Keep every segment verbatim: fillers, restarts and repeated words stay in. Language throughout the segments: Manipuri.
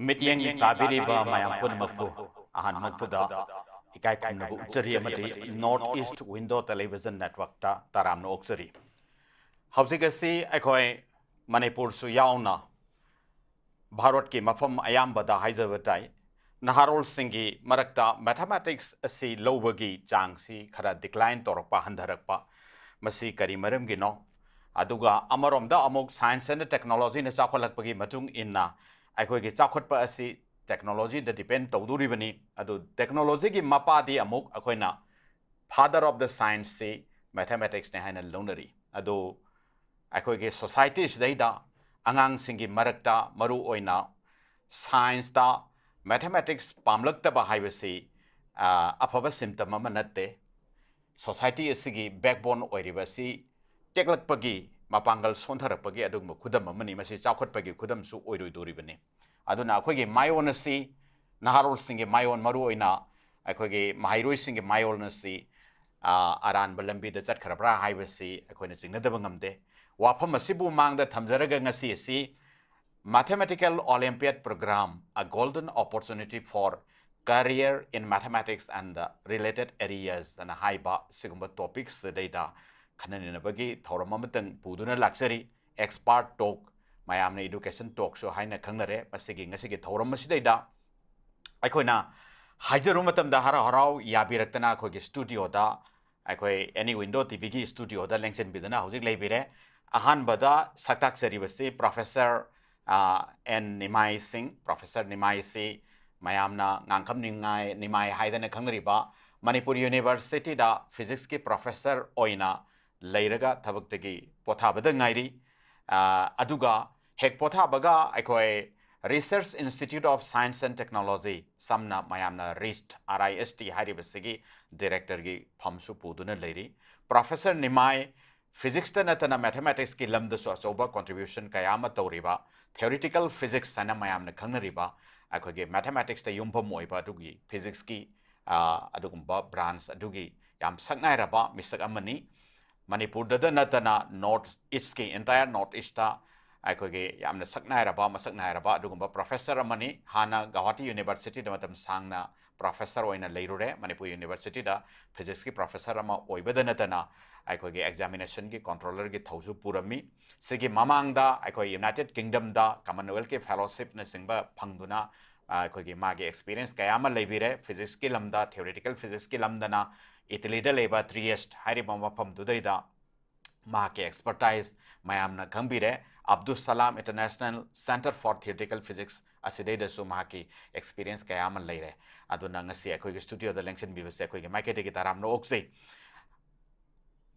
ꯃꯤꯠꯌꯦꯡ ꯇꯥꯕꯤꯔꯤꯕ ꯃꯌꯥꯝ ꯄꯨꯝꯅꯃꯛꯄꯨ ꯑꯍꯥꯟꯕꯃꯛꯇꯗ ꯏꯀꯥꯏ ꯈꯨꯝꯅꯕ ꯎꯠꯆꯔꯤ ꯑꯃꯗꯤ North East Window Television Networkꯇ ꯇꯔꯥꯝꯅ ꯑꯣꯛꯆꯔꯤ꯫ ꯍꯧꯖꯤꯛ ꯑꯁꯤ ꯑꯩꯈꯣꯏ ꯃꯅꯤꯄꯨꯔꯁꯨ ꯌꯥꯎꯅ ꯚꯥꯔꯠꯀꯤ ꯃꯐꯝ ꯑꯌꯥꯝꯕꯗ ꯍꯥꯏꯖꯕ ꯇꯥꯏ, ꯅꯍꯥꯔꯣꯜꯁꯤꯡꯒꯤ ꯃꯔꯛꯇ mathematics ꯑꯁꯤ ꯂꯧꯕꯒꯤ ꯆꯥꯡꯁꯤ ꯈꯔ decline ꯇꯧꯔꯛꯄ, ꯍꯟꯊꯔꯛꯄ, ꯃꯁꯤ ꯀꯔꯤ ꯃꯔꯝꯒꯤꯅꯣ? ꯑꯗꯨꯒ ꯑꯃꯔꯣꯝꯗ ꯑꯃꯨꯛ science and technologyꯅ ꯆꯥꯎꯈꯠꯂꯛꯄꯒꯤ ꯃꯇꯨꯡ ꯏꯟꯅ ꯑꯩꯈꯣꯏꯒꯤ ꯆꯥꯎꯈꯠꯄ ꯑꯁꯤ technologyꯗ depend ꯇꯧꯗꯣꯔꯤꯕꯅꯤ꯫ ꯑꯗꯨ technologyꯒꯤ ꯃꯄꯥꯗꯤ ꯑꯃꯨꯛ ꯑꯩꯈꯣꯏꯅ father of the scienceꯁꯤ mathematicsꯅꯦ ꯍꯥꯏꯅ ꯂꯧꯅꯔꯤ꯫ ꯑꯗꯨ ꯑꯩꯈꯣꯏꯒꯤ societyꯁꯤꯗꯩꯗ ꯑꯉꯥꯡꯁꯤꯡꯒꯤ ꯃꯔꯛꯇ ꯃꯔꯨ ꯑꯣꯏꯅ scienceꯇ mathematics ꯄꯥꯝꯂꯛꯇꯕ ꯍꯥꯏꯕꯁꯤ, ꯑ, ꯑꯐꯕ symptom ꯑꯃ ꯅꯠꯇꯦ꯫ Society ꯑꯁꯤꯒꯤ backbone ꯑꯣꯏꯔꯤꯕ ꯑꯁꯤ ꯇꯦꯛꯂꯛꯄꯒꯤ, ꯃꯄꯥꯡꯒꯜ ꯁꯣꯟꯊꯔꯛꯄꯒꯤ ꯑꯗꯨꯒꯨꯝꯕ ꯈꯨꯗꯝ ꯑꯃꯅꯤ꯫ ꯃꯁꯤ ꯆꯥꯎꯈꯠꯄꯒꯤ ꯈꯨꯗꯝꯁꯨ ꯑꯣꯏꯔꯣꯏꯗꯣꯔꯤꯕꯅꯤ꯫ ꯑꯗꯨꯅ ꯑꯩꯈꯣꯏꯒꯤ ꯃꯥꯏꯑꯣꯟ ꯑꯁꯤ, ꯅꯍꯥꯔꯣꯜꯁꯤꯡꯒꯤ ꯃꯥꯏꯑꯣꯟ, ꯃꯔꯨ ꯑꯣꯏꯅ ꯑꯩꯈꯣꯏꯒꯤ ꯃꯍꯩꯔꯣꯏꯁꯤꯡꯒꯤ ꯃꯥꯏꯑꯣꯟ ꯑꯁꯤ, ꯑ, ꯑꯔꯥꯟꯕ ꯂꯝꯕꯤꯗ ꯆꯠꯈ꯭ꯔꯕ꯭ꯔꯥ ꯍꯥꯏꯕꯁꯤ ꯑꯩꯈꯣꯏꯅ ꯆꯤꯡꯅꯗꯕ ꯉꯝꯗꯦ꯫ ꯋꯥꯐꯝ ꯑꯁꯤꯕꯨ ꯃꯥꯡꯗ ꯊꯝꯖꯔꯒ ꯉꯁꯤ ꯑꯁꯤ Mathematical Olympiad Program, A Golden Opportunity for Career in Mathematics and the Related Areas ꯑꯅ ꯍꯥꯏꯕ ꯁꯤꯒꯨꯝꯕ topics ꯁꯤꯗꯩꯗ ꯈꯟꯅ ꯅꯩꯅꯕꯒꯤ ꯊꯧꯔꯝ ꯑꯃꯇꯪ ꯄꯨꯗꯨꯅ ꯂꯥꯛꯆꯔꯤ꯫ Expert talk, ꯃꯌꯥꯝꯅ education talkꯁꯨ ꯍꯥꯏꯅ ꯈꯪꯅꯔꯦ꯫ ꯃꯁꯤꯒꯤ ꯉꯁꯤꯒꯤ ꯊꯧꯔꯝ ꯑꯁꯤꯗꯩꯗ ꯑꯩꯈꯣꯏꯅ ꯍꯥꯏꯖꯔꯨꯕ ꯃꯇꯝꯗ ꯍꯔꯥꯎ ꯍꯔꯥꯎ ꯌꯥꯕꯤꯔꯛꯇꯅ ꯑꯩꯈꯣꯏꯒꯤ studioꯗ, ꯑꯩꯈꯣꯏ Any Window TVꯒꯤ studioꯗ ꯂꯦꯡꯁꯤꯟꯕꯤꯗꯨꯅ ꯍꯧꯖꯤꯛ ꯂꯩꯕꯤꯔꯦ꯫ ꯑꯍꯥꯟꯕꯗ ꯁꯛꯇꯥꯛꯆꯔꯤꯕꯁꯤ Professor, ꯑ, ꯑꯦꯟ ꯅꯤꯃꯥꯏ ꯁꯤꯡ꯫ Professor ꯅꯤꯃꯥꯏꯁꯤ ꯃꯌꯥꯝꯅ ꯉꯥꯡꯈꯝ ꯅꯤꯃꯥꯏ, ꯅꯤꯃꯥꯏ ꯍꯥꯏꯗꯅ ꯈꯪꯅꯔꯤꯕ ꯃꯅꯤꯄꯨꯔ Universityꯗ physicsꯀꯤ professor ꯑꯣꯏꯅ ꯂꯩꯔꯒ ꯊꯕꯛꯇꯒꯤ ꯄꯣꯊꯥꯕꯗ ꯉꯥꯏꯔꯤ꯫ ꯑ, ꯑꯗꯨꯒ ꯍꯦꯛ ꯄꯣꯊꯥꯕꯒ ꯑꯩꯈꯣꯏ Research Institute of Science and Technology, ꯁꯝꯅ ꯃꯌꯥꯝꯅ RIST, R I S T ꯍꯥꯏꯔꯤꯕꯁꯤꯒꯤ directorꯒꯤ ꯐꯝꯁꯨ ꯄꯨꯗꯨꯅ ꯂꯩꯔꯤ꯫ Professor ꯅꯤꯃꯥꯏ physicsꯇ ꯅꯠꯇꯅ mathematicsꯀꯤ ꯂꯝꯗꯁꯨ ꯑꯆꯧꯕ contribution ꯀꯌꯥ ꯑꯃ ꯇꯧꯔꯤꯕ, theoretical physics ꯍꯥꯏꯅ ꯃꯌꯥꯝꯅ ꯈꯪꯅꯔꯤꯕ ꯑꯩꯈꯣꯏꯒꯤ mathematicsꯇ ꯌꯨꯝꯐꯝ ꯑꯣꯏꯕ ꯑꯗꯨꯒꯤ physicsꯀꯤ, ꯑ, ꯑꯗꯨꯒꯨꯝꯕ branch ꯑꯗꯨꯒꯤ ꯌꯥꯝ ꯁꯛꯅꯥꯏꯔꯕ ꯃꯤꯁꯛ ꯑꯃꯅꯤ꯫ ꯃꯅꯤꯄꯨꯔꯗꯗ ꯅꯠꯇꯅ North Eastꯀꯤ, entire North Eastꯇ ꯑꯩꯈꯣꯏꯒꯤ ꯌꯥꯝꯅ ꯁꯛ ꯅꯥꯏꯔꯕ, ꯃꯁꯛ ꯅꯥꯏꯔꯕ ꯑꯗꯨꯒꯨꯝꯕ professor ꯑꯃꯅꯤ꯫ ꯍꯥꯟꯅ ꯒꯧꯍꯥꯇꯤ Universityꯗ ꯃꯇꯝ ꯁꯥꯡꯅ professor ꯑꯣꯏꯅ ꯂꯩꯔꯨꯔꯦ꯫ ꯃꯅꯤꯄꯨꯔ Universityꯗ physicsꯀꯤ professor ꯑꯃ ꯑꯣꯏꯕꯗ ꯅꯠꯇꯅ ꯑꯩꯈꯣꯏꯒꯤ examinationꯒꯤ controllerꯒꯤ ꯊꯧꯁꯨ ꯄꯨꯔꯝꯃꯤ꯫ ꯁꯤꯒꯤ ꯃꯃꯥꯡꯗ ꯑꯩꯈꯣꯏ United Kingdomꯗ Commonwealthꯀꯤ fellowshipꯅꯆꯤꯡꯕ ꯐꯪꯗꯨꯅ, ꯑ, ꯑꯩꯈꯣꯏꯒꯤ ꯃꯥꯒꯤ experience ꯀꯌꯥ ꯑꯃ ꯂꯩꯕꯤꯔꯦ꯫ Physicsꯀꯤ ꯂꯝꯗ, theoretical physicsꯀꯤ ꯂꯝꯗꯅ Italyꯗ ꯂꯩꯕ Trieste ꯍꯥꯏꯔꯤꯕ ꯃꯐꯝꯗꯨꯗꯩꯗ ꯃꯍꯥꯛꯀꯤ expertise ꯃꯌꯥꯝꯅ ꯈꯪꯕꯤꯔꯦ꯫ Abdus Salam International Centre for Theoretical Physics ꯑꯁꯤꯗꯩꯗꯁꯨ ꯃꯍꯥꯛꯀꯤ experience ꯀꯌꯥ ꯑꯃ ꯂꯩꯔꯦ꯫ ꯑꯗꯨꯅ ꯉꯁꯤ ꯑꯩꯈꯣꯏꯒꯤ studioꯗ ꯂꯦꯡꯁꯤꯟꯕꯤꯕꯁꯦ ꯑꯩꯈꯣꯏꯒꯤ ꯃꯥꯏꯀꯩꯗꯒꯤ ꯇꯔꯥꯝꯅ ꯑꯣꯛꯆꯩ꯫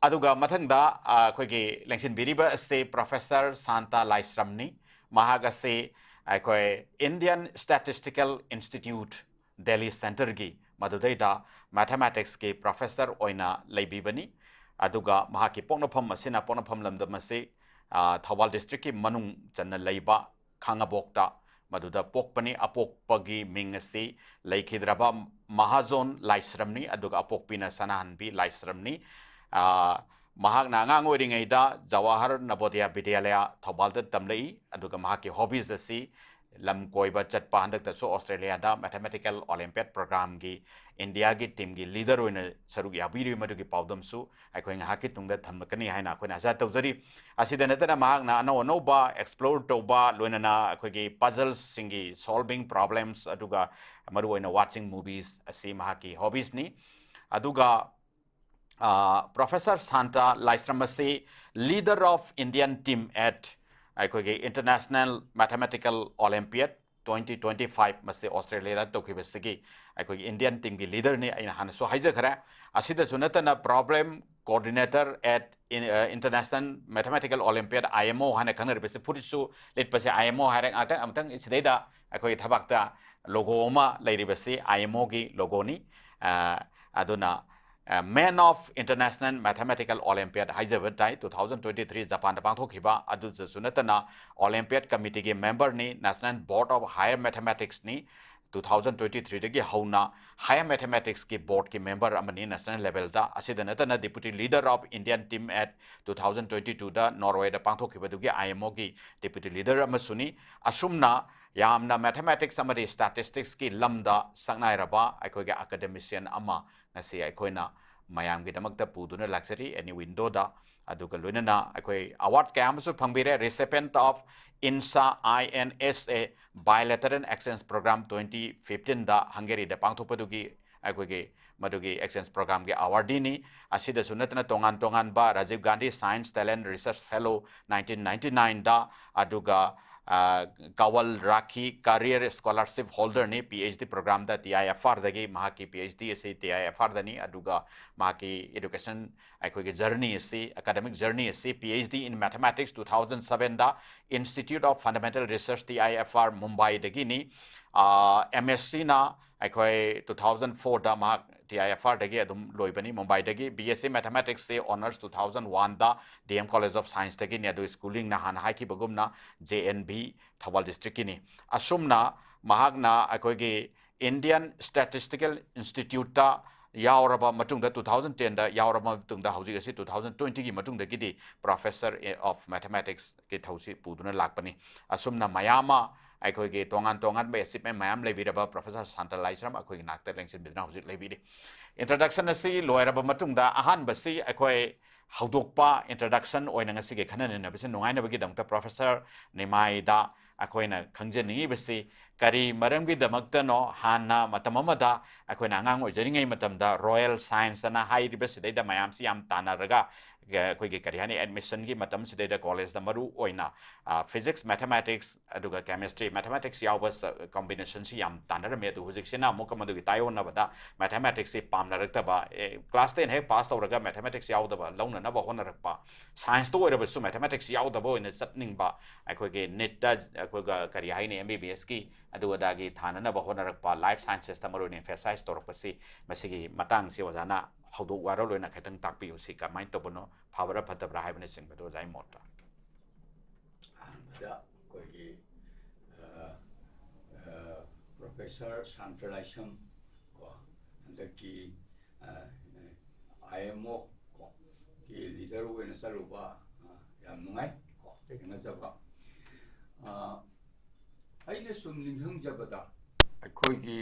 ꯑꯗꯨꯒ ꯃꯊꯪꯗ, ꯑ, ꯑꯩꯈꯣꯏꯒꯤ ꯂꯦꯡꯁꯤꯟꯕꯤꯔꯤꯕ ꯑꯁꯤ Professor ꯁꯥꯟꯇ ꯂꯥꯏꯁ꯭ꯔꯝꯅꯤ꯫ ꯃꯍꯥꯛ ꯑꯁꯤ ꯑꯩꯈꯣꯏ Indian Statistical Institute Delhi Centreꯒꯤ ꯃꯗꯨꯗꯩꯗ mathematicsꯀꯤ professor ꯑꯣꯏꯅ ꯂꯩꯕꯤꯕꯅꯤ꯫ ꯑꯗꯨꯒ ꯃꯍꯥꯛꯀꯤ ꯄꯣꯛꯅꯐꯝ ꯑꯁꯤꯅ, ꯄꯣꯛꯅꯐꯝ ꯂꯝꯗꯝ ꯑꯁꯤ, ꯑ, ꯊꯧꯕꯥꯜ districtꯀꯤ ꯃꯅꯨꯡ ꯆꯟꯅ ꯂꯩꯕ ꯈꯥꯉꯕꯣꯛꯇ ꯃꯗꯨꯗ ꯄꯣꯛꯄꯅꯤ꯫ ꯑꯄꯣꯛꯄꯒꯤ ꯃꯤꯡ ꯑꯁꯤ ꯂꯩꯈꯤꯗ꯭ꯔꯕ ꯃꯍꯥꯖꯣꯟ ꯂꯥꯏꯁ꯭ꯔꯝꯅꯤ, ꯑꯗꯨꯒ ꯑꯄꯣꯛꯄꯤꯅ ꯁꯅꯥꯍꯟꯕꯤ ꯂꯥꯏꯁ꯭ꯔꯝꯅꯤ꯫ ꯑ, ꯃꯍꯥꯛꯅ ꯑꯉꯥꯡ ꯑꯣꯏꯔꯤꯉꯩꯗ ꯖꯋꯥꯍꯔ ꯅꯕꯣꯗꯤꯌꯥ ꯕꯤꯗ꯭ꯌꯥꯂꯌꯥ ꯊꯧꯕꯥꯜꯗ ꯇꯝꯂꯛꯏ, ꯑꯗꯨꯒ ꯃꯍꯥꯛꯀꯤ hobbies ꯑꯁꯤ ꯂꯝ ꯀꯣꯏꯕ ꯆꯠꯄ, ꯍꯟꯗꯛꯇꯁꯨ ꯑꯣꯁꯇ꯭ꯔꯦꯂꯤꯌꯥꯗ mathematical Olympiad programꯒꯤ ꯏꯟꯗꯤꯌꯥꯒꯤ teamꯒꯤ leader ꯑꯣꯏꯅ ꯁꯔꯨꯛ ꯌꯥꯕꯤꯔꯤꯕ ꯃꯗꯨꯒꯤ ꯄꯥꯎꯗꯝꯁꯨ ꯑꯩꯈꯣꯏ ꯉꯥꯏꯍꯥꯛꯀꯤ ꯇꯨꯡꯗ ꯊꯝꯂꯛꯀꯅꯤ ꯍꯥꯏꯅ ꯑꯩꯈꯣꯏꯅ ꯑꯥꯁꯥ ꯇꯧꯖꯔꯤ꯫ ꯑꯁꯤꯗ ꯅꯠꯇꯅ ꯃꯍꯥꯛꯅ ꯑꯅꯧ ꯑꯅꯧꯕ explore ꯇꯧꯕ, ꯂꯣꯏꯅꯅ ꯑꯩꯈꯣꯏꯒꯤ puzzlesꯁꯤꯡꯒꯤ solving problems, ꯑꯗꯨꯒ ꯃꯔꯨꯑꯣꯏꯅ watching movies ꯑꯁꯤ ꯃꯍꯥꯛꯀꯤ hobbiesꯅꯤ꯫ ꯑꯗꯨꯒ, ꯑ, Professor ꯁꯥꯟꯇ ꯂꯥꯏꯁ꯭ꯔꯝ ꯑꯁꯤ leader of Indian team at ꯑꯩꯈꯣꯏꯒꯤ International Mathematical Olympiad twenty twenty-five, ꯃꯁꯤ ꯑꯣꯁꯇ꯭ꯔꯦꯂꯤꯌꯥꯗ ꯇꯧꯈꯤꯕꯁꯤꯒꯤ ꯑꯩꯈꯣꯏꯒꯤ Indian teamꯒꯤ leaderꯅꯤ, ꯑꯩꯅ ꯍꯥꯟꯅꯁꯨ ꯍꯥꯏꯖꯈ꯭ꯔꯦ꯫ ꯑꯁꯤꯗꯁꯨ ꯅꯠꯇꯅ problem coordinator at in-, ꯑ, International Mathematical Olympiad, IMO ꯍꯥꯏꯅ ꯈꯪꯅꯔꯤꯕꯁꯤ, ꯐꯨꯔꯤꯠꯁꯨ ꯂꯤꯠꯄꯁꯦ IMO ꯍꯥꯏꯔꯦ꯫ ꯉꯥꯛꯇꯪ, ꯑꯃꯨꯛꯇꯪ ꯁꯤꯗꯩꯗ ꯑꯩꯈꯣꯏꯒꯤ ꯊꯕꯥꯛꯇ logo ꯑꯃ ꯂꯩꯔꯤꯕꯁꯤ IMOꯒꯤ logoꯅꯤ꯫ ꯑ, ꯑꯗꯨꯅ, ꯑ, Man of International Mathematical Olympiad ꯍꯥꯏꯖꯕ ꯇꯥꯏ, two thousand twenty-three ꯖꯄꯥꯟꯗ ꯄꯥꯡꯊꯣꯛꯈꯤꯕ꯫ ꯑꯗꯨꯗꯁꯨ ꯅꯠꯇꯅ Olympiad Committeeꯒꯤ memberꯅꯤ, National Board of Higher Mathematicsꯅꯤ, two thousand twenty three ꯗꯒꯤ ꯍꯧꯅ Higher Mathematics ꯀꯤ Board ꯀꯤ member ꯑꯃꯅꯤ national level ꯗ꯫ ꯑꯁꯤꯗ ꯅꯠꯇꯅ Deputy Leader of Indian Team at two thousand twenty two the Norway the ꯄꯥꯡꯊꯣꯛꯈꯤꯕꯗꯨꯒꯤ I M O ꯒꯤ Deputy Leader ꯑꯃꯁꯨꯅꯤ꯫ ꯑꯁꯨꯝꯅ ꯌꯥꯝꯅ Mathematics ꯑꯃꯗꯤ Statistics ꯀꯤ ꯂꯝꯗ ꯁꯛꯅꯥꯏꯔꯕ ꯑꯩꯈꯣꯏꯒꯤ academician ꯑꯃ ꯉꯁꯤ ꯑꯩꯈꯣꯏꯅ ꯃꯌꯥꯝꯒꯤꯗꯃꯛꯇ ꯄꯨꯗꯨꯅ ꯂꯥꯛꯆꯔꯤ Any Window ꯗ꯫ ꯑꯗꯨꯒ ꯂꯣꯏꯅꯅ ꯑꯩꯈꯣꯏ award ꯀꯌꯥ ꯑꯃꯁꯨ ꯐꯪꯕꯤꯔꯦ꯫ Recipient of INSA, I N S A Bilateral Exchange Program twenty fifteen the Hungary ꯗ ꯄꯥꯡꯊꯣꯛꯄꯗꯨꯒꯤ ꯑꯩꯈꯣꯏꯒꯤ ꯃꯗꯨꯒꯤ exchange program ꯒꯤ awardee ꯅꯤ꯫ ꯑꯁꯤꯗꯁꯨ ꯅꯠꯇꯅ ꯇꯣꯉꯥꯟ ꯇꯣꯉꯥꯟꯕ Rajiv Gandhi Science Talent Research Fellow nineteen ninety nine ꯗ, ꯑꯗꯨꯒ ꯑ, Kawal Rakhi Career Scholarship Holder ꯅꯤ, P H D program the T I F R ꯗꯒꯤ꯫ ꯃꯍꯥꯛꯀꯤ P H D ꯑꯁꯤ T I F R ꯗꯅꯤ꯫ ꯑꯗꯨꯒ ꯃꯍꯥꯛꯀꯤ education, ꯑꯩꯈꯣꯏꯒꯤ journey ꯑꯁꯤ, academic journey ꯑꯁꯤ P H D in Mathematics two thousand seven the Institute of Fundamental Research, T I F R, ꯃꯨꯝꯕꯥꯏꯗꯒꯤꯅꯤ꯫ ꯑ, M S C ꯅ ꯑꯩꯈꯣꯏ two thousand four ꯗ ꯃꯍꯥꯛ T I F R ꯗꯒꯤ ꯑꯗꯨꯝ ꯂꯣꯏꯕꯅꯤ, ꯃꯨꯝꯕꯥꯏꯗꯒꯤ꯫ B S C Mathematics ꯁꯤ honours two thousand one the D M College of Science ꯗꯒꯤꯅꯤ꯫ ꯑꯗꯨ schooling ꯅ ꯍꯥꯟꯅ ꯍꯥꯏꯈꯤꯕꯒꯨꯝꯅ J N V, Thoubal district ꯀꯤꯅꯤ꯫ ꯑꯁꯨꯝꯅ ꯃꯍꯥꯛꯅ ꯑꯩꯈꯣꯏꯒꯤ Indian Statistical Institute ꯇ ꯌꯥꯎꯔꯕ ꯃꯇꯨꯡꯗ, two thousand ten ꯗ ꯌꯥꯎꯔꯕ ꯃꯇꯨꯡꯗ, ꯍꯧꯖꯤꯛ ꯑꯁꯤ two thousand twenty ꯒꯤ ꯃꯇꯨꯡꯗꯒꯤꯗꯤ Professor of Mathematics ꯀꯤ ꯊꯧꯁꯤ ꯄꯨꯗꯨꯅ ꯂꯥꯛꯄꯅꯤ꯫ ꯑꯁꯨꯝꯅ ꯃꯌꯥꯝ ꯑꯃ ꯑꯩꯈꯣꯏꯒꯤ ꯇꯣꯉꯥꯟ ꯇꯣꯉꯥꯟꯕ achievement ꯃꯌꯥꯝ ꯂꯩꯕꯤꯔꯕ Professor ꯁꯥꯟꯇ ꯂꯥꯏꯁ꯭ꯔꯝ ꯑꯩꯈꯣꯏꯒꯤ ꯅꯥꯛꯇ ꯂꯦꯡꯁꯤꯟꯕꯤꯗꯨꯅ ꯍꯧꯖꯤꯛ ꯂꯩꯕꯤꯔꯤ꯫ Introduction ꯑꯁꯤ ꯂꯣꯏꯔꯕ ꯃꯇꯨꯡꯗ, ꯑꯍꯥꯟꯕꯁꯤ ꯑꯩꯈꯣꯏ ꯍꯧꯗꯣꯛꯄ, introduction ꯑꯣꯏꯅ ꯉꯁꯤꯒꯤ ꯈꯟꯅ ꯅꯩꯅꯕꯁꯤ ꯅꯨꯡꯉꯥꯏꯅꯕꯒꯤꯗꯃꯛꯇ Professor ꯅꯤꯃꯥꯏꯗ ꯑꯩꯈꯣꯏꯅ ꯈꯪꯖꯅꯤꯡꯉꯤꯕꯁꯤ ꯀꯔꯤ ꯃꯔꯝꯒꯤꯗꯃꯛꯇꯅꯣ? ꯍꯥꯟꯅ ꯃꯇꯝ ꯑꯃꯗ ꯑꯩꯈꯣꯏꯅ ꯑꯉꯥꯡ ꯑꯣꯏꯖꯔꯤꯉꯩ ꯃꯇꯝꯗ Royal Science ꯑꯅ ꯍꯥꯏꯔꯤꯕꯁꯤꯗꯩꯗ ꯃꯌꯥꯝꯁꯤ ꯌꯥꯝ ꯇꯥꯟꯅꯔꯒ, ꯑꯩꯈꯣꯏꯒꯤ ꯀꯔꯤ ꯍꯥꯏꯅꯤ, admission ꯒꯤ ꯃꯇꯝꯁꯤꯗꯩꯗ college ꯇ ꯃꯔꯨ ꯑꯣꯏꯅ, ꯑ, Physics, Mathematics, ꯑꯗꯨꯒ Chemistry, Mathematics ꯌꯥꯎꯕ ꯁ-, combination ꯁꯤ ꯌꯥꯝ ꯇꯥꯟꯅꯔꯝꯃꯤ꯫ ꯑꯗꯨ ꯍꯧꯖꯤꯛꯁꯤꯅ ꯑꯃꯨꯛꯀ ꯃꯗꯨꯒꯤ ꯇꯥꯏꯑꯣꯟꯅꯕꯗ Mathematics ꯁꯤ ꯄꯥꯝꯅꯔꯛꯇꯕ, ꯑꯦ, class ten ꯍꯦꯛ pass ꯇꯧꯔꯒ Mathematics ꯌꯥꯎꯗꯕ ꯂꯧꯅꯅꯕ ꯍꯣꯠꯅꯔꯛꯄ, Science ꯇ ꯑꯣꯏꯔꯕꯁꯨ Mathematics ꯌꯥꯎꯗꯕ ꯑꯣꯏꯅ ꯆꯠꯅꯤꯡꯕ, ꯑꯩꯈꯣꯏꯒꯤ NEET ꯇ ꯑꯩꯈꯣꯏꯒ ꯀꯔꯤ ꯍꯥꯏꯅꯤ, M B B S ꯀꯤ ꯑꯗꯨ ꯑꯗꯥꯒꯤ ꯊꯥꯅꯅꯕ ꯍꯣꯠꯅꯔꯛꯄ, Life Sciences ꯇ ꯃꯔꯨ ꯑꯣꯏꯅ emphasize ꯇꯧꯔꯛꯄꯁꯤ, ꯃꯁꯤꯒꯤ ꯃꯇꯥꯡꯁꯤ ꯑꯣꯖꯥꯅ ꯍꯧꯗꯣꯛ ꯋꯥꯔꯣꯜ ꯑꯣꯏꯅ ꯈꯤꯇꯪ ꯇꯥꯛꯄꯤꯌꯨ꯫ ꯁꯤ ꯀꯃꯥꯏꯅ ꯇꯧꯕꯅꯣ, ꯐꯕ꯭ꯔꯥ ꯐꯠꯇꯕ꯭ꯔꯥ ꯍꯥꯏꯕꯅꯆꯤꯡꯕꯗꯨ ꯑꯣꯖꯥꯒꯤ ꯃꯣꯠꯇ꯫ ꯑꯍꯥꯟꯕꯗ ꯑꯩꯈꯣꯏꯒꯤ, ꯑ, ꯑ, Professor ꯄ꯭ꯔꯣꯐꯦꯁꯔ ꯁꯥꯟꯇ ꯂꯥꯏꯁ꯭ꯔꯝ ꯀꯣ, ꯍꯟꯗꯛꯀꯤ ꯑꯥꯏ ꯑꯦꯝ ꯑꯣ ꯀꯣ ꯒꯤ ꯂꯤꯗꯔ ꯑꯣꯏꯅ ꯆꯠꯂꯨꯕ, ꯑ, ꯌꯥꯝ ꯅꯨꯡꯉꯥꯏ ꯀꯣ ꯊꯦꯡꯅꯖꯕ꯫ ꯑ, ꯑꯩꯅ ꯁꯨꯝ ꯅꯤꯡꯁꯤꯡꯖꯕꯗ ꯑꯩꯈꯣꯏꯒꯤ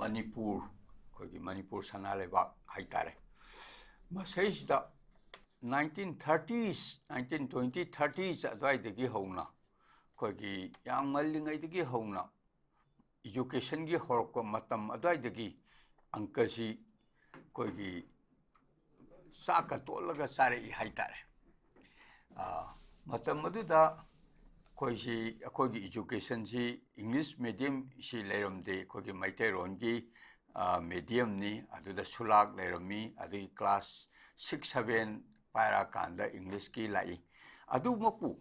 ꯃꯅꯤꯄꯨꯔ, ꯑꯩꯈꯣꯏꯒꯤ ꯃꯅꯤꯄꯨꯔ ꯁꯅꯥ ꯂꯩꯕꯥꯛ ꯍꯥꯏꯇꯥꯔꯦ, ꯃꯁꯤꯁꯤꯗ nineteen thirties, nineteen twenty thirties ꯑꯗꯨꯋꯥꯏꯗꯒꯤ ꯍꯧꯅ, ꯑꯩꯈꯣꯏꯒꯤ ꯌꯥꯝ ꯉꯜꯂꯤꯉꯩꯗꯒꯤ ꯍꯧꯅ ꯏꯖꯨꯀꯦꯁꯟꯒꯤ ꯍꯧꯔꯛꯄ ꯃꯇꯝ ꯑꯗꯨꯋꯥꯏꯗꯒꯤ ꯑꯪꯀꯁꯤ ꯑꯩꯈꯣꯏꯒꯤ ꯆꯥꯛꯀ ꯇꯣꯠꯂꯒ ꯆꯥꯔꯛꯏ ꯍꯥꯏꯇꯥꯔꯦ꯫ ꯑ, ꯃꯇꯝ ꯑꯗꯨꯗ ꯑꯩꯈꯣꯏꯁꯤ, ꯑꯩꯈꯣꯏꯒꯤ ꯏꯖꯨꯀꯦꯁꯟꯁꯤ ꯏꯪꯂꯤꯁ ꯃꯦꯗꯤꯌꯝꯁꯤ ꯂꯩꯔꯝꯗꯦ, ꯑꯩꯈꯣꯏꯒꯤ ꯃꯩꯇꯩꯔꯣꯟꯒꯤ, ꯑ, ꯃꯦꯗꯤꯌꯝꯅꯤ꯫ ꯑꯗꯨꯗ ꯁꯨꯂꯥꯛ ꯂꯩꯔꯝꯃꯤ, ꯑꯗꯒꯤ ꯀ꯭ꯂꯥꯁ ꯁꯤꯛꯁ ꯁꯚꯦꯟ ꯄꯥꯏꯔꯛꯑꯀꯥꯟꯗ ꯏꯪꯂꯤꯁꯀꯤ ꯂꯥꯛꯏ꯫ ꯑꯗꯨꯃꯛꯄꯨ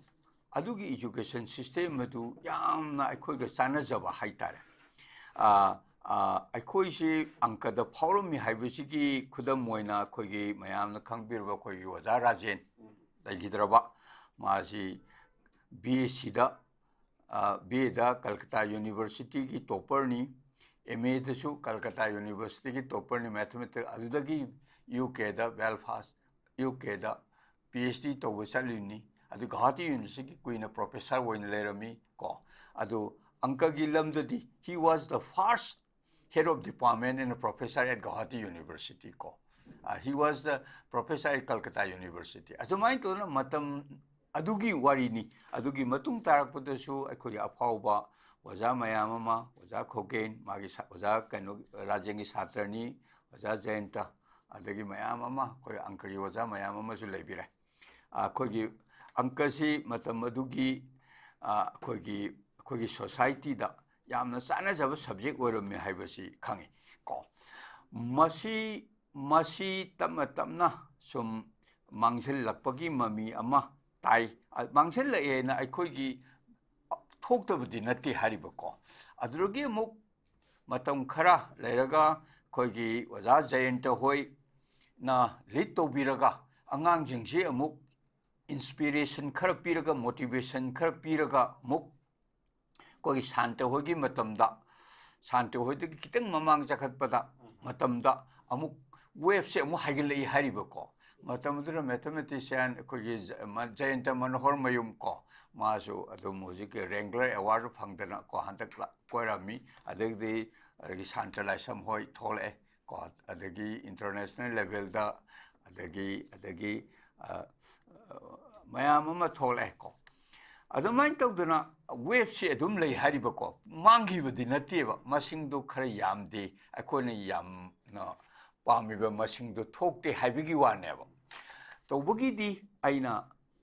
ꯑꯗꯨꯒꯤ ꯏꯖꯨꯀꯦꯁꯟ ꯁꯤꯁꯇꯦꯝ ꯑꯗꯨ ꯌꯥꯝꯅ ꯑꯩꯈꯣꯏꯒ ꯆꯥꯟꯅꯖꯕ ꯍꯥꯏꯇꯥꯔꯦ꯫ ꯑ, ꯑ, ꯑꯩꯈꯣꯏꯁꯤ ꯑꯪꯀꯗ ꯐꯥꯎꯔꯝꯃꯤ ꯍꯥꯏꯕꯁꯤꯒꯤ ꯈꯨꯗꯝ ꯑꯣꯏꯅ ꯑꯩꯈꯣꯏꯒꯤ ꯃꯌꯥꯝꯅ ꯈꯪꯕꯤꯔꯕ ꯑꯩꯈꯣꯏꯒꯤ ꯑꯣꯖꯥ ꯔꯥꯖꯦꯟ ꯂꯩꯈꯤꯗ꯭ꯔꯕ, ꯃꯥꯁꯤ ꯕꯤ ꯑꯦꯁ ꯁꯤꯗ, ꯕꯤ ꯑꯦꯗ ꯀꯜꯀꯇꯥ ꯌꯨꯅꯤꯚꯔꯁꯤꯇꯤꯒꯤ ꯇꯣꯞꯄꯔꯅꯤ, ꯑꯦꯝ ꯑꯦꯗꯁꯨ ꯀꯜꯀꯇꯥ ꯌꯨꯅꯤꯚꯔꯁꯤꯇꯤꯒꯤ ꯇꯣꯞꯄꯔꯅꯤ ꯃꯦꯊꯃꯦꯇꯤꯛ, ꯑꯗꯨꯗꯒꯤ ꯌꯨ ꯀꯦꯗ, Belfast, U K P H D ꯇꯧꯕ ꯆꯠꯂꯤꯕꯅꯤ꯫ ꯑꯗꯨ ꯒꯧꯍꯥꯇꯤ ꯌꯨꯅꯤꯚꯔꯁꯤꯇꯤꯒꯤ ꯀꯨꯏꯅ ꯄ꯭ꯔꯣꯐꯦꯁꯔ ꯑꯣꯏꯅ ꯂꯩꯔꯝꯃꯤ ꯀꯣ꯫ ꯑꯗꯨ ꯑꯪꯀꯒꯤ ꯂꯝꯗꯗꯤ he was the first head of department and a professor at Gauhati University ꯀꯣ꯫ Uh, he was the professor at Calcutta University. ꯑꯁꯨꯃꯥꯏꯅ ꯇꯧꯗꯅ ꯃꯇꯝ ꯑꯗꯨꯒꯤ ꯋꯥꯔꯤꯅꯤ꯫ ꯑꯗꯨꯒꯤ ꯃꯇꯨꯡ ꯇꯥꯔꯛꯄꯗꯁꯨ ꯑꯩꯈꯣꯏꯒꯤ ꯑꯐꯥꯎꯕ ꯑꯣꯖꯥ ꯃꯌꯥꯝ ꯑꯃ, ꯑꯣꯖꯥ ꯈꯣꯒꯦꯟ, ꯃꯥꯒꯤ ꯁꯥ-, ꯑꯣꯖꯥ ꯀꯩꯅꯣ, ꯔꯥꯖꯦꯟꯒꯤ ꯁꯥꯇ꯭ꯔꯅꯤ, ꯑꯣꯖꯥ ꯖꯌꯟꯇ, ꯑꯗꯒꯤ ꯃꯌꯥꯝ ꯑꯃ, ꯑꯩꯈꯣꯏ ꯑꯪꯀꯒꯤ ꯑꯣꯖꯥ ꯃꯌꯥꯝ ꯑꯃꯁꯨ ꯂꯩꯕꯤꯔꯦ꯫ ꯑꯩꯈꯣꯏꯒꯤ ꯑꯪꯀꯁꯤ ꯃꯇꯝ ꯑꯗꯨꯒꯤ, ꯑ, ꯑꯩꯈꯣꯏꯒꯤ, ꯑꯩꯈꯣꯏꯒꯤ ꯁꯣꯁꯥꯏꯇꯤꯗ ꯌꯥꯝꯅ ꯆꯥꯟꯅꯖꯕ ꯁꯕꯖꯦꯛ ꯑꯣꯏꯔꯝꯃꯦ ꯍꯥꯏꯕꯁꯤ ꯈꯪꯉꯤ ꯀꯣ꯫ ꯃꯁꯤ, ꯃꯁꯤ ꯇꯞꯅ ꯇꯞꯅ ꯁꯨꯝ ꯃꯥꯡꯁꯤꯜꯂꯛꯄꯒꯤ ꯃꯃꯤ ꯑꯃ ꯇꯥꯏ꯫ ꯑ, ꯃꯥꯡꯁꯤꯜꯂꯛꯑꯦꯅ ꯑꯩꯈꯣꯏꯒꯤ ꯊꯣꯛꯇꯕꯗꯤ ꯅꯠꯇꯦ ꯍꯥꯏꯔꯤꯕꯀꯣ꯫ ꯑꯗꯨꯗꯒꯤ ꯑꯃꯨꯛ ꯃꯇꯝ ꯈꯔ ꯂꯩꯔꯒ ꯑꯩꯈꯣꯏꯒꯤ ꯑꯣꯖꯥ ꯖꯌꯟꯇ ꯍꯣꯏꯅ ꯂꯤꯗ ꯇꯧꯕꯤꯔꯒ ꯑꯉꯥꯡꯁꯤꯡꯁꯤ ꯑꯃꯨꯛ ꯏꯟꯁꯄꯤꯔꯦꯁꯟ ꯈꯔ ꯄꯤꯔꯒ, ꯃꯣꯇꯤꯚꯦꯁꯟ ꯈꯔ ꯄꯤꯔꯒ ꯑꯃꯨꯛ ꯑꯩꯈꯣꯏꯒꯤ ꯁꯥꯟꯇ ꯍꯣꯏꯒꯤ ꯃꯇꯝꯗ ꯁꯥꯟꯇ ꯍꯣꯏꯗꯒꯤ ꯈꯤꯇꯪ ꯃꯃꯥꯡ ꯆꯈꯠꯄꯗ ꯃꯇꯝꯗ ꯑꯃꯨꯛ ꯋꯦꯞꯁꯦ ꯑꯃꯨꯛ ꯍꯥꯏꯒꯠꯂꯛꯏ ꯍꯥꯏꯔꯤꯕꯀꯣ꯫ ꯃꯇꯝꯗꯨꯗ ꯃꯦꯊꯃꯦꯇꯤꯁꯤꯌꯥꯟ ꯑꯩꯈꯣꯏꯒꯤ ꯖ-, ꯃ-, ꯖꯌꯟꯇ ꯃꯅꯣꯍꯔ ꯃꯌꯨꯝ ꯀꯣ, ꯃꯥꯁꯨ ꯑꯗꯨꯝ ꯍꯧꯖꯤꯛꯀꯤ ꯔꯦꯡꯒ꯭ꯂꯔ ꯑꯦꯋꯥꯔꯗ ꯐꯪꯗꯅ ꯀꯣ ꯍꯟꯗꯛ ꯂꯥ-, ꯀꯣꯏꯔꯝꯃꯤ꯫ ꯑꯗꯒꯤꯗꯤ ꯑꯗꯒꯤ ꯁꯥꯟꯇ ꯂꯥꯏꯁ꯭ꯔꯝ ꯍꯣꯏ ꯊꯣꯛꯂꯛꯑꯦ ꯀꯣ, ꯑꯗꯒꯤ ꯏꯟꯇꯔꯅꯦꯁꯅꯦꯜ ꯂꯦꯚꯦꯜꯗ ꯑꯗꯒꯤ, ꯑꯗꯒꯤ, ꯑ, ꯑ, ꯃꯌꯥꯝ ꯑꯃ ꯊꯣꯛꯂꯛꯑꯦ ꯀꯣ꯫ ꯑꯗꯨꯃꯥꯏꯅ ꯇꯧꯗꯅ ꯋꯦꯞꯁꯤ ꯑꯗꯨꯝ ꯂꯩ ꯍꯥꯏꯔꯤꯕꯀꯣ, ꯃꯥꯡꯈꯤꯕꯗꯤ ꯅꯠꯇꯦꯕ, ꯃꯁꯤꯡꯗꯣ ꯈꯔ ꯌꯥꯝꯗꯦ, ꯑꯩꯈꯣꯏꯅ ꯌꯥꯝꯅ ꯄꯥꯝꯃꯤꯕ ꯃꯁꯤꯡꯗꯣ ꯊꯣꯛꯇꯦ ꯍꯥꯏꯕꯒꯤ ꯋꯥꯅꯦꯕ꯫ ꯇꯧꯕꯒꯤꯗꯤ ꯑꯩꯅ,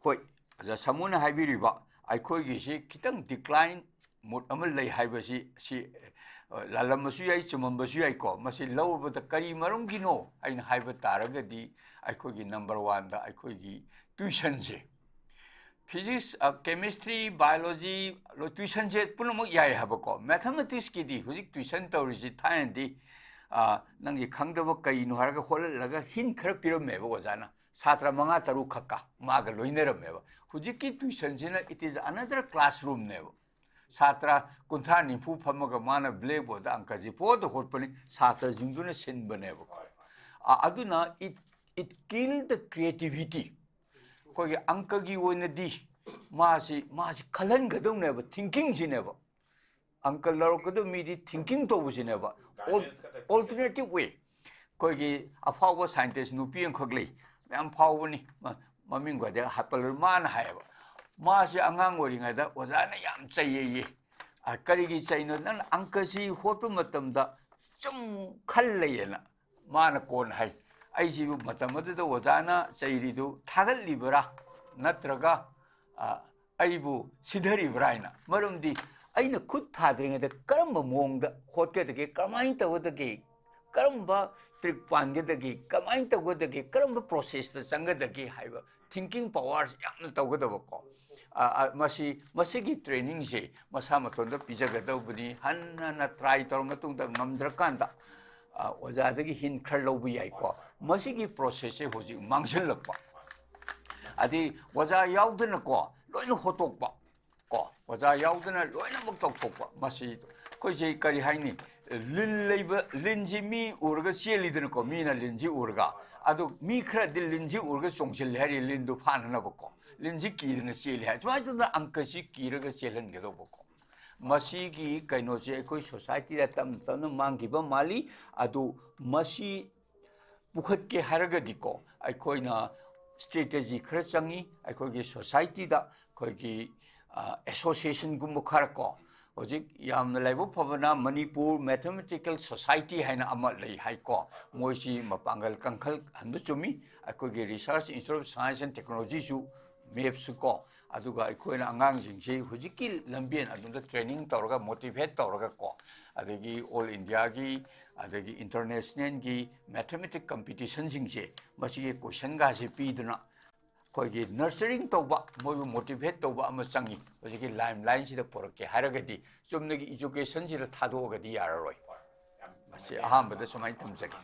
ꯍꯣꯏ, ꯑꯣꯖꯥ ꯁꯥꯃꯨꯅ ꯍꯥꯏꯕꯤꯔꯤꯕ ꯑꯩꯈꯣꯏꯒꯤꯁꯤ ꯈꯤꯇꯪ ꯗꯤꯀ꯭ꯂꯥꯏꯟ ꯃꯨꯠ ꯑꯃ ꯂꯩ ꯍꯥꯏꯕꯁꯤ, ꯁꯤ, ꯑ, ꯂꯥꯜꯂꯝꯕꯁꯨ ꯌꯥꯏ, ꯆꯨꯝꯃꯝꯕꯁꯨ ꯌꯥꯏꯀꯣ꯫ ꯃꯁꯤ ꯂꯧꯔꯕꯗ ꯀꯔꯤ ꯃꯔꯝꯒꯤꯅꯣ ꯑꯩꯅ ꯍꯥꯏꯕ ꯇꯥꯔꯒꯗꯤ, ꯑꯩꯈꯣꯏꯒꯤ ꯅꯝꯕꯔ ꯋꯥꯟꯗ ꯑꯩꯈꯣꯏꯒꯤ ꯇ꯭ꯌꯨꯁꯟꯁꯦ, ꯐꯤꯖꯤꯛꯁ, ꯑ, ꯀꯦꯃꯤꯁꯇ꯭ꯔꯤ, ꯕꯥꯏꯑꯣꯂꯣꯖꯤ, ꯂꯣ-, ꯇ꯭ꯌꯨꯁꯟꯁꯦ ꯄꯨꯝꯅꯃꯛ ꯌꯥꯏ ꯍꯥꯏꯕꯀꯣ꯫ ꯃꯦꯊꯃꯦꯇꯤꯛꯁꯀꯤꯗꯤ ꯍꯧꯖꯤꯛ ꯇ꯭ꯌꯨꯁꯟ ꯇꯧꯔꯤꯁꯤ ꯊꯥꯏꯅꯗꯤ, ꯑ, ꯅꯪꯒꯤ ꯈꯪꯗꯕ ꯀꯩꯅꯣ ꯍꯥꯏꯔꯒ ꯍꯣꯠꯍꯜꯂꯒ ꯍꯤꯟ ꯈꯔ ꯄꯤꯔꯝꯃꯦꯕ ꯑꯣꯖꯥꯅ꯫ ꯁꯥꯇ꯭ꯔ ꯃꯉꯥ ꯇꯔꯨꯛ ꯈꯛꯀ ꯃꯥꯒ ꯂꯣꯏꯅꯔꯝꯃꯦꯕ꯫ ꯍꯧꯖꯤꯛꯀꯤ ꯇ꯭ꯌꯨꯁꯟꯁꯤꯅ it is another classroomꯅꯦꯕ꯫ ꯁꯥꯇ꯭ꯔ ꯀꯨꯟꯊ꯭ꯔꯥ ꯅꯤꯐꯨ ꯐꯝꯃꯒ ꯃꯥꯅ ꯕ꯭ꯂꯦꯛꯕꯣꯔꯗ ꯑꯪꯀꯁꯤ ꯄꯣꯠꯇ ꯍꯣꯠꯄꯅꯤ, ꯁꯥꯇ꯭ꯔꯁꯤꯡꯗꯨꯅ ꯁꯤꯟꯕꯅꯦꯕ꯫ ꯑ-, ꯑꯗꯨꯅ it, it kill the creativity꯫ ꯑꯩꯈꯣꯏꯒꯤ ꯑꯪꯀꯒꯤ ꯑꯣꯏꯅꯗꯤ ꯃꯥꯁꯤ, ꯃꯥꯁꯤ ꯈꯜꯍꯟꯒꯗꯧꯅꯦꯕ, ꯊꯤꯡꯀꯤꯡꯁꯤꯅꯦꯕ꯫ ꯑꯪꯀ ꯂꯧꯔꯛꯀꯗꯕ ꯃꯤꯗꯤ ꯊꯤꯡꯀꯤꯡ ꯇꯧꯕꯁꯤꯅꯦꯕ꯫ ꯑꯣꯜ-, ꯑꯣꯜꯇꯔꯅꯦꯇꯤꯞ ꯋꯦ꯫ ꯑꯩꯈꯣꯏꯒꯤ ꯑꯐꯥꯎꯕ ꯁꯥꯏꯟꯇꯤꯁ ꯅꯨꯄꯤ ꯑꯃꯈꯛ ꯂꯩ, ꯌꯥꯝ ꯐꯥꯎꯕꯅꯤ, ꯃ-, ꯃꯃꯤꯡ ꯈ꯭ꯋꯥꯏꯗꯒꯤ ꯍꯥꯏꯄꯜ-, ꯃꯥꯅ ꯍꯥꯏꯌꯦꯕ, ꯃꯥꯁꯦ ꯑꯉꯥꯡ ꯑꯣꯏꯔꯤꯉꯩꯗ ꯑꯣꯖꯥꯅ ꯌꯥꯝ ꯆꯩꯌꯦꯌꯦ꯫ "ꯑ, ꯀꯔꯤꯒꯤ ꯆꯩꯅꯣ? ꯅꯪꯅ ꯑꯪꯀꯁꯤ ꯍꯣꯠꯄ ꯃꯇꯝꯗ ꯁꯨꯝ ꯈꯜ ꯂꯩꯌꯦꯅ?" ꯃꯥꯅ ꯀꯣꯟꯅ ꯍꯥꯏ, "ꯑꯩꯁꯤꯕꯨ ꯃꯇꯝ ꯑꯗꯨꯗ ꯑꯣꯖꯥꯅ ꯆꯩꯔꯤꯗꯨ ꯊꯥꯒꯠꯂꯤꯕꯔꯥ, ꯅꯠꯇ꯭ꯔꯒ, ꯑ, ꯑꯩꯕꯨ ꯁꯤꯊꯔꯤꯕ꯭ꯔꯥ?" ꯍꯥꯏꯅ꯫ ꯃꯔꯝꯗꯤ ꯑꯩꯅ ꯈꯨꯠ ꯊꯥꯗ꯭ꯔꯤꯉꯩꯗ ꯀꯔꯝꯕ ꯃꯑꯣꯡꯗ ꯍꯣꯠꯀꯗꯒꯦ, ꯀꯃꯥꯏꯅ ꯇꯧꯒꯗꯒꯦ, ꯀꯔꯝꯕ ꯇ꯭ꯔꯤꯛ ꯄꯥꯟꯒꯗꯒꯦ, ꯀꯃꯥꯏꯅ ꯇꯧꯒꯗꯒꯦ, ꯀꯔꯝꯕ ꯄ꯭ꯔꯣꯁꯦꯁꯇ ꯆꯪꯒꯗꯒꯦ ꯍꯥꯏꯕ ꯊꯤꯡꯀꯤꯡ ꯄꯋꯥꯔꯁꯤ ꯌꯥꯝꯅ ꯇꯧꯒꯗꯕꯀꯣ꯫ ꯑ, ꯑ, ꯃꯁꯤ, ꯃꯁꯤꯒꯤ ꯇ꯭ꯔꯦꯅꯤꯡꯁꯦ ꯃꯁꯥ ꯃꯇꯣꯟꯗ ꯄꯤꯖꯒꯗꯧꯕꯅꯤ꯫ ꯍꯟꯅ ꯍꯟꯅ ꯇ꯭ꯔꯥꯏ ꯇꯧꯔ ꯃꯇꯨꯡꯗ ꯉꯝꯗ꯭ꯔꯀꯥꯟꯗ, ꯑ, ꯑꯣꯖꯥꯗꯒꯤ ꯍꯤꯟ ꯈꯔ ꯂꯧꯕ ꯌꯥꯏꯀꯣ꯫ ꯃꯁꯤꯒꯤ ꯄ꯭ꯔꯣꯁꯦꯁꯁꯦ ꯍꯧꯖꯤꯛ ꯃꯥꯡꯁꯤꯜꯂꯛꯄ꯫ ꯑꯗꯩ ꯑꯣꯖꯥ ꯌꯥꯎꯗꯅꯀꯣ ꯂꯣꯏꯅ ꯍꯣꯠꯇꯣꯛꯄ꯫ ꯀꯣ, ꯑꯣꯖꯥ ꯌꯥꯎꯗꯅ ꯂꯣꯏꯅꯃꯛ ꯇꯧꯊꯣꯛꯄ꯫ ꯃꯁꯤ ꯑꯩꯈꯣꯏꯁꯦ ꯀꯔꯤ ꯍꯥꯏꯅꯤ? ꯂꯤꯟ ꯂꯩꯕ, ꯂꯤꯟꯁꯤ ꯃꯤ ꯎꯔꯒ ꯆꯦꯜꯂꯤꯗꯅꯀꯣ, ꯃꯤꯅ ꯂꯤꯟꯁꯤ ꯎꯔꯒ꯫ ꯑꯗꯣ ꯃꯤ ꯈꯔꯗꯤ ꯂꯤꯟꯁꯤ ꯎꯔꯒ ꯆꯣꯡꯁꯤꯜꯂꯦ ꯍꯥꯏꯔꯤ, ꯂꯤꯟꯗꯨ ꯐꯥꯅꯅꯕꯀꯣ꯫ ꯂꯤꯟꯁꯤ ꯀꯤꯗꯅ ꯆꯦꯜꯂꯤ ꯍꯥꯏ꯫ ꯁꯨꯃꯥꯏꯅ ꯇꯧꯗꯅ ꯑꯪꯀꯁꯤ ꯀꯤꯔꯒ ꯆꯦꯜꯍꯟꯒꯗꯧꯕꯀꯣ꯫ ꯃꯁꯤꯒꯤ ꯀꯩꯅꯣꯁꯦ ꯑꯩꯈꯣꯏ ꯁꯣꯁꯥꯏꯇꯤꯗ ꯇꯞꯅ ꯇꯞꯅ ꯃꯥꯡꯈꯤꯕ ꯃꯥꯜꯂꯤ꯫ ꯑꯗꯨ ꯃꯁꯤ ꯄꯨꯈꯠꯀꯦ ꯍꯥꯏꯔꯒꯗꯤꯀꯣ, ꯑꯩꯈꯣꯏꯅ ꯁ꯭ꯇ꯭ꯔꯦꯇꯦꯖꯤ ꯈꯔ ꯆꯪꯉꯤ꯫ ꯑꯩꯈꯣꯏꯒꯤ ꯁꯣꯁꯥꯏꯇꯤꯗ ꯑꯩꯈꯣꯏꯒꯤ, ꯑ, ꯑꯦꯁꯣꯁꯤꯌꯦꯁꯟꯒꯨꯝꯕ ꯈꯔ ꯀꯣ, ꯍꯧꯖꯤꯛ ꯌꯥꯝꯅ ꯂꯥꯏꯕꯛ ꯐꯕꯅ ꯃꯅꯤꯄꯨꯔ ꯃꯦꯊꯃꯦꯇꯤꯀꯦꯜ ꯁꯣꯁꯥꯏꯇꯤ ꯍꯥꯏꯅ ꯑꯃ ꯂꯩ ꯍꯥꯏꯀꯣ꯫ ꯃꯣꯏꯁꯤ ꯃꯄꯥꯡꯒꯜ ꯀꯟꯈꯠꯍꯟꯕ ꯆꯨꯝꯃꯤ꯫ ꯑꯩꯈꯣꯏꯒꯤ ꯔꯤꯁꯔꯁ ꯏꯟꯁꯇꯤꯇ꯭ꯌꯨꯠ ꯑꯣꯐ ꯁꯥꯏꯟꯁ ꯑꯦꯟ ꯇꯦꯛꯅꯣꯂꯣꯖꯤꯁꯨ, ꯃꯦꯞꯁꯨ ꯀꯣ, ꯑꯗꯨꯒ ꯑꯩꯈꯣꯏꯅ ꯑꯉꯥꯡꯁꯤꯡꯁꯤ ꯍꯧꯖꯤꯛꯀꯤ ꯂꯝꯕꯦꯟ ꯑꯗꯨꯗ ꯇ꯭ꯔꯦꯅꯤꯡ ꯇꯧꯔꯒ, ꯃꯣꯇꯤꯚꯦꯠ ꯇꯧꯔꯒ ꯀꯣ, ꯑꯗꯒꯤ ꯑꯣꯜ ꯏꯟꯗꯤꯌꯥꯒꯤ, ꯑꯗꯒꯤ ꯏꯟꯇꯔꯅꯦꯁꯅꯦꯜꯒꯤ ꯃꯦꯊꯃꯦꯇꯤꯛ ꯀꯝꯄꯤꯇꯤꯁꯟꯁꯤꯡꯁꯦ, ꯃꯁꯤꯒꯤ ꯀꯣꯏꯁꯟꯒꯥꯁꯦ ꯄꯤꯗꯨꯅ ꯑꯩꯈꯣꯏꯒꯤ ꯅꯔꯆꯔꯤꯡ ꯇꯧꯕ, ꯃꯣꯏꯕꯨ ꯃꯣꯇꯤꯚꯦꯠ ꯇꯧꯕ ꯑꯃ ꯆꯪꯉꯤ꯫ ꯍꯧꯖꯤꯛꯀꯤ ꯂꯥꯏꯝ ꯂꯥꯏꯟꯁꯤꯗ ꯄꯨꯔꯛꯀꯦ ꯍꯥꯏꯔꯒꯗꯤ ꯆꯨꯝꯅꯒꯤ ꯏꯖꯨꯀꯦꯁꯟꯁꯤꯗ ꯊꯥꯗꯣꯛꯑꯒꯗꯤ ꯌꯥꯔꯔꯣꯏ꯫ ꯃꯁꯤ ꯑꯍꯥꯟꯕꯗ ꯁꯨꯃꯥꯏꯅ ꯊꯝꯖꯒꯦ꯫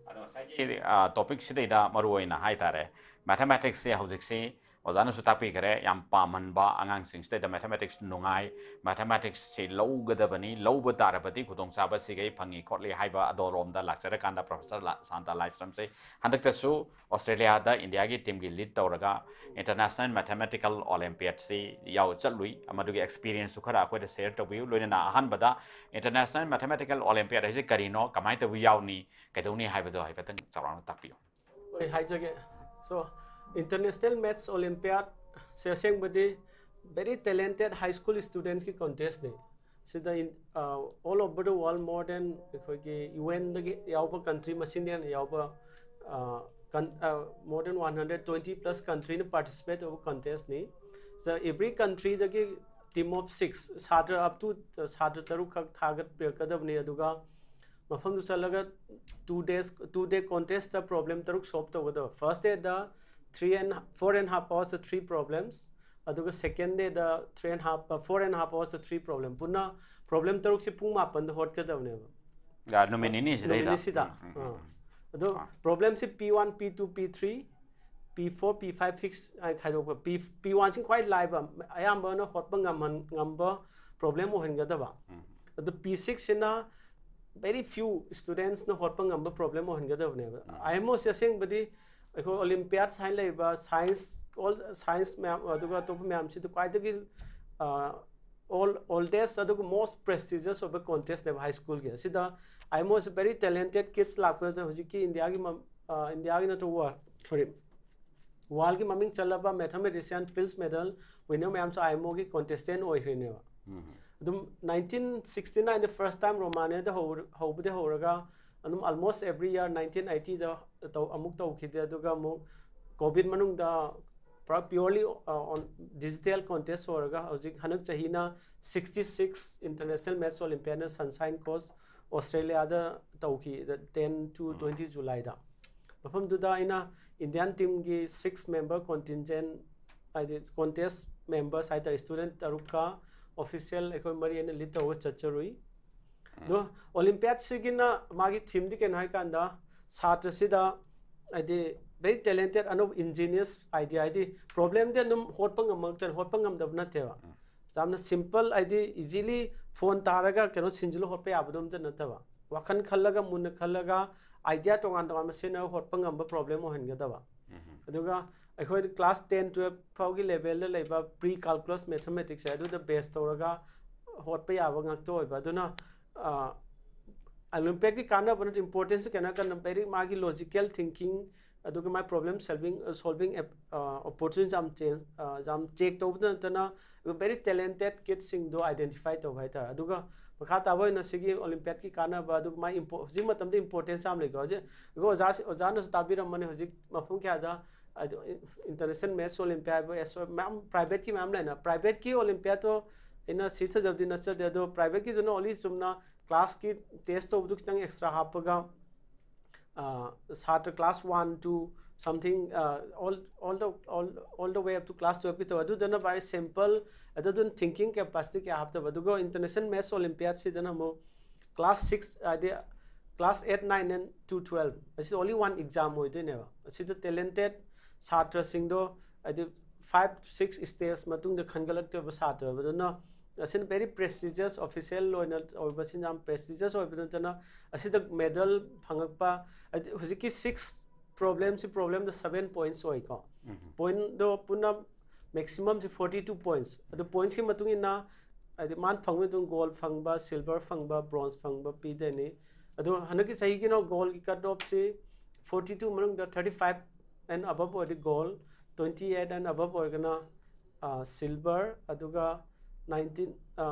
ꯑꯗꯣ ꯉꯁꯥꯏꯒꯤ ꯇꯣꯄꯤꯛꯁꯤꯗꯩꯗ ꯃꯔꯨ ꯑꯣꯏꯅ ꯍꯥꯏꯇꯥꯔꯦ, ꯃꯦꯊꯃꯦꯇꯤꯛꯁꯁꯦ ꯍꯧꯖꯤꯛꯁꯤ ꯑꯣꯖꯥꯅꯁꯨ ꯇꯥꯛꯄꯤꯈꯔꯦ, ꯌꯥꯝ ꯄꯥꯝꯍꯟꯕ, ꯑꯉꯥꯡꯁꯤꯡꯁꯤꯗꯩꯗ ꯃꯦꯊꯃꯦꯇꯤꯛꯁ ꯅꯨꯡꯉꯥꯏ, ꯃꯦꯊꯃꯦꯇꯤꯛꯁꯁꯤ ꯂꯧꯒꯗꯕꯅꯤ, ꯂꯧꯕ ꯇꯥꯔꯕꯗꯤ ꯈꯨꯗꯣꯡꯆꯥꯕ ꯁꯤꯈꯩ ꯐꯪꯉꯤ ꯈꯣꯠꯂꯤ ꯍꯥꯏꯕ ꯑꯗꯣꯔꯣꯝꯗ ꯂꯥꯛꯆꯔꯀꯥꯟꯗ ꯄ꯭ꯔꯣꯐꯦꯁꯔ ꯂꯥ-, ꯁꯥꯟꯇ ꯂꯥꯏꯁ꯭ꯔꯝꯁꯦ ꯍꯟꯗꯛꯇꯁꯨ ꯑꯣꯁꯇ꯭ꯔꯦꯂꯤꯌꯥꯗ ꯏꯟꯗꯤꯌꯥꯒꯤ ꯇꯤꯝꯒꯤ ꯂꯤꯗ ꯇꯧꯔꯒ ꯏꯟꯇꯔꯅꯦꯁꯅꯦꯜ ꯃꯦꯊꯃꯦꯇꯤꯀꯦꯜ ꯑꯣꯂꯦꯝꯄꯤꯌꯥꯠꯁꯤ ꯌꯥꯎ ꯆꯠꯂꯨꯏ꯫ ꯃꯗꯨꯒꯤ ꯑꯦꯛꯁꯄꯤꯔꯤꯌꯦꯟꯁꯁꯨ ꯈꯔ ꯑꯩꯈꯣꯏꯗ ꯁꯦꯌꯔ ꯇꯧꯕꯤꯌꯨ꯫ ꯂꯣꯏꯅꯅ ꯑꯍꯥꯟꯕꯗ ꯏꯟꯇꯔꯅꯦꯁꯅꯦꯜ ꯃꯦꯊꯃꯦꯇꯤꯀꯦꯜ ꯑꯣꯂꯦꯝꯄꯤꯌꯥꯠ ꯍꯥꯏꯁꯦ ꯀꯔꯤꯅꯣ, ꯀꯃꯥꯏꯅ ꯇꯧꯕ ꯌꯥꯎꯅꯤ, ꯀꯩꯗꯧꯅꯤ ꯍꯥꯏꯕꯗꯣ ꯍꯥꯏꯐꯦꯠꯇꯪ ꯆꯥꯎꯔꯥꯛꯅ ꯇꯥꯛꯄꯤꯌꯨ꯫ ꯍꯣꯏ, ꯍꯥꯏꯖꯒꯦ꯫ So, International Maths Olympiad ꯁꯦ ꯑꯁꯦꯡꯕꯗꯤ very talented high school students ꯀꯤ contest ꯅꯤ꯫ ꯁꯤꯗ in, uh, all over the world more than ꯑꯩꯈꯣꯏꯒꯤ U N ꯗꯒꯤ ꯌꯥꯎꯕ country ꯃꯁꯤꯡꯗ ꯍꯦꯟꯅ ꯌꯥꯎꯕ, uh, con, uh, more than one hundred twenty plus country ꯅ participate ꯇꯧꯕ contest ꯅꯤ꯫ So, every country ꯗꯒꯤ team of six, ꯁꯥꯇ꯭ꯔ up to, uh, ꯁꯥꯇ꯭ꯔ ꯇꯔꯨꯛ ꯈꯛ ꯊꯥꯒꯠꯄꯤꯔꯛꯀꯗꯕꯅꯤ꯫ ꯑꯗꯨꯒ ꯃꯐꯝꯗꯨ ꯆꯠꯂꯒ two days, two day contest ꯇ problem ꯇꯔꯨꯛ solve ꯇꯧꯒꯗꯕ꯫ First day the three and, four and half hours ꯇ three problems, ꯑꯗꯨꯒ second day the three and half, uh, four and half hours ꯇ three problem꯫ ꯄꯨꯟꯅ problem ꯇꯔꯨꯛꯁꯤ ꯄꯨꯡ ꯃꯥꯄꯟꯗ ꯍꯣꯠꯀꯗꯕꯅꯦꯕ꯫ ꯌꯥ, ꯅꯨꯃꯤꯠ ꯅꯤꯅꯤ ꯁꯤꯗꯩꯗ꯫ ꯅꯨꯃꯤꯠ ꯅꯤꯁꯤꯗ꯫ ꯎꯝ, ꯎꯝ, ꯑꯥ꯫ ꯎꯝ꯫ ꯑꯗꯣ ꯑꯥ꯫ problem ꯁꯤ P one, P two, P three, P four P five fix ꯍꯥꯏꯅ ꯈꯥꯏꯗꯣꯛꯄ꯫ P P one ꯁꯤ ꯈ꯭ꯋꯥꯏ ꯂꯥꯏꯕ, ꯑꯌꯥꯝꯕꯅ ꯍꯣꯠꯄ ꯉꯝꯍꯟ ꯉꯝꯕ problem ꯑꯣꯏꯍꯟꯒꯗꯕ꯫ ꯑꯗꯨ P six ꯁꯤꯅ very few students ꯅ ꯍꯣꯠꯄ ꯉꯝꯕ problem ꯑꯣꯏꯍꯟꯒꯗꯕꯅꯦꯕ꯫ IMO ꯁꯦ ꯑꯁꯦꯡꯕꯗꯤ ꯑꯩꯈꯣꯏ Olympiads ꯍꯥꯏꯅ ꯂꯩꯔꯤꯕ science, all science ꯃꯌꯥꯝ, ꯑꯗꯨꯒ ꯑꯇꯣꯞꯄ ꯃꯌꯥꯝꯁꯤꯗ ꯈ꯭ꯋꯥꯏꯗꯒꯤ ꯑ, all oldest ꯑꯗꯨꯒ most prestigious ꯑꯣꯏꯕ contest ꯅꯦꯕ high school ꯒꯤ꯫ ꯑꯁꯤꯗ IMO ꯁꯦ very talented kids ꯂꯥꯛꯄꯗ ꯍꯧꯖꯤꯛꯀꯤ ꯏꯟꯗꯤꯌꯥꯒꯤ ꯃ-, ꯑ, ꯏꯟꯗꯤꯌꯥꯒꯤ ꯅꯠꯇ꯭ꯔꯒ world, sorry, world ꯒꯤ ꯃꯃꯤꯡ ꯆꯠꯂꯕ mathematician, Fields Medal winner ꯃꯌꯥꯝꯁꯨ IMO ꯒꯤ contestant ꯑꯣꯏꯈ꯭ꯔꯤꯅꯦꯕ꯫ ꯑꯗꯨꯝ nineteen sixty nine ꯗ first time Romania ꯗ ꯍꯧ-, ꯍꯧꯕꯗꯤ ꯍꯧꯔꯒ ꯑꯗꯨꯝ almost every year nineteen eighty ꯗ ꯇꯧ-, ꯑꯃꯨꯛ ꯇꯧꯈꯤꯗꯦ꯫ ꯑꯗꯨꯒ ꯑꯃꯨꯛ COVID ꯃꯅꯨꯡꯗ ꯄꯨꯔꯥ purely, ꯑ, on digital contest ꯑꯣꯏꯔꯒ ꯍꯧꯖꯤꯛ ꯍꯟꯗꯛ ꯆꯍꯤꯅ sixty six International Maths Olympiad ꯅ Sunshine Coast, Australia ꯗ ꯇꯧꯈꯤ, the ten to twenty July ꯗ꯫ ꯃꯐꯝꯗꯨꯗ ꯑꯩꯅ Indian team ꯒꯤ six member contingent, ꯍꯥꯏꯗꯤ contest members ꯍꯥꯏꯇꯥꯔꯦ, student ꯇꯔꯨꯛꯀ official ꯑꯩꯈꯣꯏ ꯃꯔꯤ ꯑꯩꯅ lead ꯇꯧꯔꯒ ꯆꯠꯆꯔꯨꯏ꯫ ꯑꯗꯣ Olympiad ꯁꯤꯒꯤꯅ ꯃꯥꯒꯤ theme ꯗꯤ ꯀꯩꯅꯣ ꯍꯥꯏꯀꯥꯟꯗ, ꯁꯥꯇ꯭ꯔꯁꯤꯗ ꯍꯥꯏꯗꯤ very talented, ꯑꯅꯧꯕ ingenious idea, ꯍꯥꯏꯗꯤ problem ꯗꯤ ꯑꯗꯨꯝ ꯍꯣꯠꯄ ꯉꯝꯃꯛꯇꯅ, ꯍꯣꯠꯄ ꯉꯝꯗꯕ ꯅꯠꯇꯦꯕ꯫ ꯌꯥꯝꯅ simple, ꯍꯥꯏꯗꯤ easily phone ꯇꯥꯔꯒ ꯀꯩꯅꯣ ꯁꯤꯟꯖꯤꯜꯂ ꯍꯣꯠꯄ ꯌꯥꯕꯗꯣ ꯑꯝꯇ ꯅꯠꯇꯕ, ꯋꯥꯈꯜ ꯈꯜꯂꯒ, ꯃꯨꯟꯅ ꯈꯜꯂꯒ, idea ꯇꯣꯉꯥꯟ ꯇꯣꯉꯥꯟꯕ ꯁꯤꯖꯤꯟꯅꯔꯒ ꯍꯣꯠꯄ ꯉꯝꯕ problem ꯑꯣꯏꯍꯟꯒꯗꯕ꯫ ꯑꯗꯨꯒ ꯑꯩꯈꯣꯏ class ten twelve ꯐꯥꯎꯒꯤ level ꯗ ꯂꯩꯕ pre calculus mathematics ꯁꯦ ꯑꯗꯨꯗ base ꯇꯧꯔꯒ ꯍꯣꯠꯄ ꯌꯥꯕ ꯉꯥꯛꯇ ꯑꯣꯏꯕ꯫ ꯑꯗꯨꯅ, ꯑ, Olympiad ꯀꯤ ꯀꯥꯟꯅꯕ ꯅꯠꯇꯦ, importance ꯀꯩꯅꯣ ꯍꯥꯏꯔꯀꯥꯟꯗ very ꯃꯥꯒꯤ logical thinking, ꯑꯗꯨꯒ ꯃꯥꯏ problem solving, solving ꯑꯦꯞ-, ꯑ, opportunity ꯌꯥꯝ ꯆꯦꯟ-, ꯑ, ꯌꯥꯝ check ꯇꯧꯕꯗ ꯅꯠꯇꯅ, ꯑꯗꯨꯒ very talented kids ꯁꯤꯡꯗꯣ identify ꯇꯧꯕ ꯍꯥꯏꯇꯥꯔꯦ꯫ ꯑꯗꯨꯒ ꯃꯈꯥ ꯇꯥꯕ ꯑꯣꯏꯅ ꯁꯤꯒꯤ Olympiad ꯀꯤ ꯀꯥꯟꯅꯕ, ꯑꯗꯨꯒ ꯃꯥꯏ impo-, ꯍꯧꯖꯤꯛ ꯃꯇꯝꯗ importance ꯌꯥꯝ ꯂꯩꯀꯣ꯫ ꯍꯧꯖꯤꯛ, ꯑꯗꯨꯒ ꯑꯣꯖꯥꯁꯤ-, ꯑꯣꯖꯥꯅꯁꯨ ꯇꯥꯕꯤꯔꯝꯃꯅꯤ, ꯍꯧꯖꯤꯛ ꯃꯐꯝ ꯀꯌꯥꯗ, ꯑꯗꯨ, International Maths Olympiad ꯍꯥꯏꯕ, ꯑꯦꯁ-, ꯃꯌꯥꯝ private ꯀꯤ ꯃꯌꯥꯝ ꯂꯩꯅ, private ꯀꯤ Olympiad ꯇꯣ ꯑꯩꯅ ꯁꯤꯊꯖꯕꯗꯤ ꯅꯠꯆꯗꯦ, ꯑꯗꯣ private ꯀꯤꯗꯨꯅ only ꯆꯨꯝꯅ class ꯀꯤ test ꯇꯧꯕꯗꯨ ꯈꯤꯇꯪ extra ꯍꯥꯞꯄꯒ, ꯑ, ꯁꯥꯇ꯭ꯔ class one to something, ꯑ, all, all the, all, all the way up to class twelve ꯀꯤ ꯇꯧꯋꯦ꯫ ꯑꯗꯨꯗꯅ very simple, ꯑꯗꯨꯗꯨꯅ thinking capacity ꯀꯌꯥ ꯍꯥꯞꯇꯕ꯫ ꯑꯗꯨꯒ International Maths Olympiad ꯁꯤꯗꯅ ꯑꯃꯨꯛ class six, ꯍꯥꯏꯗꯤ class eight, nine and to twelve, ꯑꯁꯤ only one exam ꯑꯣꯏꯗꯣꯏꯅꯦꯕ꯫ ꯑꯁꯤꯗ talented ꯁꯥꯇ꯭ꯔꯁꯤꯡꯗꯣ ꯍꯥꯏꯗꯤ five six stage ꯃꯇꯨꯡꯗ ꯈꯟꯒꯠꯂꯛꯇꯣꯏꯕ ꯁꯥꯇ꯭ꯔ ꯑꯣꯏꯕꯗꯨꯅ, ꯑꯁꯤꯅ very prestigious, official ꯑꯣꯏꯅ ꯑꯣꯏꯕꯁꯤꯅ ꯌꯥꯝ prestigious ꯑꯣꯏꯕ ꯅꯠꯇꯅ, ꯑꯁꯤꯗ medal ꯐꯪꯉꯛꯄ, ꯍꯥꯏꯗꯤ ꯍꯧꯖꯤꯛꯀꯤ six problemꯁꯤ problemꯗ seven points ꯑꯣꯏꯀꯣ꯫ Pointꯗꯣ ꯄꯨꯟꯅ maximumꯁꯤ forty two points꯫ ꯑꯗꯨ pointsꯀꯤ ꯃꯇꯨꯡ ꯏꯟꯅ ꯍꯥꯏꯗꯤ ꯃꯥꯅ ꯐꯪꯕ ꯑꯗꯨꯝ gold ꯐꯪꯕ, silver ꯐꯪꯕ, bronze ꯐꯪꯕ ꯄꯤꯗꯣꯏꯅꯤ꯫ ꯑꯗꯨ ꯍꯟꯗꯛꯀꯤ ꯆꯍꯤꯒꯤꯅ goldꯀꯤ cut offꯁꯤ forty two ꯃꯅꯨꯡꯗ thirty five and above ꯑꯣꯏꯔꯗꯤ gold, twenty eight and above ꯑꯣꯏꯔꯒꯅ silver, ꯑꯗꯨꯒ nineteen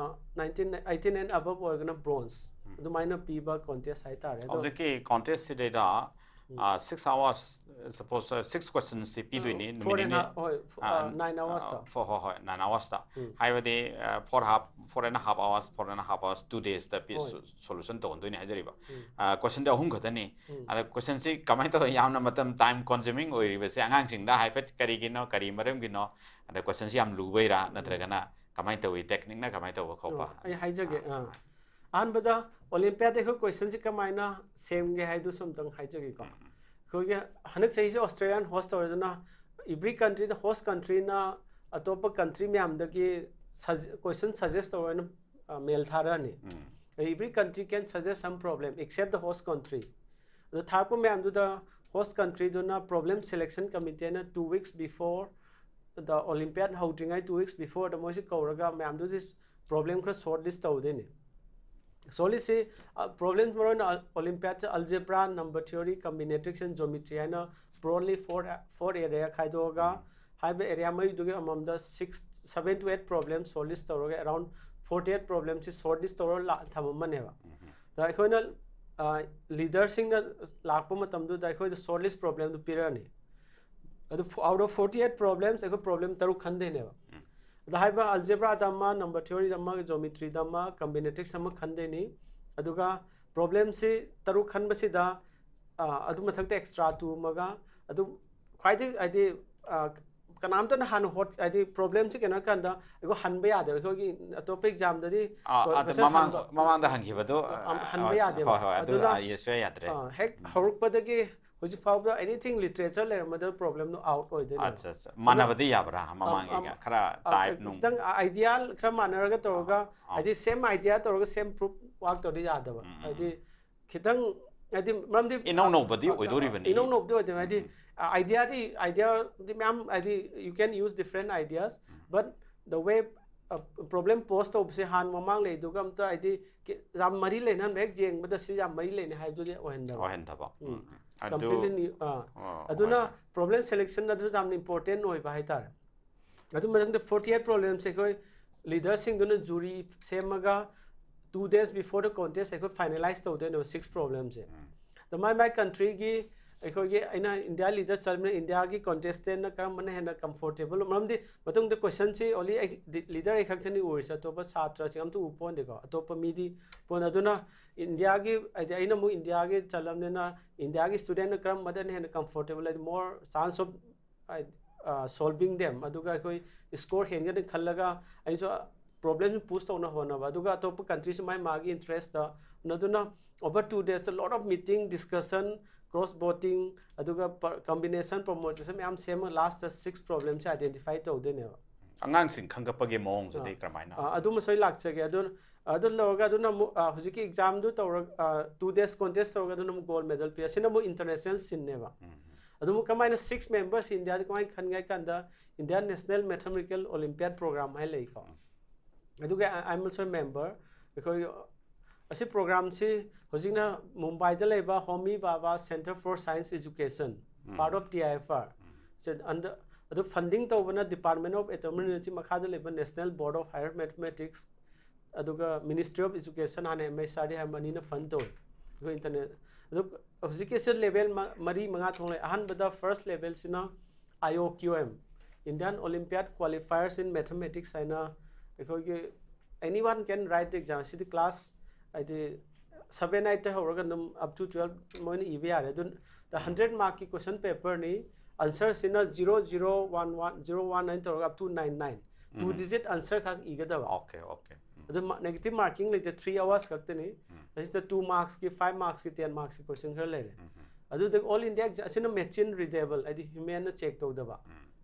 nineteen eighteen and above ꯑꯣꯏꯔꯒꯅ bronze꯫ ꯑꯗꯨꯃꯥꯏꯅ ꯄꯤꯕ contest ꯍꯥꯏꯇꯥꯔꯦ꯫ ꯑꯗꯣ ꯍꯧꯖꯤꯛꯀꯤ contestꯁꯤꯗꯩꯗ six hours, suppose six questionsꯁꯤ ꯄꯤꯗꯣꯏꯅꯤ four and ꯅꯨꯃꯤꯠ half, ꯍꯣꯏ, uh, nine hoursꯇ꯫ ꯍꯣꯏ ꯍꯣꯏ ꯍꯣꯏ, nine hoursꯇ꯫ ꯍꯥꯏꯕꯗꯤ four half, four and a half hours, four and a half hours, two daysꯇ solution ꯇꯧꯍꯟꯗꯣꯏꯅꯤ ꯍꯥꯏꯖꯔꯤꯕ꯫ Questionꯗꯤ ꯑꯍꯨꯝ ꯈꯛꯇꯅꯤ꯫ ꯑꯗ questionꯁꯤ ꯀꯃꯥꯏꯅ ꯇꯧꯔ ꯌꯥꯝꯅ ꯃꯇꯝ time consuming ꯑꯣꯏꯔꯤꯕꯁꯦ ꯑꯉꯥꯡꯁꯤꯡꯗ ꯍꯥꯏꯐꯦꯠ ꯀꯔꯤꯒꯤꯅꯣ, ꯀꯔꯤ ꯃꯔꯝꯒꯤꯅꯣ, ꯑꯗ questionꯁꯤ ꯌꯥꯝ ꯂꯨꯕꯩꯔꯥ ꯅꯠꯇ꯭ꯔꯒꯅ ꯀꯃꯥꯏꯅ ꯇꯧꯏ, technicꯅ ꯀꯃꯥꯏꯅ ꯇꯧꯕ ꯈꯣꯠꯄ? ꯑꯩ ꯍꯥꯏꯖꯒꯦ꯫ ꯑꯍꯥꯟꯕꯗ Olympiadꯗ ꯑꯩꯈꯣꯏ questionꯁꯤ ꯀꯃꯥꯏꯅ ꯁꯦꯝꯒꯦ ꯍꯥꯏꯗꯨꯁꯨ ꯑꯝꯇꯪ ꯍꯥꯏꯖꯒꯦꯀꯣ꯫ ꯑꯩꯈꯣꯏꯒꯤ ꯍꯟꯗꯛ ꯆꯍꯤꯁꯦ Australiaꯅ host ꯇꯧꯔꯦꯗꯅ, every countryꯗ host countryꯅ ꯑꯇꯣꯞꯄ country ꯃꯌꯥꯝꯗꯒꯤ question suggest ꯇꯧꯔꯒ mail ꯊꯥꯔꯛꯑꯅꯤ꯫ Every country can suggest some problem except the host country꯫ ꯑꯗꯣ ꯊꯥꯔꯛꯄ ꯃꯌꯥꯝꯗꯨꯗ host countryꯗꯨꯅ problem selection committeeꯅ two weeks before the Olympiad ꯍꯧꯗ꯭ꯔꯤꯉꯩ two weeks beforeꯗ ꯃꯣꯏꯁꯤ ꯀꯧꯔꯒ ꯃꯌꯥꯝꯗꯨꯁꯤ problem ꯈꯔ short list ꯇꯧꯗꯣꯏꯅꯤ꯫ Short listꯁꯤ problems ꯃꯔꯨ ꯑꯣꯏꯅ Olympiadꯁꯦ algebra, number theory, combinatorics and geometry ꯍꯥꯏꯅ broadly four four area ꯈꯥꯏꯗꯣꯛꯑꯒ ꯍꯥꯏꯕ area ꯃꯔꯤꯗꯨꯒꯤ ꯑꯃꯃꯝꯗ six seven to eight problems short list ꯇꯧꯔꯒ around forty eight problemsꯁꯤ short list ꯇꯧꯔꯒ ꯊꯝꯃꯝꯃꯅꯦꯕ꯫ ꯑꯗ ꯑꯩꯈꯣꯏꯅ leaderꯁꯤꯡꯅ ꯂꯥꯛꯄ ꯃꯇꯝꯗꯨꯗ ꯑꯩꯈꯣꯏꯗ short list problemꯗꯨ ꯄꯤꯔꯛꯑꯅꯤ꯫ ꯑꯗꯨ out of forty eight problems ꯑꯩꯈꯣꯏ problem ꯇꯔꯨꯛ ꯈꯟꯗꯣꯏꯅꯦꯕ꯫ ꯑꯗ ꯍꯥꯏꯕ algebraꯗ ꯑꯃ, number theoryꯗ ꯑꯃ, geometryꯗ ꯑꯃ, combinatorics ꯑꯃ ꯈꯟꯗꯣꯏꯅꯤ꯫ ꯑꯗꯨꯒ problemꯁꯤ ꯇꯔꯨꯛ ꯈꯟꯕꯁꯤꯗ ꯑꯗꯨ ꯃꯊꯛꯇ extra two ꯑꯃꯒ, ꯑꯗꯨ ꯈ꯭ꯋꯥꯏꯗꯒꯤ ꯍꯥꯏꯗꯤ ꯀꯅꯥꯝꯇꯅ ꯍꯥꯟꯅ ꯍꯣꯠ ꯍꯥꯏꯗꯤ problemꯁꯤ ꯀꯩꯅꯣ ꯍꯥꯏꯀꯥꯟꯗ ꯑꯩꯈꯣꯏ ꯍꯟꯕ ꯌꯥꯗꯦꯕ꯫ ꯑꯩꯈꯣꯏꯒꯤ ꯑꯇꯣꯞꯄ examꯗꯗꯤ ꯃꯃꯥꯡꯗ ꯍꯟꯈꯤꯕꯗꯣ ꯍꯟꯕ ꯌꯥꯗꯦꯕ꯫ ꯍꯣꯏ ꯍꯣꯏ, ꯑꯗꯨ ꯑꯗꯨꯅ ꯌꯦꯁ ꯌꯥꯗ꯭ꯔꯦ꯫ ꯍꯦꯛ ꯍꯧꯔꯛꯄꯗꯒꯤ ꯍꯧꯖꯤꯛ ꯐꯥꯎꯕꯗ anything literature ꯂꯩꯔꯝꯕꯗ problemꯗꯣ out ꯑꯣꯏꯗꯣꯏꯅꯦꯕ꯫ ꯑꯠꯆꯥ ꯑꯠꯆꯥ, ꯃꯥꯟꯅꯕꯗꯤ ꯌꯥꯕ꯭ꯔꯥ ꯃꯃꯥꯡꯒꯤꯒ? ꯑꯝ, ꯈꯔ ꯑ, type ꯅꯨꯡ? ꯈꯤꯇꯪ idea ꯈꯔ ꯃꯥꯟꯅꯔꯒ ꯇꯧꯔꯒ, ꯑꯥ꯫ ꯍꯥꯏꯗꯤ same idea ꯇꯧꯔꯒ same proof work ꯇꯧꯔꯗꯤ ꯌꯥꯗꯕ꯫ ꯎꯝ, ꯎꯝ, ꯍꯥꯏꯗꯤ ꯈꯤꯇꯪ, ꯍꯥꯏꯗꯤ ꯃꯔꯝꯗꯤ ꯏꯅꯧ ꯅꯧꯕꯗꯤ ꯑ, ꯑꯣꯏꯗꯣꯔꯤꯕꯅꯤ꯫ ꯏꯅꯧ ꯅꯧꯕꯗꯤ ꯑꯣꯏꯗꯣꯏꯅꯤ꯫ ꯍꯥꯏꯗꯤ ꯎꯝ, ideaꯗꯤ, ideaꯗꯤ ꯃꯌꯥꯝ, ꯍꯥꯏꯗꯤ you can use different ideas, but the way problem pose ꯇꯧꯕꯁꯦ ꯍꯥꯟꯅ ꯃꯃꯥꯡ ꯂꯩꯗꯨꯒ ꯑꯝꯇ, ꯍꯥꯏꯗꯤ ꯀꯦ-, ꯌꯥꯝ ꯃꯔꯤ ꯂꯩꯅꯍꯟꯕ, ꯍꯦꯛ ꯌꯦꯡꯕꯗ ꯁꯤ ꯌꯥꯝ ꯃꯔꯤ ꯂꯩꯅꯩ ꯍꯥꯏꯕꯗꯨꯗꯤ ꯑꯣꯏꯍꯟꯗꯕ꯫ ꯑꯣꯏꯍꯟꯗꯕ꯫ ꯎꯝ꯫ ꯎꯝ꯫ ꯑꯗꯨ Completely new, ꯑꯥ꯫ ꯑꯣ, ꯑꯗꯨꯅ ꯍꯣꯏ, ꯍꯣꯏ꯫ Problem selection ꯑꯗꯨꯁꯨ ꯌꯥꯝꯅ important ꯑꯣꯏꯕ ꯍꯥꯏꯇꯥꯔꯦ꯫ ꯑꯗꯨ ꯃꯊꯪꯗ forty eight problemꯁꯦ ꯑꯩꯈꯣꯏ leaderꯁꯤꯡꯗꯨꯅ jury ꯁꯦꯝꯃꯒ two days before the contest ꯑꯩꯈꯣꯏ finalize ꯇꯧꯗꯣꯏꯅꯦꯕ six problemꯁꯦ꯫ ꯑꯗꯣ ꯃꯥꯏ ꯃꯥꯏ countryꯒꯤ, ꯑꯩꯈꯣꯏꯒꯤ, ꯑꯩꯅ India leader ꯆꯠꯂꯕꯅꯤꯅ Indiaꯒꯤ contestantꯅ ꯀꯔꯝꯕꯅ ꯍꯦꯟꯅ comfortable, ꯃꯔꯝꯗꯤ ꯃꯇꯨꯡꯗ questionꯁꯤ only ꯑꯩ, leader ꯑꯩ ꯈꯛꯇꯅꯤ ꯎꯔꯤꯁꯦ, ꯑꯇꯣꯞꯄ ꯁꯥꯇ꯭ꯔꯁꯤꯡ ꯑꯝꯇ ꯎ ꯄꯣꯟꯗꯦꯀꯣ, ꯑꯇꯣꯞꯄ ꯃꯤꯗꯤ ꯄꯣꯟ-, ꯑꯗꯨꯅ Indiaꯒꯤ, ꯍꯥꯏꯗꯤ ꯑꯩꯅ ꯑꯃꯨꯛ Indiaꯒꯤ ꯆꯠꯂꯕꯅꯤꯅ Indiaꯒꯤ studentꯅ ꯀꯔꯝꯕꯗꯅ ꯍꯦꯟꯅ comfortable, ꯍꯥꯏꯗꯤ more chance of, ꯍꯥꯏꯗꯤ, ꯑ, solving them, ꯑꯗꯨꯒ ꯑꯩꯈꯣꯏ score ꯍꯦꯟꯒꯅꯤ ꯈꯜꯂꯒ ꯑꯩꯁꯨ problem push ꯇꯧꯅ ꯍꯣꯠꯅꯕ, ꯑꯗꯨꯒ ꯑꯇꯣꯞꯄ countryꯁꯨ ꯃꯥꯏ ꯃꯥꯒꯤ interestꯇ, ꯑꯗꯨꯅ over two days lot of meeting, discussion, cross voting, ꯑꯗꯨꯒ per-, combination permutation ꯃꯌꯥꯝ ꯁꯦꯝꯃꯒ lastꯇ six problemꯁꯦ identify ꯇꯧꯗꯣꯏꯅꯦꯕ꯫ ꯑꯉꯥꯡꯁꯤꯡ ꯈꯟꯒꯠꯄꯒꯤ ꯃꯑꯣꯡꯁꯤꯗꯤ ꯑꯥ꯫ ꯀꯔꯝꯍꯥꯏꯅ? ꯑꯥ, ꯑꯗꯨꯃꯁꯨ ꯑꯩ ꯂꯥꯛꯆꯒꯦ꯫ ꯑꯗꯨ, ꯑꯗꯨ ꯂꯧꯔꯒ ꯑꯗꯨꯅ ꯑꯃꯨꯛ, ꯑꯥ, ꯍꯧꯖꯤꯛꯀꯤ examꯗꯨ ꯇꯧꯔꯒ, ꯑꯥ, two days contest ꯇꯧꯔꯒ ꯑꯗꯨꯅ ꯑꯃꯨꯛ gold medal ꯄꯤ꯫ ꯑꯁꯤꯅ ꯑꯃꯨꯛ international sceneꯅꯦꯕ꯫ ꯑꯗꯨ ꯑꯃꯨꯛ ꯀꯃꯥꯏꯅ six members Indiaꯗ ꯀꯃꯥꯏꯅ ꯈꯟꯒꯦ ꯍꯥꯏ ꯀꯥꯟꯗ Indian National Mathematical Olympiad Program ꯍꯥꯏ ꯂꯩꯀꯣ꯫ ꯑꯗꯨꯒ I, I'm also a member꯫ ꯑꯩꯈꯣꯏ ꯑꯁꯤ programꯁꯤ ꯍꯧꯖꯤꯛꯅ ꯃꯨꯝꯕꯥꯏꯗ ꯂꯩꯕ Homi Bhabha Centre for Science Education, part of T I F R꯫ Say under, ꯑꯗꯨ funding ꯇꯧꯕꯅ Department of Atomic Energy ꯃꯈꯥꯗ ꯂꯩꯕ National Board of Higher Mathematics, ꯑꯗꯨꯒ Ministry of Education, ꯍꯥꯟꯅ M H R D ꯍꯥꯏꯕ ꯑꯅꯤꯅ fund ꯇꯧꯋꯤ꯫ ꯑꯩꯈꯣꯏ internet, ꯑꯗꯨ ꯍꯧꯖꯤꯛꯀꯤꯁꯦ level ꯃ-, ꯃꯔꯤ ꯃꯉꯥ ꯊꯣꯛꯅ ꯂꯩ꯫ ꯑꯍꯥꯟꯕꯗ first levelꯁꯤꯅ I O Q M, Indian Olympiad Qualifiers in Mathematics ꯍꯥꯏꯅ, ꯑꯩꯈꯣꯏꯒꯤ anyone can write the exam꯫ CD class, ꯍꯥꯏꯗꯤ seven eight ꯇ ꯍꯧꯔꯒ ꯑꯗꯨꯝ up to twelve ꯃꯣꯏꯅ ꯏꯕ ꯌꯥꯔꯦ꯫ ꯑꯗꯨ hundred markꯀꯤ question paperꯅꯤ꯫ Answerꯁꯤꯅ zero zero one one, zero one ꯍꯥꯏꯅ ꯇꯧꯔꯒ up to nine nine, two digit answer ꯈꯛ ꯏꯒꯗꯕ꯫ Okay, okay. ꯎꯝ꯫ ꯑꯗꯨ ꯃ-, negative marking ꯂꯩꯇꯦ, three hours ꯈꯛꯇꯅꯤ꯫ ꯑꯁꯤꯗ two marksꯀꯤ, five marksꯀꯤ, ten marksꯀꯤ question ꯈꯔ ꯂꯩꯔꯦ꯫ ꯑꯗꯨꯗ ꯑꯣꯜ ꯏꯟꯗꯤꯌꯥ ꯑꯁꯤꯅ ꯃꯦꯆꯤꯟ ꯔꯤꯗꯦꯕꯜ, ꯍꯥꯏꯗꯤ ꯍ꯭ꯌꯨꯃꯦꯟꯅ ꯆꯦꯛ ꯇꯧꯗꯕ,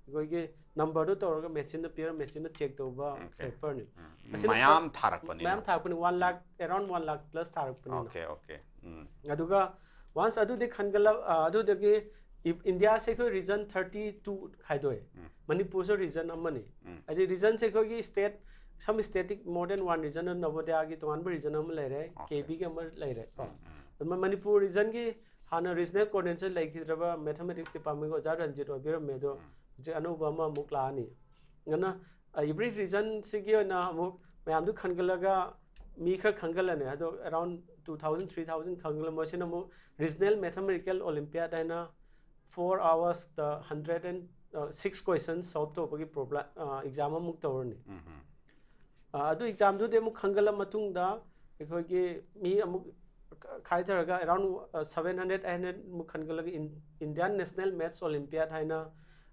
ꯑꯩꯈꯣꯏꯒꯤ ꯅꯝꯕꯔꯗꯣ ꯇꯧꯔꯒ ꯃꯦꯆꯤꯟꯗ ꯄꯤꯔ ꯃꯦꯆꯤꯟꯅ ꯆꯦꯛ ꯇꯧꯕ Okay. ꯄꯦꯄꯔꯅꯤ. ꯎꯝ. ꯑꯁꯤꯅ ꯃꯌꯥꯝ ꯊꯥꯔꯛꯄꯅꯤꯅ. ꯃꯌꯥꯝ ꯊꯥꯔꯛꯄꯅꯤ, ꯋꯥꯟ ꯂꯥꯛ, ꯑꯦꯔꯥꯎꯟ ꯋꯥꯟ ꯂꯥꯛ ꯄ꯭ꯂꯁ ꯊꯥꯔꯛꯄꯅꯤꯅ. Okay, okay. ꯎꯝ. ꯑꯗꯨꯒ ꯋꯥꯟꯁ ꯑꯗꯨꯗꯤ ꯈꯟꯒꯠꯂ ꯑ, ꯑꯗꯨꯗꯒꯤ ꯏ- ꯏꯟꯗꯤꯌꯥꯁꯦ ꯑꯩꯈꯣꯏ ꯔꯤꯖꯟ ꯊꯥꯔꯇꯤ ꯇꯨ ꯈꯥꯏꯗꯣꯛꯑꯦ. ꯎꯝ. ꯃꯅꯤꯄꯨꯔꯁꯨ ꯔꯤꯖꯟ ꯑꯃꯅꯤ. ꯎꯝ. ꯍꯥꯏꯗꯤ ꯔꯤꯖꯟꯁꯦ ꯑꯩꯈꯣꯏꯒꯤ ꯁ꯭ꯇꯦꯠ, ꯁꯝ ꯁ꯭ꯇꯦꯠꯇꯤ ꯃꯣꯔ ꯗꯦꯟ ꯋꯥꯟ ꯔꯤꯖꯟ, ꯅꯕꯣꯗꯤꯌꯥꯒꯤ ꯇꯣꯉꯥꯟꯕ ꯔꯤꯖꯟ ꯑꯃ ꯂꯩꯔꯦ, Okay. ꯀꯦꯕꯤꯒꯤ ꯑꯃ ꯂꯩꯔꯦ ꯀꯣ. ꯎꯝ, ꯎꯝ. ꯑꯗꯨ ꯃ- ꯃꯅꯤꯄꯨꯔ ꯔꯤꯖꯟꯒꯤ ꯍꯥꯟꯅ ꯔꯤꯖꯅꯦꯜ ꯀꯣꯑꯣꯔꯗꯤꯅꯦꯇꯔ ꯂꯩꯈꯤꯗ꯭ꯔꯕ ꯃꯦꯊꯃꯦꯇꯤꯛꯁ ꯗꯤꯄꯥꯔꯠꯃꯦꯟꯒꯤ ꯑꯣꯖꯥ ꯔꯟꯖꯤꯠ ꯑꯣꯏꯕꯤꯔꯝꯃꯦ, ꯑꯗꯣ ꯎꯝ. ꯍꯧꯖꯤꯛ ꯑꯅꯧꯕ ꯑꯃꯃꯨꯛ ꯂꯥꯛꯑꯅꯤ. ꯑꯗꯨꯅ ꯑ, every ꯔꯤꯖꯟꯁꯤꯒꯤ ꯑꯣꯏꯅ ꯑꯃꯨꯛ ꯃꯌꯥꯝꯗꯨ ꯈꯟꯒꯠꯂꯒ ꯃꯤ ꯈꯔ ꯈꯟꯒꯠꯂꯅꯤ, ꯑꯗꯣ around two thousand three thousand ꯈꯟꯒꯠꯂ ꯃꯣꯏꯁꯤꯅ ꯑꯃꯨꯛ ꯔꯤꯖꯅꯦꯜ ꯃꯦꯊꯃꯦꯇꯤꯀꯦꯜ ꯑꯣꯂꯤꯝꯄꯤꯌꯥꯠ ꯍꯥꯏꯅ ꯐꯣꯔ ꯑꯋꯥꯔꯁꯇ hundred and six question solve ꯇꯧꯕꯒꯤ ꯄ꯭ꯔꯣꯕ꯭ꯂꯦꯝ ꯑꯦꯛꯖꯥꯝ ꯑꯃꯨꯛ ꯇꯧꯔꯅꯤ. ꯎꯝ, ꯎꯝ. ꯑ, ꯑꯗꯨ ꯑꯦꯛꯖꯥꯝꯗꯨꯗꯤ ꯑꯃꯨꯛ ꯈꯟꯒꯠꯂ ꯃꯇꯨꯡꯗ ꯑꯩꯈꯣꯏꯒꯤ ꯃꯤ ꯑꯃꯨꯛ ꯈ- ꯈꯥꯏꯊꯔꯒ around seven hundred eight hundred ꯑꯃꯨꯛ ꯈꯟꯒꯠꯂꯒ ꯏꯟꯗꯤꯌꯥꯟ ꯅꯦꯁꯅꯦꯜ ꯃꯦꯠꯁ ꯑꯣꯂꯤꯝꯄꯤꯌꯥꯠ ꯍꯥꯏꯅ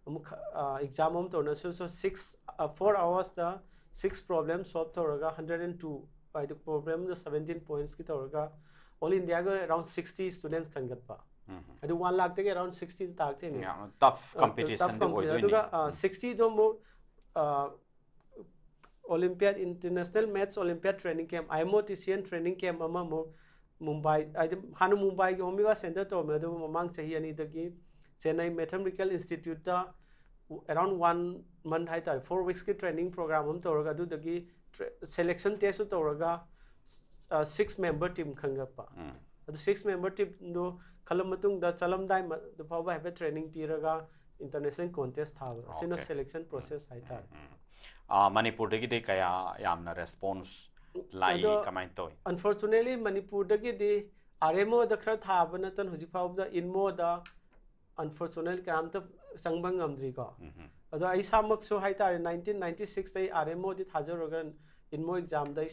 ꯑꯃꯨꯛ ꯑꯦꯛꯖꯥꯝ ꯑꯃ ꯇꯧꯔꯅꯤ. ꯁꯣ ꯁꯣ ꯁꯤꯛꯁ ꯐꯣꯔ ꯑꯋꯥꯔꯁꯇ ꯁꯤꯛꯁ ꯄ꯭ꯔꯣꯕ꯭ꯂꯦꯝ ꯁꯣꯜꯕ ꯇꯧꯔꯒ ꯍꯟꯗ꯭ꯔꯦꯠ ꯑꯦꯟ ꯇꯨ, ꯍꯥꯏꯗꯤ ꯄ꯭ꯔꯣꯕ꯭ꯂꯦꯝꯗ ꯁꯚꯦꯟꯇꯤꯟ ꯄꯣꯏꯟꯠꯁꯀꯤ ꯇꯧꯔꯒ ꯑꯣꯜ ꯏꯟꯗꯤꯌꯥꯒꯤ ꯑꯦꯔꯥꯎꯟ ꯁꯤꯛꯁꯇꯤ ꯁ꯭ꯇꯨꯗꯦꯟꯠꯁ ꯈꯟꯒꯠꯄ. ꯎꯝ, ꯎꯝ. ꯑꯗꯨ ꯋꯥꯟ ꯂꯥꯛꯇꯒꯤ ꯑꯦꯔꯥꯎꯟ ꯁꯤꯛꯁꯇꯤ ꯇꯥꯔꯛꯇꯣꯏꯅꯦ. ꯌꯥꯝ ꯇꯐ ꯑ, ꯀꯝꯄꯤꯇꯤꯁꯟꯗꯤ ꯇꯐ ꯀꯝꯄꯤꯇꯤꯁꯟ. ꯑꯣꯏꯗꯣꯏꯅꯤ. ꯑꯗꯨꯒ ꯑ, ꯎꯝ. ꯁꯤꯛꯁꯇꯤꯗꯣ ꯑꯃꯨꯛ uh, olympiad, international maths olympiad training camp, I M O T C and training camp ꯑꯃꯃꯨꯛ ꯃꯨꯝꯕꯥꯏ, ꯍꯥꯏꯗꯤ ꯍꯥꯟꯅ ꯃꯨꯝꯕꯥꯏꯒꯤ ꯑꯣꯃꯤꯒꯥ ꯁꯦꯟꯇꯔ ꯇꯧꯔꯝꯃꯦ, ꯑꯗꯨꯕꯨ ꯃꯃꯥꯡ ꯆꯍꯤ ꯑꯅꯤꯗꯒꯤ ꯆꯦꯟꯅꯥꯏ ꯃꯦꯊꯃꯦꯇꯤꯀꯦꯜ ꯏꯟꯁꯇꯤꯇ꯭ꯌꯨꯠꯇ ꯑꯦꯔꯥꯎꯟ ꯋꯥꯟ ꯃꯟꯊ ꯍꯥꯏꯇꯥꯔꯦ, ꯐꯣꯔ ꯋꯤꯛꯁꯀꯤ ꯇ꯭ꯔꯦꯅꯤꯡ ꯄ꯭ꯔꯣꯒ꯭ꯔꯥꯝ ꯑꯃ ꯇꯧꯔꯒ ꯑꯗꯨꯗꯒꯤ ꯁꯦꯂꯦꯛꯁꯟ ꯇꯦꯁꯁꯨ ꯇꯧꯔꯒ ꯁꯤꯛꯁ ꯃꯦꯝꯕꯔ ꯇꯤꯝ ꯈꯟꯒꯠꯄ. ꯎꯝ. ꯑꯗꯨ ꯁꯤꯛꯁ ꯃꯦꯝꯕꯔ ꯇꯤꯝꯗꯨ ꯈꯜꯂ ꯃꯇꯨꯡꯗ ꯆꯠꯂꯝꯗꯥꯏ ꯃ- ꯑꯗꯨ ꯐꯥꯎꯕ ꯍꯥꯏꯐꯦꯠ ꯇ꯭ꯔꯦꯅꯤꯡ ꯄꯤꯔꯒ ꯏꯟꯇꯔꯅꯦꯁꯅꯦꯜ ꯀꯣꯟꯇꯦꯁ ꯊꯥꯕ, ꯑꯁꯤꯅ Okay. ꯁꯦꯂꯦꯛꯁꯟ ꯄ꯭ꯔꯣꯁꯦꯁ ꯍꯥꯏꯇꯥꯔꯦ. ꯎꯝ. ꯑ, ꯃꯅꯤꯄꯨꯔꯗꯒꯤꯗꯤ ꯀꯌꯥ ꯌꯥꯝꯅ ꯔꯦꯁꯄꯣꯟꯁ ꯂꯥꯛꯏ, ꯑꯗꯣ ꯀꯃꯥꯏꯅ ꯇꯧꯏ? ꯑꯟꯐꯣꯔꯆꯨꯅꯦꯠꯂꯤ ꯃꯅꯤꯄꯨꯔꯗꯒꯤꯗꯤ ꯑꯥꯔ ꯑꯦꯝ ꯑꯣꯗ ꯈꯔ ꯊꯥꯕ ꯅꯠꯇꯅ ꯍꯧꯖꯤꯛ ꯐꯥꯎꯕꯗ ꯏꯟꯃꯣꯗ ꯑꯟꯐꯣꯔꯆꯨꯅꯦꯠꯂꯤ ꯀꯅꯥꯝꯇ ꯆꯪꯕ ꯉꯝꯗ꯭ꯔꯤꯀꯣ. ꯎꯝ, ꯎꯝ. ꯑꯗꯣ ꯑꯩ ꯏꯁꯥꯃꯛꯁꯨ ꯍꯥꯏꯇꯥꯔꯦ, ꯅꯥꯏꯟꯇꯤꯟ ꯅꯥꯏꯟꯇꯤ ꯁꯤꯛꯁꯇꯩ ꯑꯥꯔ ꯑꯦꯝ ꯑꯣꯗꯤ ꯊꯥꯖꯔꯨꯔꯒ ꯏꯟꯃꯣ ꯑꯦꯛꯖꯥꯝꯗ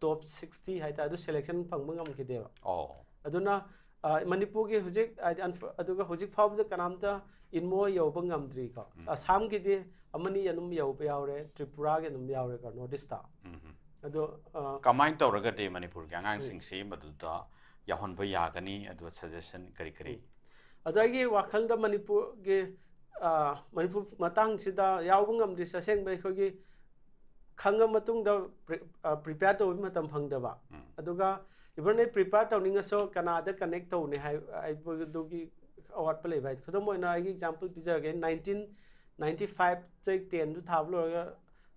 ꯇꯣꯞ ꯁꯤꯛꯁꯇꯤ ꯍꯥꯏꯇꯥꯔꯦ, ꯑꯗꯨ ꯁꯦꯂꯦꯛꯁꯟ ꯐꯪꯕ ꯉꯝꯈꯤꯗꯦꯕ. ꯑꯣ. ꯑꯗꯨꯅ ꯑ, ꯃꯅꯤꯄꯨꯔꯒꯤ ꯍꯧꯖꯤꯛ ꯍꯥꯏꯗꯤ ꯑꯟꯐ- ꯑꯗꯨꯒ ꯍꯧꯖꯤꯛ ꯐꯥꯎꯕꯗ ꯀꯅꯥꯝꯇ ꯏꯟꯃꯣ ꯌꯧꯕ ꯉꯝꯗ꯭ꯔꯤꯀꯣ. ꯎꯝ. ꯑꯁꯥꯝꯒꯤꯗꯤ ꯑꯃꯅꯤ ꯑꯗꯨꯝ ꯌꯧꯕ ꯌꯥꯎꯔꯦ, ꯇ꯭ꯔꯤꯄꯨꯔꯥꯒꯤ ꯑꯗꯨꯝ ꯌꯥꯎꯔꯦꯀꯣ, ꯅꯣꯔꯠ ꯏꯁꯇ. ꯎꯝ, ꯎꯝ. ꯑꯗꯣ ꯑ, ꯀꯃꯥꯏꯅ ꯇꯧꯔꯒꯗꯤ ꯃꯅꯤꯄꯨꯔꯒꯤ ꯑꯉꯥꯡꯁꯤꯡꯁꯤ ꯃꯗꯨꯗ ꯌꯥꯎꯍꯟꯕ ꯌꯥꯒꯅꯤ, ꯑꯗꯨꯒ ꯁꯖꯦꯁꯟ ꯀꯔꯤ ꯀꯔꯤ? ꯑꯗꯣ ꯑꯩꯒꯤ ꯋꯥꯈꯜꯗ ꯃꯅꯤꯄꯨꯔꯒꯤ, ꯑ, ꯃꯅꯤꯄꯨꯔ ꯃꯇꯥꯡꯁꯤꯗ ꯌꯥꯎꯕ ꯉꯝꯗ꯭ꯔꯤꯁꯦ ꯑꯁꯦꯡꯕ ꯑꯩꯈꯣꯏꯒꯤ ꯈꯪꯉ ꯃꯇꯨꯡꯗ ꯄ꯭ꯔꯤ-, ꯑ, ꯄ꯭ꯔꯤꯄꯦꯌꯔ ꯇꯧꯕꯒꯤ ꯃꯇꯝ ꯐꯪꯗꯕ꯫ ꯎꯝ꯫ ꯑꯗꯨꯒ even ꯑꯩ ꯄ꯭ꯔꯤꯄꯦꯌꯔ ꯇꯧꯅꯤꯡꯉꯁꯨ ꯀꯅꯥꯗ ꯀꯅꯦꯛ ꯇꯧꯅꯤ ꯍꯥꯏ-, ꯍꯥꯏꯕꯗꯨꯒꯤ ꯑꯋꯥꯠꯄ ꯂꯩꯕ ꯍꯥꯏꯗꯤ, ꯈꯨꯗꯝ ꯑꯣꯏꯅ ꯑꯩꯒꯤ ꯑꯦꯛꯖꯥꯝꯄꯜ ꯄꯤꯖꯔꯒꯦ, ꯅꯥꯏꯟꯇꯤꯟ ꯅꯥꯏꯟꯇꯤ ꯐꯥꯏꯚ ꯆꯍꯤ ꯇꯦꯟꯗꯨ ꯊꯥꯕ ꯂꯣꯏꯔꯒ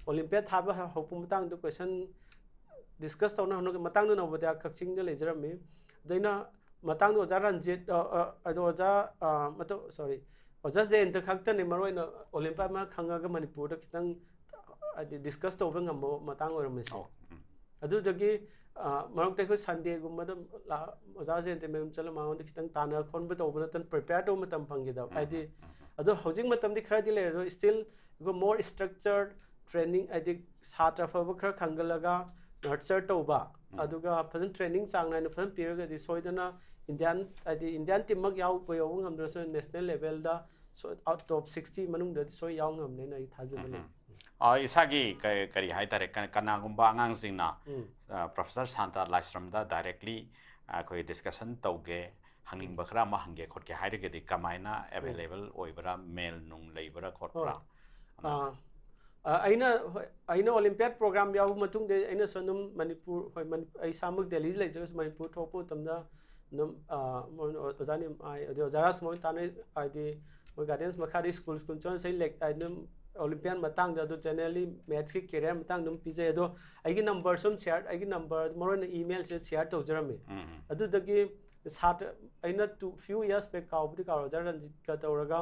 ꯑꯣꯂꯤꯝꯄꯤꯌꯥꯗ ꯊꯥꯕ ꯍꯧꯔꯛꯄ ꯃꯇꯥꯡꯗ ꯀꯣꯏꯁꯟ ꯗꯤꯁꯀꯁ ꯇꯧꯅ ꯍꯧꯅ ꯃꯇꯥꯡꯗꯨ ꯅꯕꯣꯗꯤꯌꯥ ꯀꯛꯆꯤꯡꯗ ꯂꯩꯖꯔꯝꯃꯤ꯫ ꯑꯗ ꯑꯩꯅ ꯃꯇꯥꯡꯗ ꯑꯣꯖꯥ ꯔꯟꯖꯤꯠ, ꯑ, ꯑ, ꯑꯗꯣ ꯑꯣꯖꯥ, ꯑ, ꯃꯇꯧ, ꯁꯣꯔꯤ, ꯑꯣꯖꯥ ꯖꯌꯦꯟꯇ ꯈꯛꯇꯅꯤ ꯃꯔꯨ ꯑꯣꯏꯅ ꯑꯣꯂꯤꯝꯄꯤꯌꯥꯗ ꯑꯃ ꯈꯪꯉꯒ ꯃꯅꯤꯄꯨꯔꯗ ꯈꯤꯇꯪ ꯍꯥꯏꯗꯤ ꯗꯤꯁꯀꯁ ꯇꯧꯕ ꯉꯝꯕ ꯃꯇꯥꯡ ꯑꯣꯏꯔꯝꯃꯤꯁꯦ꯫ ꯑꯣ, ꯎꯝ꯫ ꯑꯗꯨꯗꯒꯤ, ꯑ, ꯃꯔꯛꯇ ꯑꯩꯈꯣꯏ ꯁꯟꯗꯦꯒꯨꯝꯕꯗ ꯂꯥ-, ꯑꯣꯖꯥ ꯖꯌꯦꯟꯇ ꯃꯌꯨꯝ ꯆꯠꯂ ꯃꯉꯣꯟꯗ ꯈꯤꯇꯪ ꯇꯥꯟꯅ ꯈꯣꯟꯕ ꯇꯧꯕ ꯅꯠꯇꯅ ꯄ꯭ꯔꯤꯄꯦꯌꯔ ꯇꯧꯕ ꯃꯇꯝ ꯐꯪꯈꯤꯗꯕ꯫ ꯎꯝ, ꯍꯥꯏꯗꯤ ꯎꯝ, ꯎꯝ꯫ ꯑꯗꯣ ꯍꯧꯖꯤꯛ ꯃꯇꯝꯗꯤ ꯈꯔꯗꯤ ꯂꯩꯔꯦ, ꯑꯗꯣ still ꯑꯩꯈꯣꯏ more structured training, ꯍꯥꯏꯗꯤ ꯁꯥꯇ꯭ꯔ ꯑꯐꯕ ꯈꯔ ꯈꯟꯒꯠꯂꯒ ꯅꯔꯆꯔ ꯇꯧꯕ, ꯎꯝ꯫ ꯑꯗꯨꯒ ꯐꯖꯅ ꯇ꯭ꯔꯦꯅꯤꯡ ꯆꯥꯡ ꯅꯥꯏꯅ ꯐꯖꯅ ꯄꯤꯔꯒꯗꯤ ꯁꯣꯏꯗꯅ ꯏꯟꯗꯤꯌꯥꯟ, ꯍꯥꯏꯗꯤ ꯏꯟꯗꯤꯌꯥꯟ ꯇꯤꯝꯃꯛ ꯌꯥꯎꯕ ꯌꯥꯎꯕ ꯉꯝꯗ꯭ꯔꯁꯨ ꯅꯦꯁꯅꯦꯜ ꯂꯦꯚꯦꯜꯗ ꯁꯣ-, ꯑꯥꯎꯠ ꯇꯣꯞ ꯁꯤꯛꯁꯇꯤ ꯃꯅꯨꯡꯗꯗꯤ ꯁꯣꯏ ꯌꯥꯎ ꯉꯝꯅꯦꯅ ꯑꯩ ꯊꯥꯖꯕ ꯎꯝ, ꯂꯩ꯫ ꯎꯝ꯫ ꯑ, ꯏꯁꯥꯒꯤ ꯀ-, ꯀꯔꯤ ꯍꯥꯏꯇꯥꯔꯦ, ꯀ-, ꯀꯅꯥꯒꯨꯝꯕ ꯑꯉꯥꯡꯁꯤꯡꯅ, ꯎꯝ꯫ ꯑ, ꯄ꯭ꯔꯣꯐꯦꯁꯔ ꯁꯥꯟꯇ ꯂꯥꯏꯁ꯭ꯔꯝꯗ ꯗꯥꯏꯔꯦꯛꯂꯤ ꯑꯩꯈꯣꯏ ꯗꯤꯁꯀꯁꯟ ꯇꯧꯒꯦ, ꯍꯪꯅꯤꯡꯕ ꯈꯔ ꯑꯃ ꯍꯪꯒꯦ ꯈꯣꯠꯀꯦ ꯍꯥꯏꯔꯒꯗꯤ ꯀꯃꯥꯏꯅ ꯑꯦꯚꯦꯂꯦꯕꯜ ꯑꯣꯏꯕ꯭ꯔꯥ, ꯃꯦꯜ ꯅꯨꯡ ꯂꯩꯕ꯭ꯔꯥ ꯈꯣꯠꯄ꯭ꯔꯥ? ꯍꯣꯏ꯫ ꯑꯥ, ꯑ, ꯑꯩꯅ, ꯍꯣꯏ, ꯑꯩꯅ ꯑꯣꯂꯤꯝꯄꯤꯌꯥꯠ ꯄ꯭ꯔꯣꯒ꯭ꯔꯥꯝ ꯌꯥꯎꯕ ꯃꯇꯨꯡꯗ ꯑꯩꯅꯁꯨ ꯑꯗꯨꯝ ꯃꯅꯤꯄꯨꯔ, ꯍꯣꯏ, ꯃꯅꯤ-, ꯑꯩ ꯏꯁꯥꯃꯛ ꯗꯦꯜꯂꯤꯗ ꯂꯩꯖꯔꯒꯁꯨ ꯃꯅꯤꯄꯨꯔ ꯊꯣꯛꯄ ꯃꯇꯝꯗ ꯑꯗꯨꯝ, ꯑ, ꯃꯣꯏꯅ ꯑꯣꯖꯥ ꯅꯤꯃꯥꯏ, ꯑꯗꯩ ꯑꯣꯖꯥ ꯔꯥꯖꯃꯣꯍꯟ ꯇꯥꯟꯅ, ꯍꯥꯏꯗꯤ ꯃꯣꯏ ꯒꯥꯏꯗꯦꯟꯁ ꯃꯈꯥꯗ ꯁ꯭ꯀꯨꯜ ꯁ꯭ꯀꯨꯜ ꯆꯠꯂ ꯉꯁꯥꯏ ꯂꯦꯛ-, ꯍꯥꯏꯗꯤ ꯑꯗꯨꯝ ꯑꯣꯂꯤꯝꯄꯤꯌꯥꯟ ꯃꯇꯥꯡꯗ ꯑꯗꯨ ꯖꯦꯅꯔꯦꯜꯂꯤ ꯃꯦꯠꯁꯀꯤ ꯀꯦꯔꯤꯌꯔ ꯃꯇꯥꯡꯗ ꯑꯗꯨꯝ ꯄꯤꯖꯩ꯫ ꯑꯗꯣ ꯑꯩꯒꯤ ꯅꯝꯕꯔꯁꯨ ꯑꯗꯨꯝ ꯁꯤꯌꯥꯔ, ꯑꯩꯒꯤ ꯅꯝꯕꯔ ꯃꯔꯨ ꯑꯣꯏꯅ ꯏꯃꯦꯜꯁꯦ ꯁꯤꯌꯥꯔ ꯇꯧꯖꯔꯝꯃꯤ꯫ ꯎꯝ, ꯎꯝ꯫ ꯑꯗꯨꯗꯒꯤ ꯁꯥꯇ꯭ꯔ, ꯑꯩꯅ ꯇꯨ, ꯐ꯭ꯌꯨ ꯌꯔꯁ ꯕꯦꯛ ꯀꯥꯎꯕꯗꯤ ꯀꯥꯎꯔꯦ, ꯑꯣꯖꯥ ꯔꯟꯖꯤꯠꯀ ꯇꯧꯔꯒ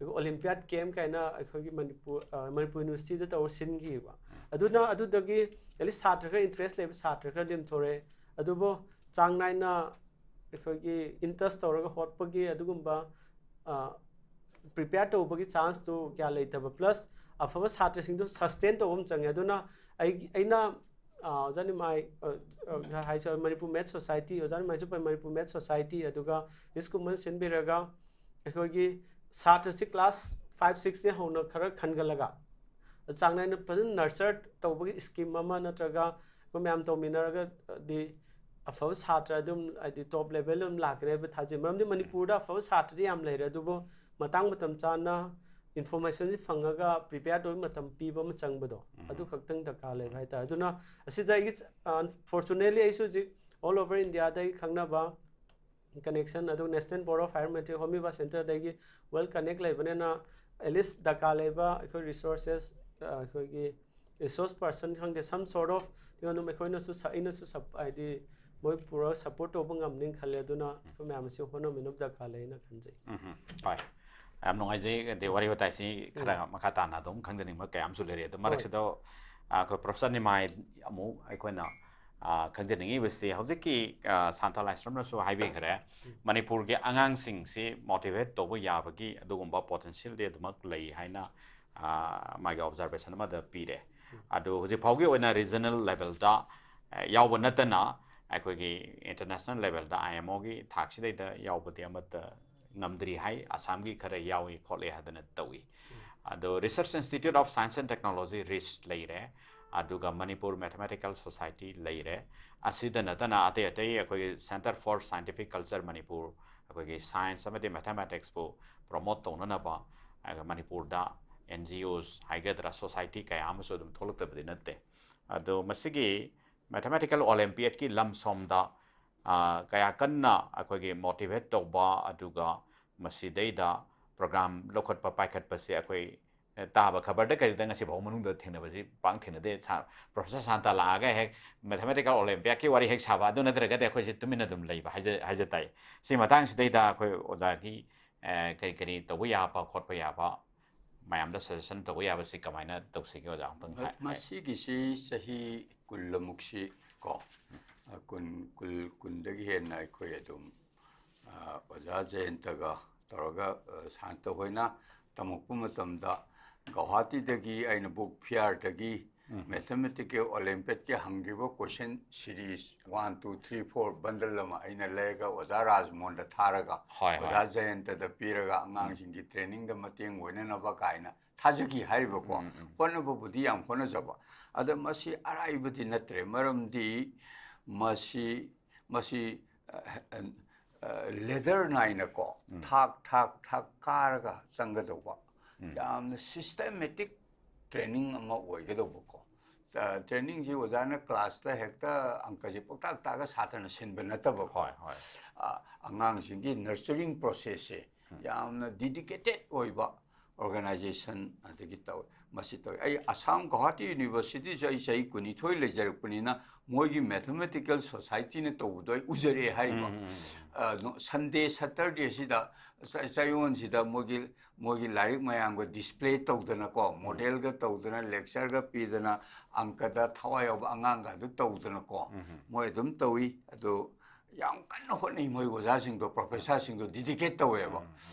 ꯑꯩꯈꯣꯏ ꯑꯣꯂꯤꯝꯄꯤꯌꯥꯠ ꯀꯦꯝ ꯀꯥꯏꯅ ꯑꯩꯈꯣꯏꯒꯤ ꯃꯅꯤꯄꯨꯔ, ꯑ, ꯃꯅꯤꯄꯨꯔ ꯌꯨꯅꯤꯚꯔꯁꯤꯇꯤꯗ ꯇꯧꯔ ꯁꯤꯟꯈꯤꯕ꯫ ꯑꯗꯨꯅ ꯑꯗꯨꯗꯒꯤ ꯑꯦꯠꯂꯤꯁ ꯁꯥꯇ꯭ꯔ ꯈꯔ ꯏꯟꯇꯔꯦꯁ ꯂꯩꯕ ꯁꯥꯇ꯭ꯔ ꯈꯔ ꯂꯤꯡꯊꯣꯔꯛꯑꯦ꯫ ꯑꯗꯨꯕꯨ ꯆꯥꯡ ꯅꯥꯏꯅ ꯑꯩꯈꯣꯏꯒꯤ ꯏꯟꯇꯁ ꯇꯧꯔꯒ ꯍꯣꯠꯄꯒꯤ ꯑꯗꯨꯒꯨꯝꯕ, ꯑ, ꯄ꯭ꯔꯤꯄꯦꯌꯔ ꯇꯧꯕꯒꯤ ꯆꯥꯟꯁꯇꯨ ꯀꯌꯥ ꯂꯩꯇꯕ, ꯄ꯭ꯂꯁ ꯑꯐꯕ ꯁꯥꯇ꯭ꯔꯁꯤꯡꯗꯨ ꯁꯁꯇꯦꯟ ꯇꯧꯕ ꯑꯃ ꯆꯪꯉꯦ꯫ ꯑꯗꯨꯅ ꯑꯩꯒꯤ, ꯑꯩꯅ, ꯑ, ꯑꯣꯖꯥ ꯅꯤꯃꯥꯏ, ꯑ, ꯑ, ꯍꯥꯏꯁꯦ ꯃꯅꯤꯄꯨꯔ ꯃꯦꯠꯁ ꯁꯣꯁꯥꯏꯇꯤ, ꯑꯣꯖꯥ ꯅꯤꯃꯥꯏ ꯆꯨꯞꯄ ꯃꯅꯤꯄꯨꯔ ꯃꯦꯠꯁ ꯁꯣꯁꯥꯏꯇꯤ, ꯑꯗꯨꯒ ꯂꯤꯁꯀꯨꯝꯕ ꯁꯤꯟꯕꯤꯔꯒ ꯑꯩꯈꯣꯏꯒꯤ ꯁꯥꯇ꯭ꯔꯁꯤ ꯀ꯭ꯂꯥꯁ ꯐꯥꯏꯚ ꯁꯤꯛꯁꯇꯒꯤ ꯍꯧꯅ ꯈꯔ ꯈꯟꯒꯠꯂꯒ ꯆꯥꯡ ꯅꯥꯏꯅ ꯐꯖꯅ ꯅꯔꯆꯔ ꯇꯧꯕꯒꯤ ꯁ꯭ꯀꯤꯝ ꯑꯃ ꯅꯠꯇ꯭ꯔꯒ ꯑꯩꯈꯣꯏ ꯃꯌꯥꯝ ꯇꯧꯃꯤꯟꯅꯔꯒꯗꯤ ꯑꯐꯕ ꯁꯥꯇ꯭ꯔ ꯑꯗꯨꯝ ꯍꯥꯏꯗꯤ ꯇꯣꯞ ꯂꯦꯚꯦꯜ ꯑꯗꯨꯝ ꯂꯥꯛꯀꯅꯤ ꯍꯥꯏꯕ ꯊꯥꯖꯩ꯫ ꯃꯔꯝꯗꯤ ꯃꯅꯤꯄꯨꯔꯗ ꯑꯐꯕ ꯁꯥꯇ꯭ꯔꯗꯤ ꯌꯥꯝ ꯂꯩꯔꯦ, ꯑꯗꯨꯕꯨ ꯃꯇꯥꯡ ꯃꯇꯝ ꯆꯥꯅ ꯏꯟꯐꯣꯔꯃꯦꯁꯟꯁꯤ ꯐꯪꯉꯒ ꯄ꯭ꯔꯤꯄꯦꯌꯔ ꯑꯣꯏꯕ ꯃꯇꯝ ꯄꯤꯕ ꯑꯃ ꯆꯪꯕꯗꯣ, ꯑꯗꯨ ꯈꯛꯇꯪ ꯗꯔꯀꯥꯔ ꯂꯩꯕ ꯍꯥꯏꯇꯥꯔꯦ꯫ ꯑꯗꯨꯅ ꯑꯁꯤꯗ ꯑꯩꯒꯤ ꯑꯟꯐꯣꯔꯆꯨꯅꯦꯠꯂꯤ ꯑꯩꯁꯨ ꯍꯧꯖꯤꯛ ꯑꯣꯜ ꯑꯣꯚꯔ ꯏꯟꯗꯤꯌꯥꯗ ꯑꯩ ꯈꯪꯅꯕ ꯀꯅꯦꯛꯁꯟ ꯑꯗꯨ National Board of Higher Matric ꯍꯣꯃꯤꯕꯥ ꯁꯦꯟꯇꯔꯗꯒꯤ ꯋꯦꯜ ꯀꯅꯦꯛ ꯂꯩꯕꯅꯤꯅ ꯑꯦꯠꯂꯤꯁ ꯗꯔꯀꯥꯔ ꯂꯩꯕ ꯑꯩꯈꯣꯏ ꯔꯤꯁꯣꯔꯁꯦꯁ, ꯑꯩꯈꯣꯏꯒꯤ ꯔꯤꯁꯣꯔꯁ ꯄꯔꯁꯟ ꯈꯪꯗꯦ, ꯁꯝ ꯁꯣꯔꯠ ꯑꯣꯐ ꯑꯗꯨꯝ ꯑꯩꯈꯣꯏꯅꯁꯨ ꯁ- ꯑꯩꯅꯁꯨ ꯁꯞ- ꯍꯥꯏꯗꯤ ꯃꯣꯏ ꯄꯨꯔꯒ ꯁꯞꯄꯣꯔꯠ ꯇꯧꯕ ꯉꯝꯅꯤꯅ ꯈꯜꯂꯦ꯫ ꯑꯗꯨꯅ ꯑꯩꯈꯣꯏ ꯃꯌꯥꯝ ꯑꯁꯤ ꯍꯣꯠꯅꯃꯤꯟꯅꯕ ꯗꯔꯀꯥꯔ ꯂꯩꯅ ꯈꯟꯖꯩ꯫ ꯎꯝ, ꯍꯣꯏ, ꯌꯥꯝ ꯅꯨꯡꯉꯥꯏꯖꯩ꯫ ꯑꯗꯩ ꯋꯥꯔꯤ ꯋꯥꯇꯥꯏꯁꯤ ꯈꯔ ꯃꯈꯥ ꯇꯥꯅ ꯑꯗꯨꯝ ꯈꯪꯖꯅꯤꯡꯕ ꯀꯌꯥ ꯑꯃꯁꯨ ꯂꯩꯔꯦ꯫ ꯑꯗꯣ ꯃꯔꯛꯁꯤꯗ ꯑꯩꯈꯣꯏ ꯄ꯭ꯔꯣꯐꯦꯁꯔ ꯅꯤꯃꯥꯏ ꯑꯃꯨꯛ ꯑꯩꯈꯣꯏꯅ ꯈꯪꯖꯅꯤꯡꯉꯤꯕꯁꯤ ꯍꯧꯖꯤꯛꯀꯤ ꯁꯥꯟꯇ ꯂꯥꯏꯁ꯭ꯔꯝꯅꯁꯨ ꯍꯥꯏꯕꯤꯈ꯭ꯔꯦ, ꯃꯅꯤꯄꯨꯔꯒꯤ ꯑꯉꯥꯡꯁꯤꯡꯁꯤ ꯃꯣꯇꯤꯚꯦꯠ ꯇꯧꯕ ꯌꯥꯕꯒꯤ ꯑꯗꯨꯒꯨꯝꯕ ꯄꯣꯇꯦꯟꯁꯤꯌꯦꯜꯗꯤ ꯑꯗꯨꯃꯛ ꯂꯩ ꯍꯥꯏꯅ ꯃꯥꯒꯤ ꯑꯣꯕꯖꯥꯔꯕꯦꯁꯟ ꯑꯃꯗ ꯄꯤꯔꯦ꯫ ꯑꯗꯨ ꯍꯧꯖꯤꯛ ꯐꯥꯎꯒꯤ ꯑꯣꯏꯅ ꯔꯤꯖꯅꯦꯜ ꯂꯦꯕꯦꯜꯗ ꯌꯥꯎꯕ ꯅꯠꯇꯅ ꯑꯩꯈꯣꯏꯒꯤ ꯏꯟꯇꯔꯅꯦꯁꯅꯦꯜ ꯂꯦꯕꯦꯜꯗ ꯑꯥꯏ ꯑꯦꯝ ꯑꯣꯒꯤ ꯊꯥꯛꯁꯤꯗꯩꯗ ꯌꯥꯎꯕꯗꯤ ꯑꯃꯠꯇ ꯉꯝꯗ꯭ꯔꯤ ꯍꯥꯏ꯫ ꯑꯁꯥꯝꯒꯤ ꯈꯔ ꯌꯥꯎꯏ ꯈꯣꯠꯂꯤ ꯍꯥꯏꯗꯅ ꯇꯧꯏ꯫ ꯑꯗꯣ Research Institute of Science and Technology, ꯔꯤꯁ, ꯂꯩꯔꯦ, ꯑꯗꯨꯒ ꯃꯅꯤꯄꯨꯔ ꯃꯦꯊꯃꯦꯇꯤꯀꯦꯜ ꯁꯣꯁꯥꯏꯇꯤ ꯂꯩꯔꯦ꯫ ꯑꯁꯤꯗ ꯅꯠꯇꯅ ꯑꯇꯩ ꯑꯇꯩ ꯑꯩꯈꯣꯏꯒꯤ Centre for Scientific Culture Manipur, ꯑꯩꯈꯣꯏꯒꯤ ꯁꯥꯏꯟꯁ ꯑꯃꯗꯤ ꯃꯦꯊꯃꯦꯇꯤꯛꯁꯄꯨ ꯄ꯭ꯔꯣꯃꯣꯠ ꯇꯧꯅꯅꯕ ꯃꯅꯤꯄꯨꯔꯗ ꯑꯦꯟ ꯖꯤ ꯑꯣꯁ ꯍꯥꯏꯒꯗ꯭ꯔꯥ, ꯁꯣꯁꯥꯏꯇꯤ ꯀꯌꯥ ꯑꯃꯁꯨ ꯑꯗꯨꯝ ꯊꯣꯛꯂꯛꯇꯕꯗꯤ ꯅꯠꯇꯦ꯫ ꯑꯗꯣ ꯃꯁꯤꯒꯤ ꯃꯦꯊꯃꯦꯇꯤꯀꯦꯜ ꯑꯣꯂꯦꯝꯄꯤꯌꯥꯠꯀꯤ ꯂꯝ ꯁꯣꯝꯗ ꯀꯌꯥ ꯀꯟꯅ ꯑꯩꯈꯣꯏꯒꯤ ꯃꯣꯇꯤꯚꯦꯠ ꯇꯧꯕ, ꯑꯗꯨꯒ ꯃꯁꯤꯗꯩꯗ ꯄ꯭ꯔꯣꯒ꯭ꯔꯥꯝ ꯂꯧꯈꯠꯄ ꯄꯥꯏꯈꯠꯄꯁꯦ ꯑꯩꯈꯣꯏ ꯇꯥꯕ ꯈꯕꯔꯗ ꯀꯔꯤꯗ ꯉꯁꯤꯐꯥꯎ ꯃꯅꯨꯡꯗ ꯊꯦꯡꯅꯕꯁꯤ ꯄꯥꯛ ꯊꯦꯡꯅꯗꯦ꯫ ꯄ꯭ꯔꯣꯐꯦꯁꯔ ꯁꯥꯟꯇ ꯂꯥꯛꯑꯒ ꯍꯦꯛ ꯃꯦꯊꯃꯦꯇꯤꯀꯦꯜ ꯑꯣꯂꯦꯝꯄꯤꯌꯥꯠꯀꯤ ꯋꯥꯔꯤ ꯍꯦꯛ ꯁꯥꯕ, ꯑꯗꯨ ꯅꯠꯇ꯭ꯔꯒꯗꯤ ꯑꯩꯈꯣꯏꯁꯦ ꯇꯨꯃꯤꯟꯅ ꯑꯗꯨꯝ ꯂꯩꯕ ꯍꯥꯏꯖ ꯍꯥꯏꯖ ꯇꯥꯏ꯫ ꯁꯤ ꯃꯇꯥꯡꯁꯤꯗꯩꯗ ꯑꯩꯈꯣꯏ ꯑꯣꯖꯥꯒꯤ ꯀꯔꯤ ꯀꯔꯤ ꯇꯧꯕ ꯌꯥꯕ ꯈꯣꯠꯄ ꯌꯥꯕ, ꯃꯌꯥꯝꯗ ꯁꯖꯦꯁꯟ ꯇꯧꯕ ꯌꯥꯕꯁꯤ ꯀꯃꯥꯏꯅ ꯇꯧꯁꯤꯒꯦ ꯑꯣꯖꯥ? ꯑꯃꯨꯛꯇꯪ ꯍꯥꯏ- ꯍꯥꯏ- ꯃꯁꯤꯒꯤꯁꯤ ꯆꯍꯤ ꯀꯨꯟꯃꯨꯛꯁꯤ ꯀꯣ, ꯑ, ꯀꯨꯟ, ꯀꯨꯟ, ꯀꯨꯟꯗꯒꯤ ꯍꯦꯟꯅ ꯑꯩꯈꯣꯏ ꯑꯗꯨꯝ, ꯑ, ꯑꯣꯖꯥ ꯖꯌꯟꯇꯒ ꯇꯧꯔꯒ, ꯑ, ꯁꯥꯟꯇ ꯍꯣꯏꯅ ꯇꯝꯃꯛꯄ ꯃꯇꯝꯗ ꯒꯧꯍꯥꯇꯤꯗꯒꯤ ꯑꯩꯅ ꯕꯨꯛ ꯐꯤꯌꯥꯔꯗꯒꯤ ꯃꯦꯊꯃꯦꯇꯤꯀꯦꯜ ꯑꯣꯂꯦꯝꯄꯤꯌꯥꯠꯀꯤ ꯍꯪꯈꯤꯕ question series one, two, three, four bundle ꯑꯃ ꯑꯩꯅ ꯂꯩꯔꯒ ꯑꯣꯖꯥ ꯔꯥꯖꯃꯣꯍꯟꯗ ꯊꯥꯔꯒ, ꯍꯣꯏ, ꯍꯣꯏ꯫ ꯑꯣꯖꯥ ꯖꯌꯟꯇꯗ ꯄꯤꯔꯒ ꯑꯉꯥꯡꯁꯤꯡꯒꯤ ꯇ꯭ꯔꯦꯅꯤꯡꯗ ꯃꯇꯦꯡ ꯑꯣꯏꯅꯅꯕ ꯀꯥꯏꯅ ꯊꯥꯖꯈꯤ ꯍꯥꯏꯔꯤꯕꯀꯣ꯫ ꯍꯣꯠꯅꯕꯕꯨꯗꯤ ꯌꯥꯝ ꯍꯣꯠꯅꯖꯕ, ꯑꯗ ꯃꯁꯤ ꯑꯔꯥꯏꯕꯗꯤ ꯅꯠꯇ꯭ꯔꯦ꯫ ꯃꯔꯝꯗꯤ ꯃꯁꯤ ꯃꯁꯤ ꯂꯦꯗꯔ ꯅꯥꯏꯅꯀꯣ, ꯊꯥꯛ ꯊꯥꯛ ꯊꯥꯛ ꯀꯥꯔꯒ ꯆꯪꯒꯗꯧꯕ, ꯌꯥꯝꯅ ꯁꯤꯁꯇꯦꯃꯦꯇꯤꯛ ꯇ꯭ꯔꯦꯅꯤꯡ ꯑꯃ ꯑꯣꯏꯒꯗꯧꯕꯀꯣ꯫ ꯇ꯭ꯔꯦꯅꯤꯡꯁꯤ ꯑꯣꯖꯥꯅ ꯀ꯭ꯂꯥꯁꯇ ꯍꯦꯛꯇ ꯑꯪꯀꯁꯤ ꯄꯣꯛꯇꯥꯛ ꯇꯥꯛꯑꯒ ꯁꯥꯇ꯭ꯔꯅ ꯁꯤꯟꯕ ꯅꯠꯇꯕꯀꯣ꯫ ꯍꯣꯏ, ꯍꯣꯏ꯫ ꯑ, ꯑꯉꯥꯡꯁꯤꯡꯒꯤ ꯅꯔꯆꯔꯤꯡ ꯄ꯭ꯔꯣꯁꯦꯁꯁꯦ ꯌꯥꯝꯅ ꯗꯤꯗꯤꯀꯦꯇꯦꯠ ꯑꯣꯏꯕ ꯑꯣꯔꯒꯅꯥꯏꯖꯦꯁꯟ ꯑꯗꯒꯤ ꯇꯧꯋꯦ꯫ ꯃꯁꯤ ꯇꯧꯋꯤ꯫ ꯑꯩ ꯑꯁꯥꯝ ꯒꯧꯍꯥꯇꯤ ꯌꯨꯅꯤꯚꯔꯁꯤꯇꯤꯁꯨ ꯑꯩ ꯆꯍꯤ ꯀꯨꯟꯅꯤꯊꯣꯏ ꯂꯩꯖꯔꯛꯄꯅꯤꯅ, ꯃꯣꯏꯒꯤ ꯃꯦꯊꯃꯦꯇꯤꯀꯦꯜ ꯁꯣꯁꯥꯏꯇꯤꯅ ꯇꯧꯕꯗꯣ ꯑꯩ ꯎꯖꯔꯛꯑꯦ ꯍꯥꯏꯔꯤꯕ꯫ ꯁꯟꯗꯦ ꯁꯇꯔꯗꯦꯁꯤꯗ ꯆ- ꯆꯌꯣꯜꯁꯤꯗ ꯃꯣꯏꯒꯤ ꯃꯣꯏꯒꯤ ꯂꯥꯏꯔꯤꯛ ꯃꯌꯥꯝꯒ ꯗꯤꯁꯄ꯭ꯂꯦ ꯇꯧꯗꯅꯀꯣ, ꯃꯣꯗꯦꯜꯒ ꯇꯧꯗꯅ, ꯂꯦꯛꯆꯔꯒ ꯄꯤꯗꯅ, ꯑꯪꯀꯗ ꯊꯋꯥꯏ ꯌꯥꯎꯕ ꯑꯉꯥꯡꯒ ꯑꯗꯨ ꯇꯧꯗꯅꯀꯣ, ꯃꯣꯏ ꯑꯗꯨꯝ ꯇꯧꯏ꯫ ꯑꯗꯨ ꯌꯥꯝ ꯀꯟꯅ ꯍꯣꯠꯅꯩ ꯃꯣꯏ ꯑꯣꯖꯥꯁꯤꯡꯗꯣ, ꯄ꯭ꯔꯣꯐꯦꯁꯔꯁꯤꯡꯗꯣ ꯗꯤꯗꯤꯀꯦꯠ ꯇꯧꯋꯦꯕ꯫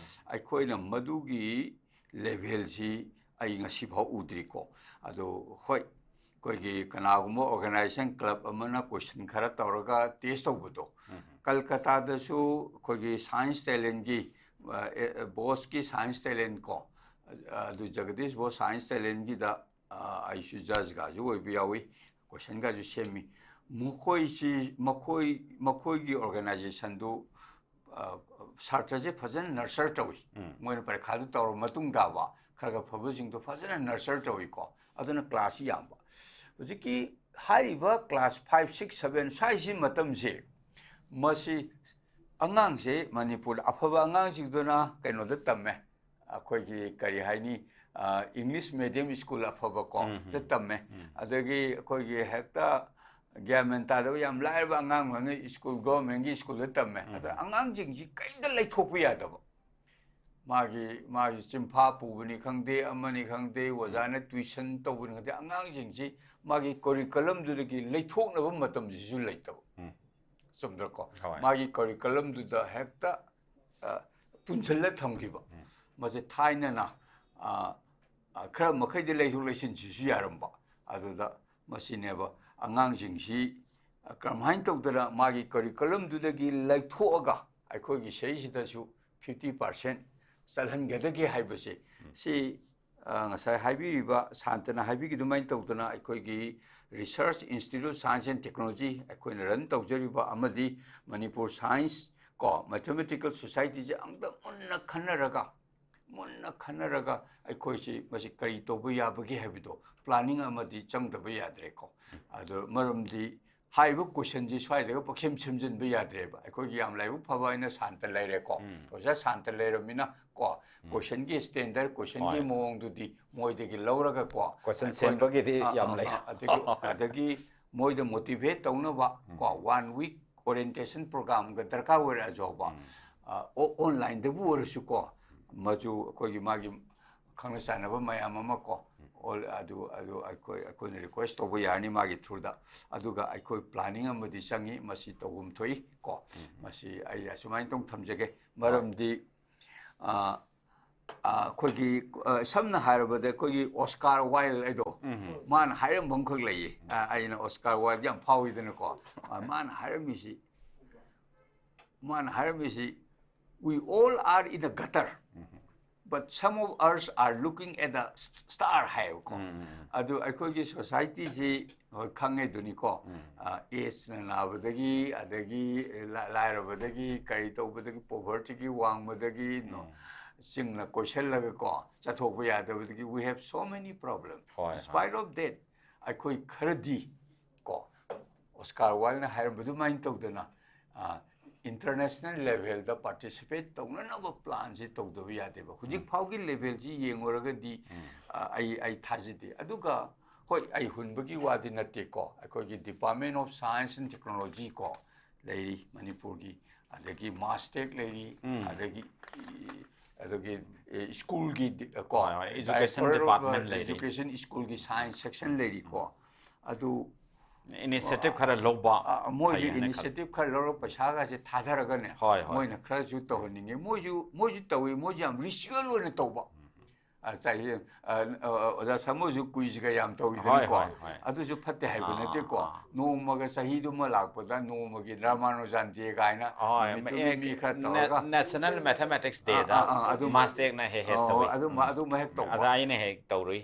ꯑꯩꯈꯣꯏꯅ ꯃꯗꯨꯒꯤ ꯂꯦꯚꯦꯜꯁꯤ ꯑꯩ ꯉꯁꯤꯐꯥꯎ ꯎꯗ꯭ꯔꯤꯀꯣ꯫ ꯑꯗꯣ ꯍꯣꯏ, ꯑꯩꯈꯣꯏꯒꯤ ꯀꯅꯥꯒꯨꯝꯕ ꯑꯣꯔꯒꯅꯥꯏꯖꯦꯁꯟ ꯀ꯭ꯂꯕ ꯑꯃꯅ ꯀꯣꯏꯁꯟ ꯈꯔ ꯇꯧꯔꯒ ꯇꯦꯁ ꯇꯧꯕꯗꯣ, ꯀꯜꯀꯇꯥꯗꯁꯨ ꯑꯩꯈꯣꯏꯒꯤ ꯁꯥꯏꯟꯁ ꯇꯦꯂꯦꯟꯒꯤ, ꯕꯣꯁꯀꯤ ꯁꯥꯏꯟꯁ ꯇꯦꯂꯦꯟ ꯀꯣ, ꯑꯗꯨ ꯖꯒꯗꯤꯁ ꯕꯣꯁ ꯁꯥꯏꯟꯁ ꯇꯦꯂꯦꯟꯒꯤꯗ ꯑꯩꯁꯨ ꯖꯖꯀꯥꯁꯨ ꯑꯣꯏꯕ ꯌꯥꯎꯏ, ꯀꯣꯏꯁꯟꯒꯁꯨ ꯁꯦꯝꯃꯤ꯫ ꯃꯈꯣꯏꯁꯤ ꯃꯈꯣꯏ ꯃꯈꯣꯏꯒꯤ ꯑꯣꯔꯒꯅꯥꯏꯖꯦꯁꯟꯗꯨ ꯁꯥꯇ꯭ꯔꯁꯦ ꯐꯖꯅ ꯅꯔꯆꯔ ꯇꯧꯏ꯫ ꯃꯣꯏꯅ ꯄꯔꯤꯈꯥꯗꯨ ꯇꯧꯔꯕ ꯃꯇꯨꯡ ꯇꯥꯕ ꯈꯔ ꯈꯔ ꯐꯕꯁꯤꯡꯗꯣ ꯐꯖꯅ ꯅꯔꯆꯔ ꯇꯧꯏꯀꯣ꯫ ꯑꯗꯨꯅ ꯀ꯭ꯂꯥꯁꯁꯤ ꯌꯥꯝꯕ꯫ ꯍꯧꯖꯤꯛꯀꯤ ꯍꯥꯏꯔꯤꯕ ꯀ꯭ꯂꯥꯁ ꯐꯥꯏꯚ, ꯁꯤꯛꯁ, ꯁꯚꯦꯟ ꯁ꯭ꯋꯥꯏꯁꯤ ꯃꯇꯝꯁꯦ, ꯃꯁꯤ ꯑꯉꯥꯡꯁꯦ ꯃꯅꯤꯄꯨꯔꯗ ꯑꯐꯕ ꯑꯉꯥꯡꯁꯤꯡꯗꯨꯅ ꯀꯩꯅꯣꯗ ꯇꯝꯃꯦ, ꯑꯩꯈꯣꯏꯒꯤ ꯀꯔꯤ ꯍꯥꯏꯅꯤ, ꯏꯪꯂꯤꯁ ꯃꯦꯗꯤꯌꯝ ꯁ꯭ꯀꯨꯜ ꯑꯐꯕꯀꯣ ꯗ ꯇꯝꯃꯦ꯫ ꯑꯗꯒꯤ ꯑꯩꯈꯣꯏꯒꯤ ꯍꯦꯛꯇ ꯒ꯭ꯌꯥꯟ ꯃꯦꯟ ꯇꯥꯗꯕ ꯌꯥꯝ ꯂꯥꯏꯔꯕ ꯑꯉꯥꯡ ꯑꯃꯅ ꯁ꯭ꯀꯨꯜ, ꯒꯣꯔꯃꯦꯟꯒꯤ ꯁ꯭ꯀꯨꯜꯗ ꯇꯝꯃꯦ꯫ ꯑꯗ ꯑꯉꯥꯡꯁꯤꯡꯁꯤ ꯀꯔꯤꯝꯇ ꯂꯩꯊꯣꯛꯄ ꯌꯥꯗꯕ꯫ ꯃꯥꯒꯤ ꯃꯥꯒꯤ ꯆꯤꯟꯐꯥ ꯄꯨꯕꯅꯤ ꯈꯪꯗꯦ, ꯑꯃꯅꯤ ꯈꯪꯗꯦ, ꯑꯣꯖꯥꯅ ꯇꯨꯏꯁꯟ ꯇꯧꯕꯅꯤ ꯈꯪꯗꯦ, ꯑꯉꯥꯡꯁꯤꯡꯁꯤ ꯃꯥꯒꯤ ꯀꯣꯔꯤꯀꯂꯝꯗꯨꯗꯒꯤ ꯂꯩꯊꯣꯛꯅꯕ ꯃꯇꯝꯁꯤꯁꯨ ꯂꯩꯇꯕ꯫ ꯆꯨꯝꯗ꯭ꯔꯀꯣ? ꯍꯣꯏ꯫ ꯃꯥꯒꯤ ꯀꯣꯔꯤꯀꯂꯝꯗꯨꯗ ꯍꯦꯛꯇ ꯄꯨꯟꯁꯤꯜꯂ ꯊꯝꯈꯤꯕ꯫ ꯃꯁꯦ ꯊꯥꯏꯅꯅ ꯈꯔ ꯃꯈꯩꯗꯤ ꯂꯩꯊꯣꯛ ꯂꯩꯁꯤꯟꯁꯤꯁꯨ ꯌꯥꯔꯝꯕ꯫ ꯑꯗꯨꯗ ꯃꯁꯤꯅꯦꯕ, ꯑꯉꯥꯡꯁꯤꯡꯁꯤ ꯀꯔꯝꯍꯥꯏꯅ ꯇꯧꯗꯅ ꯃꯥꯒꯤ ꯀꯔꯤꯀꯂꯝꯗꯨꯗꯒꯤ ꯂꯩꯊꯣꯛꯑꯒ ꯑꯩꯈꯣꯏꯒꯤ ꯁꯤꯗꯩꯁꯤꯗꯁꯨ ꯐꯤꯐꯇꯤ ꯄꯥꯔꯁꯦꯟ ꯆꯠꯍꯟꯒꯗꯒꯦ ꯍꯥꯏꯕꯁꯦ, ꯁꯤ ꯑ, ꯉꯁꯥꯏ ꯍꯥꯏꯕꯤꯔꯤꯕ ꯁꯥꯟꯇꯅ ꯍꯥꯏꯕꯤꯈꯤꯗꯨꯃꯥꯏꯅ ꯇꯧꯗꯅ ꯑꯩꯈꯣꯏꯒꯤ Research Institute Science and Technology ꯑꯩꯈꯣꯏꯅ run ꯇꯧꯖꯔꯤꯕ ꯑꯃꯗꯤ ꯃꯅꯤꯄꯨꯔ Science ꯀꯣ Mathematical Societyꯁꯦ ꯑꯝꯇ ꯃꯨꯟꯅ ꯈꯟꯅꯔꯒ ꯃꯨꯟꯅ ꯈꯟꯅꯔꯒ ꯑꯩꯈꯣꯏꯁꯤ ꯃꯁꯤ ꯀꯔꯤ ꯇꯧꯕ ꯌꯥꯕꯒꯦ ꯍꯥꯏꯕꯗꯣ planning ꯑꯃꯗꯤ ꯆꯪꯗꯕ ꯌꯥꯗ꯭ꯔꯦꯀꯣ꯫ ꯑꯗꯣ ꯃꯔꯝꯗꯤ ꯍꯥꯏꯔꯤꯕ questionꯁꯤ ꯁ꯭ꯋꯥꯏꯗꯒ ꯄꯪꯁꯦꯝ ꯁꯦꯝꯖꯤꯟꯕ ꯌꯥꯗ꯭ꯔꯦꯕ꯫ ꯑꯩꯈꯣꯏꯒꯤ ꯌꯥꯝ ꯂꯥꯏꯕꯛ ꯐꯕ ꯍꯥꯏꯅ ꯁꯥꯟꯇ ꯂꯩꯔꯦꯀꯣ꯫ ꯑꯣꯖꯥ ꯁꯥꯟꯇ ꯂꯩꯔꯕꯅꯤꯅ ꯀꯣ questionꯒꯤ standard, questionꯒꯤ ꯍꯣꯏ꯫ ꯃꯑꯣꯡꯗꯨꯗꯤ ꯃꯣꯏꯗꯒꯤ ꯂꯧꯔꯒ ꯀꯣ Question ꯑꯩꯈꯣꯏꯅ- ꯁꯦꯝꯕꯒꯤꯗꯤ ꯑ, ꯌꯥꯝ ꯑ, ꯂꯩ꯫ ꯑ, ꯑꯗꯒꯤ ꯑꯗꯒꯤ ꯃꯣꯏꯗ motivate ꯇꯧꯅꯕ ꯀꯣ one week orientation programꯒ ꯗꯔꯀꯥꯔ ꯑꯣꯏꯔꯛꯑꯁꯨꯕ ꯑ, ꯑꯣ- onlineꯗꯕꯨ ꯑꯣꯏꯔꯁꯨ ꯀꯣ ꯃꯗꯨ ꯑꯩꯈꯣꯏꯒꯤ ꯃꯥꯒꯤ ꯈꯪꯅ ꯆꯥꯟꯅꯕ ꯃꯌꯥꯝ ꯑꯃ ꯀꯣ all ꯑꯗꯨ ꯑꯗꯨ ꯑꯩꯈꯣꯏ ꯑꯩꯈꯣꯏꯅ request ꯇꯧꯕ ꯌꯥꯔꯅꯤ ꯃꯥꯒꯤ throughꯗ꯫ ꯑꯗꯨꯒ ꯑꯩꯈꯣꯏ planning ꯑꯃꯗꯤ ꯆꯪꯉꯤ, ꯃꯁꯤ ꯇꯧꯐꯝ ꯊꯣꯛꯏ ꯀꯣ꯫ ꯃꯁꯤ ꯑꯩ ꯑꯁꯨꯃꯥꯏꯅ ꯇꯧ ꯊꯝꯖꯒꯦ꯫ ꯃꯔꯝꯗꯤ ꯑ, ꯑ, ꯑꯩꯈꯣꯏꯒꯤ ꯑ, ꯁꯝꯅ ꯍꯥꯏꯔꯕꯗ ꯑꯩꯈꯣꯏꯒꯤ Oscar Wilde ꯍꯥꯏꯗꯣ ꯃꯥꯅ ꯍꯥꯏꯔꯝꯕ ꯑꯃꯈꯛ ꯂꯩꯌꯦ꯫ ꯑ, ꯑꯩꯅ Oscar Wilde ꯌꯥꯝ ꯐꯥꯎꯏꯗꯅꯀꯣ꯫ ꯑ, ꯃꯥꯅ ꯍꯥꯏꯔꯝꯃꯤꯁꯤ ꯃꯥꯅ ꯍꯥꯏꯔꯝꯃꯤꯁꯤ "We all are in a gutter, but some of us are looking at the st- star" ꯍꯥꯏꯌꯦꯕꯀꯣ꯫ ꯑꯗꯨ ꯑꯩꯈꯣꯏꯒꯤ societyꯁꯤ ꯍꯣꯏ ꯈꯪꯉꯦꯗꯨꯅꯤꯀꯣ꯫ ꯑ, AIDSꯅ ꯅꯥꯕꯗꯒꯤ ꯑꯗꯒꯤ ꯂꯥ- ꯂꯥꯏꯔꯕꯗꯒꯤ ꯀꯔꯤ ꯇꯧꯕꯗꯒꯤ povertyꯒꯤ ꯋꯥꯡꯃꯗꯒꯤ ꯅꯣ- ꯆꯤꯡꯅ ꯀꯣꯏꯁꯜꯂꯒꯀꯣ ꯆꯠꯊꯣꯛꯄ ꯌꯥꯗꯕꯗꯒꯤ we have so many problems. ꯍꯣꯏ, In spite of that ꯑꯩꯈꯣꯏ ꯈꯔꯗꯤ ꯀꯣ Oscar Wildeꯅ ꯍꯥꯏꯔꯝꯕ ꯑꯗꯨꯃꯥꯏꯅ ꯇꯧꯗꯅ ꯑ, international levelꯗ participate ꯇꯧꯅꯅꯕ planꯁꯤ ꯇꯧꯗꯕ ꯌꯥꯗꯦꯕ꯫ ꯍꯧꯖꯤꯛ ꯐꯥꯎꯒꯤ levelꯁꯤ ꯌꯦꯡꯉꯨꯔꯒꯗꯤ ꯑ, ꯑꯩ ꯑꯩ ꯊꯥꯖꯗꯦ꯫ ꯑꯗꯨꯒ ꯍꯣꯏ ꯑꯩ ꯍꯨꯟꯕꯒꯤ ꯋꯥꯗꯤ ꯅꯠꯇꯦꯀꯣ꯫ ꯑꯩꯈꯣꯏꯒꯤ Department of Science and Technology ꯀꯣ ꯂꯩꯔꯤ ꯃꯅꯤꯄꯨꯔꯒꯤ, ꯑꯗꯒꯤ MASTECH ꯂꯩꯔꯤ, ꯑꯗꯒꯤ ꯑꯗꯒꯤ schoolꯒꯤ ꯀꯣ ꯍꯣꯏ, ꯍꯣꯏ, education department ꯂꯩꯔꯤ꯫ Education schoolꯒꯤ science section ꯂꯩꯔꯤꯀꯣ꯫ ꯑꯗꯨ initiative ꯈꯔ ꯂꯧꯕ ꯑ, ꯃꯣꯏꯁꯨ ꯐꯩ ꯍꯥꯏꯅ initiative ꯈꯔ ꯂꯧꯔꯒ ꯄꯩꯁꯥꯒꯁꯦ ꯊꯥꯗꯔꯒꯅꯦ ꯍꯣꯏ, ꯍꯣꯏ꯫ ꯃꯣꯏꯅ ꯈꯔꯁꯨ ꯇꯧꯍꯟꯅꯤꯡꯉꯦ꯫ ꯃꯣꯏꯁꯨ ꯃꯣꯏꯁꯨ ꯇꯧꯏ, ꯃꯣꯏꯁꯨ ꯌꯥꯝ ritual ꯑꯣꯏꯅ ꯇꯧꯕ꯫ ꯑ, ꯆꯍꯤ, ꯑ, ꯑ, ꯑꯣꯖꯥ ꯁꯥꯃꯨꯁꯨ ꯀꯨꯏꯁꯤꯒ ꯌꯥꯝ ꯇꯧꯋꯤꯗꯅꯀꯣ꯫ ꯍꯣꯏ, ꯍꯣꯏ, ꯍꯣꯏ꯫ ꯑꯗꯨꯁꯨ ꯐꯠꯇꯦ ꯍꯥꯏꯕ ꯑꯥ, ꯅꯠꯇꯦꯀꯣ꯫ ꯑꯥ꯫ ꯅꯣꯡꯃꯒ ꯆꯍꯤꯗꯨꯃ ꯂꯥꯛꯄꯗ ꯅꯣꯡꯃꯒꯤ ꯔꯥꯃꯥꯅꯨꯖꯥꯟ ꯗꯦ ꯀꯥꯏꯅ ꯍꯣꯏ, ꯅꯨꯃꯤꯠꯇꯨꯒꯤ ꯃꯤ ꯈꯔ ꯇꯧꯔꯒ National Mathematics ꯑꯥ, Dayꯗ ꯑꯥ, ꯑꯥ, ꯑꯗꯨ, ꯃꯥꯁꯇꯦꯛꯅ ꯍꯦꯛ ꯍꯦꯛ ꯑꯣ, ꯇꯧꯏ꯫ ꯑꯗꯨꯝ, ꯑꯗꯨꯝ ꯍꯦꯛ ꯇꯧꯕ꯫ ꯑꯗ ꯑꯩꯅ ꯍꯦꯛ ꯇꯧꯔꯨꯏ꯫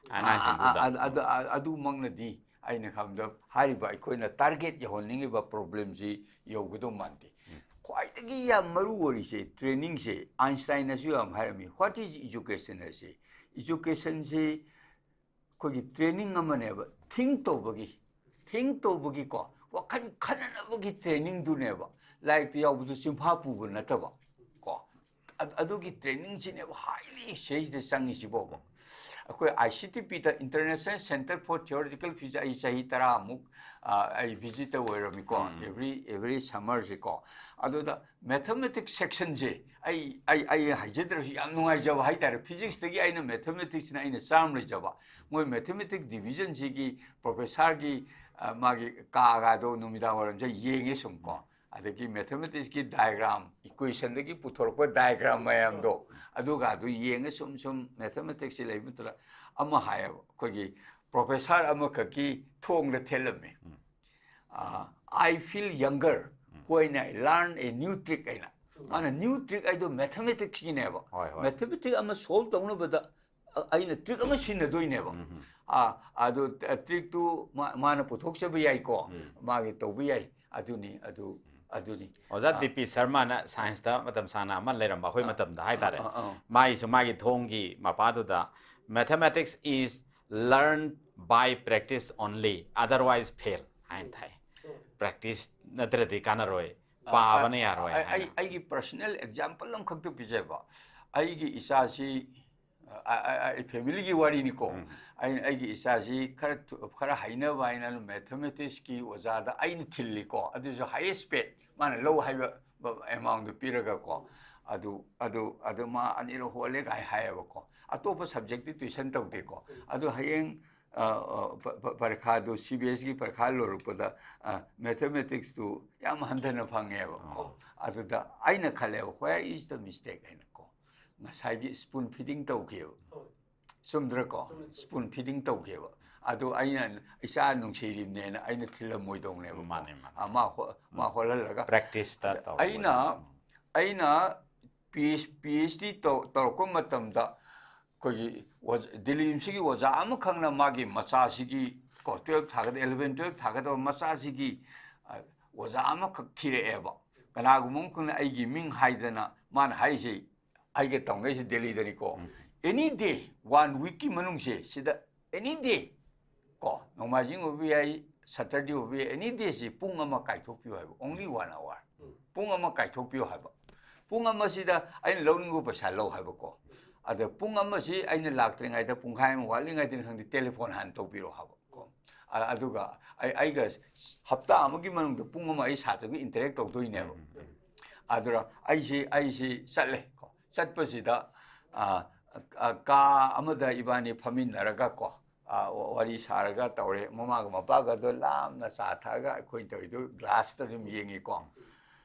ꯑꯉꯥꯡꯁꯤꯡꯗꯨꯗ꯫ ꯑꯥ, ꯑꯗꯨ, ꯑꯥ, ꯑꯗꯨꯃꯛꯅꯗꯤ ꯑꯩꯅ ꯈꯟꯕꯗ ꯍꯥꯏꯔꯤꯕ ꯑꯩꯈꯣꯏꯅ target ꯌꯧꯍꯟꯅꯤꯡꯉꯤꯕ problemꯁꯤ ꯌꯧꯒꯗꯧ ꯃꯥꯟꯗꯦ꯫ ꯈ꯭ꯋꯥꯏꯗꯒꯤ ꯌꯥꯝ ꯃꯔꯨ ꯑꯣꯏꯔꯤꯁꯦ trainingꯁꯦ, ꯑꯥꯏꯟꯁꯇꯥꯏꯟꯅꯁꯨ ꯌꯥꯝ ꯍꯥꯏꯔꯝꯃꯤ, "What is education?" ꯍꯥꯏꯁꯦ꯫ Educationꯁꯤ ꯑꯩꯈꯣꯏꯒꯤ training ꯑꯃꯅꯦꯕ, think ꯇꯧꯕꯒꯤ, think ꯇꯧꯕꯒꯤꯀꯣ, ꯋꯥꯈꯜ ꯈꯟꯅꯅꯕꯒꯤ trainingꯗꯨꯅꯦꯕ꯫ ꯂꯥꯏꯔꯤꯛꯇ ꯌꯥꯎꯕꯗꯨ ꯆꯤꯟꯐꯥ ꯄꯨꯕ ꯅꯠꯇꯕ ꯀꯣ, ꯑ-, ꯑꯗꯨꯒꯤ trainingꯁꯤꯅꯦꯕ highly essentialꯗ ꯆꯪꯉꯤꯁꯤꯕꯣꯕ꯫ ꯑꯩꯈꯣꯏ ICTPꯗ, International Center for Theoretical Physics, ꯑꯩ ꯆꯍꯤ ꯇꯔꯥꯃꯨꯛ, ꯑ, ꯑꯩ visitor ꯑꯣꯏꯔꯝꯃꯤꯀꯣ, every, every summerꯁꯦꯀꯣ꯫ ꯑꯗꯨꯗ mathematics sectionꯁꯦ ꯑꯩ, ꯑꯩ, ꯑꯩ ꯍꯥꯏꯖꯗ꯭ꯔꯁꯨ ꯌꯥꯝ ꯅꯨꯡꯉꯥꯏꯖꯕ ꯍꯥꯏꯇꯥꯔꯦ꯫ Physicsꯇꯒꯤ ꯑꯩꯅ mathematicsꯅ ꯑꯩꯅ ꯆꯥꯝ ꯂꯩꯖꯕ꯫ ꯃꯣꯏ mathematics divisionꯁꯤꯒꯤ professorꯒꯤ, ꯑ, ꯃꯥꯒꯤ ꯀꯥꯒꯗꯣ ꯅꯨꯃꯤꯗꯥꯡ ꯋꯥꯏꯔꯝꯁꯦ ꯌꯦꯡꯉꯦ ꯁꯨꯝ ꯀꯣ꯫ ꯑꯗꯒꯤ mathematicsꯀꯤ diagram, equationꯗꯒꯤ ꯄꯨꯊꯣꯔꯛꯄ diagram ꯃꯌꯥꯝꯗꯣ, ꯑꯗꯨꯒ ꯑꯗꯨ ꯌꯦꯡꯉ ꯁꯨꯝ ꯁꯨꯝ mathematicsꯁꯤ ꯂꯩꯕ ꯃꯇꯝꯗ ꯑꯃ ꯍꯥꯏꯌꯦꯕ, ꯑꯩꯈꯣꯏꯒꯤ professor ꯑꯃꯈꯛꯀꯤ ꯊꯣꯡꯗ ꯊꯦꯠꯂꯝꯃꯦ꯫ "I feel younger when I learn a new trick" ꯍꯥꯏꯅ꯫ ꯃꯥꯅ new trick ꯍꯥꯏꯗꯣ mathematicsꯀꯤꯅꯦꯕ꯫ ꯍꯣꯏ, ꯍꯣꯏ꯫ Mathematics ꯑꯃ solve ꯇꯧꯅꯕꯗ ꯑ-, ꯑꯩꯅ trick ꯑꯃ ꯁꯤꯖꯤꯟꯅꯗꯣꯏꯅꯦꯕ꯫ ꯑꯥ, ꯑꯗꯨ ꯇ-, trickꯇꯨ ꯃꯥ-, ꯃꯥꯅ ꯄꯨꯊꯣꯛꯆꯕ ꯌꯥꯏꯀꯣ, ꯃꯥꯒꯤ ꯇꯧꯕ ꯌꯥꯏ꯫ ꯑꯗꯨꯅꯤ, ꯑꯗꯨ, ꯑꯗꯨꯅꯤ꯫ ꯑꯣꯖꯥ ꯑꯥ꯫ ꯗꯤ ꯄꯤ ꯁꯔꯃꯅ scienceꯇ ꯃꯇꯝ ꯁꯥꯡꯅ ꯑꯃ ꯂꯩꯔꯝꯕ ꯑꯩꯈꯣꯏ ꯃꯇꯝꯗ ꯍꯥꯏꯇꯥꯔꯦ꯫ ꯑꯥ, ꯑꯥ꯫ ꯃꯥꯒꯤꯁꯨ ꯃꯥꯒꯤ ꯊꯣꯡꯒꯤ ꯃꯄꯥꯗꯨꯗ, "Mathematics is learned by practice only, otherwise fail" ꯍꯥꯏꯅ ꯊꯥꯏ꯫ Practice ꯅꯠꯇ꯭ꯔꯗꯤ ꯀꯥꯟꯅꯔꯣꯏ, ꯄꯥꯕꯅ ꯌꯥꯔꯣꯏ ꯑꯩ, ꯑꯩ, ꯍꯥꯏꯅ꯫ ꯑꯩꯒꯤ personal example ꯑꯃꯈꯛꯇ ꯄꯤꯖꯩꯕ꯫ ꯑꯩꯒꯤ ꯏꯆꯥꯁꯤ, ꯑ, ꯑ, ꯑ, ꯑꯩ familyꯒꯤ ꯋꯥꯔꯤꯅꯤꯀꯣ꯫ ꯑꯩ, ꯑꯩꯒꯤ ꯏꯆꯥꯁꯤ ꯈꯔ ꯊꯨ-, ꯈꯔ ꯍꯩꯅꯕ ꯍꯥꯏꯅ mathematicsꯀꯤ ꯑꯣꯖꯥꯗ ꯑꯩꯅ ꯊꯤꯜꯂꯤꯀꯣ꯫ ꯑꯗꯨꯁꯨ highest paid ꯃꯥꯅ ꯂꯧ ꯍꯥꯏꯕ ꯕ-, amountꯗꯨ ꯄꯤꯔꯒꯀꯣ꯫ ꯑꯗꯨ, ꯑꯗꯨ, ꯑꯗꯨ ꯃꯥ ꯑꯅꯤꯔꯛ ꯍꯣꯜꯂꯦ ꯀꯥꯏ ꯍꯥꯏꯌꯦꯕꯀꯣ꯫ ꯑꯇꯣꯞꯄ subjectꯇꯤ tuition ꯇꯧꯗꯦꯀꯣ꯫ ꯑꯗꯨ ꯍꯌꯦꯡ, ꯑ, ꯑ, ꯄ-, ꯄ-, ꯄꯔꯤꯈꯥꯗꯨ, CBSEꯒꯤ ꯄꯔꯤꯈꯥ ꯂꯣꯏꯔꯛꯄꯗ, ꯑ, mathematicsꯇꯨ ꯌꯥꯝ ꯍꯟꯊꯅ ꯐꯪꯉꯦꯕꯀꯣ꯫ ꯑꯗꯨꯗ ꯑꯩꯅ ꯈꯜꯂꯦꯕ, "Where is the mistake?" ꯍꯥꯏꯅꯀꯣ꯫ ꯉꯁꯥꯏꯒꯤ spoon feeding ꯇꯧꯈꯤꯕ꯫ ꯆꯨꯝꯗ꯭ꯔꯀꯣ? Spoon feeding ꯇꯧꯈꯤꯕ꯫ ꯑꯗꯨ ꯑꯩꯅ ꯏꯆꯥ ꯅꯨꯡꯁꯤꯔꯤꯕꯅꯦꯅ ꯑꯩꯅ ꯊꯤꯜꯂꯝꯃꯣꯏꯗꯧꯅꯦꯕ꯫ ꯃꯥꯅꯦ, ꯃꯥꯅꯦ꯫ ꯑ, ꯃꯥ ꯍꯣ- ꯃꯥ ꯍꯣꯠꯍꯜꯂꯒ꯫ Practice ꯇ ꯇꯧꯔꯒ꯫ ꯑꯩꯅ ꯑꯩꯅ ꯄꯤ ꯑꯩꯆ ꯄꯤ ꯑꯩꯆ ꯗꯤ ꯇꯧ- ꯇꯧꯔꯛꯄ ꯃꯇꯝꯗ ꯑꯩꯈꯣꯏꯒꯤ ꯑꯣꯖ- ꯗꯤꯜꯂꯤ ꯌꯨꯅꯤꯚꯔꯁꯤꯇꯤꯒꯤ ꯑꯣꯖꯥ ꯑꯃꯈꯛꯅ ꯃꯥꯒꯤ ꯃꯆꯥꯁꯤꯒꯤ ꯀꯣ twelve ꯊꯥꯒꯗ eleven twelve ꯊꯥꯒꯗꯕ ꯃꯆꯥꯁꯤꯒꯤ ꯑ, ꯑꯣꯖꯥ ꯑꯃꯈꯛ ꯊꯤꯔꯛꯑꯦꯕ꯫ ꯀꯅꯥꯒꯨꯝꯕ ꯑꯃꯈꯛꯅ ꯑꯩꯒꯤ ꯃꯤꯡ ꯍꯥꯏꯗꯅ ꯃꯥꯅ ꯍꯥꯏꯔꯤꯁꯦ ꯑꯩꯒ ꯇꯧꯅꯩꯁꯦ ꯗꯦꯜꯂꯤꯗꯅꯤꯀꯣ꯫ Any day, one week ꯀꯤ ꯃꯅꯨꯡꯁꯦ ꯁꯤꯗ any day ꯀꯣ, ꯅꯣꯡꯃꯥꯏꯖꯤꯡ ꯑꯣꯏꯕ ꯌꯥꯏ, Saturday ꯑꯣꯏꯕ ꯌꯥꯏ, any day ꯁꯤ ꯄꯨꯡ ꯑꯃ ꯀꯥꯏꯊꯣꯛꯄꯤꯌꯨ ꯍꯥꯏꯕ, only one hour꯫ ꯄꯨꯡ ꯑꯃ ꯀꯥꯏꯊꯣꯛꯄꯤꯌꯨ ꯍꯥꯏꯕ꯫ ꯄꯨꯡ ꯑꯃꯁꯤꯗ ꯑꯩꯅ ꯂꯧꯅꯤꯡꯕ ꯄꯩꯁꯥ ꯂꯧ ꯍꯥꯏꯕꯀꯣ꯫ ꯑꯗ ꯄꯨꯡ ꯑꯃꯁꯤ ꯑꯩꯅ ꯂꯥꯛꯇ꯭ꯔꯤꯉꯩꯗ ꯄꯨꯡꯈꯥꯏ ꯑꯃ ꯋꯥꯠꯂꯤꯉꯩꯗꯅꯤ ꯈꯪꯗꯦ, ꯇꯦꯂꯤꯐꯣꯟ ꯍꯥꯟꯅ ꯇꯧꯕꯤꯔꯛꯑꯣ ꯍꯥꯏꯕ ꯀꯣ꯫ ꯑ- ꯑꯗꯨꯒ ꯑꯩ ꯑꯩꯒ ꯍꯞꯇꯥ ꯑꯃꯒꯤ ꯃꯅꯨꯡꯗ ꯄꯨꯡ ꯑꯃ ꯑꯩ ꯁꯥꯇ꯭ꯔꯒ interact ꯇꯧꯗꯣꯏꯅꯦꯕ꯫ ꯑꯗꯨꯅ ꯑꯩꯁꯤ ꯑꯩꯁꯤ ꯆꯠꯂꯦ ꯀꯣ꯫ ꯆꯠꯄꯁꯤꯗ ꯑ, ꯑ, ꯀꯥ ꯑꯃꯗ ꯏꯕꯥꯅꯤ ꯐꯝꯃꯤꯟꯅꯔꯒ ꯀꯣ, ꯑ, ꯋꯥꯔꯤ ꯁꯥꯔꯒ ꯇꯧꯔꯦ꯫ ꯃꯃꯥꯒ ꯃꯄꯥꯒꯗꯣ ꯂꯥꯞꯅ ꯆꯥ ꯊꯛꯑꯒ ꯑꯩꯈꯣꯏ ꯇꯧꯔꯤꯗꯣ ꯒ꯭ꯂꯥꯁꯇ ꯑꯗꯨꯝ ꯌꯦꯡꯉꯤꯀꯣ꯫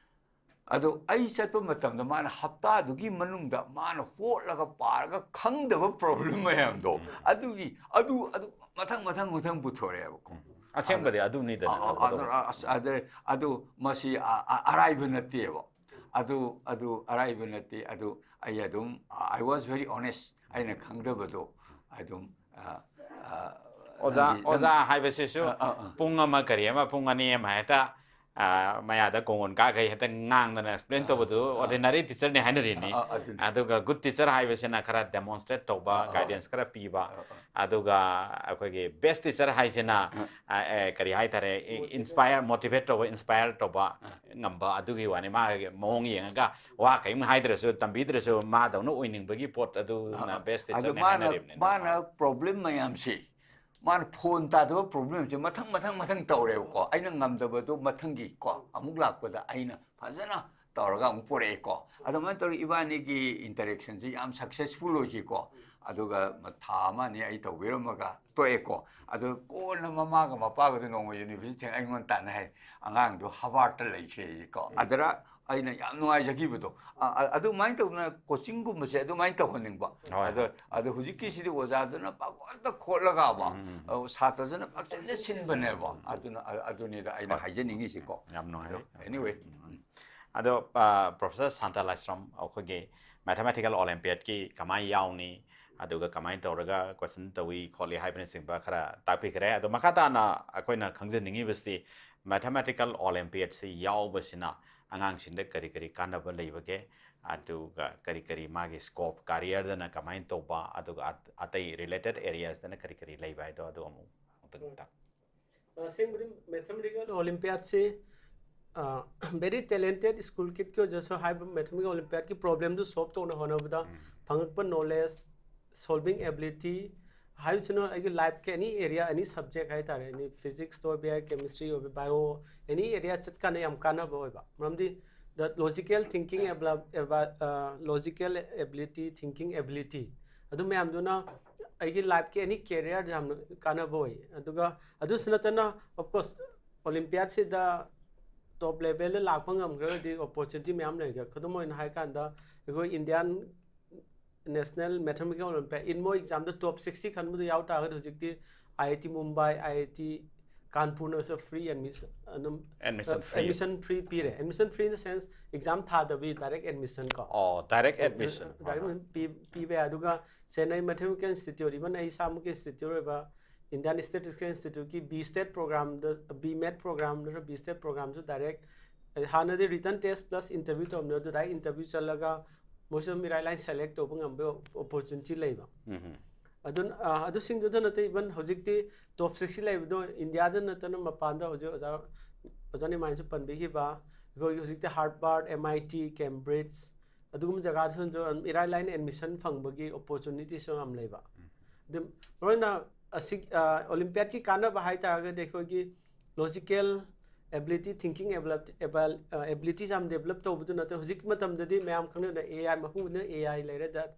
ꯑꯗꯣ ꯑꯩ ꯆꯠꯄ ꯃꯇꯝꯗ ꯃꯥꯅ ꯍꯞꯇꯥꯗꯨꯒꯤ ꯃꯅꯨꯡꯗ ꯃꯥꯅ ꯍꯣꯠꯂꯒ ꯄꯥꯔꯒ ꯈꯪꯗꯕ ꯄ꯭ꯔꯣꯕ꯭ꯂꯦꯝ ꯃꯌꯥꯝꯗꯣ, ꯑꯗꯨꯒꯤ ꯑꯗꯨ ꯑꯗꯨ ꯃꯊꯪ ꯃꯊꯪ ꯃꯊꯪ ꯄꯨꯊꯣꯔꯛꯑꯦꯕꯀꯣ꯫ ꯑꯁꯦꯡꯕꯗꯤ ꯑꯗꯨꯅꯤꯗꯅ ꯑ- ꯑ- ꯇꯧꯒꯗꯧꯕꯁꯦ꯫ ꯑꯗꯨ- ꯑꯁ- ꯑꯗ- ꯑꯗꯨ ꯃꯁꯤ ꯑ- ꯑ- ꯑꯔꯥꯏꯕ ꯅꯠꯇꯦꯕ꯫ ꯑꯗꯨ ꯑꯗꯨ ꯑꯔꯥꯏꯕ ꯅꯠꯇꯦ꯫ ꯑꯗꯨ ꯑꯩ ꯑꯗꯨꯝ, I was very honest꯫ ꯑꯩꯅ ꯈꯪꯗꯕꯗꯣ ꯑꯗꯨꯝ ꯑ- ꯑ- ꯑꯣꯖꯥ ꯅꯪꯒꯤ- ꯅꯪ- ꯑꯣꯖꯥ ꯍꯥꯏꯕꯁꯤꯁꯨ ꯑ- ꯑ- ꯑ꯫ ꯄꯨꯡ ꯑꯃ ꯀꯔꯤ ꯑꯃ ꯄꯨꯡ ꯑꯅꯤ ꯑꯃ ꯍꯦꯛꯇ ꯑ, ꯃꯌꯥꯗ ꯀꯣꯡꯒꯣꯟ ꯀꯥꯈꯩ ꯍꯦꯛꯇ ꯉꯥꯡꯗꯅ explain ꯇꯧꯕꯗꯨ ordinary teacher ꯅꯤ ꯍꯥꯏꯅꯔꯤꯅꯤ꯫ ꯑ- ꯑ- ꯑꯗꯨꯅꯤ꯫ ꯑꯗꯨꯒ good teacher ꯍꯥꯏꯕꯁꯤꯅ ꯈꯔ demonstrate ꯇꯧꯕ, ꯑ- ꯑ- guidance ꯈꯔ ꯄꯤꯕ, ꯑ- ꯑ- ꯑꯗꯨꯒ ꯑꯩꯈꯣꯏꯒꯤ best teacher ꯍꯥꯏꯁꯤꯅ ꯑ, ꯑꯦ, ꯀꯔꯤ ꯍꯥꯏꯇꯥꯔꯦ, inspire, motivate ꯇꯧꯕ, inspire ꯇꯧꯕ ꯉꯝꯕ ꯑꯗꯨꯒꯤ ꯋꯥꯅꯤ꯫ ꯃꯥꯒꯤ ꯃꯑꯣꯡ ꯌꯦꯡꯉꯒ ꯋꯥ ꯀꯔꯤꯝ ꯍꯥꯏꯗ꯭ꯔꯁꯨ, ꯇꯝꯕꯤꯗ꯭ꯔꯁꯨ, ꯃꯥꯗꯧꯅ ꯑꯣꯏꯅꯤꯡꯕꯒꯤ ꯄꯣꯠ ꯑꯗꯨꯅ best teacher ꯑꯗꯨ ꯅꯤ ꯃꯥꯅ ꯍꯥꯏꯅꯔꯤꯕꯅꯤ꯫ ꯃꯥꯅ problem ꯃꯌꯥꯝꯁꯤ, ꯃꯥꯅ ꯐꯣꯟ ꯇꯥꯗꯕ problemꯁꯦ ꯃꯊꯪ ꯃꯊꯪ ꯃꯊꯪ ꯇꯧꯔꯦꯕꯀꯣ꯫ ꯑꯩꯅ ꯉꯝꯗꯕꯗꯣ ꯃꯊꯪꯒꯤ ꯀꯣ ꯑꯃꯨꯛ ꯂꯥꯛꯄꯗ ꯑꯩꯅ ꯐꯖꯅ ꯇꯧꯔꯒ ꯑꯃꯨꯛ ꯄꯨꯔꯛꯑꯦꯀꯣ꯫ ꯑꯗꯨꯃꯥꯏꯅ ꯇꯧꯔꯒ ꯏꯕꯥꯅꯤꯒꯤ interactionꯁꯤ ꯌꯥꯝ successful ꯑꯣꯏꯈꯤꯀꯣ꯫ ꯑꯗꯨꯒ ꯊꯥ ꯑꯃ ꯑꯅꯤ ꯑꯩ ꯇꯧꯕꯤꯔꯝꯃꯒ ꯇꯣꯛꯑꯦꯀꯣ꯫ ꯑꯗꯨ ꯀꯣꯟꯅ ꯃꯃꯥꯒ ꯃꯄꯥꯒꯗꯨ ꯅꯣꯡꯃ university ꯊꯦꯡ ꯑꯩꯉꯣꯟꯗ ꯇꯥꯟꯅ ꯍꯥꯏ, "ꯑꯉꯥꯡꯗꯣ ꯍꯥꯔꯕꯔꯠꯇ ꯂꯩꯈ꯭ꯔꯦ" ꯀꯣ꯫ ꯑꯗꯨꯗ ꯑꯩꯅ ꯌꯥꯝ ꯅꯨꯡꯉꯥꯏꯖꯈꯤꯕꯗꯣ꯫ ꯑ, ꯑ, ꯑꯗꯨꯃꯥꯏꯅ ꯇꯧꯗꯅ ꯀꯣꯆꯤꯡꯒꯨꯝꯕꯁꯦ ꯑꯗꯨꯃꯥꯏꯅ ꯇꯧꯍꯟꯅꯤꯡꯕ꯫ ꯍꯣꯏ, ꯑꯗꯣ ꯑꯗꯣ ꯍꯧꯖꯤꯛꯀꯤꯁꯤꯗꯤ ꯑꯣꯖꯥꯗꯨꯅ ꯄꯪꯈꯣꯠꯇ ꯈꯣꯠꯂꯒꯕ, ꯎꯝ. ꯑ, ꯁꯥꯇ꯭ꯔꯗꯨꯅ ꯄꯪꯁꯤꯟꯗ ꯁꯤꯟꯕꯅꯦꯕ꯫ ꯑꯗꯨꯅ ꯑ- ꯑꯗꯨꯅꯤꯗ ꯑꯩꯅ ꯍꯣꯏ. ꯍꯥꯏꯖꯅꯤꯡꯉꯤꯁꯤꯀꯣ꯫ ꯌꯥꯝ ꯅꯨꯡꯉꯥꯏ꯫ ꯑꯗꯣ anyway, ꯎꯝ. ꯑꯗꯣ, ꯑ, Professor ꯁꯥꯟꯇ ꯂꯥꯏꯁ꯭ꯔꯝ, ꯑꯩꯈꯣꯏꯒꯤ mathematical Olympiadꯀꯤ ꯀꯃꯥꯏꯅ ꯌꯥꯎꯅꯤ, ꯑꯗꯨꯒ ꯀꯃꯥꯏꯅ ꯇꯧꯔꯒ question ꯇꯧꯏ ꯈꯣꯠꯂꯤ ꯍꯥꯏꯕꯅꯆꯤꯡꯕ ꯈꯔ ꯇꯥꯛꯄꯤꯈ꯭ꯔꯦ꯫ ꯑꯗꯣ ꯃꯈꯥ ꯇꯥꯅ ꯑꯩꯈꯣꯏꯅ ꯈꯪꯖꯅꯤꯡꯉꯤꯕꯁꯤ mathematical Olympiadꯁꯤ ꯌꯥꯎꯕꯁꯤꯅ ꯑꯉꯥꯡꯁꯤꯡꯗ ꯀꯔꯤ ꯀꯔꯤ ꯀꯥꯟꯅꯕ ꯂꯩꯕꯒꯦ, ꯑꯗꯨꯒ ꯀꯔꯤ ꯀꯔꯤ ꯃꯥꯒꯤ scope, careerꯗꯅ ꯀꯃꯥꯏꯅ ꯇꯧꯕ, ꯑꯗꯨꯒ ꯑꯠ- ꯑꯇꯩ related areasꯗꯅ ꯀꯔꯤ ꯀꯔꯤ ꯂꯩꯕ ꯍꯥꯏꯗꯣ ꯑꯗꯨ ꯑꯃꯨꯛ ꯑꯃꯨꯛꯇꯪ ꯇꯥꯛ- ꯑꯁꯦꯡꯕꯗꯤ mathematical Olympiadꯁꯤ very talented school kidꯀꯤ ꯑꯣꯏꯖꯔꯁꯨ ꯍꯥꯏꯕ mathematical Olympiadꯀꯤ problemꯗꯨ solve ꯇꯧꯅ ꯍꯣꯠꯅꯕꯗ ꯎꯝ. ꯐꯪꯉꯛꯄ knowledge, solving ability ꯍꯥꯏꯕꯁꯤꯅ ꯑꯩꯒꯤ lifeꯀꯤ any area, any subject ꯍꯥꯏꯇꯥꯔꯦ, any physicsꯇ ꯑꯣꯏꯕ ꯌꯥꯏ, chemistry ꯑꯣꯏꯕ, bio, any area ꯆꯠꯀꯥꯟꯗ ꯌꯥꯝ ꯀꯥꯟꯅꯕ ꯑꯣꯏꯕ꯫ ꯃꯔꯝꯗꯤ the logical thinking, logical ability, thinking ability, ꯑꯗꯨ ꯃꯌꯥꯝꯗꯨꯅ ꯑꯩꯒꯤ lifeꯀꯤ any career ꯌꯥꯝꯅ ꯀꯥꯟꯅꯕ ꯑꯣꯏ꯫ ꯑꯗꯨꯒ ꯑꯗꯨꯁꯨ ꯅꯠꯇꯅ, of course, Olympiadꯁꯤꯗ top levelꯗ ꯂꯥꯛꯄ ꯉꯝꯈ꯭ꯔꯒꯗꯤ opportunity ꯃꯌꯥꯝ ꯂꯩꯈ꯭ꯔꯦ꯫ ꯈꯨꯗꯝ ꯑꯣꯏꯅ ꯍꯥꯏꯀꯥꯟꯗ, ꯑꯩꯈꯣꯏ Indian National Mathematical Olympiad, INMO examꯗ top sixty ꯈꯟꯕꯗꯨ ꯌꯥꯎ ꯇꯥꯔꯒꯗꯤ ꯍꯧꯖꯤꯛꯇꯤ IIT Mumbai, IIT Kanpurꯅꯁꯨ free admission ꯑꯗꯨꯝ Admission free. Admission free ꯄꯤꯔꯦ꯫ Admission free in the sense exam ꯊꯥꯗꯕꯤ direct admission ꯀꯣ꯫ ꯑꯣ, direct admission. Direct admission ꯄꯤ- ꯄꯤꯕ ꯌꯥꯏ꯫ ꯑꯗꯨꯒ Chennai Mathematical Institute, even ꯑꯩ ꯏꯁꯥꯃꯛꯀꯤ institute ꯑꯣꯏꯕ Indian Statistical Instituteꯀꯤ B Stat programꯗ, B Mat program ꯅꯠꯇ꯭ꯔꯒ B Stat programꯁꯨ direct, ꯍꯥꯟꯅꯗꯤ written test plus interview ꯇꯧꯔꯝꯃꯦ, ꯑꯗꯨ direct interview ꯆꯠꯂꯒ ꯃꯣꯏꯁꯨ ꯑꯗꯨꯝ ꯏꯔꯥꯏ ꯂꯥꯏꯅ select ꯇꯧꯕ ꯉꯝꯕ opportunity ꯂꯩꯕ꯫ ꯎꯝ. ꯑꯗꯨꯅ ꯑ, ꯑꯗꯨꯁꯤꯡꯗꯨꯗ ꯅꯠꯇꯦ, even ꯍꯧꯖꯤꯛꯇꯤ top sixty ꯂꯩꯕꯗꯣ Indiaꯗ ꯅꯠꯇꯅ ꯃꯄꯥꯟꯗ ꯍꯧꯖꯤꯛ ꯑꯣꯖꯥ ꯑꯣꯖꯥ ꯅꯤꯃꯥꯟꯁꯨ ꯄꯟꯕꯤꯈꯤꯕ ꯑꯩꯈꯣꯏꯒꯤ ꯍꯧꯖꯤꯛꯇꯤ Harvard, MIT, Cambridge ꯑꯗꯨꯒꯨꯝꯕ ꯖꯒꯥꯗꯁꯨ ꯏꯔꯥꯏ ꯂꯥꯏꯅ admission ꯐꯪꯕꯒꯤ opportunityꯁꯨ ꯌꯥꯝ ꯂꯩꯕ꯫ ꯑꯗꯨ ꯃꯔꯨꯑꯣꯏꯅ ꯑꯁꯤ Olympiadꯀꯤ ꯀꯥꯟꯅꯕ ꯍꯥꯏ ꯇꯥꯔꯒꯗꯤ ꯑꯩꯈꯣꯏꯒꯤ logical ability, thinking ability, abilities ꯌꯥꯝ develop ꯇꯧꯕꯗꯨ ꯅꯠꯇꯅ ꯍꯧꯖꯤꯛ ꯃꯇꯝꯗꯗꯤ ꯃꯌꯥꯝ ꯈꯪꯅꯅ AI, ꯃꯐꯝꯗ AI ꯂꯩꯔꯦ꯫ That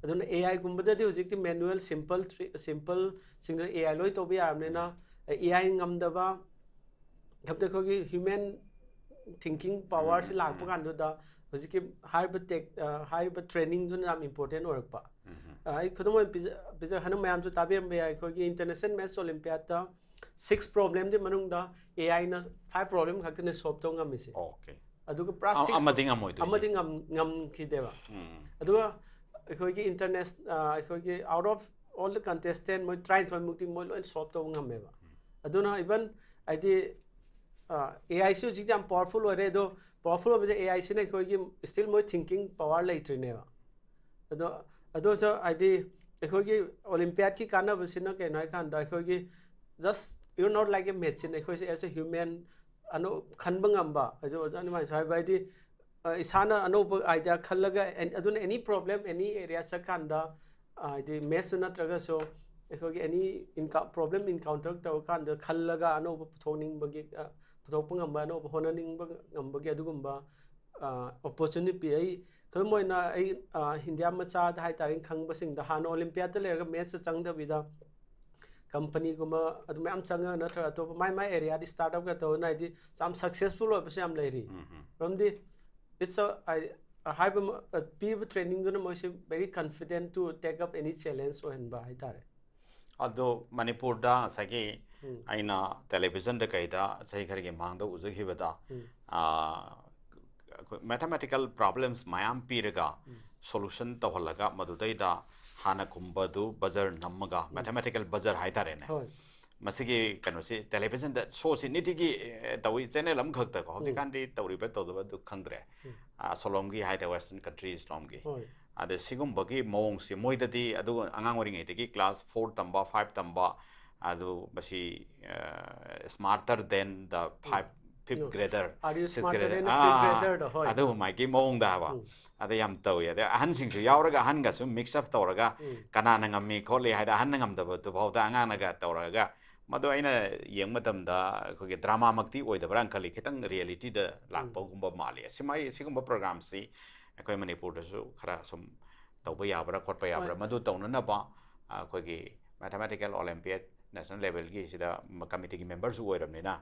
ꯑꯗꯨꯅ AIꯒꯨꯝꯕꯗꯗꯤ ꯍꯧꯖꯤꯛꯇꯤ manual simple, simple ꯁꯤꯡꯗꯣ AI ꯂꯣꯏ ꯇꯧꯕ ꯌꯥꯔꯕꯅꯤꯅ AI ꯉꯝꯗꯕ ꯈꯛꯇ ꯑꯩꯈꯣꯏꯒꯤ human ꯊꯤꯡꯀꯤꯡ ꯄꯋꯥꯔꯁꯤ ꯂꯥꯛꯄ ꯀꯥꯟꯗꯨꯗ ꯍꯧꯖꯤꯛꯀꯤ ꯍꯥꯏꯔꯤꯕ ꯇꯦꯛ ꯍꯥꯏꯔꯤꯕ ꯇ꯭ꯔꯦꯅꯤꯡꯗꯨꯅ ꯌꯥꯝ ꯏꯝꯄꯣꯔꯇꯦꯟ ꯑꯣꯏꯔꯛꯄ꯫ ꯑ, ꯑꯩ ꯈꯨꯗꯝ ꯑꯣꯏꯅ ꯄꯤꯖ ꯄꯤꯖ ꯍꯟꯗꯛ ꯃꯌꯥꯝꯁꯨ ꯇꯥꯕꯤꯔꯝꯕ ꯌꯥꯏ, ꯑꯩꯈꯣꯏꯒꯤ ꯏꯟꯇꯔꯅꯦꯁꯅꯦꯜ ꯃꯦꯠꯁ ꯑꯣꯂꯤꯝꯄꯤꯌꯥꯠꯇ ꯁꯤꯛꯁ ꯄ꯭ꯔꯣꯕ꯭ꯂꯦꯝꯗꯤ ꯃꯅꯨꯡꯗ ꯑꯦ ꯑꯥꯏꯅ ꯐꯥꯏꯚ ꯄ꯭ꯔꯣꯕ꯭ꯂꯦꯝ ꯈꯛꯇꯅꯦ ꯁꯣꯜꯕ ꯇꯧ ꯉꯝꯃꯤꯁꯦ꯫ ꯑꯣꯀꯦ꯫ ꯑꯗꯨꯒ ꯄꯨꯔꯥ ꯑ- ꯁꯤꯛꯁ ꯑꯃꯗꯤ ꯉꯝꯃꯣꯏꯗꯣꯏꯅꯤ꯫ ꯑꯃꯗꯤ ꯉꯝ ꯉꯝꯈꯤꯗꯦꯕ꯫ ꯎꯝ꯫ ꯑꯗꯨꯒ ꯑꯩꯈꯣꯏꯒꯤ ꯏꯟꯇꯔꯅꯦꯁ ꯑꯩꯈꯣꯏꯒꯤ out of all the contestant ꯃꯣꯏ ꯇꯔꯥꯅꯤꯊꯣꯏꯃꯨꯛꯇꯤ ꯃꯣꯏ ꯂꯣꯏ ꯁꯣꯜꯕ ꯇꯧꯕ ꯉꯝꯃꯦꯕ꯫ ꯑꯗꯨꯅ ꯏꯚꯟ ꯍꯥꯏꯗꯤ ꯑꯦ ꯑꯥꯏꯁꯤ ꯍꯧꯖꯤꯛ ꯌꯥꯝ ꯄꯋꯥꯔꯐꯨꯜ ꯑꯣꯏꯔꯦ, ꯑꯗꯣ ꯄꯋꯥꯔꯐꯨꯜ ꯑꯣꯏꯕꯁꯦ ꯑꯦ ꯑꯥꯏꯁꯤꯅ ꯑꯩꯈꯣꯏꯒꯤ ꯁ꯭ꯇꯤꯜ ꯃꯣꯏ ꯊꯤꯡꯀꯤꯡ ꯄꯋꯥꯔ ꯂꯩꯇ꯭ꯔꯤꯅꯦꯕ꯫ ꯑꯗꯣ ꯑꯗꯨꯁꯨ ꯍꯥꯏꯗꯤ ꯑꯩꯈꯣꯏꯒꯤ ꯑꯣꯂꯤꯝꯄꯤꯌꯥꯠꯀꯤ ꯀꯥꯟꯅꯕꯁꯤꯅ ꯀꯩꯅꯣ ꯍꯥꯏꯀꯥꯟꯗ ꯑꯩꯈꯣꯏꯒꯤ just you're not like a machine, ꯑꯩꯈꯣꯏꯁꯦ as a human ꯑꯅꯧ ꯈꯟꯕ ꯉꯝꯕ, ꯍꯧꯖꯤꯛ ꯑꯣꯖꯥ ꯑꯗꯨꯃꯥꯏꯅꯁꯨ ꯍꯥꯏꯕ ꯍꯥꯏꯗꯤ ꯑ, ꯏꯁꯥꯅ ꯑꯅꯧꯕ ꯑꯥꯏꯗꯤꯌꯥ ꯈꯜꯂꯒ ꯑꯦꯟ- ꯑꯗꯨꯅ any problem any area ꯆꯠꯀꯥꯟꯗ ꯑ, ꯍꯥꯏꯗꯤ ꯃꯦꯠꯁ ꯅꯠꯇ꯭ꯔꯒꯁꯨ ꯑꯩꯈꯣꯏꯒꯤ ꯑꯦꯅꯤ ꯏꯟꯀꯥ ꯄ꯭ꯔꯣꯕ꯭ꯂꯦꯝ ꯏꯟꯀꯥꯎꯟꯇꯔ ꯇꯧꯔꯀꯥꯟꯗ ꯈꯜꯂꯒ ꯑꯅꯧꯕ ꯄꯨꯊꯣꯛꯅꯤꯡꯕꯒꯤ ꯑ, ꯄꯨꯊꯣꯛꯄ ꯉꯝꯕ, ꯑꯅꯧꯕ ꯍꯣꯠꯅꯅꯤꯡꯕ ꯉꯝꯕꯒꯤ ꯑꯗꯨꯒꯨꯝꯕ ꯑꯣꯄꯣꯔꯆꯨꯅꯤꯇꯤ ꯄꯤ꯫ ꯑꯩ ꯈꯨꯗꯝ ꯑꯣꯏꯅ ꯑꯩ ꯏꯟꯗꯤꯌꯥ ꯃꯆꯥꯗ ꯍꯥꯏꯇꯥꯔꯦ, ꯈꯪꯕꯁꯤꯡꯗ ꯍꯥꯟꯅ ꯑꯣꯂꯤꯝꯄꯤꯌꯥꯠꯇ ꯂꯩꯔꯒ ꯃꯦꯠꯁꯇ ꯆꯪꯗꯕꯤꯗ ꯀꯝꯄꯅꯤꯒꯨꯝꯕ ꯑꯗꯨ ꯃꯌꯥꯝ ꯆꯪꯉꯒ ꯅꯠꯇ꯭ꯔꯒ ꯑꯇꯣꯞꯄ ꯃꯥꯏ ꯃꯥꯏ ꯑꯦꯔꯤꯌꯥꯗꯤ ꯁ꯭ꯇꯥꯔꯠ ꯑꯞꯀ ꯇꯧꯗꯅ ꯍꯥꯏꯗꯤ ꯌꯥꯝ ꯁꯛꯁꯦꯁꯐꯨꯜ ꯑꯣꯏꯕꯁꯨ ꯌꯥꯝ ꯂꯩꯔꯤ꯫ ꯃꯔꯝꯗꯤ it's a ꯍꯥꯏꯕ ꯄꯤꯔꯤꯕ ꯇ꯭ꯔꯦꯅꯤꯡꯗꯨꯅ ꯃꯣꯏꯁꯤ very confident to take up any challenge ꯑꯣꯏꯍꯟꯕ ꯍꯥꯏꯇꯥꯔꯦ꯫ ꯑꯗꯣ ꯃꯅꯤꯄꯨꯔꯗ ꯉꯁꯥꯏꯒꯤ ꯑꯩꯅ ꯇꯦꯂꯤꯚꯤꯖꯟꯗ ꯀꯩꯗ ꯆꯍꯤ ꯈꯔꯒꯤ ꯃꯃꯥꯡꯗ ꯎꯖꯈꯤꯕꯗ ꯑꯩꯈꯣꯏ ꯃꯦꯊꯃꯦꯇꯤꯀꯦꯜ ꯄ꯭ꯔꯣꯕ꯭ꯂꯦꯝꯁ ꯃꯌꯥꯝ ꯄꯤꯔꯒ ꯁꯣꯂꯨꯁꯟ ꯇꯧꯍꯜꯂꯒ ꯃꯗꯨꯗꯩꯗ ꯍꯥꯟꯅ ꯈꯨꯝꯕꯗꯨ ꯕꯖꯔ ꯅꯝꯃꯒ ꯃꯦꯊꯃꯦꯇꯤꯀꯦꯜ ꯕꯖꯔ ꯍꯥꯏꯇꯥꯔꯦꯅꯦ꯫ ꯍꯣꯏ꯫ ꯃꯁꯤꯒꯤ ꯀꯩꯅꯣꯁꯤ ꯇꯦꯂꯤꯚꯤꯖꯟꯗ ꯁꯣꯁꯤ ꯅꯤꯇꯤꯒꯤ ꯑꯦ, ꯇꯧꯏ, ꯆꯦꯅꯦꯜ ꯑꯃꯈꯛꯇꯀꯣ꯫ ꯍꯧꯖꯤꯛꯀꯥꯟꯗꯤ ꯇꯧꯔꯤꯕ꯭ꯔꯥ ꯇꯧꯗꯕ꯭ꯔꯥ ꯑꯗꯨ ꯈꯪꯗ꯭ꯔꯦ꯫ ꯑꯁꯣꯂꯣꯝꯒꯤ ꯍꯥꯏꯇꯥꯔꯦ, ꯋꯦꯁꯇꯔꯟ ꯀꯟꯇ꯭ꯔꯤꯁ ꯂꯣꯝꯒꯤ꯫ ꯍꯣꯏ꯫ ꯑꯗ ꯁꯤꯒꯨꯝꯕꯒꯤ ꯃꯑꯣꯡꯁꯦ ꯃꯣꯏꯗꯗꯤ ꯑꯗꯨ ꯑꯉꯥꯡ ꯑꯣꯏꯔꯤꯉꯩꯗꯒꯤ ꯀ꯭ꯂꯥꯁ ꯐꯣꯔ ꯇꯝꯕ, ꯐꯥꯏꯚ ꯇꯝꯕ, ꯑꯗꯨ ꯃꯁꯤ smarter than the five fifth grader Are you smarter than a fifth grader ꯗꯣ? ꯍꯣꯏ꯫ ꯑꯗꯨꯒꯨꯝꯕꯒꯤ ꯃꯑꯣꯡꯗ ꯍꯥꯏꯕ꯫ ꯑꯗ ꯌꯥꯝ ꯇꯧꯏ꯫ ꯑꯗꯩ ꯑꯍꯟꯁꯤꯡꯁꯨ ꯌꯥꯎꯔꯒ ꯑꯍꯟꯒꯁꯨ ꯃꯤꯛꯁ ꯑꯞ ꯇꯧꯔꯒ ꯀꯅꯥꯅ ꯉꯝꯃꯤ ꯈꯣꯠꯂꯤ ꯍꯥꯏꯗ ꯑꯍꯟꯅ ꯉꯝꯗꯕꯗꯨꯐꯥꯎꯗ ꯑꯉꯥꯡꯅꯒ ꯇꯧꯔꯒ, ꯃꯗꯨ ꯑꯩꯅ ꯌꯦꯡꯕ ꯃꯇꯝꯗ ꯑꯩꯈꯣꯏꯒꯤ ꯗ꯭ꯔꯃꯥꯃꯛꯇꯤ ꯑꯣꯏꯗꯕ꯭ꯔꯥꯅ ꯈꯜꯂꯤ, ꯈꯤꯇꯪ ꯔꯤꯌꯦꯂꯤꯇꯤꯗ ꯂꯥꯛꯄꯒꯨꯝꯕ ꯃꯥꯜꯂꯤ꯫ ꯑꯁꯤꯃꯥꯏ ꯁꯤꯒꯨꯝꯕ ꯄ꯭ꯔꯣꯒ꯭ꯔꯥꯝꯁꯤ ꯑꯩꯈꯣꯏ ꯃꯅꯤꯄꯨꯔꯗꯁꯨ ꯈꯔ ꯁꯨꯝ ꯇꯧꯕ ꯌꯥꯕ꯭ꯔꯥ ꯈꯣꯠꯄ ꯌꯥꯕ꯭ꯔꯥ, ꯃꯗꯨ ꯇꯧꯅꯅꯕ ꯑꯩꯈꯣꯏꯒꯤ ꯃꯦꯊꯃꯦꯇꯤꯀꯦꯜ ꯑꯣꯂꯦꯝꯄꯤꯌꯥꯠ ꯅꯦꯁꯅꯦꯜ ꯂꯦꯚꯦꯜꯒꯤ ꯁꯤꯗ ꯀꯃꯤꯇꯤꯒꯤ ꯃꯦꯝꯕꯔꯁꯨ ꯑꯣꯏꯔꯕꯅꯤꯅ,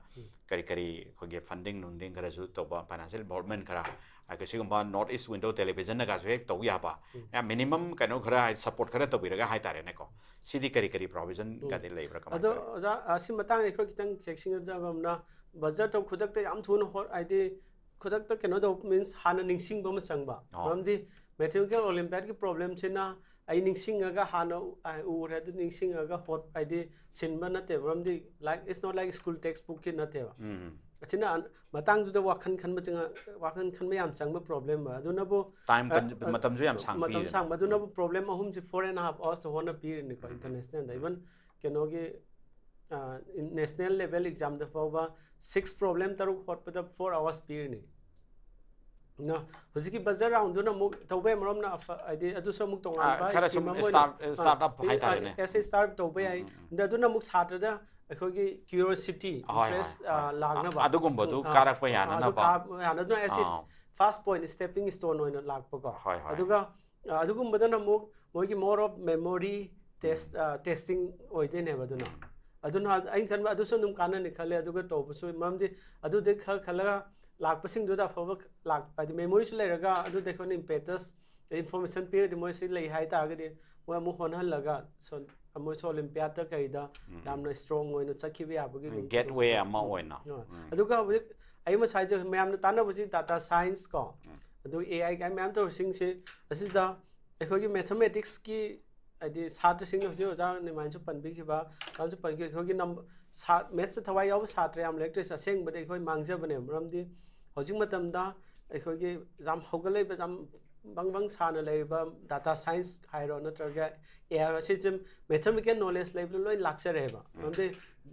ꯀꯔꯤ ꯀꯔꯤ ꯑꯩꯈꯣꯏꯒꯤ ꯐꯟꯗꯤꯡ ꯅꯨꯡꯗꯤꯡ ꯈꯔꯁꯨ ꯇꯧꯕ, ꯐꯥꯏꯅꯥꯟꯁꯤꯌꯦꯜ ꯏꯟꯚꯣꯜꯞꯃꯦꯟ ꯈꯔ, ꯑꯩꯈꯣꯏ ꯁꯤꯒꯨꯝꯕ ꯅꯣꯔꯠ ꯏꯁ ꯋꯤꯟꯗꯣ ꯇꯦꯂꯤꯚꯤꯖꯟꯅꯒꯁꯨ ꯍꯦꯛ ꯇꯧ ꯌꯥꯕ, ꯌꯥꯝ ꯃꯤꯅꯤꯃꯝ ꯀꯩꯅꯣ ꯈꯔ, ꯍꯥꯏ, ꯁꯄꯣꯔꯠ ꯈꯔ ꯇꯧꯕꯤꯔꯒ ꯍꯥꯏꯇꯥꯔꯦꯅꯦꯀꯣ꯫ ꯁꯤꯗꯤ ꯀꯔꯤ ꯀꯔꯤ ꯄ꯭ꯔꯣꯚꯤꯖꯟꯒꯗꯤ ꯂꯩꯕ꯭ꯔꯥ, ꯀꯃꯥꯏꯅ ꯑꯗꯣ ꯇꯧꯋꯤ? ꯑꯣꯖꯥ, ꯑ, ꯁꯤ ꯃꯇꯥꯡꯗ ꯑꯩꯈꯣꯏ ꯈꯤꯇꯪ ꯆꯦꯛꯁꯤꯟꯒꯗꯕ ꯑꯃꯅ, ꯕꯖꯦꯠꯇꯣ ꯈꯨꯗꯛꯇ ꯌꯥꯝ ꯊꯨꯅ ꯍꯣ-, ꯍꯥꯏꯗꯤ ꯈꯨꯗꯛꯇ ꯀꯩꯅꯣ ꯇꯧꯕ ꯃꯤꯟꯁ ꯍꯥꯟꯅ ꯅꯤꯡꯁꯤꯡꯕ ꯑꯃ ꯆꯪꯕ꯫ ꯑꯣ꯫ ꯃꯔꯝꯗꯤ ꯃꯦꯊꯃꯦꯇꯤꯀꯦꯜ ꯑꯣꯂꯤꯝꯄꯤꯌꯥꯠꯀꯤ ꯄ꯭ꯔꯣꯕ꯭ꯂꯦꯝꯁꯤꯅ ꯑꯩ ꯅꯤꯡꯁꯤꯡꯉꯒ ꯍꯥꯟꯅ ꯎ-, ꯑ, ꯎꯔꯦ, ꯑꯗꯨ ꯅꯤꯡꯁꯤꯡꯉꯒ ꯍꯣꯠ-, ꯍꯥꯏꯗꯤ ꯁꯤꯟꯕ ꯅꯠꯇꯦꯕ꯫ ꯃꯔꯝꯗꯤ, like, it's not like school textbookꯀꯤ ꯅꯠꯇꯦꯕ꯫ ꯎꯝ꯫ ꯑꯁꯤꯅ ꯑꯟ-, ꯃꯇꯥꯡꯗꯨꯗ ꯋꯥꯈꯜ ꯈꯟꯕ ꯆꯪꯉ-, ꯋꯥꯈꯜ ꯈꯟꯕ ꯌꯥꯝ ꯆꯪꯕ ꯄ꯭ꯔꯣꯕ꯭ꯂꯦꯝ ꯑꯃ꯫ ꯑꯗꯨꯅꯕꯨ, ꯇꯥꯏꯝ ꯑ, ꯀꯟ-, ꯑ, ꯃꯇꯝꯁꯨ ꯌꯥꯝ ꯁꯥꯡ ꯃꯇꯝ ꯄꯤꯗꯅ꯫ ꯁꯥꯡꯕ꯫ ꯑꯗꯨꯅꯕꯨ ꯎꯝ꯫ ꯄ꯭ꯔꯣꯕ꯭ꯂꯦꯝ ꯑꯍꯨꯝꯁꯤ four and half hours ꯍꯣꯠꯅ ꯄꯤꯔꯤꯅꯤꯀꯣ, ꯎꯝ꯫ ꯏꯟꯇꯔꯅꯦꯁꯅꯦꯜꯗ꯫ ꯎꯝ꯫ Even ꯀꯩꯅꯣꯒꯤ, ꯑ, ꯏꯟ-, ꯅꯦꯁꯅꯦꯜ ꯂꯦꯚꯦꯜ ꯑꯦꯛꯖꯥꯝꯗ ꯐꯥꯎꯕ six problem ꯇꯔꯨꯛ ꯍꯣꯠꯄꯗ four hours ꯄꯤꯔꯤꯅꯤ꯫ ꯅ, ꯍꯧꯖꯤꯛꯀꯤ ꯕꯖꯦꯠ ꯔꯥꯎꯟꯗꯨꯅ ꯑꯃꯨꯛ ꯇꯧꯕ ꯌꯥꯏ, ꯃꯔꯝꯅ ꯑꯐ-, ꯍꯥꯏꯗꯤ ꯑꯗꯨꯁꯨ ꯑꯃꯨꯛ ꯑ, ꯇꯣꯉꯥꯟꯕ ꯈꯔ ꯁꯨꯝ ꯁ꯭ꯀꯤꯝ ꯑꯃ ꯑꯣꯏꯅ, ꯁ꯭ꯇꯥꯔꯠ-, ꯑ, ꯁ꯭ꯇꯥꯔꯠ ꯑꯞ ꯑ, ꯍꯥꯏꯇꯥꯔꯦꯅꯦ꯫ ꯑꯦꯁ ꯑꯦ ꯁ꯭ꯇꯥꯔꯠ ꯇꯧꯕ ꯎꯝ, ꯌꯥꯏ꯫ ꯎꯝ, ꯎꯝ꯫ ꯑꯗ ꯑꯗꯨꯅ ꯑꯃꯨꯛ ꯁꯥꯇ꯭ꯔꯗ ꯑꯩꯈꯣꯏꯒꯤ ꯀ꯭ꯌꯨꯔꯤꯑꯣꯁꯤꯇꯤ, ꯍꯣꯏ, ꯍꯣꯏ, ꯏꯟꯇꯔꯦꯁ, ꯑ, ꯍꯣꯏ꯫ ꯂꯥꯛꯅꯕ꯫ ꯑꯗꯨꯒꯨꯝꯕꯗꯨ ꯎꯝ, ꯑ, ꯀꯥꯔꯛꯄ ꯑ, ꯑꯗꯨ ꯌꯥꯅꯅꯕ꯫ ꯀꯥ-, ꯌꯥꯅꯗꯨꯅ ꯑꯦꯁ ꯑꯦ ꯑꯥ꯫ ꯐꯥꯔꯁ ꯄꯣꯏꯟꯠ, ꯁ꯭ꯇꯦꯄꯤꯡ ꯁ꯭ꯇꯣꯟ ꯑꯣꯏꯅ ꯂꯥꯛꯄꯀꯣ꯫ ꯍꯣꯏ, ꯍꯣꯏ꯫ ꯑꯗꯨꯒ, ꯑ, ꯑꯗꯨꯒꯨꯝꯕꯗꯅ ꯑꯃꯨꯛ ꯃꯣꯏꯒꯤ more of memory test, ꯎꯝ꯫ ꯑ, testing ꯑꯣꯏꯗꯣꯏꯅꯦꯕ ꯑꯗꯨꯅ꯫ ꯎꯝ꯫ ꯑꯗꯨꯅ ꯑꯩꯅ ꯈꯟꯕ ꯑꯗꯨꯁꯨ ꯑꯗꯨꯝ ꯀꯥꯟꯅꯅꯤ ꯈꯜꯂꯦ꯫ ꯑꯗꯨꯒ ꯇꯧꯕꯁꯨ, ꯃꯔꯝꯗꯤ ꯑꯗꯨꯗꯩ ꯈꯔ ꯈꯜꯂꯒ ꯂꯥꯛꯄꯁꯤꯡꯗꯨꯗ ꯑꯐꯕ ꯂꯥꯛ-, ꯍꯥꯏꯗꯤ ꯃꯦꯃꯣꯔꯤꯁꯨ ꯂꯩꯔꯒ ꯑꯗꯨꯗ ꯑꯩꯈꯣꯏꯅ ꯏꯝꯄꯦꯇꯁ, ꯏꯟꯐꯣꯔꯃꯦꯁꯟ ꯄꯤꯔꯗꯤ ꯃꯣꯏ ꯁꯤ ꯂꯩ ꯍꯥꯏ ꯇꯥꯔꯒꯗꯤ ꯃꯣꯏ ꯑꯃꯨꯛ ꯍꯣꯠꯅꯍꯜꯂꯒ ꯁꯣꯟ-, ꯃꯣꯏꯁꯨ ꯑꯣꯂꯤꯝꯄꯤꯌꯥꯠꯇ ꯀꯔꯤꯗ ꯎꯝ꯫ ꯌꯥꯝꯅ ꯁ꯭ꯇꯔꯣꯡ ꯑꯣꯏꯅ ꯆꯠꯈꯤꯕ ꯌꯥꯕꯒꯤ ꯎꯝ, ꯑꯗꯨꯝ ꯒꯦꯠꯋꯦ ꯈꯨꯗꯣꯡꯆꯥꯕ-, ꯑꯃ ꯎꯝ, ꯑꯣꯏꯅ꯫ ꯎꯝ꯫ ꯎꯝ꯫ ꯑꯗꯨꯒ ꯍꯧꯖꯤꯛ ꯑꯩ ꯉꯁꯥꯏ ꯍꯥꯏꯖ-, ꯃꯌꯥꯝꯅ ꯇꯥꯟꯅꯕꯁꯤ ꯗꯥꯇꯥ ꯁꯥꯏꯟꯁ ꯀꯣ, ꯎꯝ꯫ ꯑꯗꯨ ꯑꯦ ꯑꯥꯏ ꯀꯥꯏ ꯃꯌꯥꯝ ꯇꯧꯔꯤꯁꯤꯡꯁꯤ ꯑꯁꯤꯗ ꯑꯩꯈꯣꯏꯒꯤ ꯃꯦꯊꯃꯦꯇꯤꯛꯁꯀꯤ, ꯍꯥꯏꯗꯤ ꯁꯥꯇ꯭ꯔꯁꯤꯡꯅ ꯍꯧꯖꯤꯛ ꯑꯣꯖꯥ ꯅꯤꯃꯥꯏꯅꯁꯨ ꯄꯟꯕꯤꯈꯤꯕ, ꯑꯣꯖꯥꯁꯨ ꯄꯟꯈꯤꯕ, ꯑꯩꯈꯣꯏꯒꯤ ꯅꯝ-, ꯁꯥ-, ꯃꯦꯠꯁꯇ ꯊꯋꯥꯏ ꯌꯥꯎꯕ ꯁꯥꯇ꯭ꯔ ꯌꯥꯝ ꯂꯩꯔꯛꯇ꯭ꯔꯤꯁꯦ ꯑꯁꯦꯡꯕꯗꯤ ꯑꯩꯈꯣꯏ ꯃꯥꯡꯖꯕꯅꯦꯕ꯫ ꯃꯔꯝꯗꯤ ꯍꯧꯖꯤꯛ ꯃꯇꯝꯗ ꯑꯩꯈꯣꯏꯒꯤ ꯌꯥꯝ ꯍꯧꯒꯠꯂꯛꯏꯕ, ꯌꯥꯝ ꯕꯪ ꯕꯪ ꯁꯥꯅ ꯂꯩꯔꯤꯕ ꯗꯥꯇꯥ ꯁꯥꯏꯟꯁ ꯍꯥꯏꯔꯣ, ꯅꯠꯇ꯭ꯔꯒ ꯑꯦ ꯑꯥꯏ ꯍꯥꯏꯔꯣ, ꯁꯤꯁꯦ ꯃꯦꯊꯃꯦꯇꯤꯀꯦꯜ ꯅꯣꯂꯦꯖ ꯂꯩꯕꯗ ꯂꯣꯏ ꯂꯥꯛꯆꯔꯦꯕ꯫ ꯎꯝ꯫ ꯃꯔꯝꯗꯤ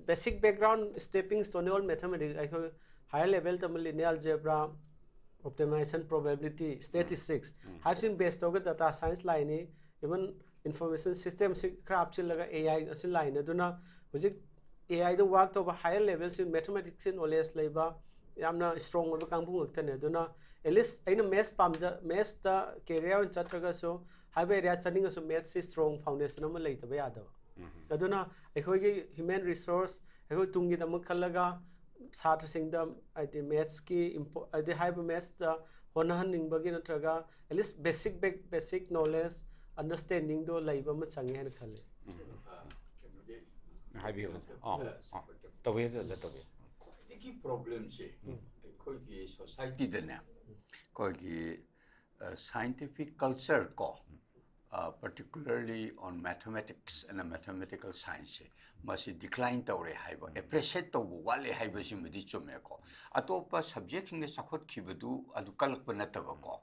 basic background stepping stone all mathematics, ꯑꯩꯈꯣꯏ higher level ꯇꯝꯕ linear algebra, optimization, probability, statistics ꯎꯝ꯫ ꯎꯝ꯫ ꯍꯥꯏꯕꯁꯤꯡ ꯕꯦꯁ ꯇꯧꯔꯒ ꯗꯥꯇꯥ ꯁꯥꯏꯟꯁ ꯂꯥꯏꯅꯤ, even information system ꯁꯤ ꯈꯔ ꯍꯥꯞꯆꯤꯜꯂꯒ ꯑꯦ ꯑꯥꯏ ꯑꯁꯤ ꯂꯥꯏꯅꯤ꯫ ꯑꯗꯨꯅ ꯍꯧꯖꯤꯛ ꯑꯦ ꯑꯥꯏꯗ ꯋꯥꯔꯛ ꯇꯧꯕ higher level ꯁꯤ ꯃꯦꯊꯃꯦꯇꯤꯛꯁꯀꯤ ꯅꯣꯂꯦꯖ ꯂꯩꯕ, ꯌꯥꯝꯅ ꯁ꯭ꯇꯔꯣꯡ ꯑꯣꯏꯕ ꯀꯥꯡꯕꯨ ꯉꯥꯛꯇꯅꯦ꯫ ꯑꯗꯨꯅ at least ꯑꯩꯅ ꯃꯦꯠꯁ ꯄꯥꯝꯖ-, ꯃꯦꯠꯁꯇ ꯀꯦꯔꯤꯌꯔ ꯑꯣꯏꯅ ꯆꯠꯇ꯭ꯔꯒꯁꯨ ꯍꯥꯏꯕ ꯑꯦꯔꯤꯌꯥ ꯆꯠꯅꯤꯡꯉꯁꯨ ꯃꯦꯠꯁꯁꯤ ꯁ꯭ꯇꯔꯣꯡ ꯐꯥꯎꯟꯗꯦꯁꯟ ꯑꯃ ꯂꯩꯇꯕ ꯌꯥꯗꯕ꯫ ꯑꯗꯨꯅ ꯑꯩꯈꯣꯏꯒꯤ human resource, ꯑꯩꯈꯣꯏ ꯇꯨꯡꯒꯤꯗꯃꯛ ꯈꯜꯂꯒ ꯁꯥꯇ꯭ꯔꯁꯤꯡꯗ ꯍꯥꯏꯗꯤ ꯃꯦꯠꯁꯀꯤ ꯏꯝꯄꯣ ꯍꯥꯏꯗꯤ ꯍꯥꯏꯔꯤꯕ ꯃꯦꯠꯁꯇ ꯍꯣꯠꯅꯍꯟꯅꯤꯡꯕꯒꯤ ꯅꯠꯇ꯭ꯔꯒ at least basic basic knowledge understandingꯗꯣ ꯂꯩꯕ ꯑꯃ ꯆꯪꯉꯦ ꯍꯥꯏꯅ ꯈꯜꯂꯤ꯫ ꯍꯥꯏꯕꯤꯌꯨ꯫ ꯑꯥ, ꯑꯥ, ꯇꯧꯕꯤꯌꯨ, ꯇꯧꯕꯤꯌꯨ꯫ ꯈ꯭ꯋꯥꯏꯗꯒꯤ problemꯁꯦ ꯑꯩꯈꯣꯏꯒꯤ societyꯗꯅꯦ, ꯑꯩꯈꯣꯏꯒꯤ scientific culture ꯀꯣ, particularly on mathematics and mathematical scienceꯁꯦ, ꯃꯁꯤ decline ꯇꯧꯔꯦ ꯍꯥꯏꯕ, appreciate ꯇꯧꯕ ꯋꯥꯠꯂꯦ ꯍꯥꯏꯕꯁꯤꯃꯗꯤ ꯆꯨꯝꯃꯦꯀꯣ꯫ ꯑꯇꯣꯞꯄ subjectꯁꯤꯡꯗ ꯆꯥꯎꯈꯠꯈꯤꯕꯗꯨ ꯑꯗꯨ ꯀꯜꯂꯛꯄ ꯅꯠꯇꯕꯀꯣ꯫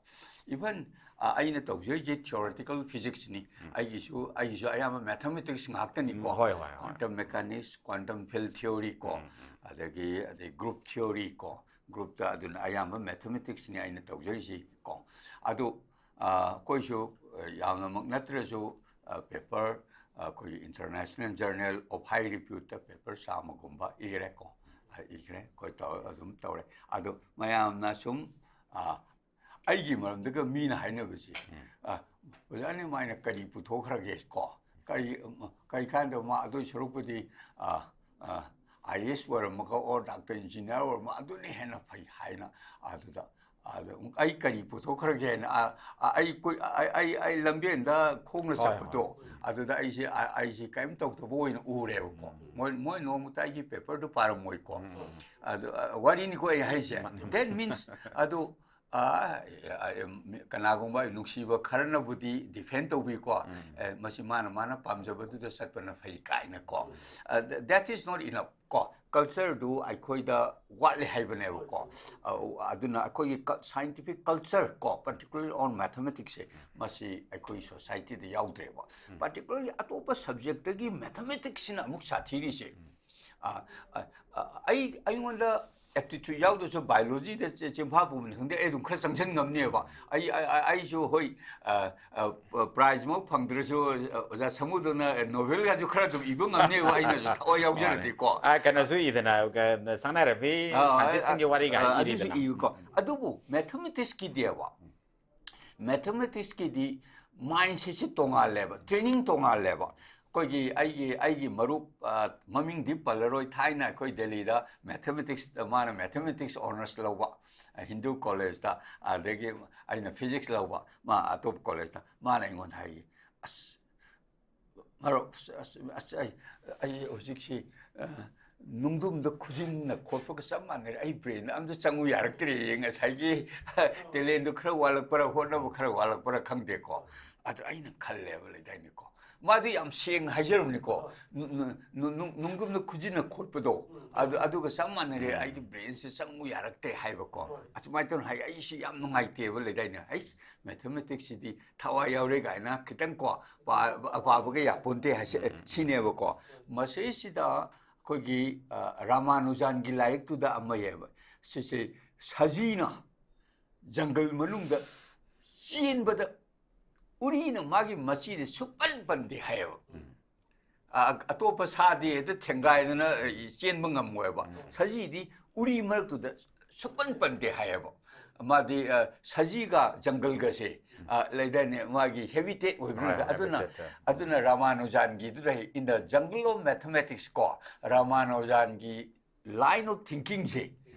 Even ꯑꯩꯅ ꯇꯧꯖꯔꯤꯁꯦ theoretical physicsꯅꯤ꯫ ꯑꯩꯒꯤꯁꯨ ꯑꯩꯒꯤꯁꯨ ꯑꯌꯥꯝꯕ mathematics ꯉꯥꯛꯇꯅꯤꯀꯣ꯫ ꯎꯝ, ꯍꯣꯏ, ꯍꯣꯏ, ꯍꯣꯏ꯫ Quantum mechanics, quantum field theory ꯀꯣ, ꯑꯗꯒꯤ ꯑꯗꯩ group theory ꯀꯣ, groupꯇ ꯑꯗꯨꯅ ꯑꯌꯥꯝꯕ mathematicsꯅꯤ ꯑꯩꯅ ꯇꯧꯖꯔꯤꯁꯤ ꯀꯣ꯫ ꯑꯗꯨ ꯑꯩꯈꯣꯏꯁꯨ ꯌꯥꯝꯅꯃꯛ ꯅꯠꯇ꯭ꯔꯁꯨ paper, ꯑꯩꯈꯣꯏꯒꯤ international journal of high reputeꯇ paper ꯆꯥꯝꯃꯒꯨꯝꯕ ꯏꯈ꯭ꯔꯦ ꯀꯣ꯫ ꯏꯈ꯭ꯔꯦ ꯑꯩꯈꯣꯏ ꯇꯧꯔ ꯑꯗꯨꯝ ꯇꯧꯔꯦ꯫ ꯑꯗꯣ ꯃꯌꯥꯝꯅ ꯁꯨꯝ ꯑꯩꯒꯤ ꯃꯔꯝꯗꯒ ꯃꯤꯅ ꯍꯥꯏꯅꯕꯁꯦ, ꯑꯣꯖꯥ ꯅꯤꯃꯥꯏꯅ ꯀꯔꯤ ꯄꯨꯊꯣꯛꯈ꯭ꯔꯒꯦ ꯀꯣ? ꯀꯔꯤ ꯀꯔꯤ ꯀꯥꯟꯗ ꯃꯥ ꯑꯗꯨꯏ ꯁꯔꯨꯛꯄꯨꯗꯤ IAS ꯑꯣꯏꯔꯝꯃꯒ or doctor engineer ꯑꯣꯏꯔꯝꯃ ꯑꯗꯨꯅ ꯍꯦꯟꯅ ꯐꯩ ꯍꯥꯏꯅ꯫ ꯑꯗꯨꯗ ꯑꯗ ꯑꯩ ꯀꯔꯤ ꯄꯨꯊꯣꯛꯈ꯭ꯔꯒꯦꯅ ꯑꯩ ꯑꯩ ꯑꯩ ꯂꯝꯕꯦꯟꯗ ꯈꯣꯡꯅ ꯆꯠꯄꯗꯣ, ꯑꯗꯨꯗ ꯑꯩꯁꯦ ꯑꯩꯁꯦ ꯀꯔꯤꯝ ꯇꯧꯗꯕ ꯑꯣꯏꯅ ꯎꯔꯦꯕꯀꯣ꯫ ꯃꯣꯏ ꯃꯣꯏ ꯅꯣꯡꯃꯇ ꯑꯩꯒꯤ paperꯗꯨ ꯄꯥꯔꯝꯃꯣꯏꯀꯣ꯫ ꯑꯗꯨ ꯋꯥꯔꯤꯅꯤꯀꯣ ꯑꯩ ꯍꯥꯏꯁꯦ꯫ That means ꯑꯗꯨ ꯀꯅꯥꯒꯨꯝꯕ ꯅꯨꯡꯁꯤꯕ ꯈꯔꯅꯕꯨꯗꯤ defend ꯇꯧꯕꯤꯀꯣ꯫ ꯃꯁꯤ ꯃꯥꯅ ꯃꯥꯅ ꯄꯥꯝꯖꯕꯗꯨꯗ ꯆꯠꯄꯅ ꯐꯩ ꯀꯥꯏꯅꯀꯣ꯫ That is not enough ꯀꯣ꯫ Cultureꯗꯨ ꯑꯩꯈꯣꯏꯗ ꯋꯥꯠꯂꯦ ꯍꯥꯏꯕꯅꯦꯕꯀꯣ꯫ ꯑꯗꯨꯅ ꯑꯩꯈꯣꯏꯒꯤ scientific culture ꯀꯣ, particularly on mathematicsꯁꯦ, ꯃꯁꯤ ꯑꯩꯈꯣꯏ societyꯗ ꯌꯥꯎꯗ꯭ꯔꯦꯕ꯫ Particularly ꯑꯇꯣꯞꯄ subjectꯇꯒꯤ mathematicsꯁꯤꯅ ꯑꯃꯨꯛ ꯁꯥꯊꯤꯔꯤꯁꯦ꯫ ꯑꯩ ꯑꯩꯉꯣꯟꯗ aptitude ꯌꯥꯎꯗ꯭ꯔꯁꯨ biologyꯗ ꯆꯤꯝꯐꯥ ꯄꯨꯕꯅꯤ ꯈꯪꯗꯦ, ꯑꯩ ꯑꯗꯨꯝ ꯈꯔ ꯆꯪꯁꯤꯟ ꯉꯝꯅꯦꯕ꯫ ꯑꯩ ꯑꯩꯁꯨ ꯍꯣꯏ, prizeꯃꯛ ꯐꯪꯗ꯭ꯔꯁꯨ ꯑꯣꯖꯥ ꯁꯃꯨꯗꯨꯅ novelꯒꯁꯨ ꯈꯔ ꯑꯗꯨꯝ ꯏꯕ ꯉꯝꯅꯦꯕ, ꯑꯩꯅꯁꯨ ꯊꯋꯥꯏ ꯌꯥꯎꯖꯔꯗꯤꯀꯣ꯫ ꯀꯩꯅꯣꯁꯨ ꯏꯗꯅ, ꯁꯛꯅꯥꯏꯔꯕꯤ scientistꯁꯤꯡꯒꯤ ꯋꯥꯔꯤꯒ ꯑꯗꯨꯁꯨ ꯏꯕꯀꯣ꯫ ꯑꯗꯨꯕꯨ mathematicsꯀꯤꯗꯤꯕ, mathematicsꯀꯤꯗꯤ mindsetꯁꯦ ꯇꯣꯉꯥꯜꯂꯦꯕ, training ꯇꯣꯉꯥꯜꯂꯦꯕ꯫ ꯑꯩꯈꯣꯏꯒꯤ ꯑꯩꯒꯤ ꯑꯩꯒꯤ ꯃꯔꯨꯞ, ꯑ, ꯃꯃꯤꯡꯗꯤ ꯄꯜꯂꯔꯣꯏ, ꯊꯥꯏꯅ ꯑꯩꯈꯣꯏ ꯗꯦꯜꯂꯤꯗ ꯃꯦꯊꯃꯦꯇꯤꯛꯁ, ꯃꯥꯅ ꯃꯦꯊꯃꯦꯇꯤꯛꯁ ꯑꯣꯅꯔꯁ ꯂꯧꯕ, ꯑ, ꯍꯤꯟꯗꯨ ꯀꯣꯂꯦꯖꯇ, ꯑꯗꯒꯤ ꯑꯩꯅ ꯐꯤꯖꯤꯛꯁ ꯂꯧꯕ, ꯃꯥ ꯑꯇꯣꯞꯄ ꯀꯣꯂꯦꯖꯇ, ꯃꯥꯅ ꯑꯩꯉꯣꯟꯗ ꯍꯥꯏꯌꯦ, "ꯑꯁ, ꯃꯔꯨꯞ, ꯑꯁ, ꯑꯁ, ꯑꯩ, ꯑꯩ ꯍꯧꯖꯤꯛꯁꯤ, ꯑ, ꯅꯨꯡꯗꯨꯝꯗ ꯈꯨꯖꯤꯟꯅ ꯈꯣꯠꯄꯒ ꯆꯞ ꯃꯥꯟꯅꯔꯦ, ꯑꯩ ꯕ꯭ꯔꯦꯟꯗ ꯑꯝꯇ ꯆꯪꯉꯨ ꯌꯥꯔꯛꯇ꯭ꯔꯦ, ꯉꯁꯥꯏꯒꯤ ꯇꯦꯂꯦꯟꯗꯨ ꯈꯔ ꯋꯥꯠꯂꯛꯄ꯭ꯔꯥ, ꯍꯣꯠꯅꯕ ꯈꯔ ꯋꯥꯠꯂꯛꯄ꯭ꯔꯥ ꯈꯪꯗꯦꯀꯣ, ꯑꯗ ꯑꯩꯅ ꯈꯜꯂꯦꯕ ꯂꯩꯗꯥꯏꯅꯦꯀꯣ, ꯃꯥꯗꯤ ꯌꯥꯝ ꯁꯦꯡꯅ ꯍꯥꯏꯖꯔꯕꯅꯤꯀꯣ, ꯅꯨ-, ꯅꯨ-, ꯅꯨ-, ꯅꯨ-, ꯅꯨꯡꯗꯨꯝꯗ ꯈꯨꯖꯤꯟꯅ ꯈꯣꯠꯄꯗꯣ, ꯑꯗꯨ, ꯑꯗꯨꯒ ꯆꯞ ꯃꯥꯟꯅꯔꯦ, ꯑꯩꯒꯤ ꯕ꯭ꯔꯦꯟꯁꯦ ꯆꯪꯉꯨ ꯌꯥꯔꯛꯇ꯭ꯔꯦ" ꯍꯥꯏꯕꯀꯣ, ꯑꯁꯨꯃꯥꯏꯅ ꯇꯧꯅ ꯍꯥꯏ, ꯑꯩꯁꯤ ꯌꯥꯝ ꯅꯨꯡꯉꯥꯏꯇꯦꯕ ꯂꯩꯗꯥꯏꯅꯦ, ꯑꯩꯁ, ꯃꯦꯊꯃꯦꯇꯤꯛꯁꯁꯤꯗꯤ ꯊꯋꯥꯏ ꯌꯥꯎꯔꯦ ꯀꯥꯏꯅ ꯈꯤꯇꯪ ꯀꯣ, ꯄꯥ-, ꯄꯥꯕꯒ ꯌꯥꯄꯣꯟꯇꯦ ꯍꯥꯏꯁꯦ, ꯁꯤꯅꯦꯕꯀꯣ꯫ ꯃꯁꯤꯁꯤꯗ ꯑꯩꯈꯣꯏꯒꯤ, ꯑ, ꯔꯥꯃꯥꯅꯨꯖꯥꯟꯒꯤ ꯂꯥꯏꯔꯤꯛꯇꯨꯗ ꯑꯃ ꯌꯥꯎꯕ, ꯁꯤꯁꯦ ꯁꯖꯤꯅ ꯖꯪꯒꯜ ꯃꯅꯨꯡꯗ ꯆꯦꯟꯕꯗ ꯎꯔꯤꯅ ꯃꯥꯒꯤ ꯃꯆꯤꯗ ꯁꯨꯛꯄꯟ ꯄꯟꯗꯦ ꯍꯥꯏꯌꯦꯕ꯫ ꯑ-, ꯑꯇꯣꯞꯄ ꯁꯥꯗꯤ ꯍꯦꯛꯇ ꯊꯦꯡꯒꯥꯏꯗꯅ, ꯑ, ꯆꯦꯟꯕ ꯉꯝꯃꯣꯏꯕ꯫ ꯁꯖꯤꯗꯤ ꯎꯔꯤ ꯃꯔꯛꯇꯨꯗ ꯁꯨꯛꯄꯟ ꯄꯟꯗꯦ ꯍꯥꯏꯌꯦꯕ꯫ ꯃꯥꯗꯤ, ꯑ, ꯁꯖꯤꯒ ꯖꯪꯒꯜꯒꯁꯦ, ꯑ, ꯂꯩꯗꯥꯏꯅꯦ, ꯃꯥꯒꯤ ꯍꯦꯕꯤꯇꯦꯠ ꯑꯣꯏꯕꯅꯤꯅ꯫ ꯍꯣꯏ, ꯑꯗꯨꯅ, habitat, ꯍꯣꯏ꯫ ꯑꯗꯨꯅ ꯔꯥꯃꯥꯅꯨꯖꯥꯟꯒꯤꯗꯨꯗ, In the Jungle of Mathematics ꯀꯣ, ꯔꯥꯃꯥꯅꯨꯖꯥꯟꯒꯤ line of thinkingꯁꯦ,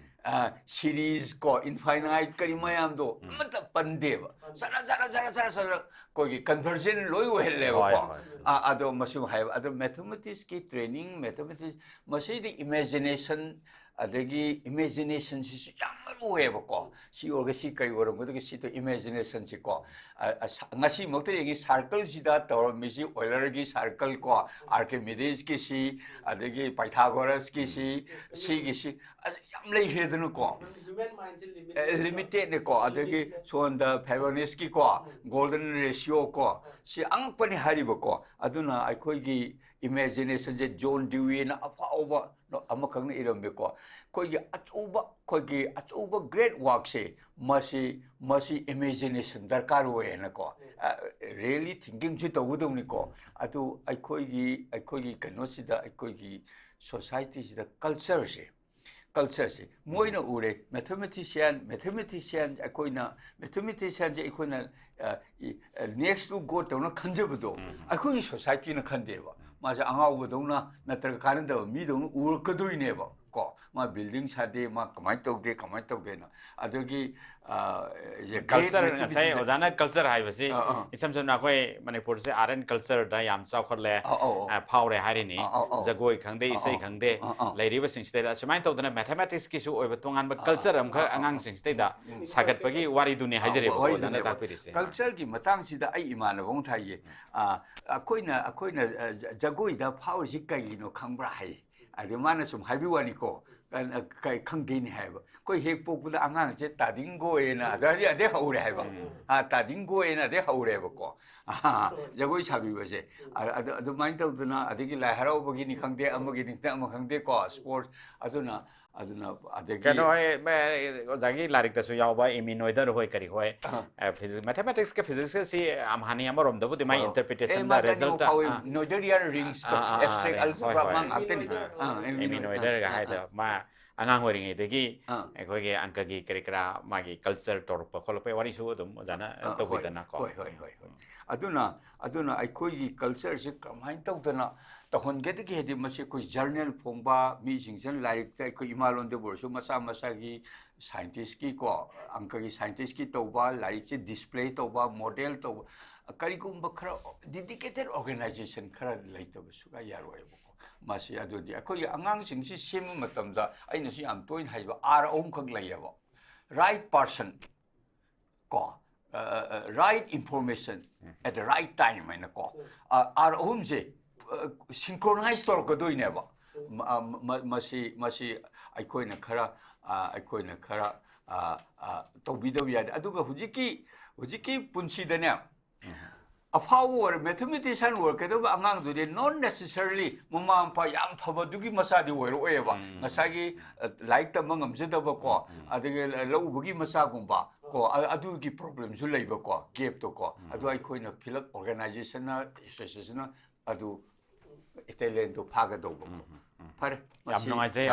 ꯑ, series ꯀꯣ, infinite ꯀꯔꯤ ꯃꯌꯥꯝꯗꯣ ꯑꯃꯠꯇ ꯄꯟꯗꯦꯕ꯫ ꯆꯔ, ꯆꯔ, ꯆꯔ, ꯆꯔ, ꯆꯔ ꯑꯩꯈꯣꯏꯒꯤ conversion ꯂꯣꯏ ꯑꯣꯏꯍꯜꯂꯦꯕꯀꯣ꯫ ꯍꯣꯏ, ꯍꯣꯏ꯫ ꯑ, ꯑꯗꯣ ꯃꯁꯤ ꯍꯥꯏꯕ, ꯑꯗꯣ mathematicsꯀꯤ training, mathematics, ꯃꯁꯤꯗꯤ imagination, ꯑꯗꯒꯤ imaginationꯁꯤꯁꯨ ꯌꯥꯝ ꯃꯔꯨ ꯑꯣꯏꯌꯦꯕꯀꯣ꯫ ꯁꯤ ꯑꯣꯏꯔꯒ ꯁꯤ ꯀꯔꯤ ꯑꯣꯏꯔꯝꯒꯗꯒꯦ, ꯁꯤꯗ imaginationꯁꯤꯀꯣ꯫ ꯑ, ꯑ, ꯁ-, ꯉꯁꯤꯃꯛꯇ ꯌꯦꯡꯉꯤ, circleꯁꯤꯗ ꯇꯧꯔꯝꯃꯤꯁꯤ, Eulerꯒꯤ circle ꯀꯣ, Archimedesꯀꯤ ꯁꯤ, ꯑꯗꯒꯤ Pythagorasꯀꯤ ꯁꯤ, ꯁꯤꯒꯤꯁꯤ, ꯑꯁ, ꯌꯥꯝ ꯂꯩꯈ꯭ꯔꯦꯗꯅꯀꯣ꯫ Human mindꯁꯦ limited ꯑꯦ, limitedꯅꯦꯀꯣ, ꯑꯗꯒꯤ ꯁꯣꯝꯗ Fibonacciꯀꯣ, golden ratio ꯀꯣ, ꯁꯤ ꯑꯉꯛꯄꯅꯤ ꯍꯥꯏꯔꯤꯕꯀꯣ꯫ ꯑꯗꯨꯅ ꯑꯩꯈꯣꯏꯒꯤ imaginationꯁꯦ, John Deweyꯅ ꯑꯐꯥꯎꯕ ꯑꯃꯈꯛꯅ ꯏꯔꯝꯃꯤꯀꯣ, ꯑꯩꯈꯣꯏꯒꯤ ꯑꯆꯧꯕ, ꯑꯩꯈꯣꯏꯒꯤ ꯑꯆꯧꯕ great workꯁꯦ, ꯃꯁꯤ, ꯃꯁꯤ imagination ꯗꯔꯀꯥꯔ ꯑꯣꯏꯌꯦꯅꯀꯣ꯫ ꯑ, really thinkingꯁꯨ ꯇꯧꯒꯗꯧꯅꯤꯀꯣ꯫ ꯑꯗꯨ ꯑꯩꯈꯣꯏꯒꯤ, ꯑꯩꯈꯣꯏꯒꯤ ꯀꯩꯅꯣꯁꯤꯗ, ꯑꯩꯈꯣꯏꯒꯤ societyꯁꯤꯗ cultureꯁꯦ, culture ꯁꯦ ꯃꯣꯏꯅ ꯎꯔꯦ꯫ Mathematician, mathematician ꯑꯩꯈꯣꯏꯅ, mathematician ꯁꯦ ꯑꯩꯈꯣꯏꯅ next to God ꯇꯧꯅ ꯈꯟꯖꯕꯗꯣ ꯑꯩꯈꯣꯏꯒꯤ society ꯅ ꯈꯟꯗꯦꯕ꯫ ꯃꯥꯁꯦ ꯑꯉꯥꯎꯕꯗꯧꯅ ꯅꯠꯇ꯭ꯔꯒ ꯀꯥꯟꯅꯗꯕ ꯃꯤꯗꯧꯅ ꯎꯔꯛꯀꯗꯣꯏꯅꯦꯕ꯫ ꯀꯣ, ꯃꯥ building ꯁꯥꯗꯦ, ꯃꯥ ꯀꯃꯥꯏꯅ ꯇꯧꯗꯦ, ꯀꯃꯥꯏꯅ ꯇꯧꯗꯦꯅ꯫ ꯑꯗꯒꯤ ꯀꯜꯆꯔ, ꯉꯁꯥꯏ ꯑꯣꯖꯥꯅ ꯀꯜꯆꯔ ꯍꯥꯏꯕꯁꯤ ꯏꯁꯝ ꯁꯝꯅ ꯑꯩꯈꯣꯏ ꯃꯅꯤꯄꯨꯔꯁꯦ art and culture ꯗ ꯌꯥꯝ ꯆꯥꯎꯈꯠꯂꯦ, ꯑꯧ, ꯑꯧ, ꯑꯧ꯫ ꯐꯥꯎꯔꯦ ꯍꯥꯏꯔꯤꯅꯤ꯫ ꯑꯧ, ꯑꯧ, ꯑꯧ꯫ ꯖꯒꯣꯏ ꯈꯪꯗꯦ, ꯏꯁꯩ ꯈꯪꯗꯦ, ꯂꯩꯔꯤꯕꯁꯤꯡꯁꯤꯗ ꯁꯨꯃꯥꯏꯅ ꯇꯧꯗꯅ mathematics ꯀꯤꯁꯨ ꯑꯣꯏꯕ ꯇꯣꯉꯥꯟꯕ ꯀꯜꯆꯔ ꯑꯃꯈꯛ ꯑꯉꯥꯡꯁꯤꯡꯁꯤꯗꯩꯗ ꯁꯥꯒꯠꯄꯒꯤ ꯋꯥꯔꯤꯗꯨꯅꯤ ꯍꯥꯏꯖꯔꯤꯕ ꯑꯣꯖꯥꯅ ꯇꯥꯛꯄꯤꯔꯤꯁꯦ꯫ ꯀꯜꯆꯔꯒꯤ ꯃꯇꯥꯡꯁꯤꯗ ꯑꯩ ꯏꯃꯥꯟꯅꯕ ꯑꯃ ꯊꯥꯏꯌꯦ꯫ ꯑꯩꯈꯣꯏꯅ ꯑꯩꯈꯣꯏꯅ ꯖꯒꯣꯏꯗ ꯐꯥꯎꯔꯤꯁꯤ ꯀꯩꯒꯤꯅꯣ ꯈꯪꯕ꯭ꯔꯥ ꯍꯥꯏ꯫ ꯑꯗꯩ ꯃꯥꯅ ꯁꯨꯝ ꯍꯥꯏꯕꯤ ꯋꯥꯅꯤꯀꯣ, ꯈꯪꯗꯦꯅꯦ ꯍꯥꯏꯕ꯫ ꯑꯩꯈꯣꯏ ꯍꯦꯛ ꯄꯣꯛꯄꯗ ꯑꯉꯥꯡꯁꯦ ꯇꯥꯗꯤꯡꯒꯣꯏꯅ ꯑꯗꯩ ꯑꯗꯩ ꯍꯧꯔꯦ ꯍꯥꯏꯕ꯫ ꯇꯥꯗꯤꯡꯒꯣꯏꯅ ꯑꯗꯩ ꯍꯧꯔꯦꯕꯀꯣ꯫ ꯖꯒꯣꯏ ꯁꯥꯕꯤꯕꯁꯦ꯫ ꯑꯗꯨꯃꯥꯏꯅ ꯇꯧꯗꯅ ꯑꯗꯒꯤ ꯂꯥꯏ ꯍꯔꯥꯎꯕꯒꯤꯅꯤ ꯈꯪꯗꯦ, ꯑꯃꯒꯤꯅꯤ ꯈꯪꯗꯦ, ꯑꯃ ꯈꯪꯗꯦꯀꯣ, sports꯫ ꯑꯗꯨꯅ ꯑꯗꯨꯅ ꯑꯗꯒꯤ ꯀꯩꯅꯣ ꯍꯣꯏ, ꯑꯣꯖꯥꯒꯤ ꯂꯥꯏꯔꯤꯛꯇꯁꯨ ꯌꯥꯎꯕ ꯏꯃꯤꯅꯣꯏꯗꯔ ꯍꯣꯏ ꯀꯔꯤ ꯍꯣꯏ, ꯃꯦꯊꯃꯦꯇꯤꯛꯁꯀ ꯐꯤꯖꯤꯛꯁꯀꯁꯤ ꯑꯝꯍꯥꯅꯤ ꯑꯃꯔꯣꯝꯗꯕꯨꯗꯤ ꯃꯥꯏ ꯏꯟꯇꯔꯄ꯭ꯔꯤꯇꯦꯁꯟꯗ ꯃꯥ ꯀꯩꯅꯣ ꯔꯤꯖꯜꯇ꯫ ꯐꯥꯎꯏ, ꯅꯣꯏꯗꯔꯤꯌꯥꯟ ꯔꯤꯡꯁꯇꯣ, ꯑꯦꯕꯁꯇ꯭ꯔꯦꯛ ꯑꯜꯖꯕ꯭ꯔꯥ ꯃꯥ ꯉꯥꯛꯇꯅꯤ꯫ ꯏꯃꯤꯅꯣꯏꯗꯔꯒ ꯍꯥꯏꯗꯣ ꯃꯥ ꯑꯉꯥꯡ ꯑꯣꯏꯔꯤꯉꯩꯗꯒꯤ ꯑꯩꯈꯣꯏꯒꯤ ꯑꯪꯀꯒꯤ ꯀꯔꯤ ꯀꯔꯥ ꯃꯥꯒꯤ ꯀꯜꯆꯔ ꯇꯧꯔꯛꯄ ꯈꯣꯠꯂꯛꯄꯒꯤ ꯋꯥꯔꯤꯁꯨ ꯑꯗꯨꯝ ꯑꯣꯖꯥꯅ ꯇꯧꯕꯤꯗꯅꯀꯣ꯫ ꯍꯣꯏ ꯍꯣꯏ ꯍꯣꯏ ꯍꯣꯏ꯫ ꯑꯗꯨꯅ ꯑꯗꯨꯅ ꯑꯩꯈꯣꯏꯒꯤ ꯀꯜꯆꯔꯁꯦ ꯀꯃꯥꯏꯅ ꯇꯧꯗꯅ ꯇꯧꯍꯟꯒꯗꯒꯦ ꯍꯥꯏꯗꯤ ꯃꯁꯤ ꯑꯩꯈꯣꯏ ꯖꯔꯅꯦꯜ ꯐꯣꯡꯕ ꯃꯤꯁꯤꯡꯁꯤꯅ ꯂꯥꯏꯔꯤꯛꯇ ꯑꯩꯈꯣꯏ ꯏꯃꯥꯂꯣꯟꯗꯕꯨ ꯑꯣꯏꯔꯁꯨ ꯃꯁꯥ ꯃꯁꯥꯒꯤ ꯁꯥꯏꯟꯇꯤꯁꯀꯤꯀꯣ, ꯑꯪꯀꯒꯤ ꯁꯥꯏꯟꯇꯤꯁꯀꯤ ꯇꯧꯕ, ꯂꯥꯏꯔꯤꯛꯁꯦ ꯗꯤꯁꯄ꯭ꯂꯦ ꯇꯧꯕ, ꯃꯣꯗꯦꯜ ꯇꯧꯕ, ꯀꯔꯤꯒꯨꯝꯕ ꯈꯔ dedicated organization ꯈꯔ ꯂꯩꯇꯕ ꯁꯨꯡꯌꯥ ꯌꯥꯔꯣꯏꯕꯀꯣ꯫ ꯃꯁꯤ ꯑꯗꯨꯗꯤ ꯑꯩꯈꯣꯏꯒꯤ ꯑꯉꯥꯡꯁꯤꯡꯁꯤ ꯁꯦꯝꯕ ꯃꯇꯝꯗ ꯑꯩꯅꯁꯨ ꯌꯥꯝ ꯇꯣꯏꯅ ꯍꯥꯏꯕ ꯑꯥꯔ ꯑꯍꯨꯝꯈꯛ ꯂꯩꯌꯦꯕ꯫ Right person, ꯀꯣ, right information at the right time ꯍꯥꯏꯅꯀꯣ꯫ ꯑꯥꯔ ꯑꯍꯨꯝꯁꯦ ꯁꯤꯡꯀ꯭ꯔꯣꯅꯥꯏꯁ ꯇꯧꯔꯛꯀꯗꯣꯏꯅꯦꯕ꯫ ꯃꯁꯤ ꯃꯁꯤ ꯑꯩꯈꯣꯏꯅ ꯈꯔ ꯑꯩꯈꯣꯏꯅ ꯈꯔ ꯇꯧꯕꯤꯗꯕ ꯌꯥꯗꯦ꯫ ꯑꯗꯨꯒ ꯍꯧꯖꯤꯛꯀꯤ ꯍꯧꯖꯤꯛꯀꯤ ꯄꯨꯟꯁꯤꯗꯅꯦ, ꯑꯐꯥꯎꯕ ꯑꯣꯏꯔ ꯃꯦꯊꯃꯦꯇꯤꯁꯤꯌꯥꯟ ꯑꯣꯏꯔꯛꯀꯗꯕ ꯑꯉꯥꯡꯗꯨꯗꯤ not necessarily ꯃꯃꯥ ꯃꯄꯥ ꯌꯥꯝ ꯐꯕꯗꯨꯒꯤ ꯃꯆꯥꯗꯤ ꯑꯣꯏꯔꯛꯑꯣꯏꯕ꯫ ꯉꯁꯥꯏꯒꯤ ꯂꯥꯏꯔꯤꯛ ꯇꯝꯕ ꯉꯝꯖꯗꯕꯀꯣ, ꯑꯗꯒꯤ ꯂꯧ ꯎꯕꯒꯤ ꯃꯆꯥꯒꯨꯝꯕ ꯀꯣ, ꯑꯗꯨꯒꯤ ꯄ꯭ꯔꯣꯕ꯭ꯂꯦꯝꯁꯨ ꯂꯩꯕꯀꯣ, ꯒꯦꯞꯇꯣ ꯀꯣ꯫ ꯑꯗꯨ ꯑꯩꯈꯣꯏꯅ ꯐꯤꯜ ꯑꯞ ꯑꯣꯔꯒꯅꯥꯏꯖꯦꯁꯟꯅ, ꯑꯦꯁꯣꯁꯤꯌꯦꯁꯟꯅ ꯑꯗꯨ ꯇꯦꯂꯦꯟꯗꯣ ꯐꯥꯒꯗꯧꯕ꯫ ꯐꯔꯦ, ꯌꯥꯝ ꯅꯨꯡꯉꯥꯏꯖꯩ꯫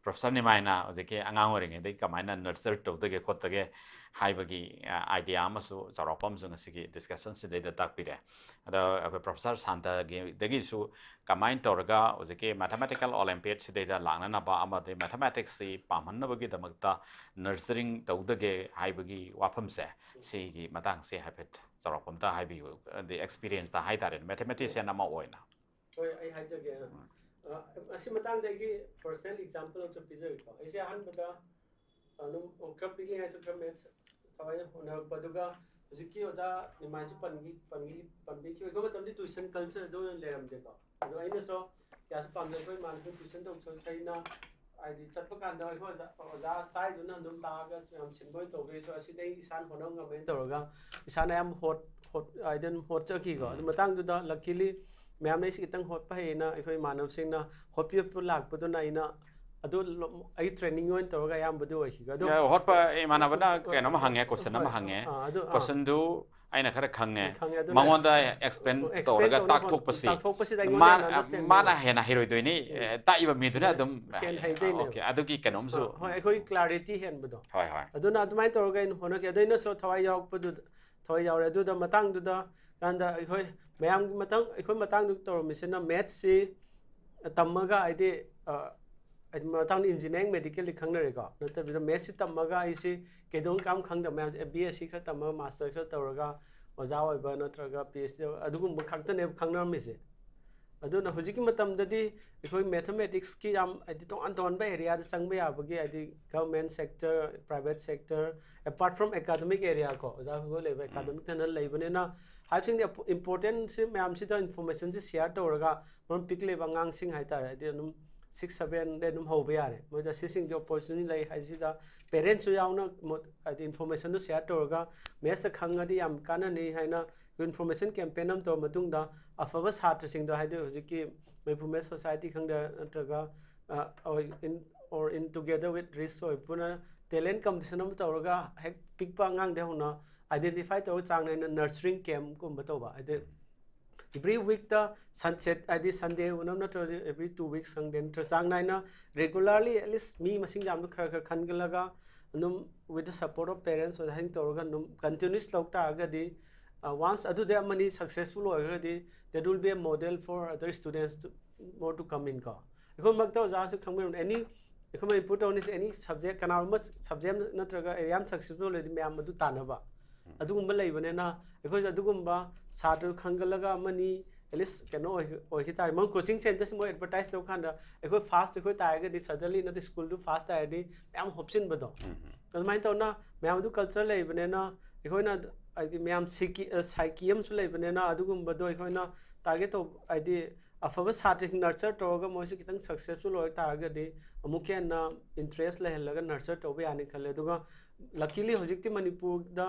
ꯄ꯭ꯔꯣꯐꯦꯁꯔ ꯅꯤꯃꯥꯏꯅ ꯍꯧꯖꯤꯛꯀꯤ ꯑꯉꯥꯡ ꯑꯣꯏꯔꯤꯉꯩꯗꯒꯤ ꯀꯃꯥꯏꯅ ꯅꯔꯆꯔ ꯇꯧꯗꯒꯦ ꯈꯣꯠꯇꯒꯦ ꯍꯥꯏꯕꯒꯤ ꯑꯥꯏꯗꯤꯌꯥ ꯑꯃꯁꯨ ꯆꯥꯎꯔꯥꯛꯄ ꯑꯃꯁꯨ ꯉꯁꯤꯒꯤ ꯗꯤꯁꯀꯁꯟꯁꯤꯗꯩꯗ ꯇꯥꯛꯄꯤꯔꯦ꯫ ꯑꯗꯣ ꯑꯩꯈꯣꯏ ꯄ꯭ꯔꯣꯐꯦꯁꯔ ꯁꯥꯟꯇꯒꯤꯗꯒꯤꯁꯨ ꯀꯃꯥꯏꯅ ꯇꯧꯔꯒ ꯍꯧꯖꯤꯛꯀꯤ ꯃꯦꯊꯃꯦꯇꯤꯀꯦꯜ ꯑꯣꯂꯦꯝꯄꯤꯌꯥꯗꯁꯤꯗꯩꯗ ꯂꯥꯛꯅꯅꯕ ꯑꯃꯗꯤ ꯃꯦꯊꯃꯦꯇꯤꯛꯁꯁꯤ ꯄꯥꯝꯍꯟꯅꯕꯒꯤꯗꯃꯛꯇ ꯅꯔꯆꯔꯤꯡ ꯇꯧꯗꯒꯦ ꯍꯥꯏꯕꯒꯤ ꯋꯥꯐꯝꯁꯦ, ꯁꯤꯒꯤ ꯃꯇꯥꯡꯁꯦ ꯍꯥꯏꯐꯦꯠ ꯆꯥꯎꯔꯥꯛꯄ ꯑꯝꯇ ꯍꯥꯏꯕꯤꯌꯨ꯫ ꯑꯗꯤ ꯑꯦꯛꯁꯄꯤꯔꯤꯌꯦꯟꯁꯇ ꯍꯥꯏꯇꯥꯔꯦꯅꯦ, ꯃꯦꯊꯃꯦꯇꯤꯁꯤꯌꯥꯟ ꯑꯃ ꯑꯣꯏꯅ꯫ ꯍꯣꯏ, ꯑꯩ ꯍꯥꯏꯖꯒꯦ꯫ ꯑ, ꯑꯁꯤ ꯃꯇꯥꯡꯗ ꯑꯩꯒꯤ ꯄꯔꯁꯅꯦꯜ ꯑꯦꯛꯖꯥꯝꯄꯜ ꯑꯃꯁꯨ ꯄꯤꯖꯒꯦꯀꯣ꯫ ꯑꯩꯁꯦ ꯑꯍꯥꯟꯕꯗ ꯑꯗꯨꯝ ꯈꯔ ꯄꯤꯛꯂꯤꯉꯩꯁꯨ ꯈꯔ ꯃꯦꯠꯁ ꯊꯋꯥꯏꯅ ꯍꯣꯠꯅꯔꯛꯄ, ꯑꯗꯨꯒ ꯍꯧꯖꯤꯛꯀꯤ ꯑꯣꯖꯥ ꯅꯤꯃꯥꯏꯁꯨ ꯄꯟꯈꯤ ꯄꯟꯈꯤ ꯄꯟꯕꯤꯈꯤꯕ, ꯑꯩꯈꯣꯏ ꯃꯇꯝꯗꯤ ꯇ꯭ꯌꯨꯁꯟ ꯀꯜꯆꯔ ꯑꯗꯨ ꯑꯣꯏꯅ ꯂꯩꯔꯝꯗꯦꯀꯣ꯫ ꯑꯗꯣ ꯑꯩꯅꯁꯨ ꯀꯌꯥꯁꯨ ꯄꯥꯝꯖꯩ, ꯑꯩꯈꯣꯏ ꯏꯃꯥꯟꯅꯕ ꯇ꯭ꯌꯨꯁꯟ ꯇꯧꯕꯁꯨ ꯑꯩꯅ ꯍꯥꯏꯗꯤ ꯆꯠꯄ ꯀꯥꯟꯗ ꯑꯩꯈꯣꯏ ꯑꯣꯖꯥ ꯑꯣꯖꯥ ꯇꯥꯏꯗꯨꯅ ꯑꯗꯨꯝ ꯇꯥꯛꯑꯒ ꯌꯥꯝ ꯁꯤꯟꯕ ꯑꯣꯏꯅ ꯇꯧꯕꯤꯔꯁꯨ, ꯑꯁꯤꯗꯩ ꯏꯁꯥꯅ ꯍꯣꯠꯅꯕ ꯉꯝꯃꯦꯅ ꯇꯧꯔꯒ ꯏꯁꯥꯅ ꯌꯥꯝ ꯍꯣꯠ ꯍꯣꯠ ꯍꯥꯏꯗꯤ ꯑꯗꯨꯝ ꯍꯣꯠꯆꯈꯤꯀꯣ꯫ ꯑꯗꯨ ꯃꯇꯥꯡꯗꯨꯗ ꯂꯛꯀꯤꯂꯤ ꯃꯌꯥꯝꯅ ꯑꯩꯁꯤ ꯈꯤꯇꯪ ꯍꯣꯠꯄ ꯍꯩꯌꯦꯅ ꯑꯩꯈꯣꯏ ꯏꯃꯥꯟꯅꯕꯁꯤꯡꯅ ꯍꯣꯠꯄꯤꯔꯛꯄ ꯂꯥꯛꯄꯗꯨꯅ ꯑꯩꯅ ꯑꯗꯨ ꯂꯣ- ꯑꯩ ꯇ꯭ꯔꯦꯅꯤꯡ ꯑꯣꯏꯅ ꯇꯧꯔꯒ ꯑꯌꯥꯝꯕꯗꯤ ꯑꯣꯏꯈꯤꯀꯣ꯫ ꯑꯗꯣ ꯑꯦ, ꯍꯣꯠꯄ ꯏꯃꯥꯟꯅꯕꯅ ꯀꯩꯅꯣꯝ ꯍꯪꯉꯦ, ꯀꯣꯏꯁꯟ ꯑꯃ ꯍꯣꯏ, ꯑꯥ, ꯑꯗꯨ, ꯑꯥ꯫ ꯀꯣꯏꯁꯟꯗꯨ ꯑꯩꯅ ꯈꯔ ꯈꯪꯉꯦ꯫ ꯈꯪꯉꯦ, ꯑꯗꯨꯅ ꯃꯉꯣꯟꯗ ꯑꯦꯛꯁꯄ꯭ꯂꯦꯟ ꯑꯦꯛꯁꯄ꯭ꯂꯦꯟ ꯇꯧꯔꯒ ꯇꯧꯅꯕ ꯇꯥꯛꯊꯣꯛꯄꯁꯤ ꯇꯥꯛꯊꯣꯛꯄꯁꯤꯗ ꯑꯩꯉꯣꯟꯗ ꯃꯥ- ꯑꯟꯗꯔꯁꯇꯦꯟꯗꯤꯡ ꯃꯥꯅ ꯑꯣꯏ꯫ ꯍꯦꯟꯅ ꯍꯩꯔꯣꯏꯗꯣꯏꯅꯤ꯫ ꯎꯝ꯫ ꯑꯦ, ꯇꯥꯛꯏꯕ ꯃꯤꯗꯨꯅ ꯍꯣꯏ, ꯑꯗꯨꯝ ꯍꯦꯟꯅ ꯍꯩꯗꯣꯏꯅꯦꯕ꯫ ꯑꯣꯀꯦ, ꯑꯗꯨꯒꯤ ꯀꯩꯅꯣꯝꯁꯨ ꯑꯥ, ꯍꯣꯏ, ꯑꯩꯈꯣꯏ ꯀ꯭ꯂꯥꯔꯤꯇꯤ ꯍꯦꯟꯕꯗꯣ꯫ ꯍꯣꯏ, ꯍꯣꯏ꯫ ꯑꯗꯨꯅ ꯑꯗꯨꯃꯥꯏꯅ ꯇꯧꯔꯒ ꯑꯩꯅ ꯍꯣꯠꯅꯈꯤ꯫ ꯑꯗꯨ ꯑꯩꯅꯁꯨ ꯊꯋꯥꯏ ꯌꯥꯎꯔꯛꯄꯗꯨꯗ ꯊꯋꯥꯏ ꯌꯥꯎꯔꯦ꯫ ꯑꯗꯨꯗ ꯃꯇꯥꯡꯗꯨꯗ ꯀꯥꯟꯗ ꯑꯩꯈꯣꯏ ꯃꯌꯥꯝꯒꯤ ꯃꯇꯥꯡ ꯑꯩꯈꯣꯏ ꯃꯇꯥꯡꯗꯨ ꯇꯧꯔꯝꯃꯤꯁꯤꯅ ꯃꯦꯠꯁꯁꯤ ꯇꯝꯃꯒ ꯍꯥꯏꯗꯤ ꯑ, ꯍꯥꯏꯗꯤ ꯃꯇꯥꯡꯗ ꯏꯟꯖꯤꯅꯤꯌꯥꯔꯤꯡ ꯃꯦꯗꯤꯀꯦꯜꯗꯤ ꯈꯪꯅꯔꯦꯀꯣ꯫ ꯅꯠꯇꯕꯤꯗ ꯃꯦꯠꯁꯁꯤ ꯇꯝꯃꯒ ꯑꯩꯁꯤ ꯀꯩꯗꯧꯅ ꯀꯔꯝ ꯈꯪꯗꯕ ꯃꯌꯥꯝꯁꯦ ꯕꯤ ꯑꯦꯁ ꯁꯤ ꯈꯔ ꯇꯝꯃꯒ ꯃꯥꯁꯇꯔ ꯈꯔ ꯇꯧꯔꯒ ꯑꯣꯖꯥ ꯑꯣꯏꯕ ꯅꯠꯇ꯭ꯔꯒ ꯄꯤ ꯑꯩꯆ ꯗꯤ ꯑꯗꯨꯒꯨꯝꯕ ꯈꯛꯇꯅꯦꯕ ꯈꯪꯅꯔꯝꯃꯤꯁꯦ꯫ ꯑꯗꯨꯅ ꯍꯧꯖꯤꯛꯀꯤ ꯃꯇꯝꯗꯗꯤ ꯑꯩꯈꯣꯏ ꯃꯦꯊꯃꯦꯇꯤꯛꯁꯀꯤ ꯌꯥꯝ ꯍꯥꯏꯗꯤ ꯇꯣꯉꯥꯟ ꯇꯣꯉꯥꯟꯕ ꯑꯦꯔꯤꯌꯥꯗ ꯆꯪꯕ ꯌꯥꯕꯒꯤ ꯍꯥꯏꯗꯤ government sector, private sector, apart from academic area ꯀꯣ, ꯑꯣꯖꯥ ꯒꯨꯒꯜ ꯂꯩꯕ ꯑꯦꯀꯥꯗꯃꯤꯛꯇꯅ ꯂꯩꯕꯅꯤꯅ ꯍꯥꯏꯕꯁꯤꯡꯗꯤ ꯏꯝꯄꯣꯔꯇꯦꯟꯁꯤ ꯃꯌꯥꯝꯁꯤꯗ ꯏꯟꯐꯣꯔꯃꯦꯁꯟꯁꯤ ꯁꯤꯌꯥꯔ ꯇꯧꯔꯒ ꯃꯔꯝ ꯄꯤꯛꯂꯤꯕ ꯑꯉꯥꯡꯁꯤꯡ ꯍꯥꯏꯇꯥꯔꯦ, ꯍꯥꯏꯗꯤ ꯑꯗꯨꯝ ꯁꯤꯛꯁ ꯁꯕꯦꯟꯗꯩ ꯑꯗꯨꯝ ꯍꯧꯕ ꯌꯥꯔꯦ꯫ ꯃꯣꯏꯗ ꯁꯤꯁꯤꯡꯁꯦ ꯑꯣꯄꯣꯔꯆꯨꯅꯤꯇꯤ ꯂꯩ ꯍꯥꯏꯁꯤꯗ ꯄꯦꯔꯦꯟꯁꯁꯨ ꯌꯥꯎꯅ ꯃꯣ- ꯍꯥꯏꯗꯤ ꯏꯟꯐꯣꯔꯃꯦꯁꯟꯗꯣ ꯁꯤꯌꯥꯔ ꯇꯧꯔꯒ ꯃꯦꯠꯁꯇ ꯈꯪꯉꯗꯤ ꯌꯥꯝ ꯀꯥꯟꯅꯅꯤ ꯍꯥꯏꯅ ꯏꯟꯐꯣꯔꯃꯦꯁꯟ ꯀꯦꯝꯄꯦꯟ ꯑꯃ ꯇꯧꯔ ꯃꯇꯨꯡꯗ ꯑꯐꯕ ꯁꯥꯇ꯭ꯔꯁꯤꯡꯗꯣ ꯍꯥꯏꯗꯤ ꯍꯧꯖꯤꯛꯀꯤ ꯃꯅꯤꯄꯨꯔ ꯃꯦꯠꯁ ꯁꯣꯁꯥꯏꯇꯤ ꯈꯪꯗꯦ ꯅꯠꯇ꯭ꯔꯒ ꯑ, ꯑꯣꯏ- in or in together with ꯔꯤꯁ ꯑꯣꯏ ꯄꯨꯟꯅ ꯇꯦꯂꯦꯟ ꯀꯝꯄꯤꯇꯤꯁꯟ ꯑꯃ ꯇꯧꯔꯒ ꯍꯦꯛ ꯄꯤꯛꯄ ꯑꯉꯥꯡꯗꯩ ꯍꯧꯅ ꯑꯥꯏꯗꯦꯟꯇꯤꯐꯥꯏ ꯇꯧꯔꯒ ꯆꯥꯡ ꯅꯥꯏꯅ ꯅꯔꯆꯔꯤꯡ ꯀꯦꯝꯞꯀꯨꯝꯕ ꯇꯧꯕ ꯍꯥꯏꯗꯤ Every week ꯇ ꯁꯟ ꯁꯦꯠ ꯍꯥꯏꯗꯤ ꯁꯟꯗꯦꯒꯨꯝꯕ ꯅꯠꯇ꯭ꯔꯒ every two weeks ꯈꯪꯗꯦ, ꯅꯠꯇ꯭ꯔꯒ ꯆꯥꯡ ꯅꯥꯏꯅ regularly at least ꯃꯤ ꯃꯁꯤꯡ ꯌꯥꯝꯕ ꯈꯔ ꯈꯔ ꯈꯟꯒꯠꯂꯒ ꯑꯗꯨꯝ with the support of parents ꯑꯣꯖꯥꯁꯤꯡ ꯇꯧꯔꯒ ꯑꯗꯨꯝ continuous ꯂꯧ ꯇꯥꯔꯒꯗꯤ, ꯋꯥꯟꯁ ꯑꯗꯨꯗ ꯑꯃꯅꯤ successful ꯑꯣꯏꯈ꯭ꯔꯒꯗꯤ, that will be a model for other students to, more to come in ꯀꯣ꯫ ꯑꯩꯈꯣꯏ ꯃꯔꯛꯇ ꯑꯣꯖꯥꯁꯨ ꯈꯪꯕꯤꯔꯝꯅꯤ, ꯑꯦꯅꯤ ꯑꯩꯈꯣꯏ ꯃꯅꯤꯄꯨꯔ ꯇꯧꯅꯤꯁꯦ ꯑꯦꯅꯤ ꯁꯕꯖꯦꯛ, ꯀꯅꯥꯒꯨꯝꯕ ꯁꯕꯖꯦꯛ ꯅꯠꯇ꯭ꯔꯒ ꯑꯦꯔꯤꯌꯥ ꯑꯃ ꯁꯛꯁꯦꯁꯐꯨꯜ ꯑꯣꯏꯔꯗꯤ ꯃꯌꯥꯝ ꯑꯗꯨ ꯇꯥꯟꯅꯕ, ꯑꯗꯨꯒꯨꯝꯕ ꯂꯩꯕꯅꯤꯅ ꯑꯩꯈꯣꯏꯁꯨ ꯑꯗꯨꯒꯨꯝꯕ ꯁꯥꯇ꯭ꯔ ꯈꯟꯒꯠꯂꯒ ꯑꯃꯅꯤ at least ꯀꯩꯅꯣ ꯑꯣꯏ ꯑꯣꯏꯈꯤ ꯇꯥꯔꯦ꯫ ꯃꯣꯏ ꯀꯣꯆꯤꯡ ꯁꯦꯟꯇꯔꯁꯤ ꯃꯣꯏ ꯑꯦꯗꯚꯔꯇꯥꯏꯁ ꯇꯧ ꯀꯥꯟꯗ ꯑꯩꯈꯣꯏ ꯐꯥꯁ ꯑꯩꯈꯣꯏ ꯇꯥꯔꯒꯗꯤ, ꯁꯗꯟꯂꯤ ꯅꯠꯇ꯭ꯔ ꯁ꯭ꯀꯨꯜꯗꯨ ꯐꯥꯁ ꯇꯥꯔꯗꯤ ꯃꯌꯥꯝ ꯍꯣꯞꯆꯤꯟꯕꯗꯣ, ꯑꯗꯨꯃꯥꯏꯅ ꯇꯧꯅ ꯃꯌꯥꯝ ꯑꯗꯨ ꯀꯜꯆꯔ ꯂꯩꯕꯅꯤꯅ ꯑꯩꯈꯣꯏꯅ ꯍꯥꯏꯗꯤ ꯃꯌꯥꯝ ꯁꯤꯀꯤ ꯁꯥꯏꯀꯤ ꯑꯃꯁꯨ ꯂꯩꯕꯅꯤꯅ ꯑꯗꯨꯒꯨꯝꯕꯗꯣ ꯑꯩꯈꯣꯏꯅ ꯇꯥꯔꯒꯦꯠ ꯇꯧꯕ ꯍꯥꯏꯗꯤ ꯑꯐꯕ ꯁꯥꯇ꯭ꯔꯁꯤꯡ ꯅꯔꯆꯔ ꯇꯧꯔꯒ ꯃꯣꯏꯁꯤ ꯈꯤꯇꯪ ꯁꯛꯁꯦꯁꯐꯨꯜ ꯑꯣꯏ ꯇꯥꯔꯒꯗꯤ ꯑꯃꯨꯛꯀ ꯍꯦꯟꯅ ꯏꯟꯇꯔꯦꯁ ꯂꯩꯍꯜꯂꯒ ꯅꯔꯆꯔ ꯇꯧꯕ ꯌꯥꯅꯤ ꯈꯜꯂꯦ꯫ ꯑꯗꯨꯒ ꯂꯀꯤꯂꯤ ꯍꯧꯖꯤꯛꯇꯤ ꯃꯅꯤꯄꯨꯔꯗ,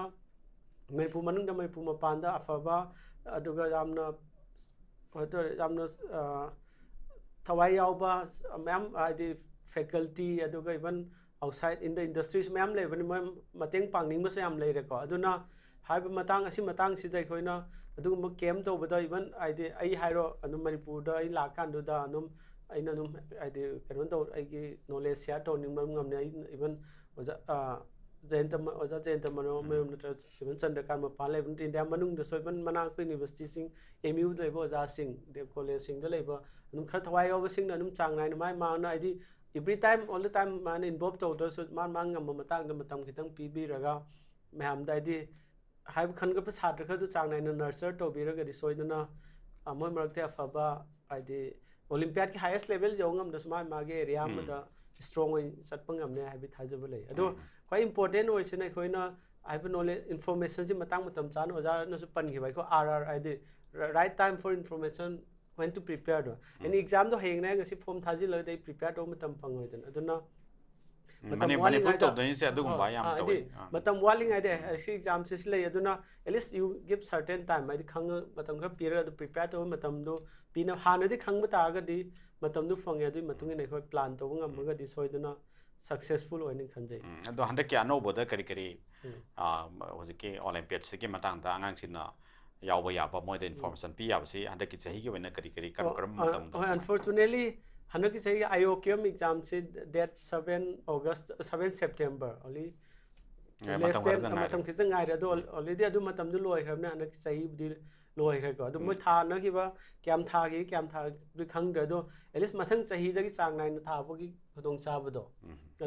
ꯃꯅꯤꯄꯨꯔ ꯃꯅꯨꯡꯗ, ꯃꯅꯤꯄꯨꯔ ꯃꯄꯥꯟꯗ ꯑꯐꯕ ꯑꯗꯨꯒ ꯌꯥꯝꯅ ꯍꯣꯏ, ꯇꯧꯔꯦ꯫ ꯌꯥꯝꯅ ꯑ, ꯊꯋꯥꯏ ꯌꯥꯎꯕ ꯃꯌꯥꯝ, ꯍꯥꯏꯗꯤ ꯐꯦꯀꯜꯇꯤ, ꯑꯗꯨꯒ even outside in the industries ꯃꯌꯥꯝ ꯂꯩꯕꯅꯤ, ꯃꯣꯏ ꯃꯇꯦꯡ ꯄꯥꯡꯅꯤꯡꯕꯁꯨ ꯌꯥꯝ ꯂꯩꯔꯦꯀꯣ꯫ ꯑꯗꯨꯅ ꯍꯥꯏꯔꯤꯕ ꯃꯇꯥꯡ ꯑꯁꯤ, ꯃꯇꯥꯡꯁꯤꯗ ꯑꯩꯈꯣꯏꯅ ꯑꯗꯨꯒꯨꯝꯕ ꯀꯦꯝ ꯇꯧꯕꯗ, even ꯍꯥꯏꯗꯤ ꯑꯩ ꯍꯥꯏꯔꯣ, ꯑꯗꯨꯝ ꯃꯅꯤꯄꯨꯔꯗ ꯑꯩ ꯂꯥꯛꯀꯥꯟꯗꯨꯗ ꯑꯗꯨꯝ ꯑꯩꯅ ꯑꯗꯨꯝ ꯍꯥꯏꯗꯤ ꯀꯩꯅꯣ ꯇꯧ, ꯑꯩꯒꯤ ꯅꯣꯂꯦꯖ ꯁꯤꯌꯥꯔ ꯇꯧꯅꯤꯡꯕ ꯉꯝꯅꯤ꯫ ꯑꯩ even ꯑꯣꯖꯥ, ꯑ, ꯖꯌꯟꯇ ꯃ-, ꯑꯣꯖꯥ ꯖꯌꯟꯇ ꯃꯅꯣꯔꯃꯌꯨꯝ ꯅꯠꯇ꯭ꯔꯒ even ꯆꯟꯗ꯭ꯔꯀꯥꯟ ꯃꯄꯥꯟ ꯂꯩꯕ ꯅꯠꯇ꯭ꯔ ꯏꯟꯗꯤꯌꯥ ꯃꯅꯨꯡꯗꯁꯨ even ꯃꯅꯥꯛ ꯅꯛꯄ ꯌꯨꯅꯤꯚꯔꯁꯤꯇꯤꯁꯤꯡ, ꯑꯦꯝ ꯌꯨꯗ ꯂꯩꯕ ꯑꯣꯖꯥꯁꯤꯡ, ꯗꯦ-, ꯀꯣꯂꯦꯖꯁꯤꯡꯗ ꯂꯩꯕ ꯑꯗꯨꯝ ꯈꯔ ꯊꯋꯥꯏ ꯌꯥꯎꯕꯁꯤꯡꯅ ꯑꯗꯨꯝ ꯆꯥꯡ ꯅꯥꯏꯅ ꯃꯥꯏ ꯃꯥꯅ ꯍꯥꯏꯗꯤ every time, all the time ꯃꯥꯅ ꯏꯟꯚꯣꯜꯕ ꯇꯧꯗ꯭ꯔꯁꯨ ꯃꯥꯅ ꯃꯥ ꯉꯝꯕ ꯃꯇꯥꯡꯗ ꯃꯇꯝ ꯈꯤꯇꯪ ꯄꯤꯕꯤꯔꯒ ꯃꯌꯥꯝꯗ ꯍꯥꯏꯗꯤ ꯍꯥꯏꯕ ꯈꯟꯒꯠꯄ ꯁꯥꯇ꯭ꯔ ꯈꯔꯗꯨ ꯆꯥꯡ ꯅꯥꯏꯅ ꯅꯔꯆꯔ ꯇꯧꯕꯤꯔꯒꯗꯤ ꯁꯣꯏꯗꯅ, ꯑ, ꯃꯣꯏ ꯃꯔꯛꯇ ꯑꯐꯕ ꯍꯥꯏꯗꯤ ꯑꯣꯂꯤꯝꯄꯤꯌꯥꯠꯀꯤ ꯍꯥꯏꯌꯦꯁ ꯂꯦꯚꯦꯜ ꯌꯧ ꯉꯝꯗ꯭ꯔꯁꯨ ꯃꯥꯒꯤ ꯃꯥꯒꯤ ꯑꯦꯔꯤꯌꯥ ꯑꯃꯗ ꯏꯁꯇ꯭ꯔꯣꯡ ꯑꯣꯏꯅ ꯆꯠꯄ ꯉꯝꯅꯤ ꯍꯥꯏꯕꯒꯤ ꯊꯥꯖꯕ ꯂꯩ꯫ ꯑꯗꯣ ꯈ꯭ꯋꯥꯏ ꯏꯝꯄꯣꯔꯇꯦꯟ ꯑꯣꯏꯔꯤꯁꯤꯅ ꯑꯩꯈꯣꯏꯅ ꯍꯥꯏꯕ ꯅꯣꯂꯦꯖ, ꯏꯟꯐꯣꯔꯃꯦꯁꯟꯁꯤ ꯃꯇꯥꯡ ꯃꯇꯝ ꯆꯥꯅ ꯑꯣꯖꯥꯅꯁꯨ ꯄꯟꯈꯤꯕ, ꯑꯩꯈꯣꯏ ꯑꯥꯔ ꯑꯥꯔ ꯍꯥꯏꯗꯤ right time for information when to prepare ꯗꯣ꯫ ꯑꯦꯅꯤ ꯑꯦꯛꯖꯥꯝꯗꯣ ꯍꯌꯦꯡꯅꯦ ꯉꯁꯤ ꯐꯣꯝ ꯊꯥꯖꯤꯜꯂꯒꯗꯤ ꯑꯩ ꯄ꯭ꯔꯤꯄꯦꯌꯔ ꯇꯧꯕ ꯃꯇꯝ ꯐꯪꯉꯣꯏꯗꯅ꯫ ꯑꯗꯨꯅ ꯎꯝ, ꯃꯇꯝ ꯃꯅꯤ-, ꯃꯅꯤꯄꯨꯔ ꯋꯥꯠꯂꯤꯉꯩꯗ, ꯇꯧꯗꯣꯏꯅꯤꯁꯦ ꯑꯗꯨꯒꯨꯝꯕ ꯑ, ꯌꯥꯝ ꯑ, ꯍꯥꯏꯗꯤ ꯇꯧꯋꯤ꯫ ꯑꯥ꯫ ꯃꯇꯝ ꯋꯥꯠꯂꯤꯉꯩꯗ, ꯑꯦ, ꯁꯤ ꯑꯦꯛꯖꯥꯝꯁꯦ ꯁꯤ ꯂꯩ, ꯑꯗꯨꯅ at least you give certain time, ꯍꯥꯏꯗꯤ ꯈꯪꯉ-, ꯃꯇꯝ ꯈꯔ ꯄꯤꯔꯒ ꯑꯗꯨ ꯄ꯭ꯔꯤꯄꯦꯌꯔ ꯇꯧꯕ ꯃꯇꯝꯗꯣ ꯄꯤꯅ-, ꯍꯥꯟꯅꯗꯤ ꯈꯪꯕ ꯇꯥꯔꯒꯗꯤ ꯃꯇꯝꯗꯨ ꯐꯪꯉꯦ, ꯑꯗꯨꯒꯤ ꯃꯇꯨꯡ ꯏꯟꯅ ꯑꯩꯈꯣꯏ ꯄ꯭ꯂꯥꯟ ꯇꯧꯕ ꯉꯝꯃꯒꯗꯤ ꯁꯣꯏꯗꯅ ꯁꯛꯁꯦꯁꯐꯨꯜ ꯑꯣꯏꯅꯤ ꯈꯟꯖꯩ꯫ ꯎꯝ, ꯑꯗꯣ ꯍꯟꯗꯛꯀꯤ ꯑꯅꯧꯕꯗ ꯀꯔꯤ ꯀꯔꯤ, ꯎꯝ꯫ ꯑꯥ, ꯍꯧꯖꯤꯛꯀꯤ ꯑꯣꯂꯤꯝꯄꯤꯌꯥꯠꯁꯤꯒꯤ ꯃꯇꯥꯡꯗ ꯑꯉꯥꯡꯁꯤꯡꯅ ꯌꯥꯎꯕ ꯌꯥꯕ ꯃꯣꯏꯗ ꯏꯟꯐꯣꯔꯃꯦꯁꯟ ꯄꯤ ꯌꯥꯕꯁꯤ ꯍꯟꯗꯛꯀꯤ ꯆꯍꯤꯒꯤ ꯑꯣꯏꯅ ꯀꯔꯤ ꯀꯔꯤ ꯀꯔꯝ ꯑꯣ, ꯀꯔꯝꯕ ꯑ, ꯃꯇꯝꯗ ꯍꯣꯏ, unfortunately ꯍꯟꯗꯛꯀꯤ ꯆꯍꯤ I O Q M examꯁꯤ date seven August, seven September, only ꯉꯥꯏ- less ꯃꯇꯝ than ꯈꯔꯗ ꯉꯥꯏꯔꯦ꯫ ꯃꯇꯝ ꯈꯤꯇꯪ ꯉꯥꯏꯔꯦ ꯑꯗꯣ, already ꯑꯗꯨ ꯃꯇꯝꯗꯨ ꯂꯣꯏꯈ꯭ꯔꯕꯅꯤꯅ ꯍꯟꯗꯛꯀꯤ ꯆꯍꯤꯕꯨꯗꯤ ꯂꯣꯏꯈ꯭ꯔꯦꯀꯣ꯫ ꯑꯗꯨ ꯃꯣꯏ ꯊꯥꯅꯈꯤꯕ ꯀꯌꯥꯝ ꯊꯥꯈꯤ ꯀꯌꯥꯝ ꯊꯥꯈꯤ ꯈꯪꯗ꯭ꯔꯦ꯫ ꯑꯗꯣ at least ꯃꯊꯪ ꯆꯍꯤꯗꯒꯤ ꯆꯥꯡ ꯅꯥꯏꯅ ꯊꯥꯕꯒꯤ ꯈꯨꯗꯣꯡꯆꯥꯕꯗꯣ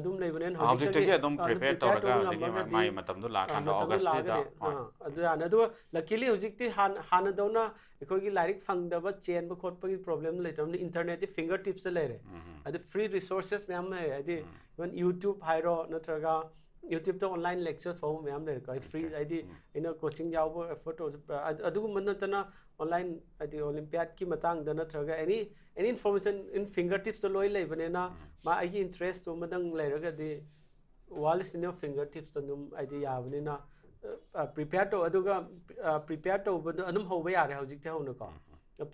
ꯑꯗꯨꯝ ꯂꯩꯕꯅꯤꯅ ꯍꯧꯖꯤꯛꯇꯒꯤ ꯑꯗꯨꯝ ꯑ, ꯑꯗꯨꯝ prepare prepare ꯇꯧꯔꯒ ꯇꯧꯕ ꯍꯧꯖꯤꯛꯀꯤ ꯉꯝꯃꯒꯗꯤ, ꯃꯥꯏ ꯃꯇꯝꯗꯣ ꯑ, ꯂꯥꯛꯑꯀꯥꯟꯗ ꯃꯇꯝꯗꯣ Augustꯁꯤꯗ ꯂꯥꯛꯑꯒꯗꯤ, ꯑ, ꯑꯗꯨ ꯌꯥꯅꯤ꯫ ꯑꯗꯨꯒ luckily ꯍꯧꯖꯤꯛꯇꯤ ꯍꯥꯟ- ꯍꯥꯟꯅꯗꯧꯅ ꯑꯩꯈꯣꯏꯒꯤ ꯂꯥꯏꯔꯤꯛ ꯐꯪꯗꯕ ꯆꯦꯟꯕ ꯈꯣꯠꯄꯒꯤ problem ꯂꯩꯇ꯭ꯔꯕꯅꯤꯅ internetꯇꯤ finger tipsꯇ ꯂꯩꯔꯦ꯫ ꯑꯗꯨ free resources ꯃꯌꯥꯝ ꯂꯩꯔꯦ, ꯍꯥꯏꯗꯤ even YouTube ꯍꯥꯏꯔꯣ ꯅꯠꯇ꯭ꯔꯒ YouTubeꯇ online lecture ꯐꯥꯎꯕ ꯃꯌꯥꯝ ꯂꯩꯔꯦꯀꯣ꯫ ꯑꯩ free, ꯍꯥꯏꯗꯤ ꯑꯩꯅ coaching ꯌꯥꯎꯕ effort ꯇꯧꯔꯁꯨ, ꯑ, ꯑꯗꯨ- ꯑꯗꯨꯒꯨꯝꯕ ꯅꯠꯇꯅ online, ꯍꯥꯏꯗꯤ Olympiadꯀꯤ ꯃꯇꯥꯡꯗ ꯅꯠꯇ꯭ꯔꯒ any any information in finger tipsꯇ ꯂꯣꯏ ꯂꯩꯕꯅꯤꯅ ꯃꯥ ꯑꯩꯒꯤ interestꯇꯨ ꯑꯃꯗꯪ ꯂꯩꯔꯒꯗꯤ world is in your finger tipsꯇ ꯑꯗꯨꯝ ꯍꯥꯏꯗꯤ ꯌꯥꯕꯅꯤꯅ, ꯑ, prepare ꯇꯧ꯫ ꯑꯗꯨꯒ, ꯑ, prepare ꯇꯧꯕꯗꯣ ꯑꯗꯨꯝ ꯍꯧꯕ ꯌꯥꯔꯦ ꯍꯧꯖꯤꯛꯇꯤ ꯍꯧꯅꯀꯣ꯫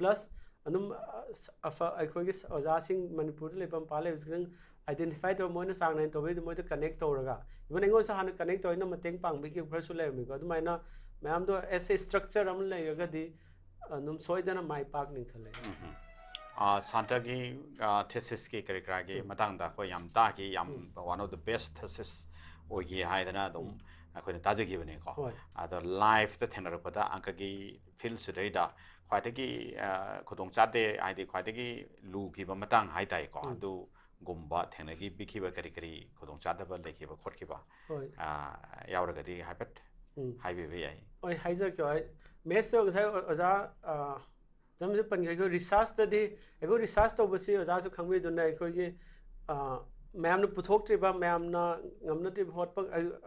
Plus ꯑꯗꯨꯝ, ꯑ, ꯁ- ꯑꯐ- ꯑꯩꯈꯣꯏꯒꯤ ꯁ- ꯑꯣꯖꯥꯁꯤꯡ ꯃꯅꯤꯄꯨꯔꯗ ꯂꯩꯕ ꯃꯄꯥꯟ ꯂꯩꯕꯁꯤꯡ identify ꯇꯧꯔ ꯃꯣꯏꯅ ꯆꯥꯡ ꯅꯥꯏꯅ ꯇꯧꯕꯩꯗꯤ ꯃꯣꯏꯗ connect ꯇꯧꯔꯒ, even ꯑꯩꯉꯣꯟꯗꯁꯨ ꯍꯥꯟꯅ connect ꯇꯧꯔ ꯑꯩꯅ ꯃꯇꯦꯡ ꯄꯥꯡꯕꯤꯈꯤꯕ ꯈꯔꯁꯨ ꯂꯩꯔꯝꯃꯤꯀꯣ꯫ ꯑꯗꯨꯃꯥꯏꯅ ꯃꯌꯥꯝꯗꯣ as a structure ꯑꯃ ꯂꯩꯔꯒꯗꯤ ꯑꯗꯨꯝ ꯁꯣꯏꯗꯅ ꯃꯥꯏ ꯄꯥꯛꯅꯤ ꯈꯜꯂꯦ꯫ ꯑ, ꯁꯥꯟꯇꯒꯤ, ꯑ, thesisꯀꯤ ꯀꯔꯤ ꯀꯔꯥꯒꯤ ꯃꯇꯥꯡꯗ ꯑꯩꯈꯣꯏ ꯌꯥꯝ ꯇꯥꯈꯤ, ꯌꯥꯝ one of the best thesis ꯑꯣꯏꯈꯤ ꯍꯥꯏꯗꯅ ꯑꯗꯨꯝ ꯑꯩꯈꯣꯏꯅ ꯇꯥꯖꯈꯤꯕꯅꯤꯀꯣ꯫ ꯍꯣꯏ꯫ ꯑꯗꯣ lifeꯇ ꯊꯦꯡꯅꯔꯛꯄꯗ ꯑꯪꯀꯒꯤ fieldꯁꯤꯗꯩꯗ ꯈ꯭ꯋꯥꯏꯗꯒꯤ, ꯑ, ꯈꯨꯗꯣꯡ ꯆꯥꯗꯦ, ꯍꯥꯏꯗꯤ ꯈ꯭ꯋꯥꯏꯗꯒꯤ ꯂꯨꯈꯤꯕ ꯃꯇꯥꯡ ꯍꯥꯏ ꯇꯥꯏꯀꯣ, ꯑꯗꯨꯒꯨꯝꯕ ꯊꯦꯡꯅꯈꯤꯕꯤꯈꯤꯕ ꯀꯔꯤ ꯀꯔꯤ ꯈꯨꯗꯣꯡ ꯆꯥꯗꯕ ꯂꯩꯈꯤꯕ ꯈꯣꯠꯈꯤꯕ, ꯍꯣꯏ꯫ ꯑ, ꯌꯥꯎꯔꯒꯗꯤ ꯍꯥꯏꯐꯦꯠ ꯍꯥꯏꯕꯤꯕ ꯌꯥꯏ꯫ ꯍꯣꯏ, ꯍꯥꯏꯖꯔꯛꯀꯦ꯫ ꯑꯩ mathsꯇ ꯉꯁꯥꯏ ꯑꯣꯖꯥ, ꯑ, ꯃꯇꯝꯁꯤꯗ ꯄꯟꯈ꯭ꯔꯦ꯫ ꯑꯩꯈꯣꯏ researchꯇꯗꯤ, ꯑꯩꯈꯣꯏ research ꯇꯧꯕꯁꯤ ꯑꯣꯖꯥꯁꯨ ꯈꯪꯕꯤꯗꯨꯅ ꯑꯩꯈꯣꯏꯒꯤ, ꯑ, ꯃꯌꯥꯝꯅ ꯄꯨꯊꯣꯛꯇ꯭ꯔꯤꯕ, ꯃꯌꯥꯝꯅ ꯉꯝꯅꯗ꯭ꯔꯤꯕ ꯍꯣꯠꯄ,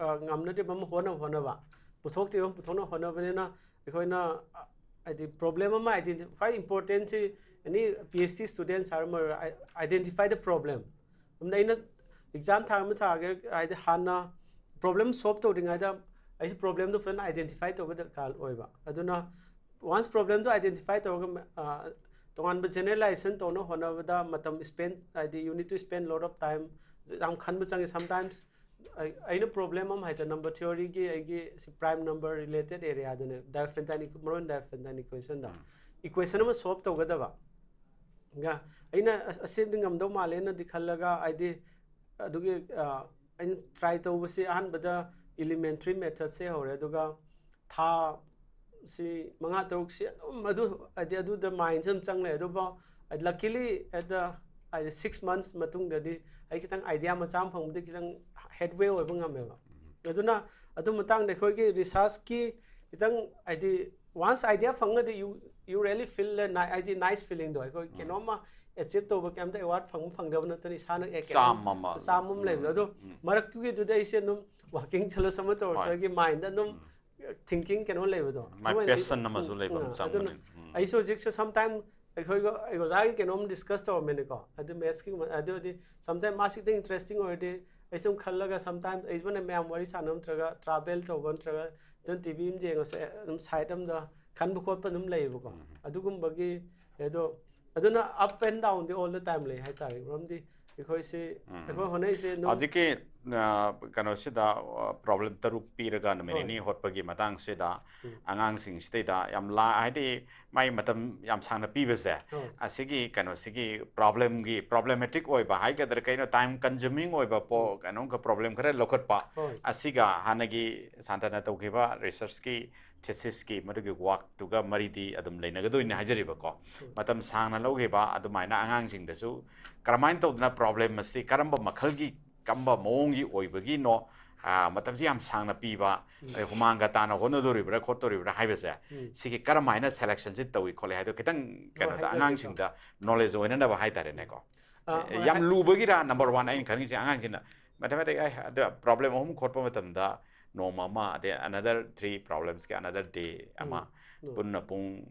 ꯑ, ꯉꯝꯅꯗ꯭ꯔꯤꯕ ꯑꯃ ꯍꯣꯠꯅꯕ ꯍꯣꯠꯅꯕ, ꯄꯨꯊꯣꯛꯇ꯭ꯔꯤꯕ ꯑꯃ ꯄꯨꯊꯣꯛꯅꯕ ꯍꯣꯠꯅꯕꯅꯤꯅ ꯑꯩꯈꯣꯏꯅ, ꯑ, ꯍꯥꯏꯗꯤ problem ꯑꯃ identify, ꯈ꯭ꯋꯥꯏ importantꯁꯤ any PhD students ꯍꯥꯏꯔ ꯑꯃ identify the problem꯫ ꯑꯗꯨꯝ ꯑꯩꯅ exam ꯊꯥꯔ ꯑꯃ ꯊꯥꯒꯦ ꯍꯥꯏꯗꯤ ꯍꯥꯟꯅ problem solve ꯇꯧꯗ꯭ꯔꯤꯉꯩꯗ ꯑꯩꯁꯨ problemꯗꯣ ꯐꯖꯅ identify ꯇꯧꯕ ꯗꯔꯀꯥꯔ ꯑꯣꯏꯕ꯫ ꯑꯗꯨꯅ once problemꯗꯣ identify ꯇꯧꯔꯒ, ꯑ, ꯇꯣꯉꯥꯟꯕ generalization ꯇꯧꯅꯕ ꯍꯣꯠꯅꯕꯗ ꯃꯇꯝ spend, ꯍꯥꯏꯗꯤ you need to spend lot of time, ꯌꯥꯝ ꯈꯟꯕ ꯆꯪꯉꯤ꯫ Sometimes ꯑꯩ- ꯑꯩꯅ ꯄ꯭ꯔꯣꯕ꯭ꯂꯦꯝ ꯑꯃ ꯍꯥꯏꯇꯥꯔꯦ, ꯅꯝꯕꯔ ꯊꯤꯑꯣꯔꯤꯒꯤ ꯑꯩꯒꯤ ꯁꯤ ꯄ꯭ꯔꯥꯏꯝ ꯅꯝꯕꯔ ꯔꯤꯂꯦꯇꯦꯠ ꯑꯦꯔꯤꯌꯥꯗꯅꯦ, ꯗꯥꯏꯐꯦꯟꯇꯥꯏꯟ ꯏꯀ꯭ꯋꯦ- ꯃꯔꯨꯑꯣꯏꯅ ꯗꯥꯏꯐꯦꯟꯇꯥꯏꯟ ꯏꯀ꯭ꯋꯦꯁꯟꯗ ꯏꯀ꯭ꯋꯦꯁꯟ ꯑꯃ ꯁꯣꯜꯕ ꯇꯧꯒꯗꯕ꯫ ꯉ- ꯑꯩꯅ ꯑꯁ- ꯑꯁꯤꯗꯤ ꯉꯝꯗꯧ ꯃꯥꯜꯂꯦꯅꯗꯤ ꯈꯜꯂꯒ, ꯍꯥꯏꯗꯤ ꯑꯗꯨꯒꯤ ꯑ, ꯑꯩꯅ ꯇ꯭ꯔꯥꯏ ꯇꯧꯕꯁꯤ ꯑꯍꯥꯟꯕꯗ ꯏꯂꯤꯃꯦꯟꯇ꯭ꯔꯤ ꯃꯦꯊꯠꯁꯦ ꯍꯧꯔꯦ, ꯑꯗꯨꯒ ꯊꯥ ꯁꯤ ꯃꯉꯥ ꯇꯔꯨꯛꯁꯤ ꯑꯗꯨꯝ ꯑꯗꯨ, ꯍꯥꯏꯗꯤ ꯑꯗꯨꯗ ꯃꯥꯏꯟꯁꯦ ꯑꯗꯨꯝ ꯆꯪ ꯂꯩ꯫ ꯑꯗꯨꯐꯥꯎ ꯂꯛꯀꯤꯂꯤ ꯑꯦꯠ ꯗ, ꯍꯥꯏꯗꯤ ꯁꯤꯛꯁ ꯃꯟꯁ ꯃꯇꯨꯡꯗꯗꯤ ꯑꯩ ꯈꯤꯇꯪ ꯑꯥꯏꯗꯤꯌꯥ ꯃꯆꯥ ꯑꯃ ꯐꯪꯕꯗ ꯈꯤꯇꯪ ꯍꯦꯗꯋꯦ ꯑꯣꯏꯕ ꯉꯝꯃꯦꯕ꯫ ꯑꯗꯨꯅ ꯑꯗꯨ ꯃꯇꯥꯡꯗ ꯑꯩꯈꯣꯏꯒꯤ ꯔꯤꯁꯥꯔꯁꯀꯤ ꯈꯤꯇꯪ, ꯍꯥꯏꯗꯤ ꯋꯥꯟꯁ ꯑꯥꯏꯗꯤꯌꯥ ꯐꯪꯉꯗꯤ you you really feel the ni- ꯍꯥꯏꯗꯤ ꯅꯥꯏꯁ ꯐꯤꯂꯤꯡꯗꯣ, ꯑꯩꯈꯣꯏ ꯀꯩꯅꯣꯝꯃ ꯑꯦꯆꯤꯞ ꯇꯧꯕ, ꯀꯩꯝꯇ ꯑꯦꯋꯥꯔꯗ ꯐꯪꯕ ꯐꯪꯗꯕ ꯅꯠꯇꯅ ꯏꯁꯥꯅ ꯑꯦ ꯀꯩꯅꯣꯝ ꯆꯥꯝꯃ ꯑꯃ꯫ ꯆꯥꯝꯃ ꯑꯃ ꯂꯩꯕꯗꯣ꯫ ꯑꯗꯣ ꯎꯝ꯫ ꯃꯔꯛꯇꯨꯒꯤꯗꯨꯗ ꯑꯩꯁꯦ ꯑꯗꯨꯝ ꯋꯥꯀꯤꯡ ꯆꯠꯂꯁꯨ ꯑꯃ ꯇꯧꯔꯁꯨ ꯍꯣꯏ꯫ ꯑꯩꯒꯤ ꯃꯥꯏꯟꯗ ꯑꯗꯨꯝ ꯎꯝ꯫ ꯊꯤꯡꯀꯤꯡ ꯀꯩꯅꯣ ꯂꯩꯕꯗꯣ꯫ ꯃꯥꯏ ꯑꯗꯨꯃꯥꯏꯅ ꯑꯩ- ꯄꯦꯁꯟ ꯑꯃꯁꯨ ꯎꯝ, ꯂꯩꯕ ꯎꯝ, ꯑꯃ ꯑꯗꯨꯅ ꯆꯪꯕꯅꯤ꯫ ꯎꯝ꯫ ꯑꯩꯁꯨ ꯍꯧꯖꯤꯛꯁꯨ ꯁꯝꯇꯥꯏꯝ ꯑꯩꯈꯣꯏꯒ ꯑꯩ ꯑꯣꯖꯥꯒꯤ ꯀꯩꯅꯣꯝ ꯗꯤꯁꯀꯁ ꯇꯧꯔꯝꯃꯦꯅꯀꯣ, ꯑꯗꯨ ꯃꯦꯠꯁꯀꯤ ꯑꯗꯨ ꯑꯣꯏꯔꯗꯤ ꯁꯝꯇꯥꯏꯝ ꯃꯥ ꯈꯤꯇꯪ ꯏꯟꯇꯔꯦꯁꯇꯤꯡ ꯑꯣꯏꯔꯗꯤ ꯑꯩ ꯁꯨꯝ ꯈꯜꯂꯒ ꯁꯝꯇꯥꯏꯝ ꯑꯩ ꯃꯌꯥꯝ ꯋꯥꯔꯤ ꯁꯥꯟꯅꯕ ꯅꯠꯇ꯭ꯔꯒ ꯇ꯭ꯔꯥꯚꯦꯜ ꯇꯧꯕ ꯅꯠꯇ꯭ꯔꯒ ꯑꯗꯨꯝ ꯇꯤ ꯚꯤ ꯑꯃ ꯌꯦꯡꯉꯁꯨ ꯑꯦ, ꯑꯗꯨꯝ ꯁꯥꯏꯠ ꯑꯃꯗ ꯈꯟꯕ ꯈꯣꯠꯄ ꯑꯗꯨꯝ ꯂꯩꯌꯦꯕꯀꯣ꯫ ꯎꯝ꯫ ꯑꯗꯨꯒꯨꯝꯕꯒꯤ ꯑꯗꯣ ꯑꯗꯨꯅ ꯑꯞ ꯑꯦꯟ ꯗꯥꯎꯟꯗꯤ ꯑꯣꯜ ꯗ ꯇꯥꯏꯝ ꯂꯩ ꯍꯥꯏꯇꯥꯔꯦ, ꯃꯔꯝꯗꯤ ꯑꯩꯈꯣꯏꯁꯤ ꯎꯝ꯫ ꯑꯩꯈꯣꯏ ꯍꯣꯠꯅꯔꯤꯁꯦ ꯑꯗꯨꯝ ꯍꯧꯖꯤꯛꯀꯤ ꯑ, ꯀꯩꯅꯣꯁꯤꯗ ꯄ꯭ꯔꯣꯕ꯭ꯂꯦꯝ ꯇꯔꯨꯛ ꯄꯤꯔꯒ ꯅꯨꯃꯤꯠ ꯍꯣꯏ꯫ ꯅꯤꯅꯤ ꯍꯣꯠꯄꯒꯤ ꯃꯇꯥꯡꯁꯤꯗ ꯎꯝ꯫ ꯑꯉꯥꯡꯁꯤꯡꯁꯤꯗꯩꯗ ꯌꯥꯝ ꯂꯥ ꯍꯥꯏꯗꯤ ꯃꯥꯏ ꯃꯇꯝ ꯌꯥꯝ ꯁꯥꯡꯅ ꯄꯤꯕꯁꯦ ꯍꯣꯏ꯫ ꯑꯁꯤꯒꯤ ꯀꯩꯅꯣꯁꯤꯒꯤ ꯄ꯭ꯔꯣꯕ꯭ꯂꯦꯝꯒꯤ ꯄ꯭ꯔꯣꯕ꯭ꯂꯦꯃꯦꯇꯤꯛ ꯑꯣꯏꯕ ꯍꯥꯏꯒꯗ꯭ꯔꯥ ꯀꯩꯅꯣ, ꯇꯥꯏꯝ ꯀꯟꯖꯨꯃꯤꯡ ꯑꯣꯏꯕ ꯄꯣ ꯎꯝ꯫ ꯀꯩꯅꯣꯝꯒ ꯄ꯭ꯔꯣꯕ꯭ꯂꯦꯝ ꯈꯔ ꯂꯧꯈꯠꯄ ꯍꯣꯏ꯫ ꯑꯁꯤꯒ ꯍꯥꯟꯅꯒꯤ ꯁꯥꯟꯇꯅ ꯇꯧꯈꯤꯕ ꯔꯤꯁꯔꯁꯀꯤ ꯊꯦꯁꯤꯁꯀꯤ ꯃꯗꯨꯒꯤ ꯋꯥꯛꯇꯨꯒ ꯃꯔꯤꯗꯤ ꯑꯗꯨꯝ ꯂꯩꯅꯒꯗꯣꯏꯅꯤ ꯍꯥꯏꯖꯔꯤꯕꯀꯣ꯫ ꯎꯝ꯫ ꯃꯇꯝ ꯁꯥꯡꯅ ꯂꯧꯈꯤꯕ ꯑꯗꯨꯃꯥꯏꯅ ꯑꯉꯥꯡꯁꯤꯡꯗꯁꯨ ꯀꯔꯝꯍꯥꯏꯅ ꯇꯧꯗꯅ ꯄ꯭ꯔꯣꯕ꯭ꯂꯦꯝ ꯑꯁꯤ ꯀꯔꯝꯕ ꯃꯈꯜꯒꯤ ꯀꯔꯝꯕ ꯃꯑꯣꯡꯒꯤ ꯑꯣꯏꯕꯒꯤꯅꯣ, ꯑ, ꯃꯇꯝꯁꯤ ꯌꯥꯝ ꯁꯥꯡꯅ ꯄꯤꯕ, ꯎꯝ꯫ ꯑꯗꯩ ꯍꯨꯃꯥꯡꯒ ꯇꯥꯅ ꯍꯣꯠꯅꯗꯣꯔꯤꯕ꯭ꯔꯥ ꯈꯣꯠꯇꯣꯔꯤꯕ꯭ꯔꯥ ꯍꯥꯏꯕꯁꯦ, ꯎꯝ꯫ ꯁꯤꯒꯤ ꯀꯔꯝꯍꯥꯏꯅ ꯁꯦꯂꯦꯛꯁꯟꯁꯤ ꯇꯧꯏ ꯈꯣꯠꯂꯤ ꯍꯥꯏꯗꯣ ꯈꯤꯇꯪ ꯀꯩꯅꯣꯗ ꯍꯥꯏꯖꯒꯦ꯫ ꯑꯉꯥꯡꯁꯤꯡꯗ ꯅꯣꯂꯦꯖ ꯑꯣꯏꯅꯅꯕ ꯍꯥꯏꯇꯥꯔꯦꯅꯦꯀꯣ꯫ ꯑ, ꯑꯦ, ꯍꯣꯏ, ꯌꯥꯝ ꯍꯥꯏ- ꯂꯨꯕꯒꯤꯔꯥ ꯅꯝꯕꯔ ꯋꯥꯟ ꯑꯩꯅ ꯈꯪꯉꯤꯁꯦ ꯑꯉꯥꯡꯁꯤꯡꯅ ꯃꯦꯊꯃꯦꯇꯤꯛ ꯑꯗ ꯄ꯭ꯔꯣꯕ꯭ꯂꯦꯝ ꯑꯍꯨꯝ ꯈꯣꯠꯄ ꯃꯇꯝꯗ ꯅꯣꯡꯃ ꯑꯃ, ꯑꯗꯩ another three problems ꯀꯤ another day ꯑꯃ, ꯎꯝ, ꯎꯝ꯫ ꯄꯨꯟꯅ ꯄꯨꯡ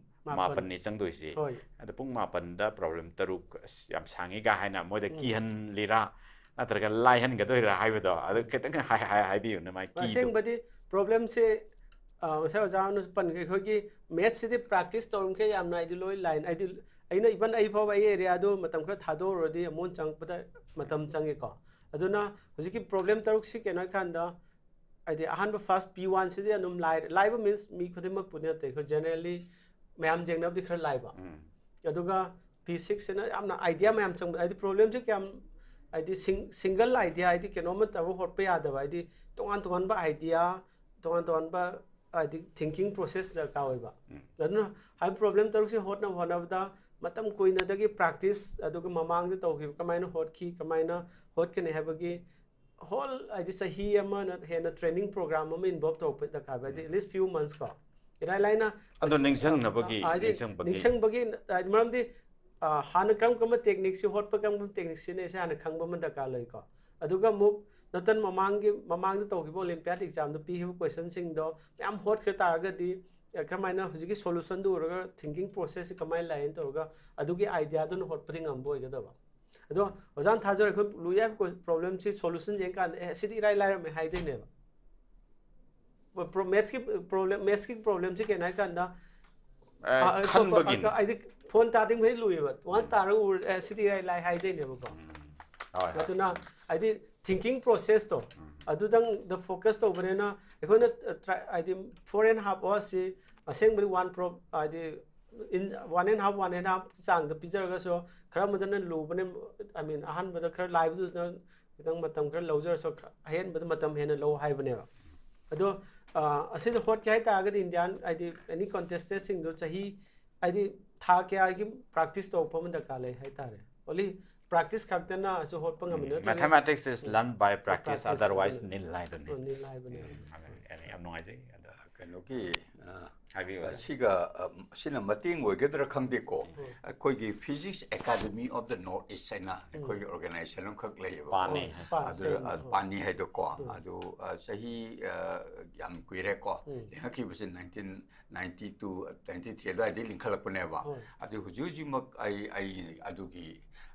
ꯃꯥꯄꯟ꯫ ꯃꯥꯄꯟꯅꯤ ꯆꯪꯗꯣꯏꯁꯤ꯫ ꯍꯣꯏ꯫ ꯑꯗ ꯄꯨꯡ ꯃꯥꯄꯟꯗ ꯄ꯭ꯔꯣꯕ꯭ꯂꯦꯝ ꯇꯔꯨꯛ, ꯑꯁ, ꯌꯥꯝ ꯁꯥꯡꯉꯤꯒ ꯍꯥꯏꯅ ꯃꯣꯏꯗ ꯎꯝ꯫ ꯀꯤꯍꯜꯂꯤꯔꯥ ꯅꯠꯇ꯭ꯔꯒ ꯂꯥꯏꯍꯟꯒꯗꯣꯏꯔꯥ ꯍꯥꯏꯕꯗꯣ ꯑꯗꯨ ꯎꯝ꯫ ꯈꯤꯇꯪ ꯍꯥꯏ-, ꯍꯥꯏ-, ꯍꯥꯏꯕꯤꯌꯨꯅꯦ ꯃꯥꯏ ꯀꯤꯗꯣ꯫ ꯑꯁꯦꯡꯕꯗꯤ ꯄ꯭ꯔꯣꯕ꯭ꯂꯦꯝꯁꯦ, ꯑ, ꯉꯁꯥꯏ ꯑꯣꯖꯥꯅꯁꯨ ꯄꯟꯈ꯭ꯔꯦ, ꯑꯩꯈꯣꯏꯒꯤ ꯃꯦꯠꯁꯁꯤꯗꯤ ꯄ꯭ꯔꯦꯛꯇꯤꯁ ꯇꯧꯔꯤꯃꯈꯩ ꯌꯥꯝꯅ ꯑꯩꯗꯤ ꯂꯣꯏ ꯂꯥꯏꯟ, ꯑꯩꯗꯤ ꯑꯩꯅ ꯏꯚꯟ ꯑꯩ ꯐꯥꯎꯕ ꯑꯩ ꯑꯦꯔꯤꯌꯥꯗꯨ ꯃꯇꯝ ꯈꯔ ꯊꯥꯗꯣꯛꯎꯔꯗꯤ ꯑꯃꯨꯛ ꯆꯪꯉꯛꯄꯗ ꯃꯇꯝ ꯆꯪꯉꯤꯀꯣ꯫ ꯑꯗꯨꯅ ꯍꯧꯖꯤꯛꯀꯤ ꯄ꯭ꯔꯣꯕ꯭ꯂꯦꯝ ꯇꯔꯨꯛꯁꯤ ꯀꯩꯅꯣ ꯍꯥꯏꯀꯥꯟꯗ, ꯍꯥꯏꯗꯤ ꯑꯍꯥꯟꯕ ꯐꯥꯔꯁ ꯄꯤ ꯋꯥꯟꯁꯤꯗꯤ ꯑꯗꯨꯝ ꯂꯥꯏ, ꯂꯥꯏꯕ ꯃꯤꯟꯁ ꯃꯤ ꯈꯨꯗꯤꯡꯃꯛꯄꯨꯗꯤ ꯅꯠꯇꯦ, ꯑꯩꯈꯣꯏ ꯖꯦꯅꯔꯦꯜꯂꯤ ꯃꯌꯥꯝ ꯌꯦꯡꯅꯕꯗꯤ ꯈꯔ ꯂꯥꯏꯕ꯫ ꯑꯗꯨꯒ ꯄꯤ ꯁꯤꯛꯁꯁꯤꯅ ꯌꯥꯝꯅ ꯑꯥꯏꯗꯤꯌꯥ ꯃꯌꯥꯝ ꯆꯪꯕ, ꯍꯥꯏꯗꯤ ꯄ꯭ꯔꯣꯕ꯭ꯂꯦꯝꯁꯦ ꯀꯌꯥꯝ, ꯍꯥꯏꯗꯤ ꯁꯤꯡ-, ꯁꯤꯡꯒꯜ ꯑꯥꯏꯗꯤꯌꯥ, ꯍꯥꯏꯗꯤ ꯀꯩꯅꯣꯝꯃ ꯇꯧꯔꯒ ꯍꯣꯠꯄ ꯌꯥꯗꯕ, ꯍꯥꯏꯗꯤ ꯇꯣꯉꯥꯟ ꯇꯣꯉꯥꯟꯕ ꯑꯥꯏꯗꯤꯌꯥ, ꯇꯣꯉꯥꯟ ꯇꯣꯉꯥꯟꯕ ꯍꯥꯏꯗꯤ ꯊꯤꯡꯀꯤꯡ ꯄ꯭ꯔꯣꯁꯦꯁ ꯗꯔꯀꯥꯔ ꯑꯣꯏꯕ꯫ ꯑꯗꯨꯅ ꯍꯥꯏ ꯄ꯭ꯔꯣꯕ꯭ꯂꯦꯝ ꯇꯔꯨꯛꯁꯦ ꯍꯣꯠꯅꯕ ꯍꯣꯠꯅꯕꯗ ꯃꯇꯝ ꯀꯨꯏꯅꯗꯒꯤ ꯄ꯭ꯔꯥꯛꯇꯤꯁ, ꯑꯗꯨꯒ ꯃꯃꯥꯡꯗ ꯇꯧꯈꯤꯕ ꯀꯃꯥꯏꯅ ꯍꯣꯠꯈꯤ, ꯀꯃꯥꯏꯅ ꯍꯣꯠꯀꯅꯤ ꯍꯥꯏꯕꯒꯤ ꯍꯣꯜ, ꯍꯥꯏꯗꯤ ꯆꯍꯤ ꯑꯃꯅ ꯍꯦꯟꯅ ꯇ꯭ꯔꯦꯅꯤꯡ ꯄ꯭ꯔꯣꯒ꯭ꯔꯥꯝ ꯑꯃ ꯏꯟꯚꯣꯜꯕ ꯇꯧꯔꯛꯄ ꯗꯔꯀꯥꯔ ꯑꯣꯏ, ꯍꯥꯏꯗꯤ ꯑꯦꯠꯂꯤꯁ ꯐ꯭ꯌꯨ ꯃꯟꯁ ꯀꯣ꯫ ꯏꯔꯥꯏ ꯂꯥꯏꯅ ꯑꯗꯣ ꯅꯤꯡꯁꯤꯡꯅꯕꯒꯤ, ꯍꯥꯏꯗꯤ ꯅꯤꯡꯁꯤꯡꯕꯒꯤ꯫ ꯅꯤꯡꯁꯤꯡꯕꯒꯤ, ꯍꯥꯏꯗꯤ ꯃꯔꯝꯗꯤ ꯑ, ꯍꯥꯟꯅ ꯀꯔꯝ ꯀꯔꯝꯕ ꯇꯦꯛꯅꯤꯛꯁꯤ ꯍꯣꯠꯄ, ꯀꯔꯝ ꯀꯔꯝꯕ ꯇꯦꯛꯅꯤꯛꯁꯤꯅ ꯁꯤ ꯍꯥꯟꯅ ꯈꯪꯕ ꯑꯃ ꯗꯔꯀꯥꯔ ꯂꯩꯀꯣ꯫ ꯑꯗꯨꯒ ꯑꯃꯨꯛ ꯅꯠꯇꯅ ꯃꯃꯥꯡꯒꯤ, ꯃꯃꯥꯡꯗ ꯇꯧꯈꯤꯕ ꯑꯣꯂꯦꯝꯄꯤꯌꯥꯗ ꯑꯦꯛꯖꯥꯝꯗ ꯄꯤꯈꯤꯕ ꯀꯣꯏꯁꯟꯁꯤꯡꯗꯣ ꯃꯌꯥꯝ ꯍꯣꯠꯈ꯭ꯔ ꯇꯥꯔꯒꯗꯤ, ꯑ, ꯀꯔꯝꯍꯥꯏꯅ ꯍꯧꯖꯤꯛꯀꯤ ꯁꯣꯂꯨꯁꯟꯗꯨ ꯎꯔꯒ ꯊꯤꯡꯀꯤꯡ ꯄ꯭ꯔꯣꯁꯦꯁꯁꯤ ꯀꯃꯥꯏꯅ ꯂꯥꯛꯑꯦꯅ ꯇꯧꯔꯒ ꯑꯗꯨꯒꯤ ꯑꯥꯏꯗꯤꯌꯥꯗꯨꯅ ꯍꯣꯠꯄꯗꯤ ꯉꯝꯕ ꯑꯣꯏꯒꯗꯕ꯫ ꯑꯗꯣ ꯑꯣꯖꯥꯅ ꯊꯥꯖꯔꯦ, ꯑꯩꯈꯣꯏ ꯂꯨꯏ ꯍꯥꯏꯕ ꯄ꯭ꯔꯣꯕ꯭ꯂꯦꯝꯁꯤ ꯁꯣꯂꯨꯁꯟ ꯌꯦꯡꯀꯥꯟꯗ, "ꯑꯦ, ꯁꯤꯗꯤ ꯏꯔꯥꯏ ꯂꯥꯏꯔꯝꯃꯦ" ꯍꯥꯏꯗꯣꯏꯅꯦꯕ꯫ ꯃꯦꯠꯁꯀꯤ ꯄ꯭ꯔꯣꯕ꯭ꯂꯦꯝ, ꯃꯦꯠꯁꯀꯤ ꯄ꯭ꯔꯣꯕ꯭ꯂꯦꯝꯁꯤ ꯀꯩꯅꯣ ꯍꯥꯏꯀꯥꯟꯗ, ꯑ, ꯑ, ꯑꯇꯣꯞꯄ, ꯈꯟꯕꯒꯤꯅꯤ꯫ ꯑ, ꯍꯥꯏꯗꯤ ꯐꯣꯟ ꯇꯥꯗ꯭ꯔꯤꯉꯩ ꯂꯨꯏꯌꯦꯕ꯫ ꯋꯥꯟꯁ ꯇꯥꯔꯒ ꯎꯔ, "ꯑꯦ, ꯁꯤꯗꯤ ꯏꯔꯥꯏ ꯂꯥꯏ" ꯍꯥꯏꯗꯣꯏꯅꯦꯕꯀꯣ꯫ ꯍꯣꯏ, ꯍꯣꯏ꯫ ꯑꯗꯨꯅ ꯍꯥꯏꯗꯤ ꯊꯤꯡꯀꯤꯡ ꯄ꯭ꯔꯣꯁꯦꯁꯇꯣ ꯑꯗꯨꯗꯪꯗ ꯐꯣꯀꯁ ꯇꯧꯕꯅꯤꯅ ꯑꯩꯈꯣꯏꯅ, ꯑ, ꯇ꯭ꯔꯥꯏ-, ꯍꯥꯏꯗꯤ ꯐꯣꯔ ꯑꯦꯟ ꯍꯥꯐ ꯑꯋꯥꯔꯁꯤ ꯑꯁꯦꯡꯕꯗꯤ ꯋꯥꯟ ꯄ꯭ꯔꯣ-, ꯍꯥꯏꯗꯤ in one and half, one and half ꯆꯥꯡꯗ ꯄꯤꯖꯔꯒꯁꯨ ꯈꯔ ꯑꯃꯗꯅ ꯂꯨꯕꯅꯦ, ꯑꯥꯏ ꯃꯤꯟ, ꯑꯍꯥꯟꯕꯗ ꯈꯔ ꯂꯥꯏꯕꯗꯨꯅ ꯈꯤꯇꯪ ꯃꯇꯝ ꯈꯔ ꯂꯧꯖꯔꯁꯨ, ꯈꯔ ꯑꯍꯦꯟꯕꯗ ꯃꯇꯝ ꯍꯦꯟꯅ ꯂꯧ ꯍꯥꯏꯕꯅꯦꯕ꯫ ꯑꯗꯣ, ꯑ, ꯑꯁꯤꯗ ꯍꯣꯠꯀꯦ ꯍꯥꯏꯇꯥꯔꯒꯗꯤ ꯏꯟꯗꯤꯌꯥꯟ, ꯍꯥꯏꯗꯤ ꯑꯦꯅꯤ ꯀꯣꯟꯇꯦꯁꯇꯦꯟꯁꯤꯡꯗꯣ ꯆꯍꯤ, ꯍꯥꯏꯗꯤ ꯊꯥ ꯀꯌꯥꯒꯤ ꯄ꯭ꯔꯥꯛꯇꯤꯁ ꯇꯧꯔꯛꯄ ꯑꯃ ꯗꯔꯀꯥꯔ ꯂꯩ ꯍꯥꯏꯇꯥꯔꯦ꯫ ꯑꯣꯟꯂꯤ ꯄ꯭ꯔꯥꯛꯇꯤꯁ ꯈꯛꯇꯅꯁꯨ ꯍꯣꯠꯄ ꯉꯝꯃꯤ ꯅꯠꯇ꯭ꯔꯒ Mathematics is learned by practice, practice otherwise ꯑꯗꯨꯅ nil ꯍꯥꯏꯗꯨꯅꯤ꯫ ꯑꯣ, nil ꯍꯥꯏꯕꯅꯦ꯫ ꯎꯝ, ꯑꯗꯨꯅꯤ, ꯌꯥꯝ ꯅꯨꯡꯉꯥꯏꯖꯩ꯫ ꯑꯗꯣ ꯀꯩꯅꯣꯒꯤ ꯑ, ꯍꯥꯏꯕꯤꯌꯨ, ꯑꯣꯖꯥ꯫ ꯁꯤꯒ ꯑ, ꯁꯤꯅ ꯃꯇꯦꯡ ꯑꯣꯏꯒꯗ꯭ꯔꯥ ꯈꯪꯗꯦꯀꯣ꯫ ꯑꯩꯈꯣꯏꯒꯤ Physics Academy of the North East ꯍꯥꯏꯅ ꯑꯩꯈꯣꯏꯒꯤ ꯑꯣꯔꯒꯅꯥꯏꯖꯦꯁꯟ ꯑꯃꯈꯛ ꯂꯩꯌꯦꯕꯀꯣ꯫ ꯄꯥꯅꯤ꯫ ꯄꯥꯅꯤ꯫ ꯑꯗꯨ ꯑ, ꯎꯝ꯫ ꯄꯥꯅꯤ ꯍꯥꯏꯗꯣꯀꯣ꯫ ꯎꯝ꯫ ꯑꯗꯨ ꯑ, ꯆꯍꯤ ꯑ, ꯌꯥꯝ ꯀꯨꯏꯔꯦꯀꯣ꯫ ꯎꯝ꯫ ꯂꯤꯡꯈꯠꯈꯤꯕꯁꯦ nineteen ninety two, ninety three ꯑꯗꯨꯋꯥꯏꯗꯒꯤ ꯂꯤꯡꯈꯠꯂꯛꯄꯅꯦꯕ꯫ ꯍꯣꯏ꯫ ꯑꯗꯨ ꯍꯧꯖꯤꯛ ꯍꯧꯖꯤꯛꯃꯛ ꯑꯩ, ꯑꯩ ꯑꯗꯨꯒꯤ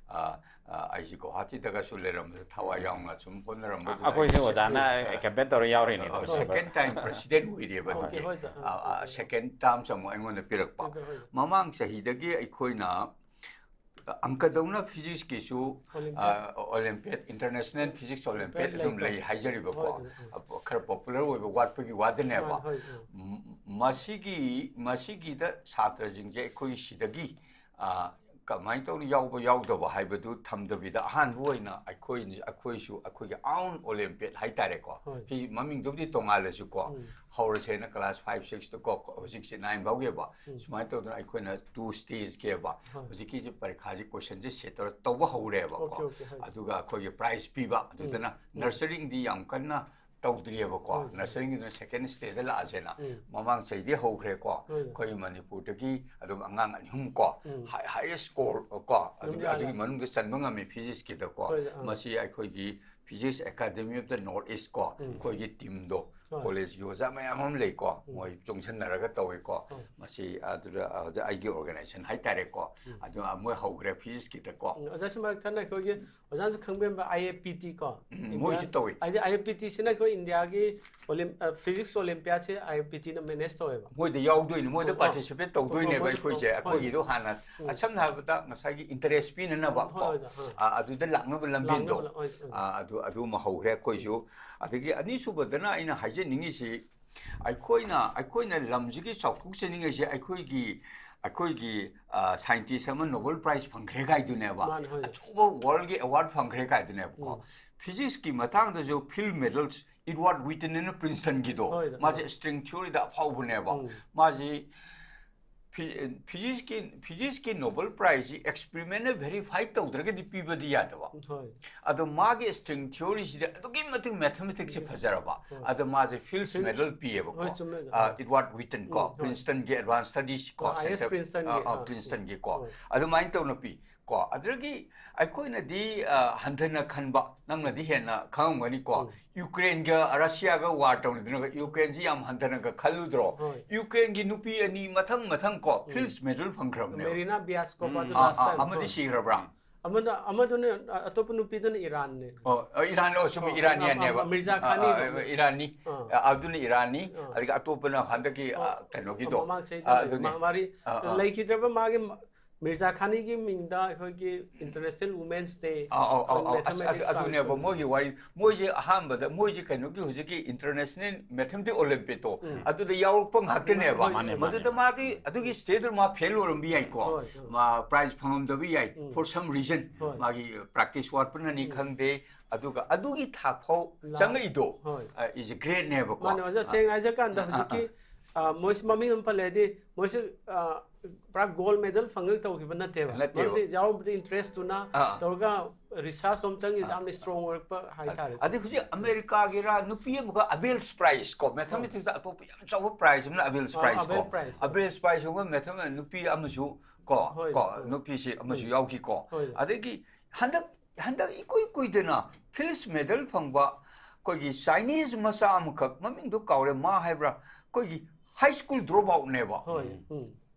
ꯑ, ꯑ, ꯑꯩꯁꯤ ꯒꯨꯋꯥꯍꯥꯇꯤꯗꯒꯁꯨ ꯂꯩꯔꯝꯕꯗ ꯊꯋꯥꯏ ꯌꯥꯎꯅ ꯁꯨꯝ ꯍꯣꯠꯅꯔꯝꯕꯗꯨꯗ ꯑꯩꯈꯣꯏꯁꯦ ꯑꯩꯁꯦ ꯑꯣꯖꯥꯅ ꯑ, ꯀꯦꯝꯄꯦꯟ ꯇꯧꯔ ꯌꯥꯎꯔꯤꯅꯦ꯫ ꯑ, ꯁꯦꯀꯦꯟ ꯇꯥꯏꯝ ꯄ꯭ꯔꯁꯤꯗꯦꯟ ꯑꯣꯏꯔꯦꯕ ꯑꯣꯀꯦ, ꯑꯗꯨꯒꯤ꯫ ꯍꯣꯏ, ꯁꯥꯔ꯫ ꯑ, ꯑ, ꯁꯦꯀꯦꯟ ꯇꯥꯔꯝꯁ ꯑꯃꯨꯛ ꯑꯩꯉꯣꯟꯗ ꯄꯤꯔꯛꯄ꯫ ꯍꯣꯏ, ꯍꯣꯏ꯫ ꯃꯃꯥꯡ ꯆꯍꯤꯗꯒꯤ ꯑꯩꯈꯣꯏꯅ ꯑꯪꯀꯗꯧꯅ ꯐꯤꯖꯤꯛꯁꯀꯤꯁꯨ ꯑꯣꯂꯤꯝꯄꯤꯌꯥꯠ, ꯏꯟꯇꯔꯅꯦꯁꯅꯦꯜ ꯐꯤꯖꯤꯛꯁ ꯑꯣꯂꯤꯝꯄꯤꯌꯥꯠ ꯑꯗꯨꯝ ꯂꯩ ꯍꯥꯏꯖꯔꯤꯕꯀꯣ꯫ ꯈꯔ ꯄꯣꯄꯨꯂꯔ ꯑꯣꯏꯕ ꯋꯥꯠꯄꯒꯤ ꯋꯥꯗꯅꯦꯕ꯫ ꯃꯁꯤꯒꯤ ꯃꯁꯤꯒꯤꯗ ꯁꯥꯇ꯭ꯔꯁꯤꯡꯁꯦ ꯑꯩꯈꯣꯏ ꯁꯤꯗꯒꯤ ꯀꯃꯥꯏꯅ ꯇꯧꯅ ꯌꯥꯎꯕ ꯌꯥꯎꯗꯕ ꯍꯥꯏꯕꯗꯨ ꯊꯝꯗꯕꯤꯗ, ꯑꯍꯥꯟꯕ ꯑꯣꯏꯅ ꯑꯩꯈꯣꯏ ꯑꯩꯈꯣꯏꯁꯨ ꯑꯩꯈꯣꯏꯒꯤ ꯑꯥꯎꯟ ꯑꯣꯂꯤꯝꯄꯤꯌꯥꯠ ꯍꯥꯏꯇꯥꯔꯦꯀꯣ꯫ ꯐꯤꯖꯤꯛ ꯃꯃꯤꯡꯗꯨꯕꯨꯗꯤ ꯇꯣꯉꯥꯜꯂꯁꯨꯀꯣ, ꯍꯧꯔꯁꯦꯅ ꯀ꯭ꯂꯥꯁ ꯐꯥꯏꯚ ꯁꯤꯛꯁꯇꯀꯣ, ꯍꯧꯖꯤꯛꯁꯦ ꯅꯥꯏꯟ ꯐꯥꯎꯒꯤꯕ꯫ ꯁꯨꯃꯥꯏꯅ ꯇꯧꯗꯅ ꯑꯩꯈꯣꯏꯅ ꯇꯨ ꯁ꯭ꯇꯦꯖꯀꯤꯕ ꯍꯧꯖꯤꯛꯀꯤꯁꯦ ꯄꯔꯤꯈꯥꯁꯦ ꯀꯣꯏꯁꯟꯁꯦ ꯁꯦꯠ ꯇꯧꯔ ꯇꯧꯕ ꯍꯧꯔꯦꯕꯀꯣ꯫ ꯑꯗꯨꯒ ꯑꯩꯈꯣꯏꯒꯤ ꯄ꯭ꯔꯥꯏꯖ ꯄꯤꯕ ꯑꯗꯨꯗꯅ ꯅꯔꯁꯔꯤꯡꯗꯤ ꯌꯥꯝ ꯀꯟꯅ ꯇꯧꯗ꯭ꯔꯤꯑꯕꯀꯣ꯫ ꯅꯔꯁꯔꯤꯡꯒꯤꯗꯨꯅ ꯁꯦꯀꯦꯟ ꯁ꯭ꯇꯦꯖꯇ ꯂꯥꯛꯑꯁꯦꯅ ꯃꯃꯥꯡ ꯆꯍꯤꯗꯤ ꯍꯧꯈ꯭ꯔꯦꯀꯣ꯫ ꯑꯩꯈꯣꯏ ꯃꯅꯤꯄꯨꯔꯗꯒꯤ ꯑꯗꯨꯝ ꯑꯉꯥꯡ ꯑꯅꯤ ꯑꯍꯨꯝ ꯀꯣ, ꯍꯥꯏꯌꯦꯁ ꯁ꯭ꯀꯣꯔ ꯀꯣ, ꯑꯗꯨꯒꯤ ꯃꯅꯨꯡꯗ ꯆꯟꯕ ꯉꯝꯃꯤ ꯐꯤꯖꯤꯛꯁꯀꯤꯗꯀꯣ꯫ ꯃꯁꯤ ꯑꯩꯈꯣꯏꯒꯤ physics academy of the north east ꯀꯣ, ꯑꯩꯈꯣꯏꯒꯤ ꯇꯤꯝꯗꯣ, ꯀꯣꯂꯦꯖꯀꯤ ꯑꯣꯖꯥ ꯃꯌꯥꯝ ꯑꯃ ꯂꯩꯀꯣ, ꯃꯣꯏ ꯆꯣꯡꯁꯤꯟꯅꯔꯒ ꯇꯧꯋꯤꯀꯣ꯫ ꯃꯁꯤ ꯑꯗꯨꯗ ꯍꯧꯖꯤꯛ ꯑꯩꯒꯤ ꯑꯣꯔꯒꯅꯥꯏꯖꯦꯁꯟ ꯍꯥꯏꯇꯥꯔꯦꯀꯣ꯫ ꯑꯗꯨ ꯃꯣꯏ ꯍꯧꯈ꯭ꯔꯦ ꯐꯤꯖꯤꯛꯁꯀꯤꯗꯀꯣ꯫ ꯑꯣꯖꯥꯁꯤ ꯃꯔꯛ ꯊꯠꯅ ꯑꯩꯈꯣꯏꯒꯤ ꯑꯣꯖꯥꯁꯨ ꯈꯪꯕꯤꯔꯝꯕ ꯑꯥꯏ ꯑꯦ ꯄꯤ ꯇꯤ ꯀꯣ, ꯃꯣꯏꯁꯨ ꯇꯧꯋꯤ꯫ ꯍꯥꯏꯗꯤ ꯑꯥꯏ ꯑꯦ ꯄꯤ ꯇꯤꯁꯤꯅ ꯑꯩꯈꯣꯏ ꯏꯟꯗꯤꯌꯥꯒꯤ physics ꯑꯣꯂꯤꯝꯄꯤꯌꯥꯠꯁꯦ I A P ꯇꯤꯅ manage ꯇꯧꯋꯦꯕ꯫ ꯃꯣꯏꯗ ꯌꯥꯎꯗꯣꯏꯅꯤ, ꯃꯣꯏꯗ ꯄꯥꯔꯇꯤꯁꯤꯄꯦꯠ ꯇꯧꯗꯣꯏꯅꯦꯕ ꯑꯩꯈꯣꯏꯁꯦ꯫ ꯑꯩꯈꯣꯏꯒꯤꯗꯣ ꯍꯥꯟꯅ ꯁꯝꯅ ꯍꯥꯏꯔꯕꯗ ꯉꯁꯥꯏꯒꯤ ꯏꯟꯇꯔꯦꯁ ꯄꯤꯅꯅꯕ ꯀꯣ, ꯑꯗꯨꯗ ꯂꯥꯛꯅꯕ ꯂꯝꯕꯤꯗꯣ ꯑꯗꯨ ꯑꯗꯨ ꯑꯃ ꯍꯧꯈ꯭ꯔꯦ ꯑꯩꯈꯣꯏꯁꯨ꯫ ꯑꯗꯒꯤ ꯑꯅꯤꯁꯨꯕꯗꯅ ꯑꯩꯅ ꯍꯥꯏꯖꯅꯤꯡꯉꯤꯁꯤ, ꯑꯩꯈꯣꯏꯅ ꯑꯩꯈꯣꯏꯅ ꯂꯝꯁꯤꯒꯤ ꯆꯥꯎꯊꯣꯛꯆꯅꯤꯡꯉꯩꯁꯤ ꯑꯩꯈꯣꯏꯒꯤ ꯑꯩꯈꯣꯏꯒꯤ ꯁꯥꯏꯟꯇꯤꯁ ꯑꯃ ꯅꯣꯕꯦꯜ ꯄ꯭ꯔꯥꯏꯖ ꯐꯪꯈ꯭ꯔꯦ ꯀꯥꯏꯗꯨꯅꯦꯕ꯫ ꯑꯆꯧꯕ ꯋꯥꯔꯜꯒꯤ ꯑꯦꯋꯥꯔꯗ ꯐꯪꯈ꯭ꯔꯦ ꯀꯥꯏꯗꯨꯅꯦꯕꯀꯣ꯫ ꯐꯤꯖꯤꯛꯁꯀꯤ ꯃꯇꯥꯡꯗꯁꯨ ꯐꯤꯜ ꯃꯦꯗꯜꯁ, ꯏꯗꯋꯥꯔꯗ ꯋꯤꯇꯟ ꯑꯅ ꯄ꯭ꯔꯤꯟꯁꯇꯟꯒꯤꯗꯣ, ꯃꯥꯁꯦ ꯁ꯭ꯇ꯭ꯔꯤꯡ ꯊꯤꯑꯣꯔꯤꯗ ꯑꯐꯥꯎꯕꯅꯦꯕ꯫ ꯃꯥꯁꯤ ꯐꯤꯖꯤꯛꯁꯀꯤ ꯐꯤꯖꯤꯛꯁꯀꯤ ꯅꯣꯕꯦꯜ ꯄ꯭ꯔꯥꯏꯖꯁꯤ ꯑꯦꯛꯁꯄꯤꯔꯤꯃꯦꯟꯅ ꯚꯦꯔꯤꯐꯥꯏ ꯇꯧꯗ꯭ꯔꯒꯗꯤ ꯄꯤꯕꯗꯤ ꯌꯥꯗꯕ꯫ ꯑꯗꯣ ꯃꯥꯒꯤ ꯁ꯭ꯇ꯭ꯔꯤꯡ ꯊꯤꯑꯣꯔꯤꯁꯤꯗ ꯑꯗꯨꯛꯀꯤ ꯃꯇꯤꯛ ꯃꯦꯊꯃꯦꯇꯤꯛꯁꯦ ꯐꯖꯔꯕ꯫ ꯑꯗꯣ ꯃꯥꯁꯦ ꯐꯤꯜꯁ ꯃꯦꯗꯜ ꯄꯤꯌꯦꯕꯀꯣ꯫ ꯏꯗꯋꯥꯔꯗ ꯋꯤꯇꯟ ꯀꯣ, ꯄ꯭ꯔꯤꯟꯁꯇꯟꯒꯤ ꯑꯦꯗꯚꯥꯟꯁ ꯁ꯭ꯇꯗꯤꯁ ꯀꯣ, ꯄ꯭ꯔꯤꯟꯁꯇꯟꯒꯤ ꯀꯣ, ꯑꯗꯨꯃꯥꯏꯅ ꯇꯧꯅ ꯄꯤ ꯀꯣ꯫ ꯑꯗꯨꯗꯒꯤ ꯑꯩꯈꯣꯏꯅꯗꯤ ꯍꯟꯊꯅ ꯈꯟꯕ, ꯅꯪꯅꯗꯤ ꯍꯦꯟꯅ ꯈꯪꯉꯝꯒꯅꯤꯀꯣ, ꯌꯨꯀ꯭ꯔꯦꯟꯒ ꯔꯁꯤꯌꯥꯒ ꯋꯥꯔ ꯇꯧꯅꯗꯅ ꯌꯨꯀ꯭ꯔꯦꯟꯁꯤ ꯌꯥꯝ ꯍꯟꯊꯅꯒ ꯈꯜꯂꯨꯗ꯭ꯔꯣ? ꯌꯨꯀ꯭ꯔꯦꯟꯒꯤ ꯅꯨꯄꯤ ꯑꯅꯤ ꯃꯊꯪ ꯃꯊꯪ ꯀꯣ ꯐꯤꯜꯁ ꯃꯦꯗꯜ ꯐꯪꯈ꯭ꯔꯕꯅꯦ꯫ ꯃꯦꯔꯤꯅꯥ ꯕꯤꯌꯥꯁꯀꯣꯚꯥꯗꯨ ꯂꯥꯁ ꯇꯥꯏꯝ ꯑꯃꯗꯤ ꯁꯤꯈ꯭ꯔꯕ꯭ꯔꯥ? ꯑꯃꯅ ꯑꯃꯗꯨꯅ ꯑꯇꯣꯞꯄ ꯅꯨꯄꯤꯗꯨꯅ ꯏꯔꯥꯟꯅꯦ꯫ ꯑꯣ, ꯏꯔꯥꯟ, ꯑꯣ, ꯆꯨꯝꯃꯤ, ꯏꯔꯥꯅꯤꯌꯥꯟꯅꯦꯕ꯫ ꯃꯤꯔꯖꯥ ꯈꯥꯅꯤꯗꯣ꯫ ꯏꯔꯥꯅꯤ꯫ ꯑꯗꯨꯅ ꯏꯔꯥꯟꯅꯤ꯫ ꯑꯗꯒꯤ ꯑꯇꯣꯞꯄꯅ ꯍꯟꯗꯛꯀꯤ ꯀꯩꯅꯣꯒꯤꯗꯣ꯫ ꯃꯃꯥꯡ ꯆꯍꯤꯗ ꯃꯥꯔꯤ ꯂꯩꯈꯤꯗ꯭ꯔꯕ ꯃꯥꯒꯤ ꯃꯤꯔꯖꯥ ꯈꯥꯅꯤꯒꯤ ꯃꯤꯡꯗ ꯑꯩꯈꯣꯏꯒꯤ International Women's Day, ꯑꯧ ꯑꯧ ꯑꯧ ꯑꯧ ꯑꯁ, Mathematics ꯑꯗꯨ- ꯑꯗꯨꯅꯦꯕ ꯄꯥꯡꯊꯣꯛꯄ꯫ ꯃꯣꯏꯒꯤ ꯋꯥꯔꯤ꯫ ꯃꯣꯏꯁꯦ ꯑꯍꯥꯟꯕꯗ ꯃꯣꯏꯁꯦ ꯀꯩꯅꯣꯒꯤ ꯍꯧꯖꯤꯛꯀꯤ International Mathematics Olympiad ꯇꯣ, ꯎꯝ꯫ ꯑꯗꯨꯗ ꯌꯥꯎꯔꯛꯄ ꯉꯥꯛꯇꯅꯦꯕ꯫ ꯃꯥꯅꯦ, ꯃꯥꯅꯦ, ꯃꯗꯨꯗ ꯃꯥꯅꯦ꯫ ꯃꯥꯗꯤ ꯑꯗꯨꯒꯤ stage ꯗꯨ ꯃꯥ fail ꯑꯣꯏꯔꯝꯕ ꯌꯥꯏꯀꯣ, ꯍꯣꯏ, ꯍꯣꯏ꯫ ꯃꯥ prize ꯐꯪꯉꯝꯗꯕ ꯌꯥꯏ, ꯎꯝ꯫ for some reason꯫ ꯍꯣꯏ꯫ ꯃꯥꯒꯤ practice ꯋꯥꯠꯄꯅꯅꯤ ꯎꯝ꯫ ꯈꯪꯗꯦ, ꯑꯗꯨꯒ ꯑꯗꯨꯒꯤ ꯊꯥꯛ ꯐꯥꯎ ꯂꯥ- ꯆꯪꯉꯛꯏꯗꯣ ꯍꯣꯏ꯫ ꯑ, is a great ꯅꯦꯕꯀꯣ꯫ ꯃꯥꯅꯦ ꯑꯣꯖꯥ, ꯁꯦꯡꯅ ꯍꯥꯏꯖ ꯀꯥꯟꯗ ꯑ, ꯑ, ꯍꯧꯖꯤꯛꯀꯤ ꯑ, ꯃꯣꯏꯁꯤ ꯃꯃꯤꯡ ꯑꯃ ꯄꯜꯂꯦ ꯍꯥꯏꯗꯤ ꯃꯣꯏꯁꯨ ꯑ, ꯄꯨꯔꯥ gold medal ꯐꯪꯉꯒ ꯇꯧꯈꯤꯕ ꯅꯠꯇꯦꯕ꯫ ꯅꯠꯇꯦꯕ꯫ ꯃꯔꯝꯗꯤ ꯌꯥꯎꯔꯝꯕꯗ interest ꯇꯨꯅ ꯑ, ꯑ꯫ ꯇꯧꯔꯒ research ꯑꯃꯇꯪ ꯑ, ꯌꯥꯝꯅ strong ꯑꯣꯏꯔꯛꯄ ꯍꯥꯏꯇꯥꯔꯦ꯫ ꯑꯗꯩ ꯍꯧꯖꯤꯛ ꯑꯃꯦꯔꯤꯀꯥꯒꯤꯔ ꯅꯨꯄꯤ ꯑꯃꯒ Abel's prize ꯀꯣ, mathematics ꯑꯇꯣꯞꯄ ꯌꯥꯝ ꯆꯥꯎꯕ prize ꯑꯃꯅ Abel's ꯑ, prize ꯀꯣ꯫ Abel prize꯫ Abel's prize ꯍꯥꯏꯕ mathematics ꯅꯨꯄꯤ ꯑꯃꯁꯨ ꯀꯣ, ꯍꯣꯏ, ꯀꯣ, ꯍꯣꯏ꯫ ꯅꯨꯄꯤꯁꯤ ꯑꯃꯁꯨ ꯎꯝ꯫ ꯌꯥꯎꯈꯤꯀꯣ꯫ ꯍꯣꯏ꯫ ꯑꯗꯒꯤ ꯍꯟꯗꯛ ꯍꯟꯗꯛ ꯏꯀꯨꯏ ꯀꯨꯏꯗꯅ Fields medal ꯐꯪꯕ ꯑꯩꯈꯣꯏꯒꯤ Chinese ꯃꯆꯥ ꯑꯃꯈꯛ, ꯃꯃꯤꯡꯗꯣ ꯀꯥꯎꯔꯦ, ꯃꯥ ꯍꯥꯏꯕ꯭ꯔꯥ, ꯑꯩꯈꯣꯏꯒꯤ high school drop outꯅꯦꯕ꯫ ꯍꯣꯏ꯫ ꯎꯝ꯫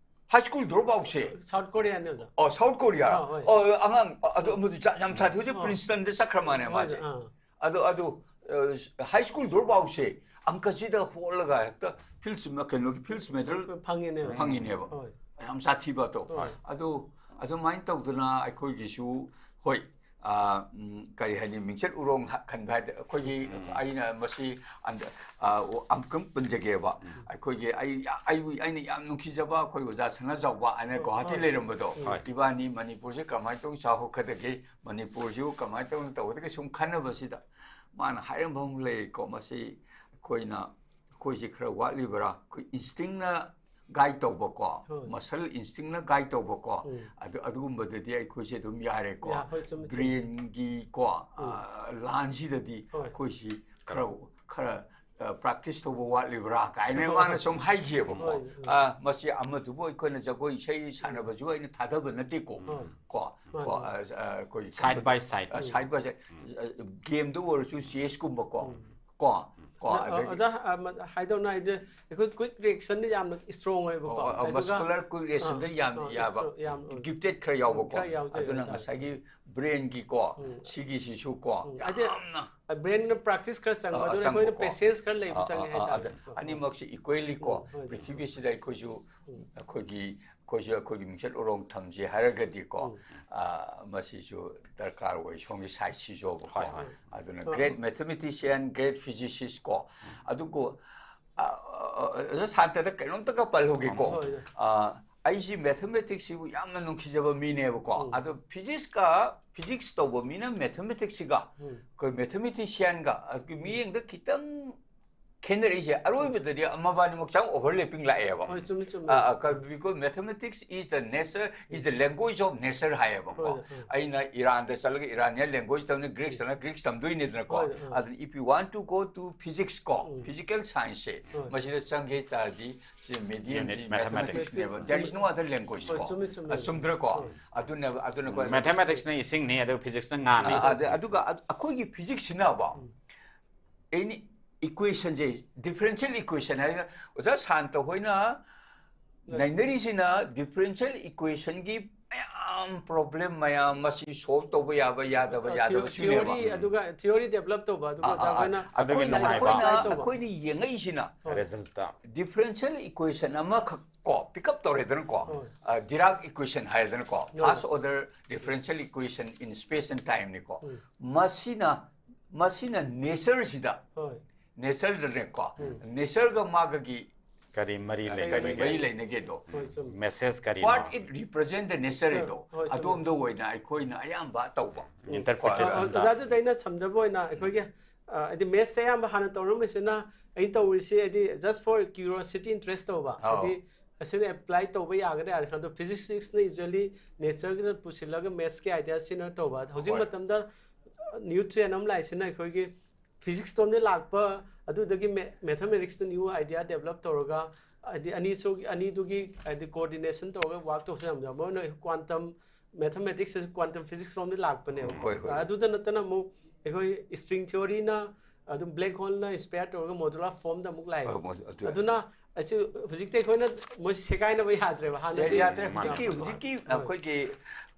High school drop outꯁꯦ South Koreaꯅꯦ ꯑꯣꯖꯥ꯫ ꯑꯣ, South Korea꯫ ꯑꯥ, ꯍꯣꯏ꯫ ꯑꯣ, ꯑꯉꯥꯡ ꯑꯗꯨ ꯑꯃꯗꯤ ꯌꯥꯝ ꯁꯥꯊꯤ꯫ ꯍꯧꯖꯤꯛ ꯑꯥ꯫ Princetonꯗ ꯆꯠꯈ꯭ꯔ ꯃꯥꯅꯦ ꯍꯣꯏ, ꯃꯥꯁꯦ꯫ ꯑꯥ꯫ ꯑꯗꯣ ꯑꯗꯨ ꯑ, high school drop outꯁꯦ ꯑꯪꯀꯁꯤꯗ ꯍꯣꯠꯂꯒ ꯍꯦꯛꯇ Fields ꯀꯩꯅꯣꯒꯤ Fields medal ꯐꯪꯉꯤꯅꯦꯕ꯫ ꯐꯪꯉꯤꯅꯦꯕ꯫ ꯍꯣꯏ꯫ ꯌꯥꯝ ꯁꯥꯊꯤꯕ ꯑꯗꯣ꯫ ꯍꯣꯏ꯫ ꯑꯗꯨ ꯑꯗꯨꯃꯥꯏꯅ ꯇꯧꯗꯅ ꯑꯩꯈꯣꯏꯒꯤꯁꯨ ꯍꯣꯏ, ꯑ, ꯎꯝ, ꯀꯔꯤ ꯍꯥꯏꯅꯤ, ꯃꯤꯡꯆꯠ ꯎꯔꯣꯡ ꯈꯟꯕ ꯍꯥꯏꯗꯤ ꯑꯩꯈꯣꯏꯒꯤ, ꯑꯩꯅ ꯃꯁꯤ ꯑꯟꯗ-, ꯑ, ꯑꯃꯨꯛꯇꯪ ꯄꯟꯖꯒꯦꯕ꯫ ꯑꯩꯈꯣꯏꯒꯤ ꯑꯩ ꯑꯩꯕꯨ ꯑꯩꯅ ꯌꯥꯝ ꯅꯨꯡꯁꯤꯖꯕ ꯑꯩꯈꯣꯏ ꯑꯣꯖꯥ ꯁꯅꯥꯖꯥꯎꯕ ꯍꯥꯏꯅ ꯒꯨꯋꯥꯍꯥꯇꯤ ꯍꯣꯏ꯫ ꯂꯩꯔꯝꯕꯗꯣ꯫ ꯍꯣꯏ꯫ ꯏꯕꯥꯅꯤ ꯃꯅꯤꯄꯨꯔꯁꯦ ꯀꯃꯥꯏꯅ ꯇꯧꯅ ꯆꯥꯎꯈꯠꯀꯗꯒꯦ, ꯃꯅꯤꯄꯨꯔꯁꯤꯕꯨ ꯀꯃꯥꯏꯅ ꯇꯧꯅ ꯇꯧꯒꯗꯒꯦ ꯁꯨꯝ ꯈꯟꯅꯕꯁꯤꯗ ꯃꯥꯅ ꯍꯥꯏꯔꯝꯕ ꯑꯃ ꯂꯩꯀꯣ, ꯃꯁꯤ ꯑꯩꯈꯣꯏꯅ, ꯑꯩꯈꯣꯏꯁꯦ ꯈꯔ ꯋꯥꯠꯂꯤꯕ꯭ꯔꯥ, ꯑꯩꯈꯣꯏ instinctꯅ guide ꯇꯧꯕꯀꯣ, ꯍꯣꯏ꯫ Muscle instinctꯅ guide ꯇꯧꯕꯀꯣ, ꯎꯝ꯫ ꯑꯗꯨ, ꯑꯗꯨꯒꯨꯝꯕꯗꯗꯤ ꯑꯩꯈꯣꯏꯁꯦ ꯑꯗꯨꯝ ꯌꯥꯔꯦꯀꯣ꯫ ꯌꯥ, ꯍꯣꯏ, ꯆꯨꯝꯃꯤ, ꯆꯨꯝꯃꯤ꯫ Brainꯒꯤꯀꯣ, ꯎꯝ꯫ ꯑ, line ꯁꯤꯗꯗꯤ ꯍꯣꯏ꯫ ꯑꯩꯈꯣꯏꯁꯤ ꯈꯔ, ꯈꯔ ꯑ, practice ꯇꯧꯕ ꯋꯥꯠꯂꯤꯕ꯭ꯔꯥ ꯀꯥꯏꯅ ꯃꯥꯅ ꯁꯨꯝ ꯍꯥꯏꯈꯤꯑꯕꯀꯣ꯫ ꯍꯣꯏ, ꯍꯣꯏ꯫ ꯑ, ꯃꯁꯤ ꯑꯃꯗꯨꯕꯨ ꯑꯩꯈꯣꯏꯅ ꯖꯒꯣꯏ ꯏꯁꯩ ꯁꯥꯟꯅꯕꯁꯨ ꯑꯩꯅ ꯊꯥꯗꯕ ꯅꯠꯇꯦꯀꯣ꯫ ꯍꯣꯏ꯫ ꯀꯣ, ꯃꯥꯅꯤ, ꯀꯣ, ꯃꯥꯅꯤ꯫ ꯑ, ꯑ, ꯑꯩꯈꯣꯏꯒꯤ Side by side. ꯑ, side by side꯫ ꯑ, gameꯗ ꯑꯣꯏꯔꯁꯨ, chessꯀꯨꯝꯕꯀꯣ꯫ ꯎꯝ꯫ ꯀꯣ, ꯀꯣ, ꯑ, ꯑꯗꯒꯤ ꯑꯣꯖꯥ, ꯑ, ꯃ-, ꯍꯥꯏꯗꯧꯅ ꯍꯥꯏꯗꯤ ꯑꯩꯈꯣꯏ quick reactionꯗꯤ ꯌꯥꯝꯅ strong ꯑꯣꯏꯕꯀꯣ꯫ ꯑꯣ, ꯑ, ꯑꯗꯨꯒ muscular quick reactionꯗ ꯑ,ꯌꯥꯝ ꯑ, ꯌꯥꯕ, strong ꯌꯥꯝ ꯑꯣꯏ꯫ gifted ꯈꯔ ꯌꯥꯎꯕꯀꯣ꯫ ꯈꯔ ꯌꯥꯎꯖꯩ ꯑꯗꯨꯅ ꯍꯥꯏꯇꯥꯔꯦ꯫ ꯉꯁꯥꯏꯒꯤ brainꯒꯤꯀꯣ, ꯎꯝ꯫ ꯁꯤꯒꯤꯁꯤꯁꯨꯀꯣ, ꯎꯝ, ꯍꯥꯏꯗꯤ ꯌꯥꯝꯅ brainꯅ practice ꯈꯔ ꯆꯪꯕ, ꯑ, ꯑꯗꯨꯅ ꯑꯩꯈꯣꯏꯅ ꯆꯪꯕꯀꯣ꯫ patience ꯈꯔ ꯂꯩꯕ ꯑ, ꯆꯪꯉꯦ ꯑ, ꯑ, ꯍꯥꯏꯇꯥꯔꯦ꯫ ꯑꯗ ꯑꯅꯤꯃꯛꯁꯤ equallyꯀꯣ, ꯎꯝ, ꯍꯣꯏ꯫ ꯄ꯭ꯔꯤꯊꯤꯕꯤꯁꯤꯗ ꯑꯩꯈꯣꯏꯁꯨ, ꯎꯝ꯫ ꯑꯩꯈꯣꯏꯒꯤ ꯑꯩꯈꯣꯏꯁꯨ ꯑꯩꯈꯣꯏꯒꯤ ꯃꯤꯡꯆꯠ ꯎꯔꯣꯡ ꯊꯝꯁꯦ ꯍꯥꯏꯔꯒꯗꯤꯀꯣ, ꯎꯝ꯫ ꯑ, ꯃꯁꯤꯁꯨ ꯗꯔꯀꯥꯔ ꯑꯣꯏ, ꯁꯣꯝꯒꯤ ꯁꯥꯏꯠꯁꯤꯁꯨꯕꯀꯣ꯫ ꯍꯣꯏ, ꯍꯣꯏ꯫ ꯑꯗꯨꯅ ꯍꯣꯏ꯫ Great mathematician, great physicist ꯀꯣ꯫ ꯑꯗꯨꯕꯨ, ꯑ, ꯑ, ꯑ, ꯑꯣꯖꯥ ꯁꯥꯟꯇꯗ ꯀꯩꯅꯣꯝꯇꯒ ꯄꯜꯍꯧꯒꯦꯀꯣ꯫ ꯍꯣꯏ, ꯍꯣꯏ꯫ ꯑ, ꯑꯩꯁꯤ ꯃꯦꯊꯃꯦꯇꯤꯛꯁꯁꯤꯕꯨ ꯌꯥꯝꯅ ꯅꯨꯡꯁꯤꯖꯕ ꯃꯤꯅꯦꯕꯀꯣ꯫ ꯎꯝ꯫ ꯑꯗꯣ ꯐꯤꯖꯤꯛꯁꯀ, ꯐꯤꯖꯤꯛꯁ ꯇꯧꯕ ꯃꯤꯅ ꯃꯦꯊꯃꯦꯇꯤꯛꯁꯁꯤꯒ ꯎꯝ꯫ ꯑꯩꯈꯣꯏ ꯃꯦꯊꯃꯦꯇꯤꯁꯤꯌꯥꯟꯒ ꯑꯗꯨꯒꯤ ꯃꯤꯠꯌꯦꯡꯗ ꯈꯤꯇꯪ ꯈꯦꯠꯅꯔꯛꯏꯁꯦ, ꯑꯔꯣꯏꯕꯗꯗꯤ ꯃꯕꯥꯅꯤꯃꯛ ꯆꯪ overlapping ꯂꯥꯛꯑꯦꯕ꯫ ꯍꯣꯏ, ꯆꯨꯝꯃꯤ, ꯆꯨꯝꯃꯤ꯫ ꯑ, ꯑ, ꯀ-, because mathematics is the nature, is the language of nature ꯍꯥꯏꯌꯦꯕꯀꯣ꯫ ꯍꯣꯏ, ꯍꯣꯏ꯫ ꯑꯩꯅ ꯏꯔꯥꯟꯗ ꯆꯠꯂꯒ Iranian language ꯇꯝꯅꯤ, ꯒ꯭ꯔꯤꯛꯁ ꯇꯝꯅ ꯒ꯭ꯔꯤꯛꯁ ꯇꯝꯗꯣꯏꯅꯤꯗꯅꯀꯣ꯫ ꯍꯣꯏ, ꯍꯣꯏ꯫ ꯑꯗꯨꯅ if you want to go to physics ꯀꯣ, ꯎꯝ꯫ Physical science ꯁꯦ, ꯍꯣꯏ꯫ ꯃꯁꯤꯗ ꯆꯪꯒꯦ ꯇꯥꯔꯗꯤ ꯁꯤ medium ꯁꯤ ꯃꯦꯊꯃꯦꯇꯤꯛꯁꯅꯦꯕ꯫ There is no other language ꯍꯣꯏ, ꯀꯣ꯫ ꯆꯨꯝꯃꯤ, ꯆꯨꯝꯃꯤ꯫ ꯑ, ꯆꯨꯝꯗ꯭ꯔꯀꯣ? ꯍꯣꯏ꯫ ꯑꯗꯨꯅꯦꯕ, ꯑꯗꯨꯅ ꯈ꯭ꯋꯥꯏ ꯃꯦꯊꯃꯦꯇꯤꯛꯁꯅ ꯏꯁꯤꯡꯅꯤ, ꯑꯗꯨꯒ ꯐꯤꯖꯤꯛꯁꯅ ꯉꯥꯅꯤ꯫ ꯑ, ꯑꯗ-, ꯑꯗꯨꯒ ꯑ-, ꯑꯩꯈꯣꯏꯒꯤ ꯐꯤꯖꯤꯛꯁꯁꯤꯅꯕ ꯑꯦꯅꯤ ꯏꯀ꯭ꯋꯦꯁꯟꯁꯦ, ꯗꯤꯐ꯭ꯔꯦꯟꯁꯤꯌꯦꯜ ꯏꯀ꯭ꯋꯦꯁꯟ ꯍꯥꯏꯅ ꯑꯣꯖꯥ ꯁꯥꯟꯇ ꯍꯣꯏꯅ ꯍꯣꯏ꯫ ꯅꯩꯅꯔꯤꯁꯤꯅ ꯗꯤꯐ꯭ꯔꯦꯟꯁꯤꯌꯦꯜ ꯏꯀ꯭ꯋꯦꯁꯟꯒꯤ ꯃꯌꯥꯝ ꯄ꯭ꯔꯣꯕ꯭ꯂꯦꯝ ꯃꯌꯥꯝ, ꯃꯁꯤ ꯁꯣꯜꯕ ꯇꯧꯕ ꯌꯥꯕ ꯌꯥꯗꯕ, ꯑ, ꯌꯥꯗꯕ ꯊꯤꯑꯣ-, ꯁꯤꯅꯦꯕ꯫ ꯊꯤꯑꯣꯔꯤ, ꯑꯗꯨꯒ ꯊꯤꯑꯣꯔꯤ ꯗꯦꯕꯂꯞ ꯇꯧꯕ, ꯑꯗꯨꯒ ꯑꯥ, ꯑꯥ, ꯑꯥ꯫ ꯑꯩꯈꯣꯏꯅ ꯑꯗꯨꯒꯤ ꯑꯩꯈꯣꯏꯅ, ꯅꯨꯡꯉꯥꯏꯕ꯫ ꯑꯩꯈꯣꯏꯅ, ꯑꯦꯄ꯭ꯂꯥꯏ ꯇꯧꯕ꯫ ꯑꯩꯈꯣꯏꯅ ꯌꯦꯡꯉꯛꯏꯁꯤꯅ ꯍꯣꯏ꯫ ꯔꯤꯖꯜꯇ꯫ ꯗꯤꯐ꯭ꯔꯦꯟꯁꯤꯌꯦꯜ ꯏꯀ꯭ꯋꯦꯁꯟ ꯑꯃꯈꯛ ꯀꯣ ꯄꯤꯛ ꯑꯞ ꯇꯧꯔꯦꯗꯅꯀꯣ, ꯍꯣꯏ꯫ ꯑ, ꯗꯤꯔꯥꯛ ꯏꯀ꯭ꯋꯦꯁꯟ ꯍꯥꯏꯔꯦꯗꯅꯀꯣ, ꯍꯣꯏ꯫ First order differential equation in space and time ꯅꯤꯀꯣ꯫ ꯎꯝ꯫ ꯃꯁꯤꯅ, ꯃꯁꯤꯅ ꯅꯦꯆꯔꯁꯤꯗ, ꯍꯣꯏ꯫ ꯅꯦꯆꯔꯗꯅꯦꯀꯣ, ꯎꯝ꯫ ꯅꯦꯆꯔꯒ ꯃꯥꯒꯒꯤ ꯀꯔꯤ ꯃꯔꯤ ꯀꯔꯤ ꯂꯩꯅꯒꯦ? ꯃꯔꯤ ꯂꯩꯅꯒꯦꯗꯣ꯫ ꯍꯣꯏ, ꯆꯨꯝꯃꯤ꯫ ꯃꯦꯁꯦꯖ ꯀꯔꯤꯅꯣ? What it represent the nature ꯍꯣꯏ, ꯏꯗꯣ, ꯍꯣꯏ, ꯆꯨꯝꯃꯤ꯫ ꯑꯗꯣꯝꯗ ꯑꯣꯏꯅ ꯑꯩꯈꯣꯏꯅ ꯑꯌꯥꯝꯕ ꯇꯧꯕ꯫ ꯏꯟꯇꯔꯄ꯭ꯔꯤꯇꯦꯁꯟꯗ꯫ ꯑꯣꯖꯥꯗꯨꯗ ꯑꯩꯅ ꯁꯝꯖꯕ ꯑꯣꯏꯅ ꯑꯩꯈꯣꯏꯒꯤ, ꯑ, ꯍꯥꯏꯗꯤ ꯃꯦꯠꯁꯁꯦ ꯑꯌꯥꯝꯕ ꯍꯥꯟꯅ ꯇꯧꯔꯝꯃꯤꯁꯤꯅ ꯑꯩꯅ ꯇꯧꯔꯤꯁꯤ ꯍꯥꯏꯗꯤ just for curiosity, interest ꯇꯧꯕ꯫ ꯑꯧ꯫ ꯍꯥꯏꯗꯤ ꯑꯁꯤꯅ ꯑꯦꯄ꯭ꯂꯥꯏ ꯇꯧꯕ ꯌꯥꯒꯗ꯭ꯔꯥ ꯍꯥꯏꯅ ꯈꯟꯕ꯫ ꯐꯤꯖꯤꯛꯁꯅ usually ꯅꯦꯆꯔꯒꯤꯗ ꯄꯨꯁꯤꯜꯂꯒ ꯃꯦꯠꯁꯀꯤ ꯑꯥꯏꯗꯤꯌꯥ ꯁꯤꯖꯤꯟꯅꯔ ꯇꯧꯕ꯫ ꯍꯧꯖꯤꯛ ꯍꯣꯏ꯫ ꯃꯇꯝꯗ, ꯑ, ꯅ꯭ꯌꯨ ꯇ꯭ꯔꯦꯟ ꯑꯃ ꯂꯥꯛꯏꯁꯤꯅ ꯑꯩꯈꯣꯏꯒꯤ ꯐꯤꯖꯤꯛꯁ ꯂꯣꯝꯗꯒꯤ ꯂꯥꯛꯄ, ꯑꯗꯨꯗꯒꯤ ꯃꯦ-, ꯃꯦꯊꯃꯦꯇꯤꯛꯁꯇ ꯅ꯭ꯌꯨ ꯑꯥꯏꯗꯤꯌꯥ ꯗꯦꯕꯂꯞ ꯇꯧꯔꯒ, ꯍꯥꯏꯗꯤ ꯑꯅꯤꯁꯨ-, ꯑꯅꯤꯗꯨꯒꯤ ꯍꯥꯏꯗꯤ ꯀꯣꯑꯣꯔꯗꯤꯅꯦꯁꯟ ꯇꯧꯔꯒ ꯋꯥꯔꯛ ꯇꯧꯁꯦ ꯌꯥꯝ ꯌꯥꯎꯕ꯫ ꯃꯣꯏꯅ ꯀ꯭ꯋꯥꯟꯇꯝ ꯃꯦꯊꯃꯦꯇꯤꯛꯁ, ꯀ꯭ꯋꯥꯟꯇꯝ ꯐꯤꯖꯤꯛꯁ ꯂꯣꯝꯗꯒꯤ ꯂꯥꯛꯄꯅꯦꯕ꯫ ꯍꯣꯏ, ꯍꯣꯏ꯫ ꯑꯗꯨꯗ ꯅꯠꯇꯅ ꯑꯃꯨꯛ ꯑꯩꯈꯣꯏ ꯁ꯭ꯇ꯭ꯔꯤꯡ ꯊꯤꯑꯣꯔꯤꯅ ꯑꯗꯨꯝ ꯕ꯭ꯂꯦꯛ ꯍꯣꯜꯅ ꯏꯟꯁꯄꯌꯔ ꯇꯧꯔꯒ ꯃꯣꯗꯨꯂꯥꯔ ꯐꯣꯝꯗ ꯑꯃꯨꯛ ꯂꯥꯛꯑꯦ꯫ ꯑ, ꯃꯣ-, ꯑꯗꯨ ꯑꯗꯨꯅ ꯑꯁꯤ ꯍꯧꯖꯤꯛꯇꯤ ꯑꯩꯈꯣꯏꯅ ꯃꯣꯏ ꯁꯦꯒꯥꯏꯅꯕ ꯌꯥꯗ꯭ꯔꯦꯕ, ꯍꯥꯟꯅꯗꯤ ꯌꯥꯗ꯭ꯔꯦ꯫ ꯃꯥꯅꯦ꯫ ꯍꯧꯖꯤꯛꯀꯤ ꯍꯧꯖꯤꯛꯀꯤ ꯍꯣꯏ꯫ ꯑꯩꯈꯣꯏꯒꯤ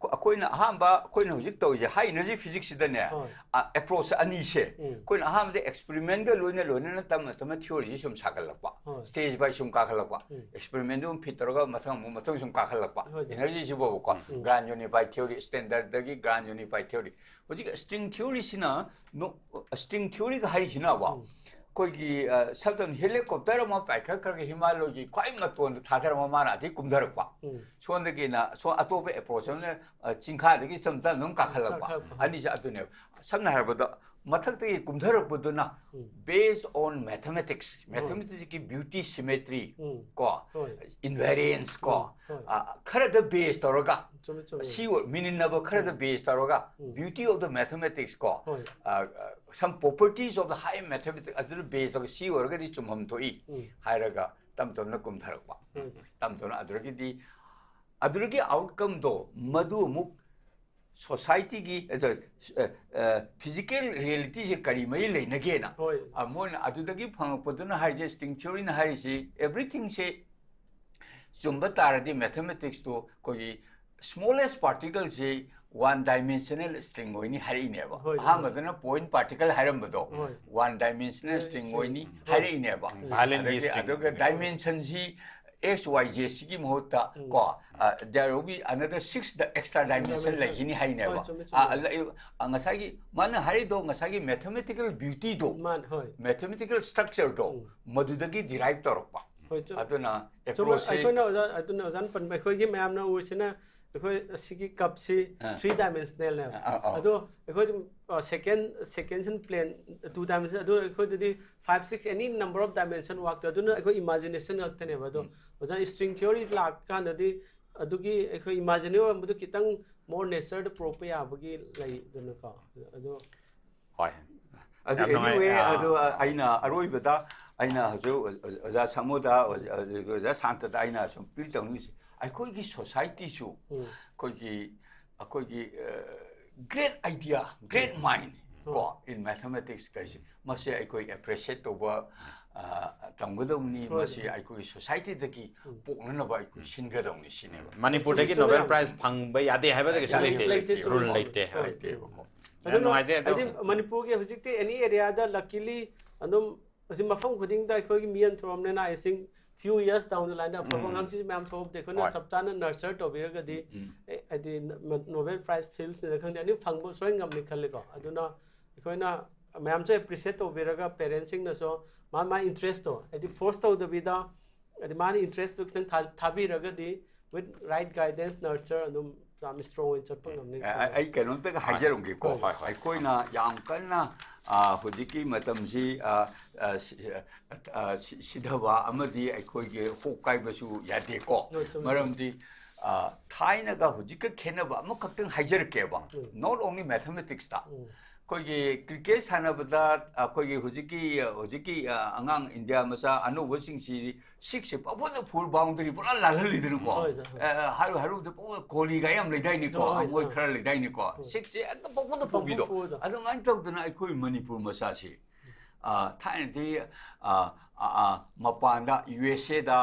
ꯑꯩꯈꯣꯏꯅ ꯑꯍꯥꯟꯕ ꯑꯩꯈꯣꯏꯅ ꯍꯧꯖꯤꯛ ꯇꯧꯔꯤꯁꯦ high energy physics ꯁꯤꯗꯅꯦ, ꯍꯣꯏ꯫ ꯑꯦꯄ꯭ꯔꯣꯆ ꯑꯅꯤꯁꯦ ꯎꯝ꯫ ꯑꯩꯈꯣꯏꯅ ꯑꯍꯥꯟꯕꯗ experiment ꯀ ꯂꯣꯏꯅ ꯂꯣꯏꯅꯅ ꯇꯞꯅ ꯇꯞꯅ theory ꯁꯤ ꯁꯨꯝ ꯁꯥꯒꯠꯂꯛꯄ, ꯍꯣꯏ꯫ Stage by ꯁꯨꯝ ꯀꯥꯈꯠꯂꯛꯄ, ꯎꯝ꯫ experiment ꯗꯨ ꯑꯃꯨꯛ ꯐꯤꯠ ꯇꯧꯔꯒ ꯃꯊꯪ ꯑꯃꯨꯛ ꯃꯊꯪ ꯁꯨꯝ ꯀꯥꯈꯠꯂꯛꯄ, ꯍꯣꯏ꯫ energy ꯁꯤꯐꯥꯎꯕꯀꯣ, ꯎꯝ꯫ grand unified theory, standard ꯗꯒꯤ grand unified theory꯫ ꯍꯧꯖꯤꯛ string theory ꯁꯤꯅ ꯅꯣ-, string theory ꯒ ꯍꯥꯏꯔꯤꯁꯤꯅꯕ ꯎꯝ꯫ ꯑꯩꯈꯣꯏꯒꯤ ꯁꯝꯅ helicopter ꯑꯃ ꯄꯥꯏꯈꯠꯈ꯭ꯔꯒ ꯍꯤꯃꯥꯂꯣꯏꯒꯤ ꯈ꯭ꯋꯥꯏ ꯃꯇꯣꯟꯗ ꯊꯥꯗꯔꯝꯃ ꯃꯥꯅ ꯑꯗꯩ ꯀꯨꯝꯊꯔꯛꯄ꯫ ꯎꯝ꯫ ꯁꯣꯝꯗꯒꯤꯅ ꯁꯣꯝ ꯑꯇꯣꯞꯄ ꯑꯦꯄ꯭ꯔꯣꯆ ꯑꯃꯅ ꯑ, ꯆꯤꯡꯈꯥꯗꯒꯤ ꯇꯞ ꯇꯞꯅ ꯑꯗꯨꯝ ꯀꯥꯈꯠꯂꯛꯄ꯫ ꯀꯥꯈꯠꯂꯛꯄ꯫ ꯑꯅꯤꯁꯦ ꯑꯗꯨꯅꯦꯕ꯫ ꯁꯝꯅ ꯍꯥꯏꯔꯕꯗ ꯃꯊꯛꯇꯒꯤ ꯀꯨꯝꯊꯔꯛꯄꯗꯨꯅ ꯎꯝ꯫ based on mathematics, um. mathematics ꯀꯤ beauty, symmetry, ꯎꯝ꯫ ꯀꯣ, ꯍꯣꯏ꯫ invariance ꯀꯣ, ꯎꯝ, ꯍꯣꯏ꯫ ꯑ, ꯈꯔꯗ base ꯇꯧꯔꯒ ꯆꯨꯝꯃꯦ, ꯆꯨꯝꯃꯦ꯫ ꯁꯤ ꯑꯣꯏ-, meaning ꯅꯕ ꯈꯔꯗ ꯎꯝ꯫ base ꯇꯧꯔꯒ ꯎꯝ꯫ beauty of the mathematics ꯀꯣ, ꯍꯣꯏ꯫ ꯑ, some properties of the high mathematics ꯑꯗꯨꯗ base ꯇꯧꯔꯒ ꯁꯤ ꯑꯣꯏꯔꯒꯗꯤ ꯆꯨꯝꯐꯝ ꯊꯣꯛꯏ ꯎꯝ꯫ ꯍꯥꯏꯔꯒ ꯇꯞ ꯇꯞꯅ ꯀꯨꯝꯊꯔꯛꯄ꯫ ꯍꯣꯏ꯫ ꯇꯞ ꯇꯞꯅ ꯑꯗꯨꯗꯒꯤꯗꯤ ꯑꯗꯨꯗꯒꯤ outcome ꯗꯣ ꯃꯗꯨ ꯑꯃꯨꯛ society ꯒꯤ physical reality ꯁꯦ ꯀꯔꯤ ꯃꯔꯤ ꯂꯩꯅꯒꯦꯅ ꯍꯣꯏ꯫ ꯑ, ꯃꯣꯏꯅ ꯑꯗꯨꯗꯒꯤ ꯐꯪꯉꯛꯄꯗꯨꯅ ꯍꯥꯏꯔꯤꯁꯦ, string theory ꯅ ꯍꯥꯏꯔꯤꯁꯤ everything ꯁꯦ ꯆꯨꯝꯕ ꯇꯥꯔꯗꯤ mathematics ꯇꯣ ꯑꯩꯈꯣꯏꯒꯤ smallest particle ꯁꯤ one dimensional string ꯑꯣꯏꯅꯤ ꯍꯥꯏꯔꯛꯏꯅꯦꯕ꯫ ꯍꯣꯏ, ꯍꯣꯏ꯫ ꯑꯍꯥꯟꯕꯗꯅ point particle ꯍꯥꯏꯔꯝꯕꯗꯣ ꯍꯣꯏ꯫ one dimensional ꯍꯣꯏ, string string꯫ ꯑꯣꯏꯅꯤ ꯍꯣꯏ꯫ ꯍꯥꯏꯔꯛꯏꯅꯦꯕ꯫ ꯎꯝ, violently ꯑꯗꯒꯤ string ꯑꯗꯨꯒ ꯑꯣꯏꯒꯗꯕ꯫ Dimension ꯁꯤ X Y Z ꯁꯤꯒꯤ ꯃꯍꯨꯠꯇ ꯎꯝ꯫ ꯀꯣ, ꯑ, there will be another six extra dimension Dimension꯫ ꯂꯩꯈꯤꯅꯤ ꯍꯥꯏꯅꯦꯕ꯫ ꯍꯣꯏ, ꯆꯨꯝꯃꯦ, ꯆꯨꯝꯃꯦ꯫ ꯑ, ꯂꯩ-, ꯑ, ꯉꯁꯥꯏꯒꯤ ꯃꯥꯅ ꯍꯥꯏꯔꯤꯗꯣ ꯉꯁꯥꯏꯒꯤ mathematical beauty ꯗꯣ, ꯃꯥꯅꯦ, ꯍꯣꯏ꯫ mathematical structure ꯗꯣ ꯎꯝ꯫ ꯃꯗꯨꯗꯒꯤ derive ꯇꯧꯔꯛꯄ꯫ ꯍꯣꯏ, ꯆꯨꯝ-, ꯑꯗꯨꯅ ꯆꯨꯝꯃꯦ꯫ approach ꯁꯦ ꯑꯩꯈꯣꯏꯅ ꯑꯣꯖꯥ, ꯑꯗꯨꯅ ꯑꯣꯖꯥꯅ ꯄꯟꯕ ꯑꯩꯈꯣꯏꯒꯤ ꯃꯌꯥꯝꯅ ꯎꯔꯤꯁꯤꯅ ꯑꯩꯈꯣꯏ ꯑꯁꯤꯒꯤ cup ꯁꯤ ꯑꯥ꯫ three dimensional ꯅꯦꯕ꯫ ꯑꯥ, ꯑꯥ, ꯑꯥ꯫ ꯑꯗꯣ ꯑꯩꯈꯣꯏ, ꯑ, second, second ꯁꯤꯅ plane, two dimension, ꯑꯗꯨ ꯑꯩꯈꯣꯏꯗꯗꯤ five, six, any number of dimension ꯋꯥꯛꯇ ꯑꯗꯨꯅ ꯑꯩꯈꯣꯏ imagination ꯉꯥꯛꯇꯅꯦꯕ꯫ ꯑꯗꯣ ꯎꯝ꯫ ꯑꯣꯖꯥ, string theory ꯂꯥꯛꯀꯥꯟꯗꯗꯤ ꯑꯗꯨꯒꯤ ꯑꯩꯈꯣꯏ imaginary ꯑꯣꯏꯔꯝꯕꯗꯣ ꯈꯤꯇꯪ more nature ꯗ ꯄꯨꯔꯛꯄ ꯌꯥꯕꯒꯤ ꯂꯩꯗꯅꯀꯣ꯫ ꯑꯗꯣ ꯍꯣꯏ꯫ ꯑꯗꯨ ꯌꯥꯝ ꯅꯨꯡꯉꯥꯏ꯫ anyway, ꯑꯥ, ꯑꯗꯨ ꯑꯥ, ꯑꯩꯅ ꯑꯔꯣꯏꯕꯗ ꯑꯩꯅ ꯍꯧꯖꯤꯛ ꯑꯣꯖꯥ ꯁꯥꯃꯨꯗ, ꯑꯣꯖꯥ, ꯑꯣꯖꯥ ꯁꯥꯟꯇꯗ ꯑꯩꯅ ꯁꯨꯝ plea ꯇꯧꯅꯤꯡꯉꯤꯁꯦ, ꯑꯩꯈꯣꯏꯒꯤ society ꯁꯨ ꯎꯝ꯫ ꯑꯩꯈꯣꯏꯒꯤ, ꯑꯩꯈꯣꯏꯒꯤ, ꯑ, great idea, great mind ꯎꯝ꯫ ꯀꯣ, in mathematics ꯀꯔꯤꯁꯦ, ꯃꯁꯦ ꯑꯩꯈꯣꯏ appreciate ꯇꯧꯕ ꯑ, ꯇꯝꯒꯗꯧꯅꯤ꯫ ꯍꯣꯏ, ꯃꯁꯤ ꯍꯣꯏ꯫ ꯑꯩꯈꯣꯏꯒꯤ ꯁꯣꯁꯥꯏꯇꯤꯗꯒꯤ ꯄꯣꯛꯅꯅꯕ ꯑꯩꯈꯣꯏ ꯁꯤꯟꯒꯗꯧꯅꯤ ꯁꯤꯅꯦꯕ꯫ ꯃꯅꯤꯄꯨꯔꯗꯒꯤ ꯆꯨꯝꯃꯤ, ꯅꯣꯕꯦꯜ ꯌꯥꯝ ꯄ꯭ꯔꯥꯏꯖ ꯐꯪꯕ ꯌꯥꯗꯦ ꯍꯥꯏꯕꯗ ꯀꯩꯁꯨ ꯌꯥꯗꯦ, ꯂꯩꯇꯦ꯫ ꯂꯩꯇꯦ, ꯆꯨꯝꯃꯤ, ꯔꯨꯜ ꯆꯨꯝꯃꯤ꯫ ꯂꯩꯇꯦ ꯍꯥꯏꯕ꯫ ꯍꯣꯏ, ꯂꯩꯇꯦꯕ꯫ ꯌꯥꯝ ꯅꯨꯡꯉꯥꯏꯖꯩ ꯑꯗꯣ꯫ ꯍꯥꯏꯗꯤ ꯃꯅꯤꯄꯨꯔꯒꯤ ꯍꯧꯖꯤꯛꯇꯤ ꯑꯦꯅꯤ ꯑꯦꯔꯤꯌꯥꯗ ꯂꯛꯀꯤꯂꯤ ꯑꯗꯨꯝ ꯍꯧꯖꯤꯛ ꯃꯐꯝ ꯈꯨꯗꯤꯡꯗ ꯑꯩꯈꯣꯏꯒꯤ ꯃꯤ ꯑꯃ ꯊꯣꯛꯑꯕꯅꯤꯅ, I think few years down the line ꯑꯐꯕ ꯎꯝ꯫ ꯑꯉꯥꯡꯁꯤꯡꯁꯨ ꯃꯌꯥꯝ ꯊꯣꯛꯑꯕꯗꯤ ꯑꯩꯈꯣꯏꯅ ꯍꯣꯏ꯫ ꯆꯞ ꯆꯥꯅ ꯅꯔꯆꯔ ꯇꯧꯕꯤꯔꯒꯗꯤ ꯎꯝ꯫ ꯑꯦ, ꯍꯥꯏꯗꯤ ꯅꯣꯕꯦꯜ ꯄ꯭ꯔꯥꯏꯖ ꯐꯤꯜꯁꯅꯤꯗ ꯈꯪꯗꯦ, ꯑꯅꯤ ꯐꯪꯕ ꯁꯣꯏ ꯉꯝꯅꯤ ꯈꯜꯂꯤꯀꯣ꯫ ꯑꯗꯨꯅ ꯑꯩꯈꯣꯏꯅ ꯃꯌꯥꯝꯁꯨ ꯑꯦꯄ꯭ꯔꯤꯁꯤꯌꯦꯠ ꯇꯧꯕꯤꯔꯒ ꯄꯦꯔꯦꯟꯁꯁꯤꯡꯅꯁꯨ ꯃꯥ ꯃꯥ ꯏꯟꯇꯔꯦꯁꯇꯣ ꯍꯥꯏꯗꯤ ꯐꯣꯔꯁ ꯇꯧꯗꯕꯤꯗ ꯍꯥꯏꯗꯤ ꯃꯥꯅ ꯏꯟꯇꯔꯦꯁꯇꯣ ꯈꯤꯇꯪ ꯊꯥ- ꯊꯥꯕꯤꯔꯒꯗꯤ with right guidance nurture ꯑꯗꯨꯝ ꯌꯥꯝ ꯏꯁꯇ꯭ꯔꯣꯡ ꯑꯣꯏꯅ ꯆꯠꯄ ꯉꯝꯅꯤ ꯑ- ꯑ- ꯑꯩ ꯀꯩꯅꯣꯝꯇꯒ ꯍꯥꯏꯖꯔꯝꯒꯦꯀꯣ꯫ ꯍꯣꯏ, ꯍꯣꯏ꯫ ꯑꯩꯈꯣꯏꯅ ꯌꯥꯝ ꯀꯟꯅ ꯑ, ꯍꯧꯖꯤꯛꯀꯤ ꯃꯇꯝꯁꯤ ꯑ, ꯑ, ꯁꯤ- ꯑ, ꯑ, ꯁꯤ- ꯁꯤꯊꯕ ꯑꯃꯗꯤ ꯑꯩꯈꯣꯏꯒꯤ ꯍꯣꯞ ꯀꯥꯏꯕꯁꯨ ꯌꯥꯗꯦꯀꯣ꯫ ꯍꯣꯏ, ꯆꯨꯝꯃꯤ꯫ ꯃꯔꯝꯗꯤ ꯑ, ꯊꯥꯏꯅꯒ ꯍꯧꯖꯤꯛꯀ ꯈꯦꯠꯅꯕ ꯑꯃꯈꯛꯇꯪ ꯍꯥꯏꯖꯔꯛꯀꯦꯕ꯫ ꯎꯝ꯫ Not only mathematicsꯇ ꯎꯝ꯫ ꯑꯩꯈꯣꯏꯒꯤ ꯀ꯭ꯔꯤꯀꯦꯠ ꯁꯥꯟꯅꯕꯗ ꯑꯩꯈꯣꯏꯒꯤ ꯍꯧꯖꯤꯛꯀꯤ ꯍꯧꯖꯤꯛꯀꯤ ꯑ, ꯑꯉꯥꯡ ꯏꯟꯗꯤꯌꯥ ꯃꯆꯥ ꯑꯅꯧꯕꯁꯤꯡꯁꯤ ꯁꯤꯛꯁꯁꯦ ꯄꯪꯐꯨꯗ ꯐꯨ, ꯕꯥꯎꯟꯗꯔꯤ ꯄꯨꯔꯥ ꯂꯥꯜꯍꯜꯂꯤꯗꯅꯀꯣ꯫ ꯍꯣꯏ, ꯍꯣꯏ, ꯍꯣꯏ꯫ ꯑ, ꯍꯥꯏꯔꯨ ꯍꯥꯏꯔꯨꯕꯗ ꯄꯪꯐꯨ ꯀꯣꯂꯤꯒ ꯌꯥꯝ ꯂꯩꯗꯥꯏꯅꯦꯀꯣ꯫ ꯍꯣꯏ, ꯍꯣꯏ, ꯃꯣꯏ ꯍꯣꯏ꯫ ꯈꯔ ꯂꯩꯗꯥꯏꯅꯦꯀꯣ꯫ ꯍꯣꯏ꯫ ꯁꯤꯛꯁꯁꯦ ꯍꯦꯛꯇ ꯄꯪꯐꯨꯗ ꯐꯨꯕꯤꯗꯣ꯫ ꯄꯪꯐꯨꯗ꯫ ꯑꯗꯨꯃꯥꯏꯅ ꯇꯧꯗꯅ ꯑꯩꯈꯣꯏ ꯃꯅꯤꯄꯨꯔ ꯃꯆꯥꯁꯤ ꯑ, ꯊꯥꯏꯅꯗꯤ ꯑ, ꯑ, ꯑ, ꯃꯄꯥꯟꯗ ꯌꯨ ꯑꯦꯁ ꯑꯦꯗ,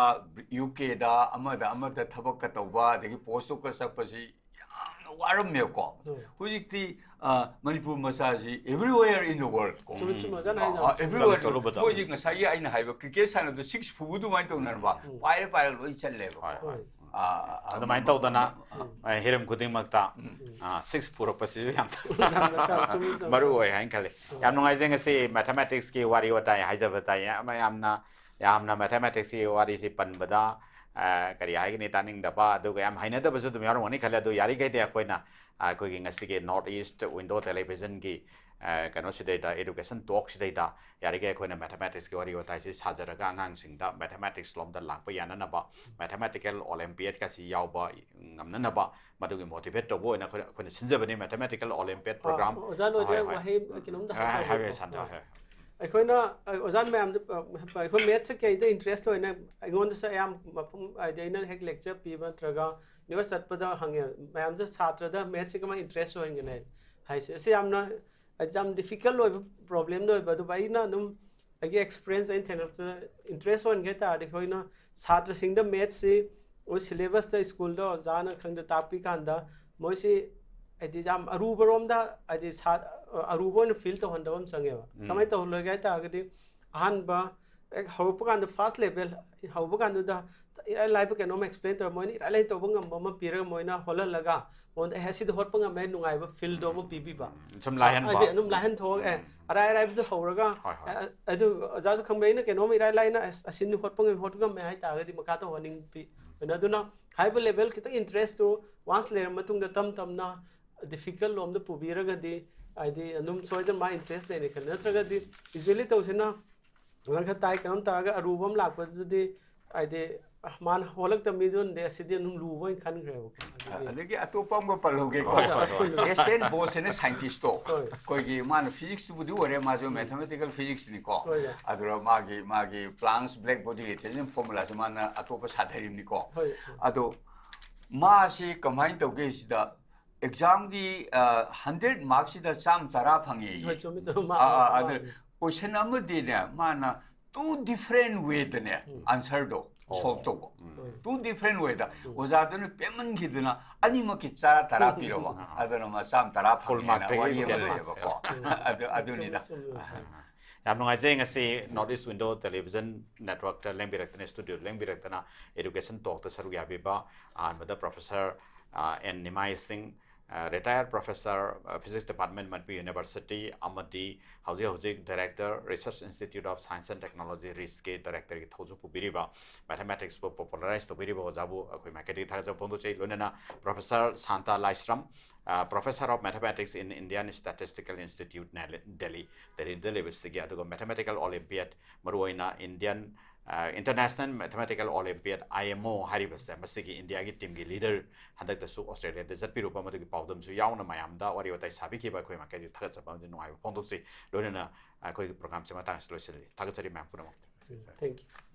ꯌꯨ ꯀꯦꯗ, ꯑꯃꯗ ꯑꯃꯗ ꯊꯕꯛꯀ ꯇꯧꯕ ꯑꯗꯒꯤ ꯄꯣꯁꯇꯣꯛꯀ ꯆꯠꯄꯁꯤ ꯌꯥꯝꯅ ꯋꯥꯔꯝꯃꯦꯕꯀꯣ꯫ ꯍꯣꯏ꯫ ꯍꯧꯖꯤꯛꯇꯤ ꯑ, Manipur ꯃꯆꯥꯁꯤ everywhere in the world ꯀꯣ꯫ ꯆꯨꯝꯃꯤ, ꯆꯨꯝꯃꯤ, ꯑꯣꯖꯥꯅ ꯑ, ꯍꯥꯏꯗꯣ꯫ ꯑ, everywhere. ꯆꯠꯂꯨ ꯆꯠꯂꯨꯕꯗ꯫ ꯃꯣꯏꯁꯤ ꯉꯁꯥꯏꯒꯤ ꯑꯩꯅ ꯍꯥꯏꯕ ꯀ꯭ꯔꯤꯀꯦꯠ ꯁꯥꯟꯅꯕꯗ ꯁꯤꯛꯁ ꯐꯨꯕ ꯑꯗꯨꯃꯥꯏꯅ ꯇꯧꯅꯔꯕ ꯎꯝ꯫ ꯄꯥꯏꯔ ꯄꯥꯏꯔꯒ ꯂꯣꯏ ꯆꯠꯂꯦꯕ꯫ ꯍꯣꯏ, ꯍꯣꯏ꯫ ꯍꯣꯏ꯫ ꯑ, ꯑ, ꯑꯗꯨꯃꯥꯏꯅ ꯑ, ꯇꯧꯗꯅ ꯑ, ꯑ, ꯍꯤꯔꯝ ꯈꯨꯗꯤꯡꯃꯛꯇ ꯎꯝ꯫ ꯑ, ꯁꯤꯛꯁ ꯐꯨꯔꯛꯄꯁꯤꯁꯨ ꯌꯥꯝ ꯌꯥꯝꯅ ꯆꯨꯝꯃꯤ, ꯆꯨꯝꯃꯤ꯫ ꯃꯔꯨ ꯑꯣꯏ ꯍꯥꯏꯅ ꯈꯜꯂꯤ꯫ ꯌꯥꯝ ꯅꯨꯡꯉꯥꯏꯖꯩ ꯉꯁꯤ ꯃꯦꯊꯃꯦꯇꯤꯛꯁꯀꯤ ꯋꯥꯔꯤ ꯋꯥꯇꯥꯏ ꯍꯥꯏꯖꯕ ꯇꯥꯏ꯫ ꯌꯥꯝ ꯌꯥꯝꯅ ꯃꯦꯊꯃꯦꯇꯤꯛꯁꯀꯤ ꯋꯥꯔꯤꯁꯤ ꯄꯟꯕꯗ ꯑ, ꯀꯔꯤ ꯍꯥꯏꯒꯅꯤ, ꯇꯥꯅꯤꯡꯗꯕ ꯑꯗꯨꯒ ꯌꯥꯝ ꯍꯩꯅꯗꯕꯁꯨ ꯑꯗꯨꯝ ꯌꯥꯎꯔꯝꯒꯅꯤ ꯈꯜꯂꯦ꯫ ꯑꯗꯨ ꯌꯥꯔꯤꯈꯩꯗꯤ ꯑꯩꯈꯣꯏꯅ ꯑ, ꯑꯩꯈꯣꯏꯒꯤ ꯉꯁꯤꯒꯤ North East Window Televisionꯒꯤ ꯑ, ꯀꯩꯅꯣꯁꯤꯗꯩꯗ, ꯏꯗꯨꯀꯦꯁꯟ ꯇꯣꯛꯁꯤꯗꯩꯗ ꯌꯥꯔꯤꯈꯩ ꯑꯩꯈꯣꯏꯅ ꯃꯦꯊꯃꯦꯇꯤꯛꯁꯀꯤ ꯋꯥꯔꯤ ꯋꯥꯇꯥꯏꯁꯤ ꯁꯥꯖꯔꯒ ꯑꯉꯥꯡꯁꯤꯡꯗ ꯃꯦꯊꯃꯦꯇꯤꯛꯁ ꯂꯣꯝꯗ ꯂꯥꯛꯄ ꯌꯥꯅꯅꯕ, ꯃꯦꯊꯃꯦꯇꯤꯀꯦꯜ ꯑꯣꯂꯦꯝꯄꯤꯌꯥꯠꯀꯁꯤ ꯌꯥꯎꯕ ꯉꯝꯅꯅꯕ ꯃꯗꯨꯒꯤ ꯃꯣꯇꯤꯚꯦꯠ ꯇꯧꯕ ꯑꯣꯏꯅ ꯑꯩꯈꯣꯏꯅ ꯑꯩꯈꯣꯏꯅ ꯁꯤꯟꯖꯕꯅꯤ ꯃꯦꯊꯃꯦꯇꯤꯀꯦꯜ ꯑꯣꯂꯦꯝꯄꯤꯌꯥꯠ ꯄ꯭ꯔꯣꯒ꯭ꯔꯥꯝ꯫ ꯑꯣꯖꯥ ꯂꯣꯏꯗ꯭ꯔꯤꯉꯩ ꯍꯣꯏ, ꯍꯣꯏ꯫ ꯋꯥꯍꯩ ꯀꯩꯅꯣꯝꯇ ꯍꯥꯏ- ꯍꯥꯏꯕꯤꯌꯨ, ꯍꯥꯏꯖꯍꯧꯒꯦ꯫ ꯁꯥꯟꯗ, ꯍꯣꯏ꯫ ꯑꯩꯈꯣꯏꯅ ꯑ, ꯑꯣꯖꯥ ꯃꯌꯥꯝꯗ ꯑ, ꯑꯩꯈꯣꯏ ꯃꯦꯠꯁꯁꯦ ꯀꯩꯗ ꯏꯟꯇꯔꯦꯁ ꯑꯣꯏꯅ ꯑꯩꯉꯣꯟꯗꯁꯨ ꯑꯌꯥꯝꯕ ꯃꯐꯝ ꯍꯥꯏꯗꯤ ꯑꯩꯅ ꯍꯦꯛ ꯂꯦꯛꯆꯔ ꯄꯤꯕ ꯅꯠꯇ꯭ꯔꯒ ꯌꯨꯅꯤꯚꯔꯁ ꯆꯠꯄꯗ ꯍꯪꯉꯦ ꯃꯌꯥꯝꯁꯦ ꯁꯥꯇ꯭ꯔꯗ ꯃꯦꯠꯁꯁꯦ ꯀꯃꯥꯏꯅ ꯏꯟꯇꯔꯦꯁ ꯑꯣꯏꯍꯟꯒꯅꯤ ꯍꯥꯏꯁꯦ꯫ ꯑꯁꯤ ꯌꯥꯝꯅ ꯌꯥꯝ ꯗꯤꯐꯤꯀꯜꯠ ꯑꯣꯏꯕ ꯄ꯭ꯔꯣꯕ꯭ꯂꯦꯝꯗꯤ ꯑꯣꯏꯕ, ꯑꯗꯨꯕꯨ ꯑꯩꯅ ꯑꯗꯨꯝ ꯑꯩꯒꯤ ꯑꯦꯛꯁꯄꯤꯔꯤꯌꯦꯟꯁ ꯑꯩꯅ ꯊꯦꯡꯅꯕꯗ, ꯏꯟꯇꯔꯦꯁ ꯑꯣꯏꯍꯟꯒꯦ ꯍꯥꯏ ꯇꯥꯔꯗꯤ ꯑꯩꯈꯣꯏꯅ ꯁꯥꯇ꯭ꯔꯁꯤꯡꯗ ꯃꯦꯠꯁꯁꯤ ꯑꯩꯈꯣꯏ ꯁꯤꯂꯦꯕꯁꯇ ꯁ꯭ꯀꯨꯜꯗ ꯑꯣꯖꯥꯅ ꯈꯪꯗ ꯇꯥꯛꯄꯤ ꯀꯥꯟꯗ ꯃꯣꯏꯁꯤ ꯍꯥꯏꯗꯤ ꯌꯥꯝ ꯑꯔꯨꯕꯔꯣꯝꯗ ꯍꯥꯏꯗꯤ ꯁꯥ ꯑꯔꯨꯕ ꯑꯣꯏꯅ ꯐꯤꯜ ꯇꯧꯍꯟꯗꯕ ꯑꯃ ꯆꯪꯉꯦꯕ꯫ ꯎꯝ꯫ ꯀꯃꯥꯏꯅ ꯇꯧꯍꯜꯂꯣꯏꯒꯦ ꯍꯥꯏ ꯇꯥꯔꯒꯗꯤ ꯑꯍꯥꯟꯕ ꯍꯦꯛ ꯍꯧꯔꯛꯄ ꯀꯥꯟꯗ ꯐꯥꯔꯁ ꯂꯦꯚꯦꯜ ꯍꯧꯕ ꯀꯥꯟꯗꯨꯗ ꯏꯔꯥꯏ ꯂꯥꯏꯕ ꯀꯩꯅꯣꯝ ꯑꯦꯛꯁꯄ꯭ꯂꯦꯟ ꯇꯧꯔ ꯃꯣꯏꯅ ꯏꯔꯥꯏ ꯂꯥꯏ ꯇꯧꯕ ꯉꯝꯕ ꯑꯃ ꯄꯤꯔꯒ ꯃꯣꯏꯅ ꯍꯣꯜꯍꯜꯂꯒ ꯃꯉꯣꯟꯗ ꯑꯦ ꯁꯤꯗꯤ ꯍꯣꯠꯄ ꯉꯝꯃꯦ ꯅꯨꯡꯉꯥꯏꯕ ꯐꯤꯜꯗꯣ ꯑꯃ ꯄꯤꯕꯤꯕ꯫ ꯎꯝ, ꯁꯨꯝ ꯂꯥꯏꯍꯟꯕ꯫ ꯍꯥꯏꯗꯤ ꯑꯗꯨꯝ ꯂꯥꯏꯍꯟ ꯊꯣꯛꯑꯒ ꯑꯦ ꯎꯝ꯫ ꯑꯔꯥꯏ ꯑꯔꯥꯏꯕꯗꯨ ꯍꯧꯔꯒ ꯍꯣꯏ, ꯍꯣꯏ꯫ ꯑꯦ, ꯑꯗꯨ ꯑꯣꯖꯥꯁꯨ ꯈꯪꯕ ꯑꯩꯅ ꯀꯩꯅꯣꯝ ꯏꯔꯥꯏ ꯂꯥꯏꯅ ꯑꯁ ꯑꯁꯤꯅꯤ ꯍꯣꯠꯄ ꯉꯝ ꯍꯣꯠꯄ ꯉꯝꯃꯦ ꯍꯥꯏꯇꯥꯔꯒꯗꯤ ꯃꯈꯥ ꯇꯧꯍꯟꯅꯤꯡꯕ ꯄꯤ꯫ ꯑꯗꯨꯅ ꯑꯗꯨꯅ ꯍꯥꯏꯕ ꯂꯦꯚꯦꯜ ꯈꯤꯇꯪ ꯏꯟꯇꯔꯦꯁꯇꯨ ꯋꯥꯟꯁ ꯂꯩꯔ ꯃꯇꯨꯡꯗ ꯇꯞ ꯇꯞꯅ ꯗꯤꯐꯤꯀꯜ ꯂꯣꯝꯗ ꯄꯨꯕꯤꯔꯒꯗꯤ ꯍꯥꯏꯗꯤ ꯑꯗꯨꯝ ꯁꯣꯏꯗꯅ ꯃꯥ ꯏꯟꯇꯔꯦꯁ ꯂꯩꯅꯤ ꯈꯜꯂꯤ꯫ ꯅꯠꯇ꯭ꯔꯒꯗꯤ ꯌꯨꯖ꯭ꯋꯦꯂꯤ ꯇꯧꯁꯤꯅ ꯈꯔ ꯇꯥꯏ ꯀꯩꯅꯣꯝ ꯇꯧꯔꯒ ꯑꯔꯨꯕ ꯑꯃ ꯂꯥꯛꯄꯗꯨꯗꯤ ꯍꯥꯏꯗꯤ ꯃꯥꯅ ꯍꯣꯜꯂꯛꯇꯕ ꯃꯤꯗꯨꯅꯗꯤ ꯑꯁꯤꯗꯤ ꯑꯗꯨꯝ ꯂꯨꯕ ꯑꯣꯏꯅ ꯈꯟꯈ꯭ꯔꯦꯕꯀꯣ꯫ ꯑꯗꯨꯗꯤ ꯑꯗꯒꯤ ꯑꯇꯣꯞꯄ ꯑꯃꯒ ꯄꯜꯍꯧꯒꯦꯀꯣ꯫ ꯍꯣꯏ, ꯍꯣꯏ, ꯍꯣꯏ꯫ ꯑꯦꯁ ꯑꯦꯟ ꯕꯣꯁ ꯍꯥꯏꯅ ꯁꯥꯏꯟꯇꯤꯁꯇꯣ ꯍꯣꯏ꯫ ꯑꯩꯈꯣꯏꯒꯤ ꯃꯥꯅ ꯐꯤꯖꯤꯛꯁꯇꯨꯕꯨꯗꯤ ꯑꯣꯏꯔꯦ, ꯃꯥꯁꯨ ꯃꯦꯊꯃꯦꯇꯤꯀꯦꯜ ꯐꯤꯖꯤꯛꯁꯅꯤꯀꯣ꯫ ꯍꯣꯏ, ꯌꯥꯏ꯫ ꯑꯗꯨꯒ ꯃꯥꯒꯤ ꯃꯥꯒꯤ ꯄ꯭ꯂꯥꯡꯁ ꯕ꯭ꯂꯦꯛ ꯕꯣꯗꯤ ꯔꯣꯇꯦꯁꯟ ꯐꯣꯔꯃꯨꯂꯥꯁꯦ ꯃꯥꯅ ꯑꯇꯣꯞꯄ ꯁꯥꯊꯔꯤꯕꯅꯤꯀꯣ꯫ ꯍꯣꯏ꯫ ꯑꯗꯣ ꯃꯥꯁꯤ ꯀꯃꯥꯏꯅ ꯇꯧꯒꯦ ꯁꯤꯗ ꯑꯦꯛꯖꯥꯝꯒꯤ ꯍꯟꯗ꯭ꯔꯦꯠ ꯃꯥꯔꯛꯁꯤꯗ ꯆꯥꯝꯃ ꯇꯔꯥ ꯐꯪꯉꯦ꯫ ꯍꯣꯏ, ꯆꯨꯝꯃꯤ, ꯆꯨꯝꯃꯤ꯫ ꯃꯥ ꯑꯥ, ꯑꯥ, ꯃꯥ ꯑꯗꯨ ꯀꯣꯏꯁꯟ ꯑꯃꯗꯤꯅꯦ ꯃꯥꯅ ꯇꯨ ꯗꯤꯐ꯭ꯔꯦꯟ ꯋꯦꯗꯅꯦ ꯎꯝ꯫ ꯑꯟꯁꯔꯗꯣ ꯑꯣ꯫ ꯁꯣꯜꯕ ꯇꯧꯕ꯫ ꯍꯣꯏ꯫ ꯇꯨ ꯗꯤꯐ꯭ꯔꯦꯟ ꯋꯦꯗ ꯎꯝ꯫ ꯑꯣꯖꯥꯗꯨꯅ ꯄꯦꯝꯃꯟꯈꯤꯗꯅ ꯑꯅꯤꯃꯛꯀꯤ ꯆꯔꯥ ꯇꯔꯥ ꯄꯤꯔꯕ꯫ ꯑꯥ꯫ ꯑꯗꯨꯅ ꯃꯥ ꯆꯥꯝꯃ ꯇꯔꯥ Full ꯐꯪꯉꯦꯅ mark ꯇꯒꯤ ꯋꯥꯔꯤ ꯑꯃ ten ꯂꯩꯌꯦꯕꯀꯣ꯫ marks. ꯑꯗꯨ ꯑꯗꯨꯅꯤꯗ꯫ ꯆꯨꯝꯃꯤ, ꯆꯨꯝꯃꯤ꯫ ꯌꯥꯝ ꯅꯨꯡꯉꯥꯏꯖꯩ ꯉꯁꯤ North East Window Television Networkꯇ ꯂꯦꯡꯕꯤꯔꯛꯇꯅ, ꯁ꯭ꯇꯨꯗꯤꯑꯣꯗ ꯂꯦꯡꯕꯤꯔꯛꯇꯅ education talkꯇ ꯁꯔꯨꯛ ꯌꯥꯕꯤꯕ ꯑꯍꯥꯟꯕꯗ professor N Nimai Singh, retire professor, physics department, Manipur university, ꯑꯃꯗꯤ ꯍꯧꯖꯤꯛ ꯍꯧꯖꯤꯛ director, research institute of science and technology, ꯔꯤꯁꯀꯤ ꯗꯥꯏꯔꯦꯛꯇꯔꯒꯤ ꯊꯧꯁꯨ ꯄꯨꯕꯤꯔꯤꯕ, ꯃꯦꯊꯃꯦꯇꯤꯛꯁꯄꯨ ꯄꯣꯄꯨꯂꯔꯥꯏꯁ ꯇꯧꯕꯤꯔꯤꯕ ꯑꯣꯖꯥꯕꯨ ꯑꯩꯈꯣꯏ ꯃꯥꯏꯀꯩꯗꯒꯤ ꯊꯥꯒꯠꯆꯕ ꯐꯣꯡꯗꯣꯛꯆꯩ꯫ ꯂꯣꯏꯅꯅ professor Shanta Laishram, professor of mathematics in Indian statistical institute, ꯗꯦꯜꯂꯤꯗ ꯂꯩꯕꯁꯤꯒꯤ, ꯑꯗꯨꯒ ꯃꯦꯊꯃꯦꯇꯤꯀꯦꯜ ꯑꯣꯂꯤꯝꯄꯤꯌꯥꯠ, ꯃꯔꯨꯑꯣꯏꯅ Indian international mathematical olympiad, I M O ꯍꯥꯏꯔꯤꯕꯁꯦ, ꯃꯁꯤꯒꯤ ꯏꯟꯗꯤꯌꯥꯒꯤ ꯇꯤꯝꯒꯤ ꯂꯤꯗꯔ ꯍꯟꯗꯛꯇꯁꯨ ꯑꯣꯁꯇ꯭ꯔꯦꯂꯤꯌꯥꯗ ꯆꯠꯄꯤꯔꯨꯕ, ꯃꯗꯨꯒꯤ ꯄꯥꯎꯗꯝꯁꯨ ꯌꯥꯎꯅ ꯃꯌꯥꯝꯗ ꯋꯥꯔꯤ ꯋꯥꯇꯥꯏ ꯁꯥꯕꯤꯈꯤꯕ ꯑꯩꯈꯣꯏ ꯃꯥꯏꯀꯩꯗꯒꯤ ꯊꯥꯒꯠꯆꯕ ꯑꯃꯗꯤ ꯅꯨꯡꯉꯥꯏꯕ ꯐꯣꯡꯗꯣꯛꯆꯩ꯫ ꯂꯣꯏꯅꯅ ꯑꯩꯈꯣꯏꯒꯤ ꯄ꯭ꯔꯣꯒ꯭ꯔꯥꯝꯁꯦ ꯃꯇꯥꯡꯁꯤꯗ ꯂꯣꯏꯁꯤꯜꯂꯤ꯫ ꯊꯥꯒꯠꯆꯔꯤ ꯃꯌꯥꯝ ꯄꯨꯝꯅꯃꯛ꯫ Thank you꯫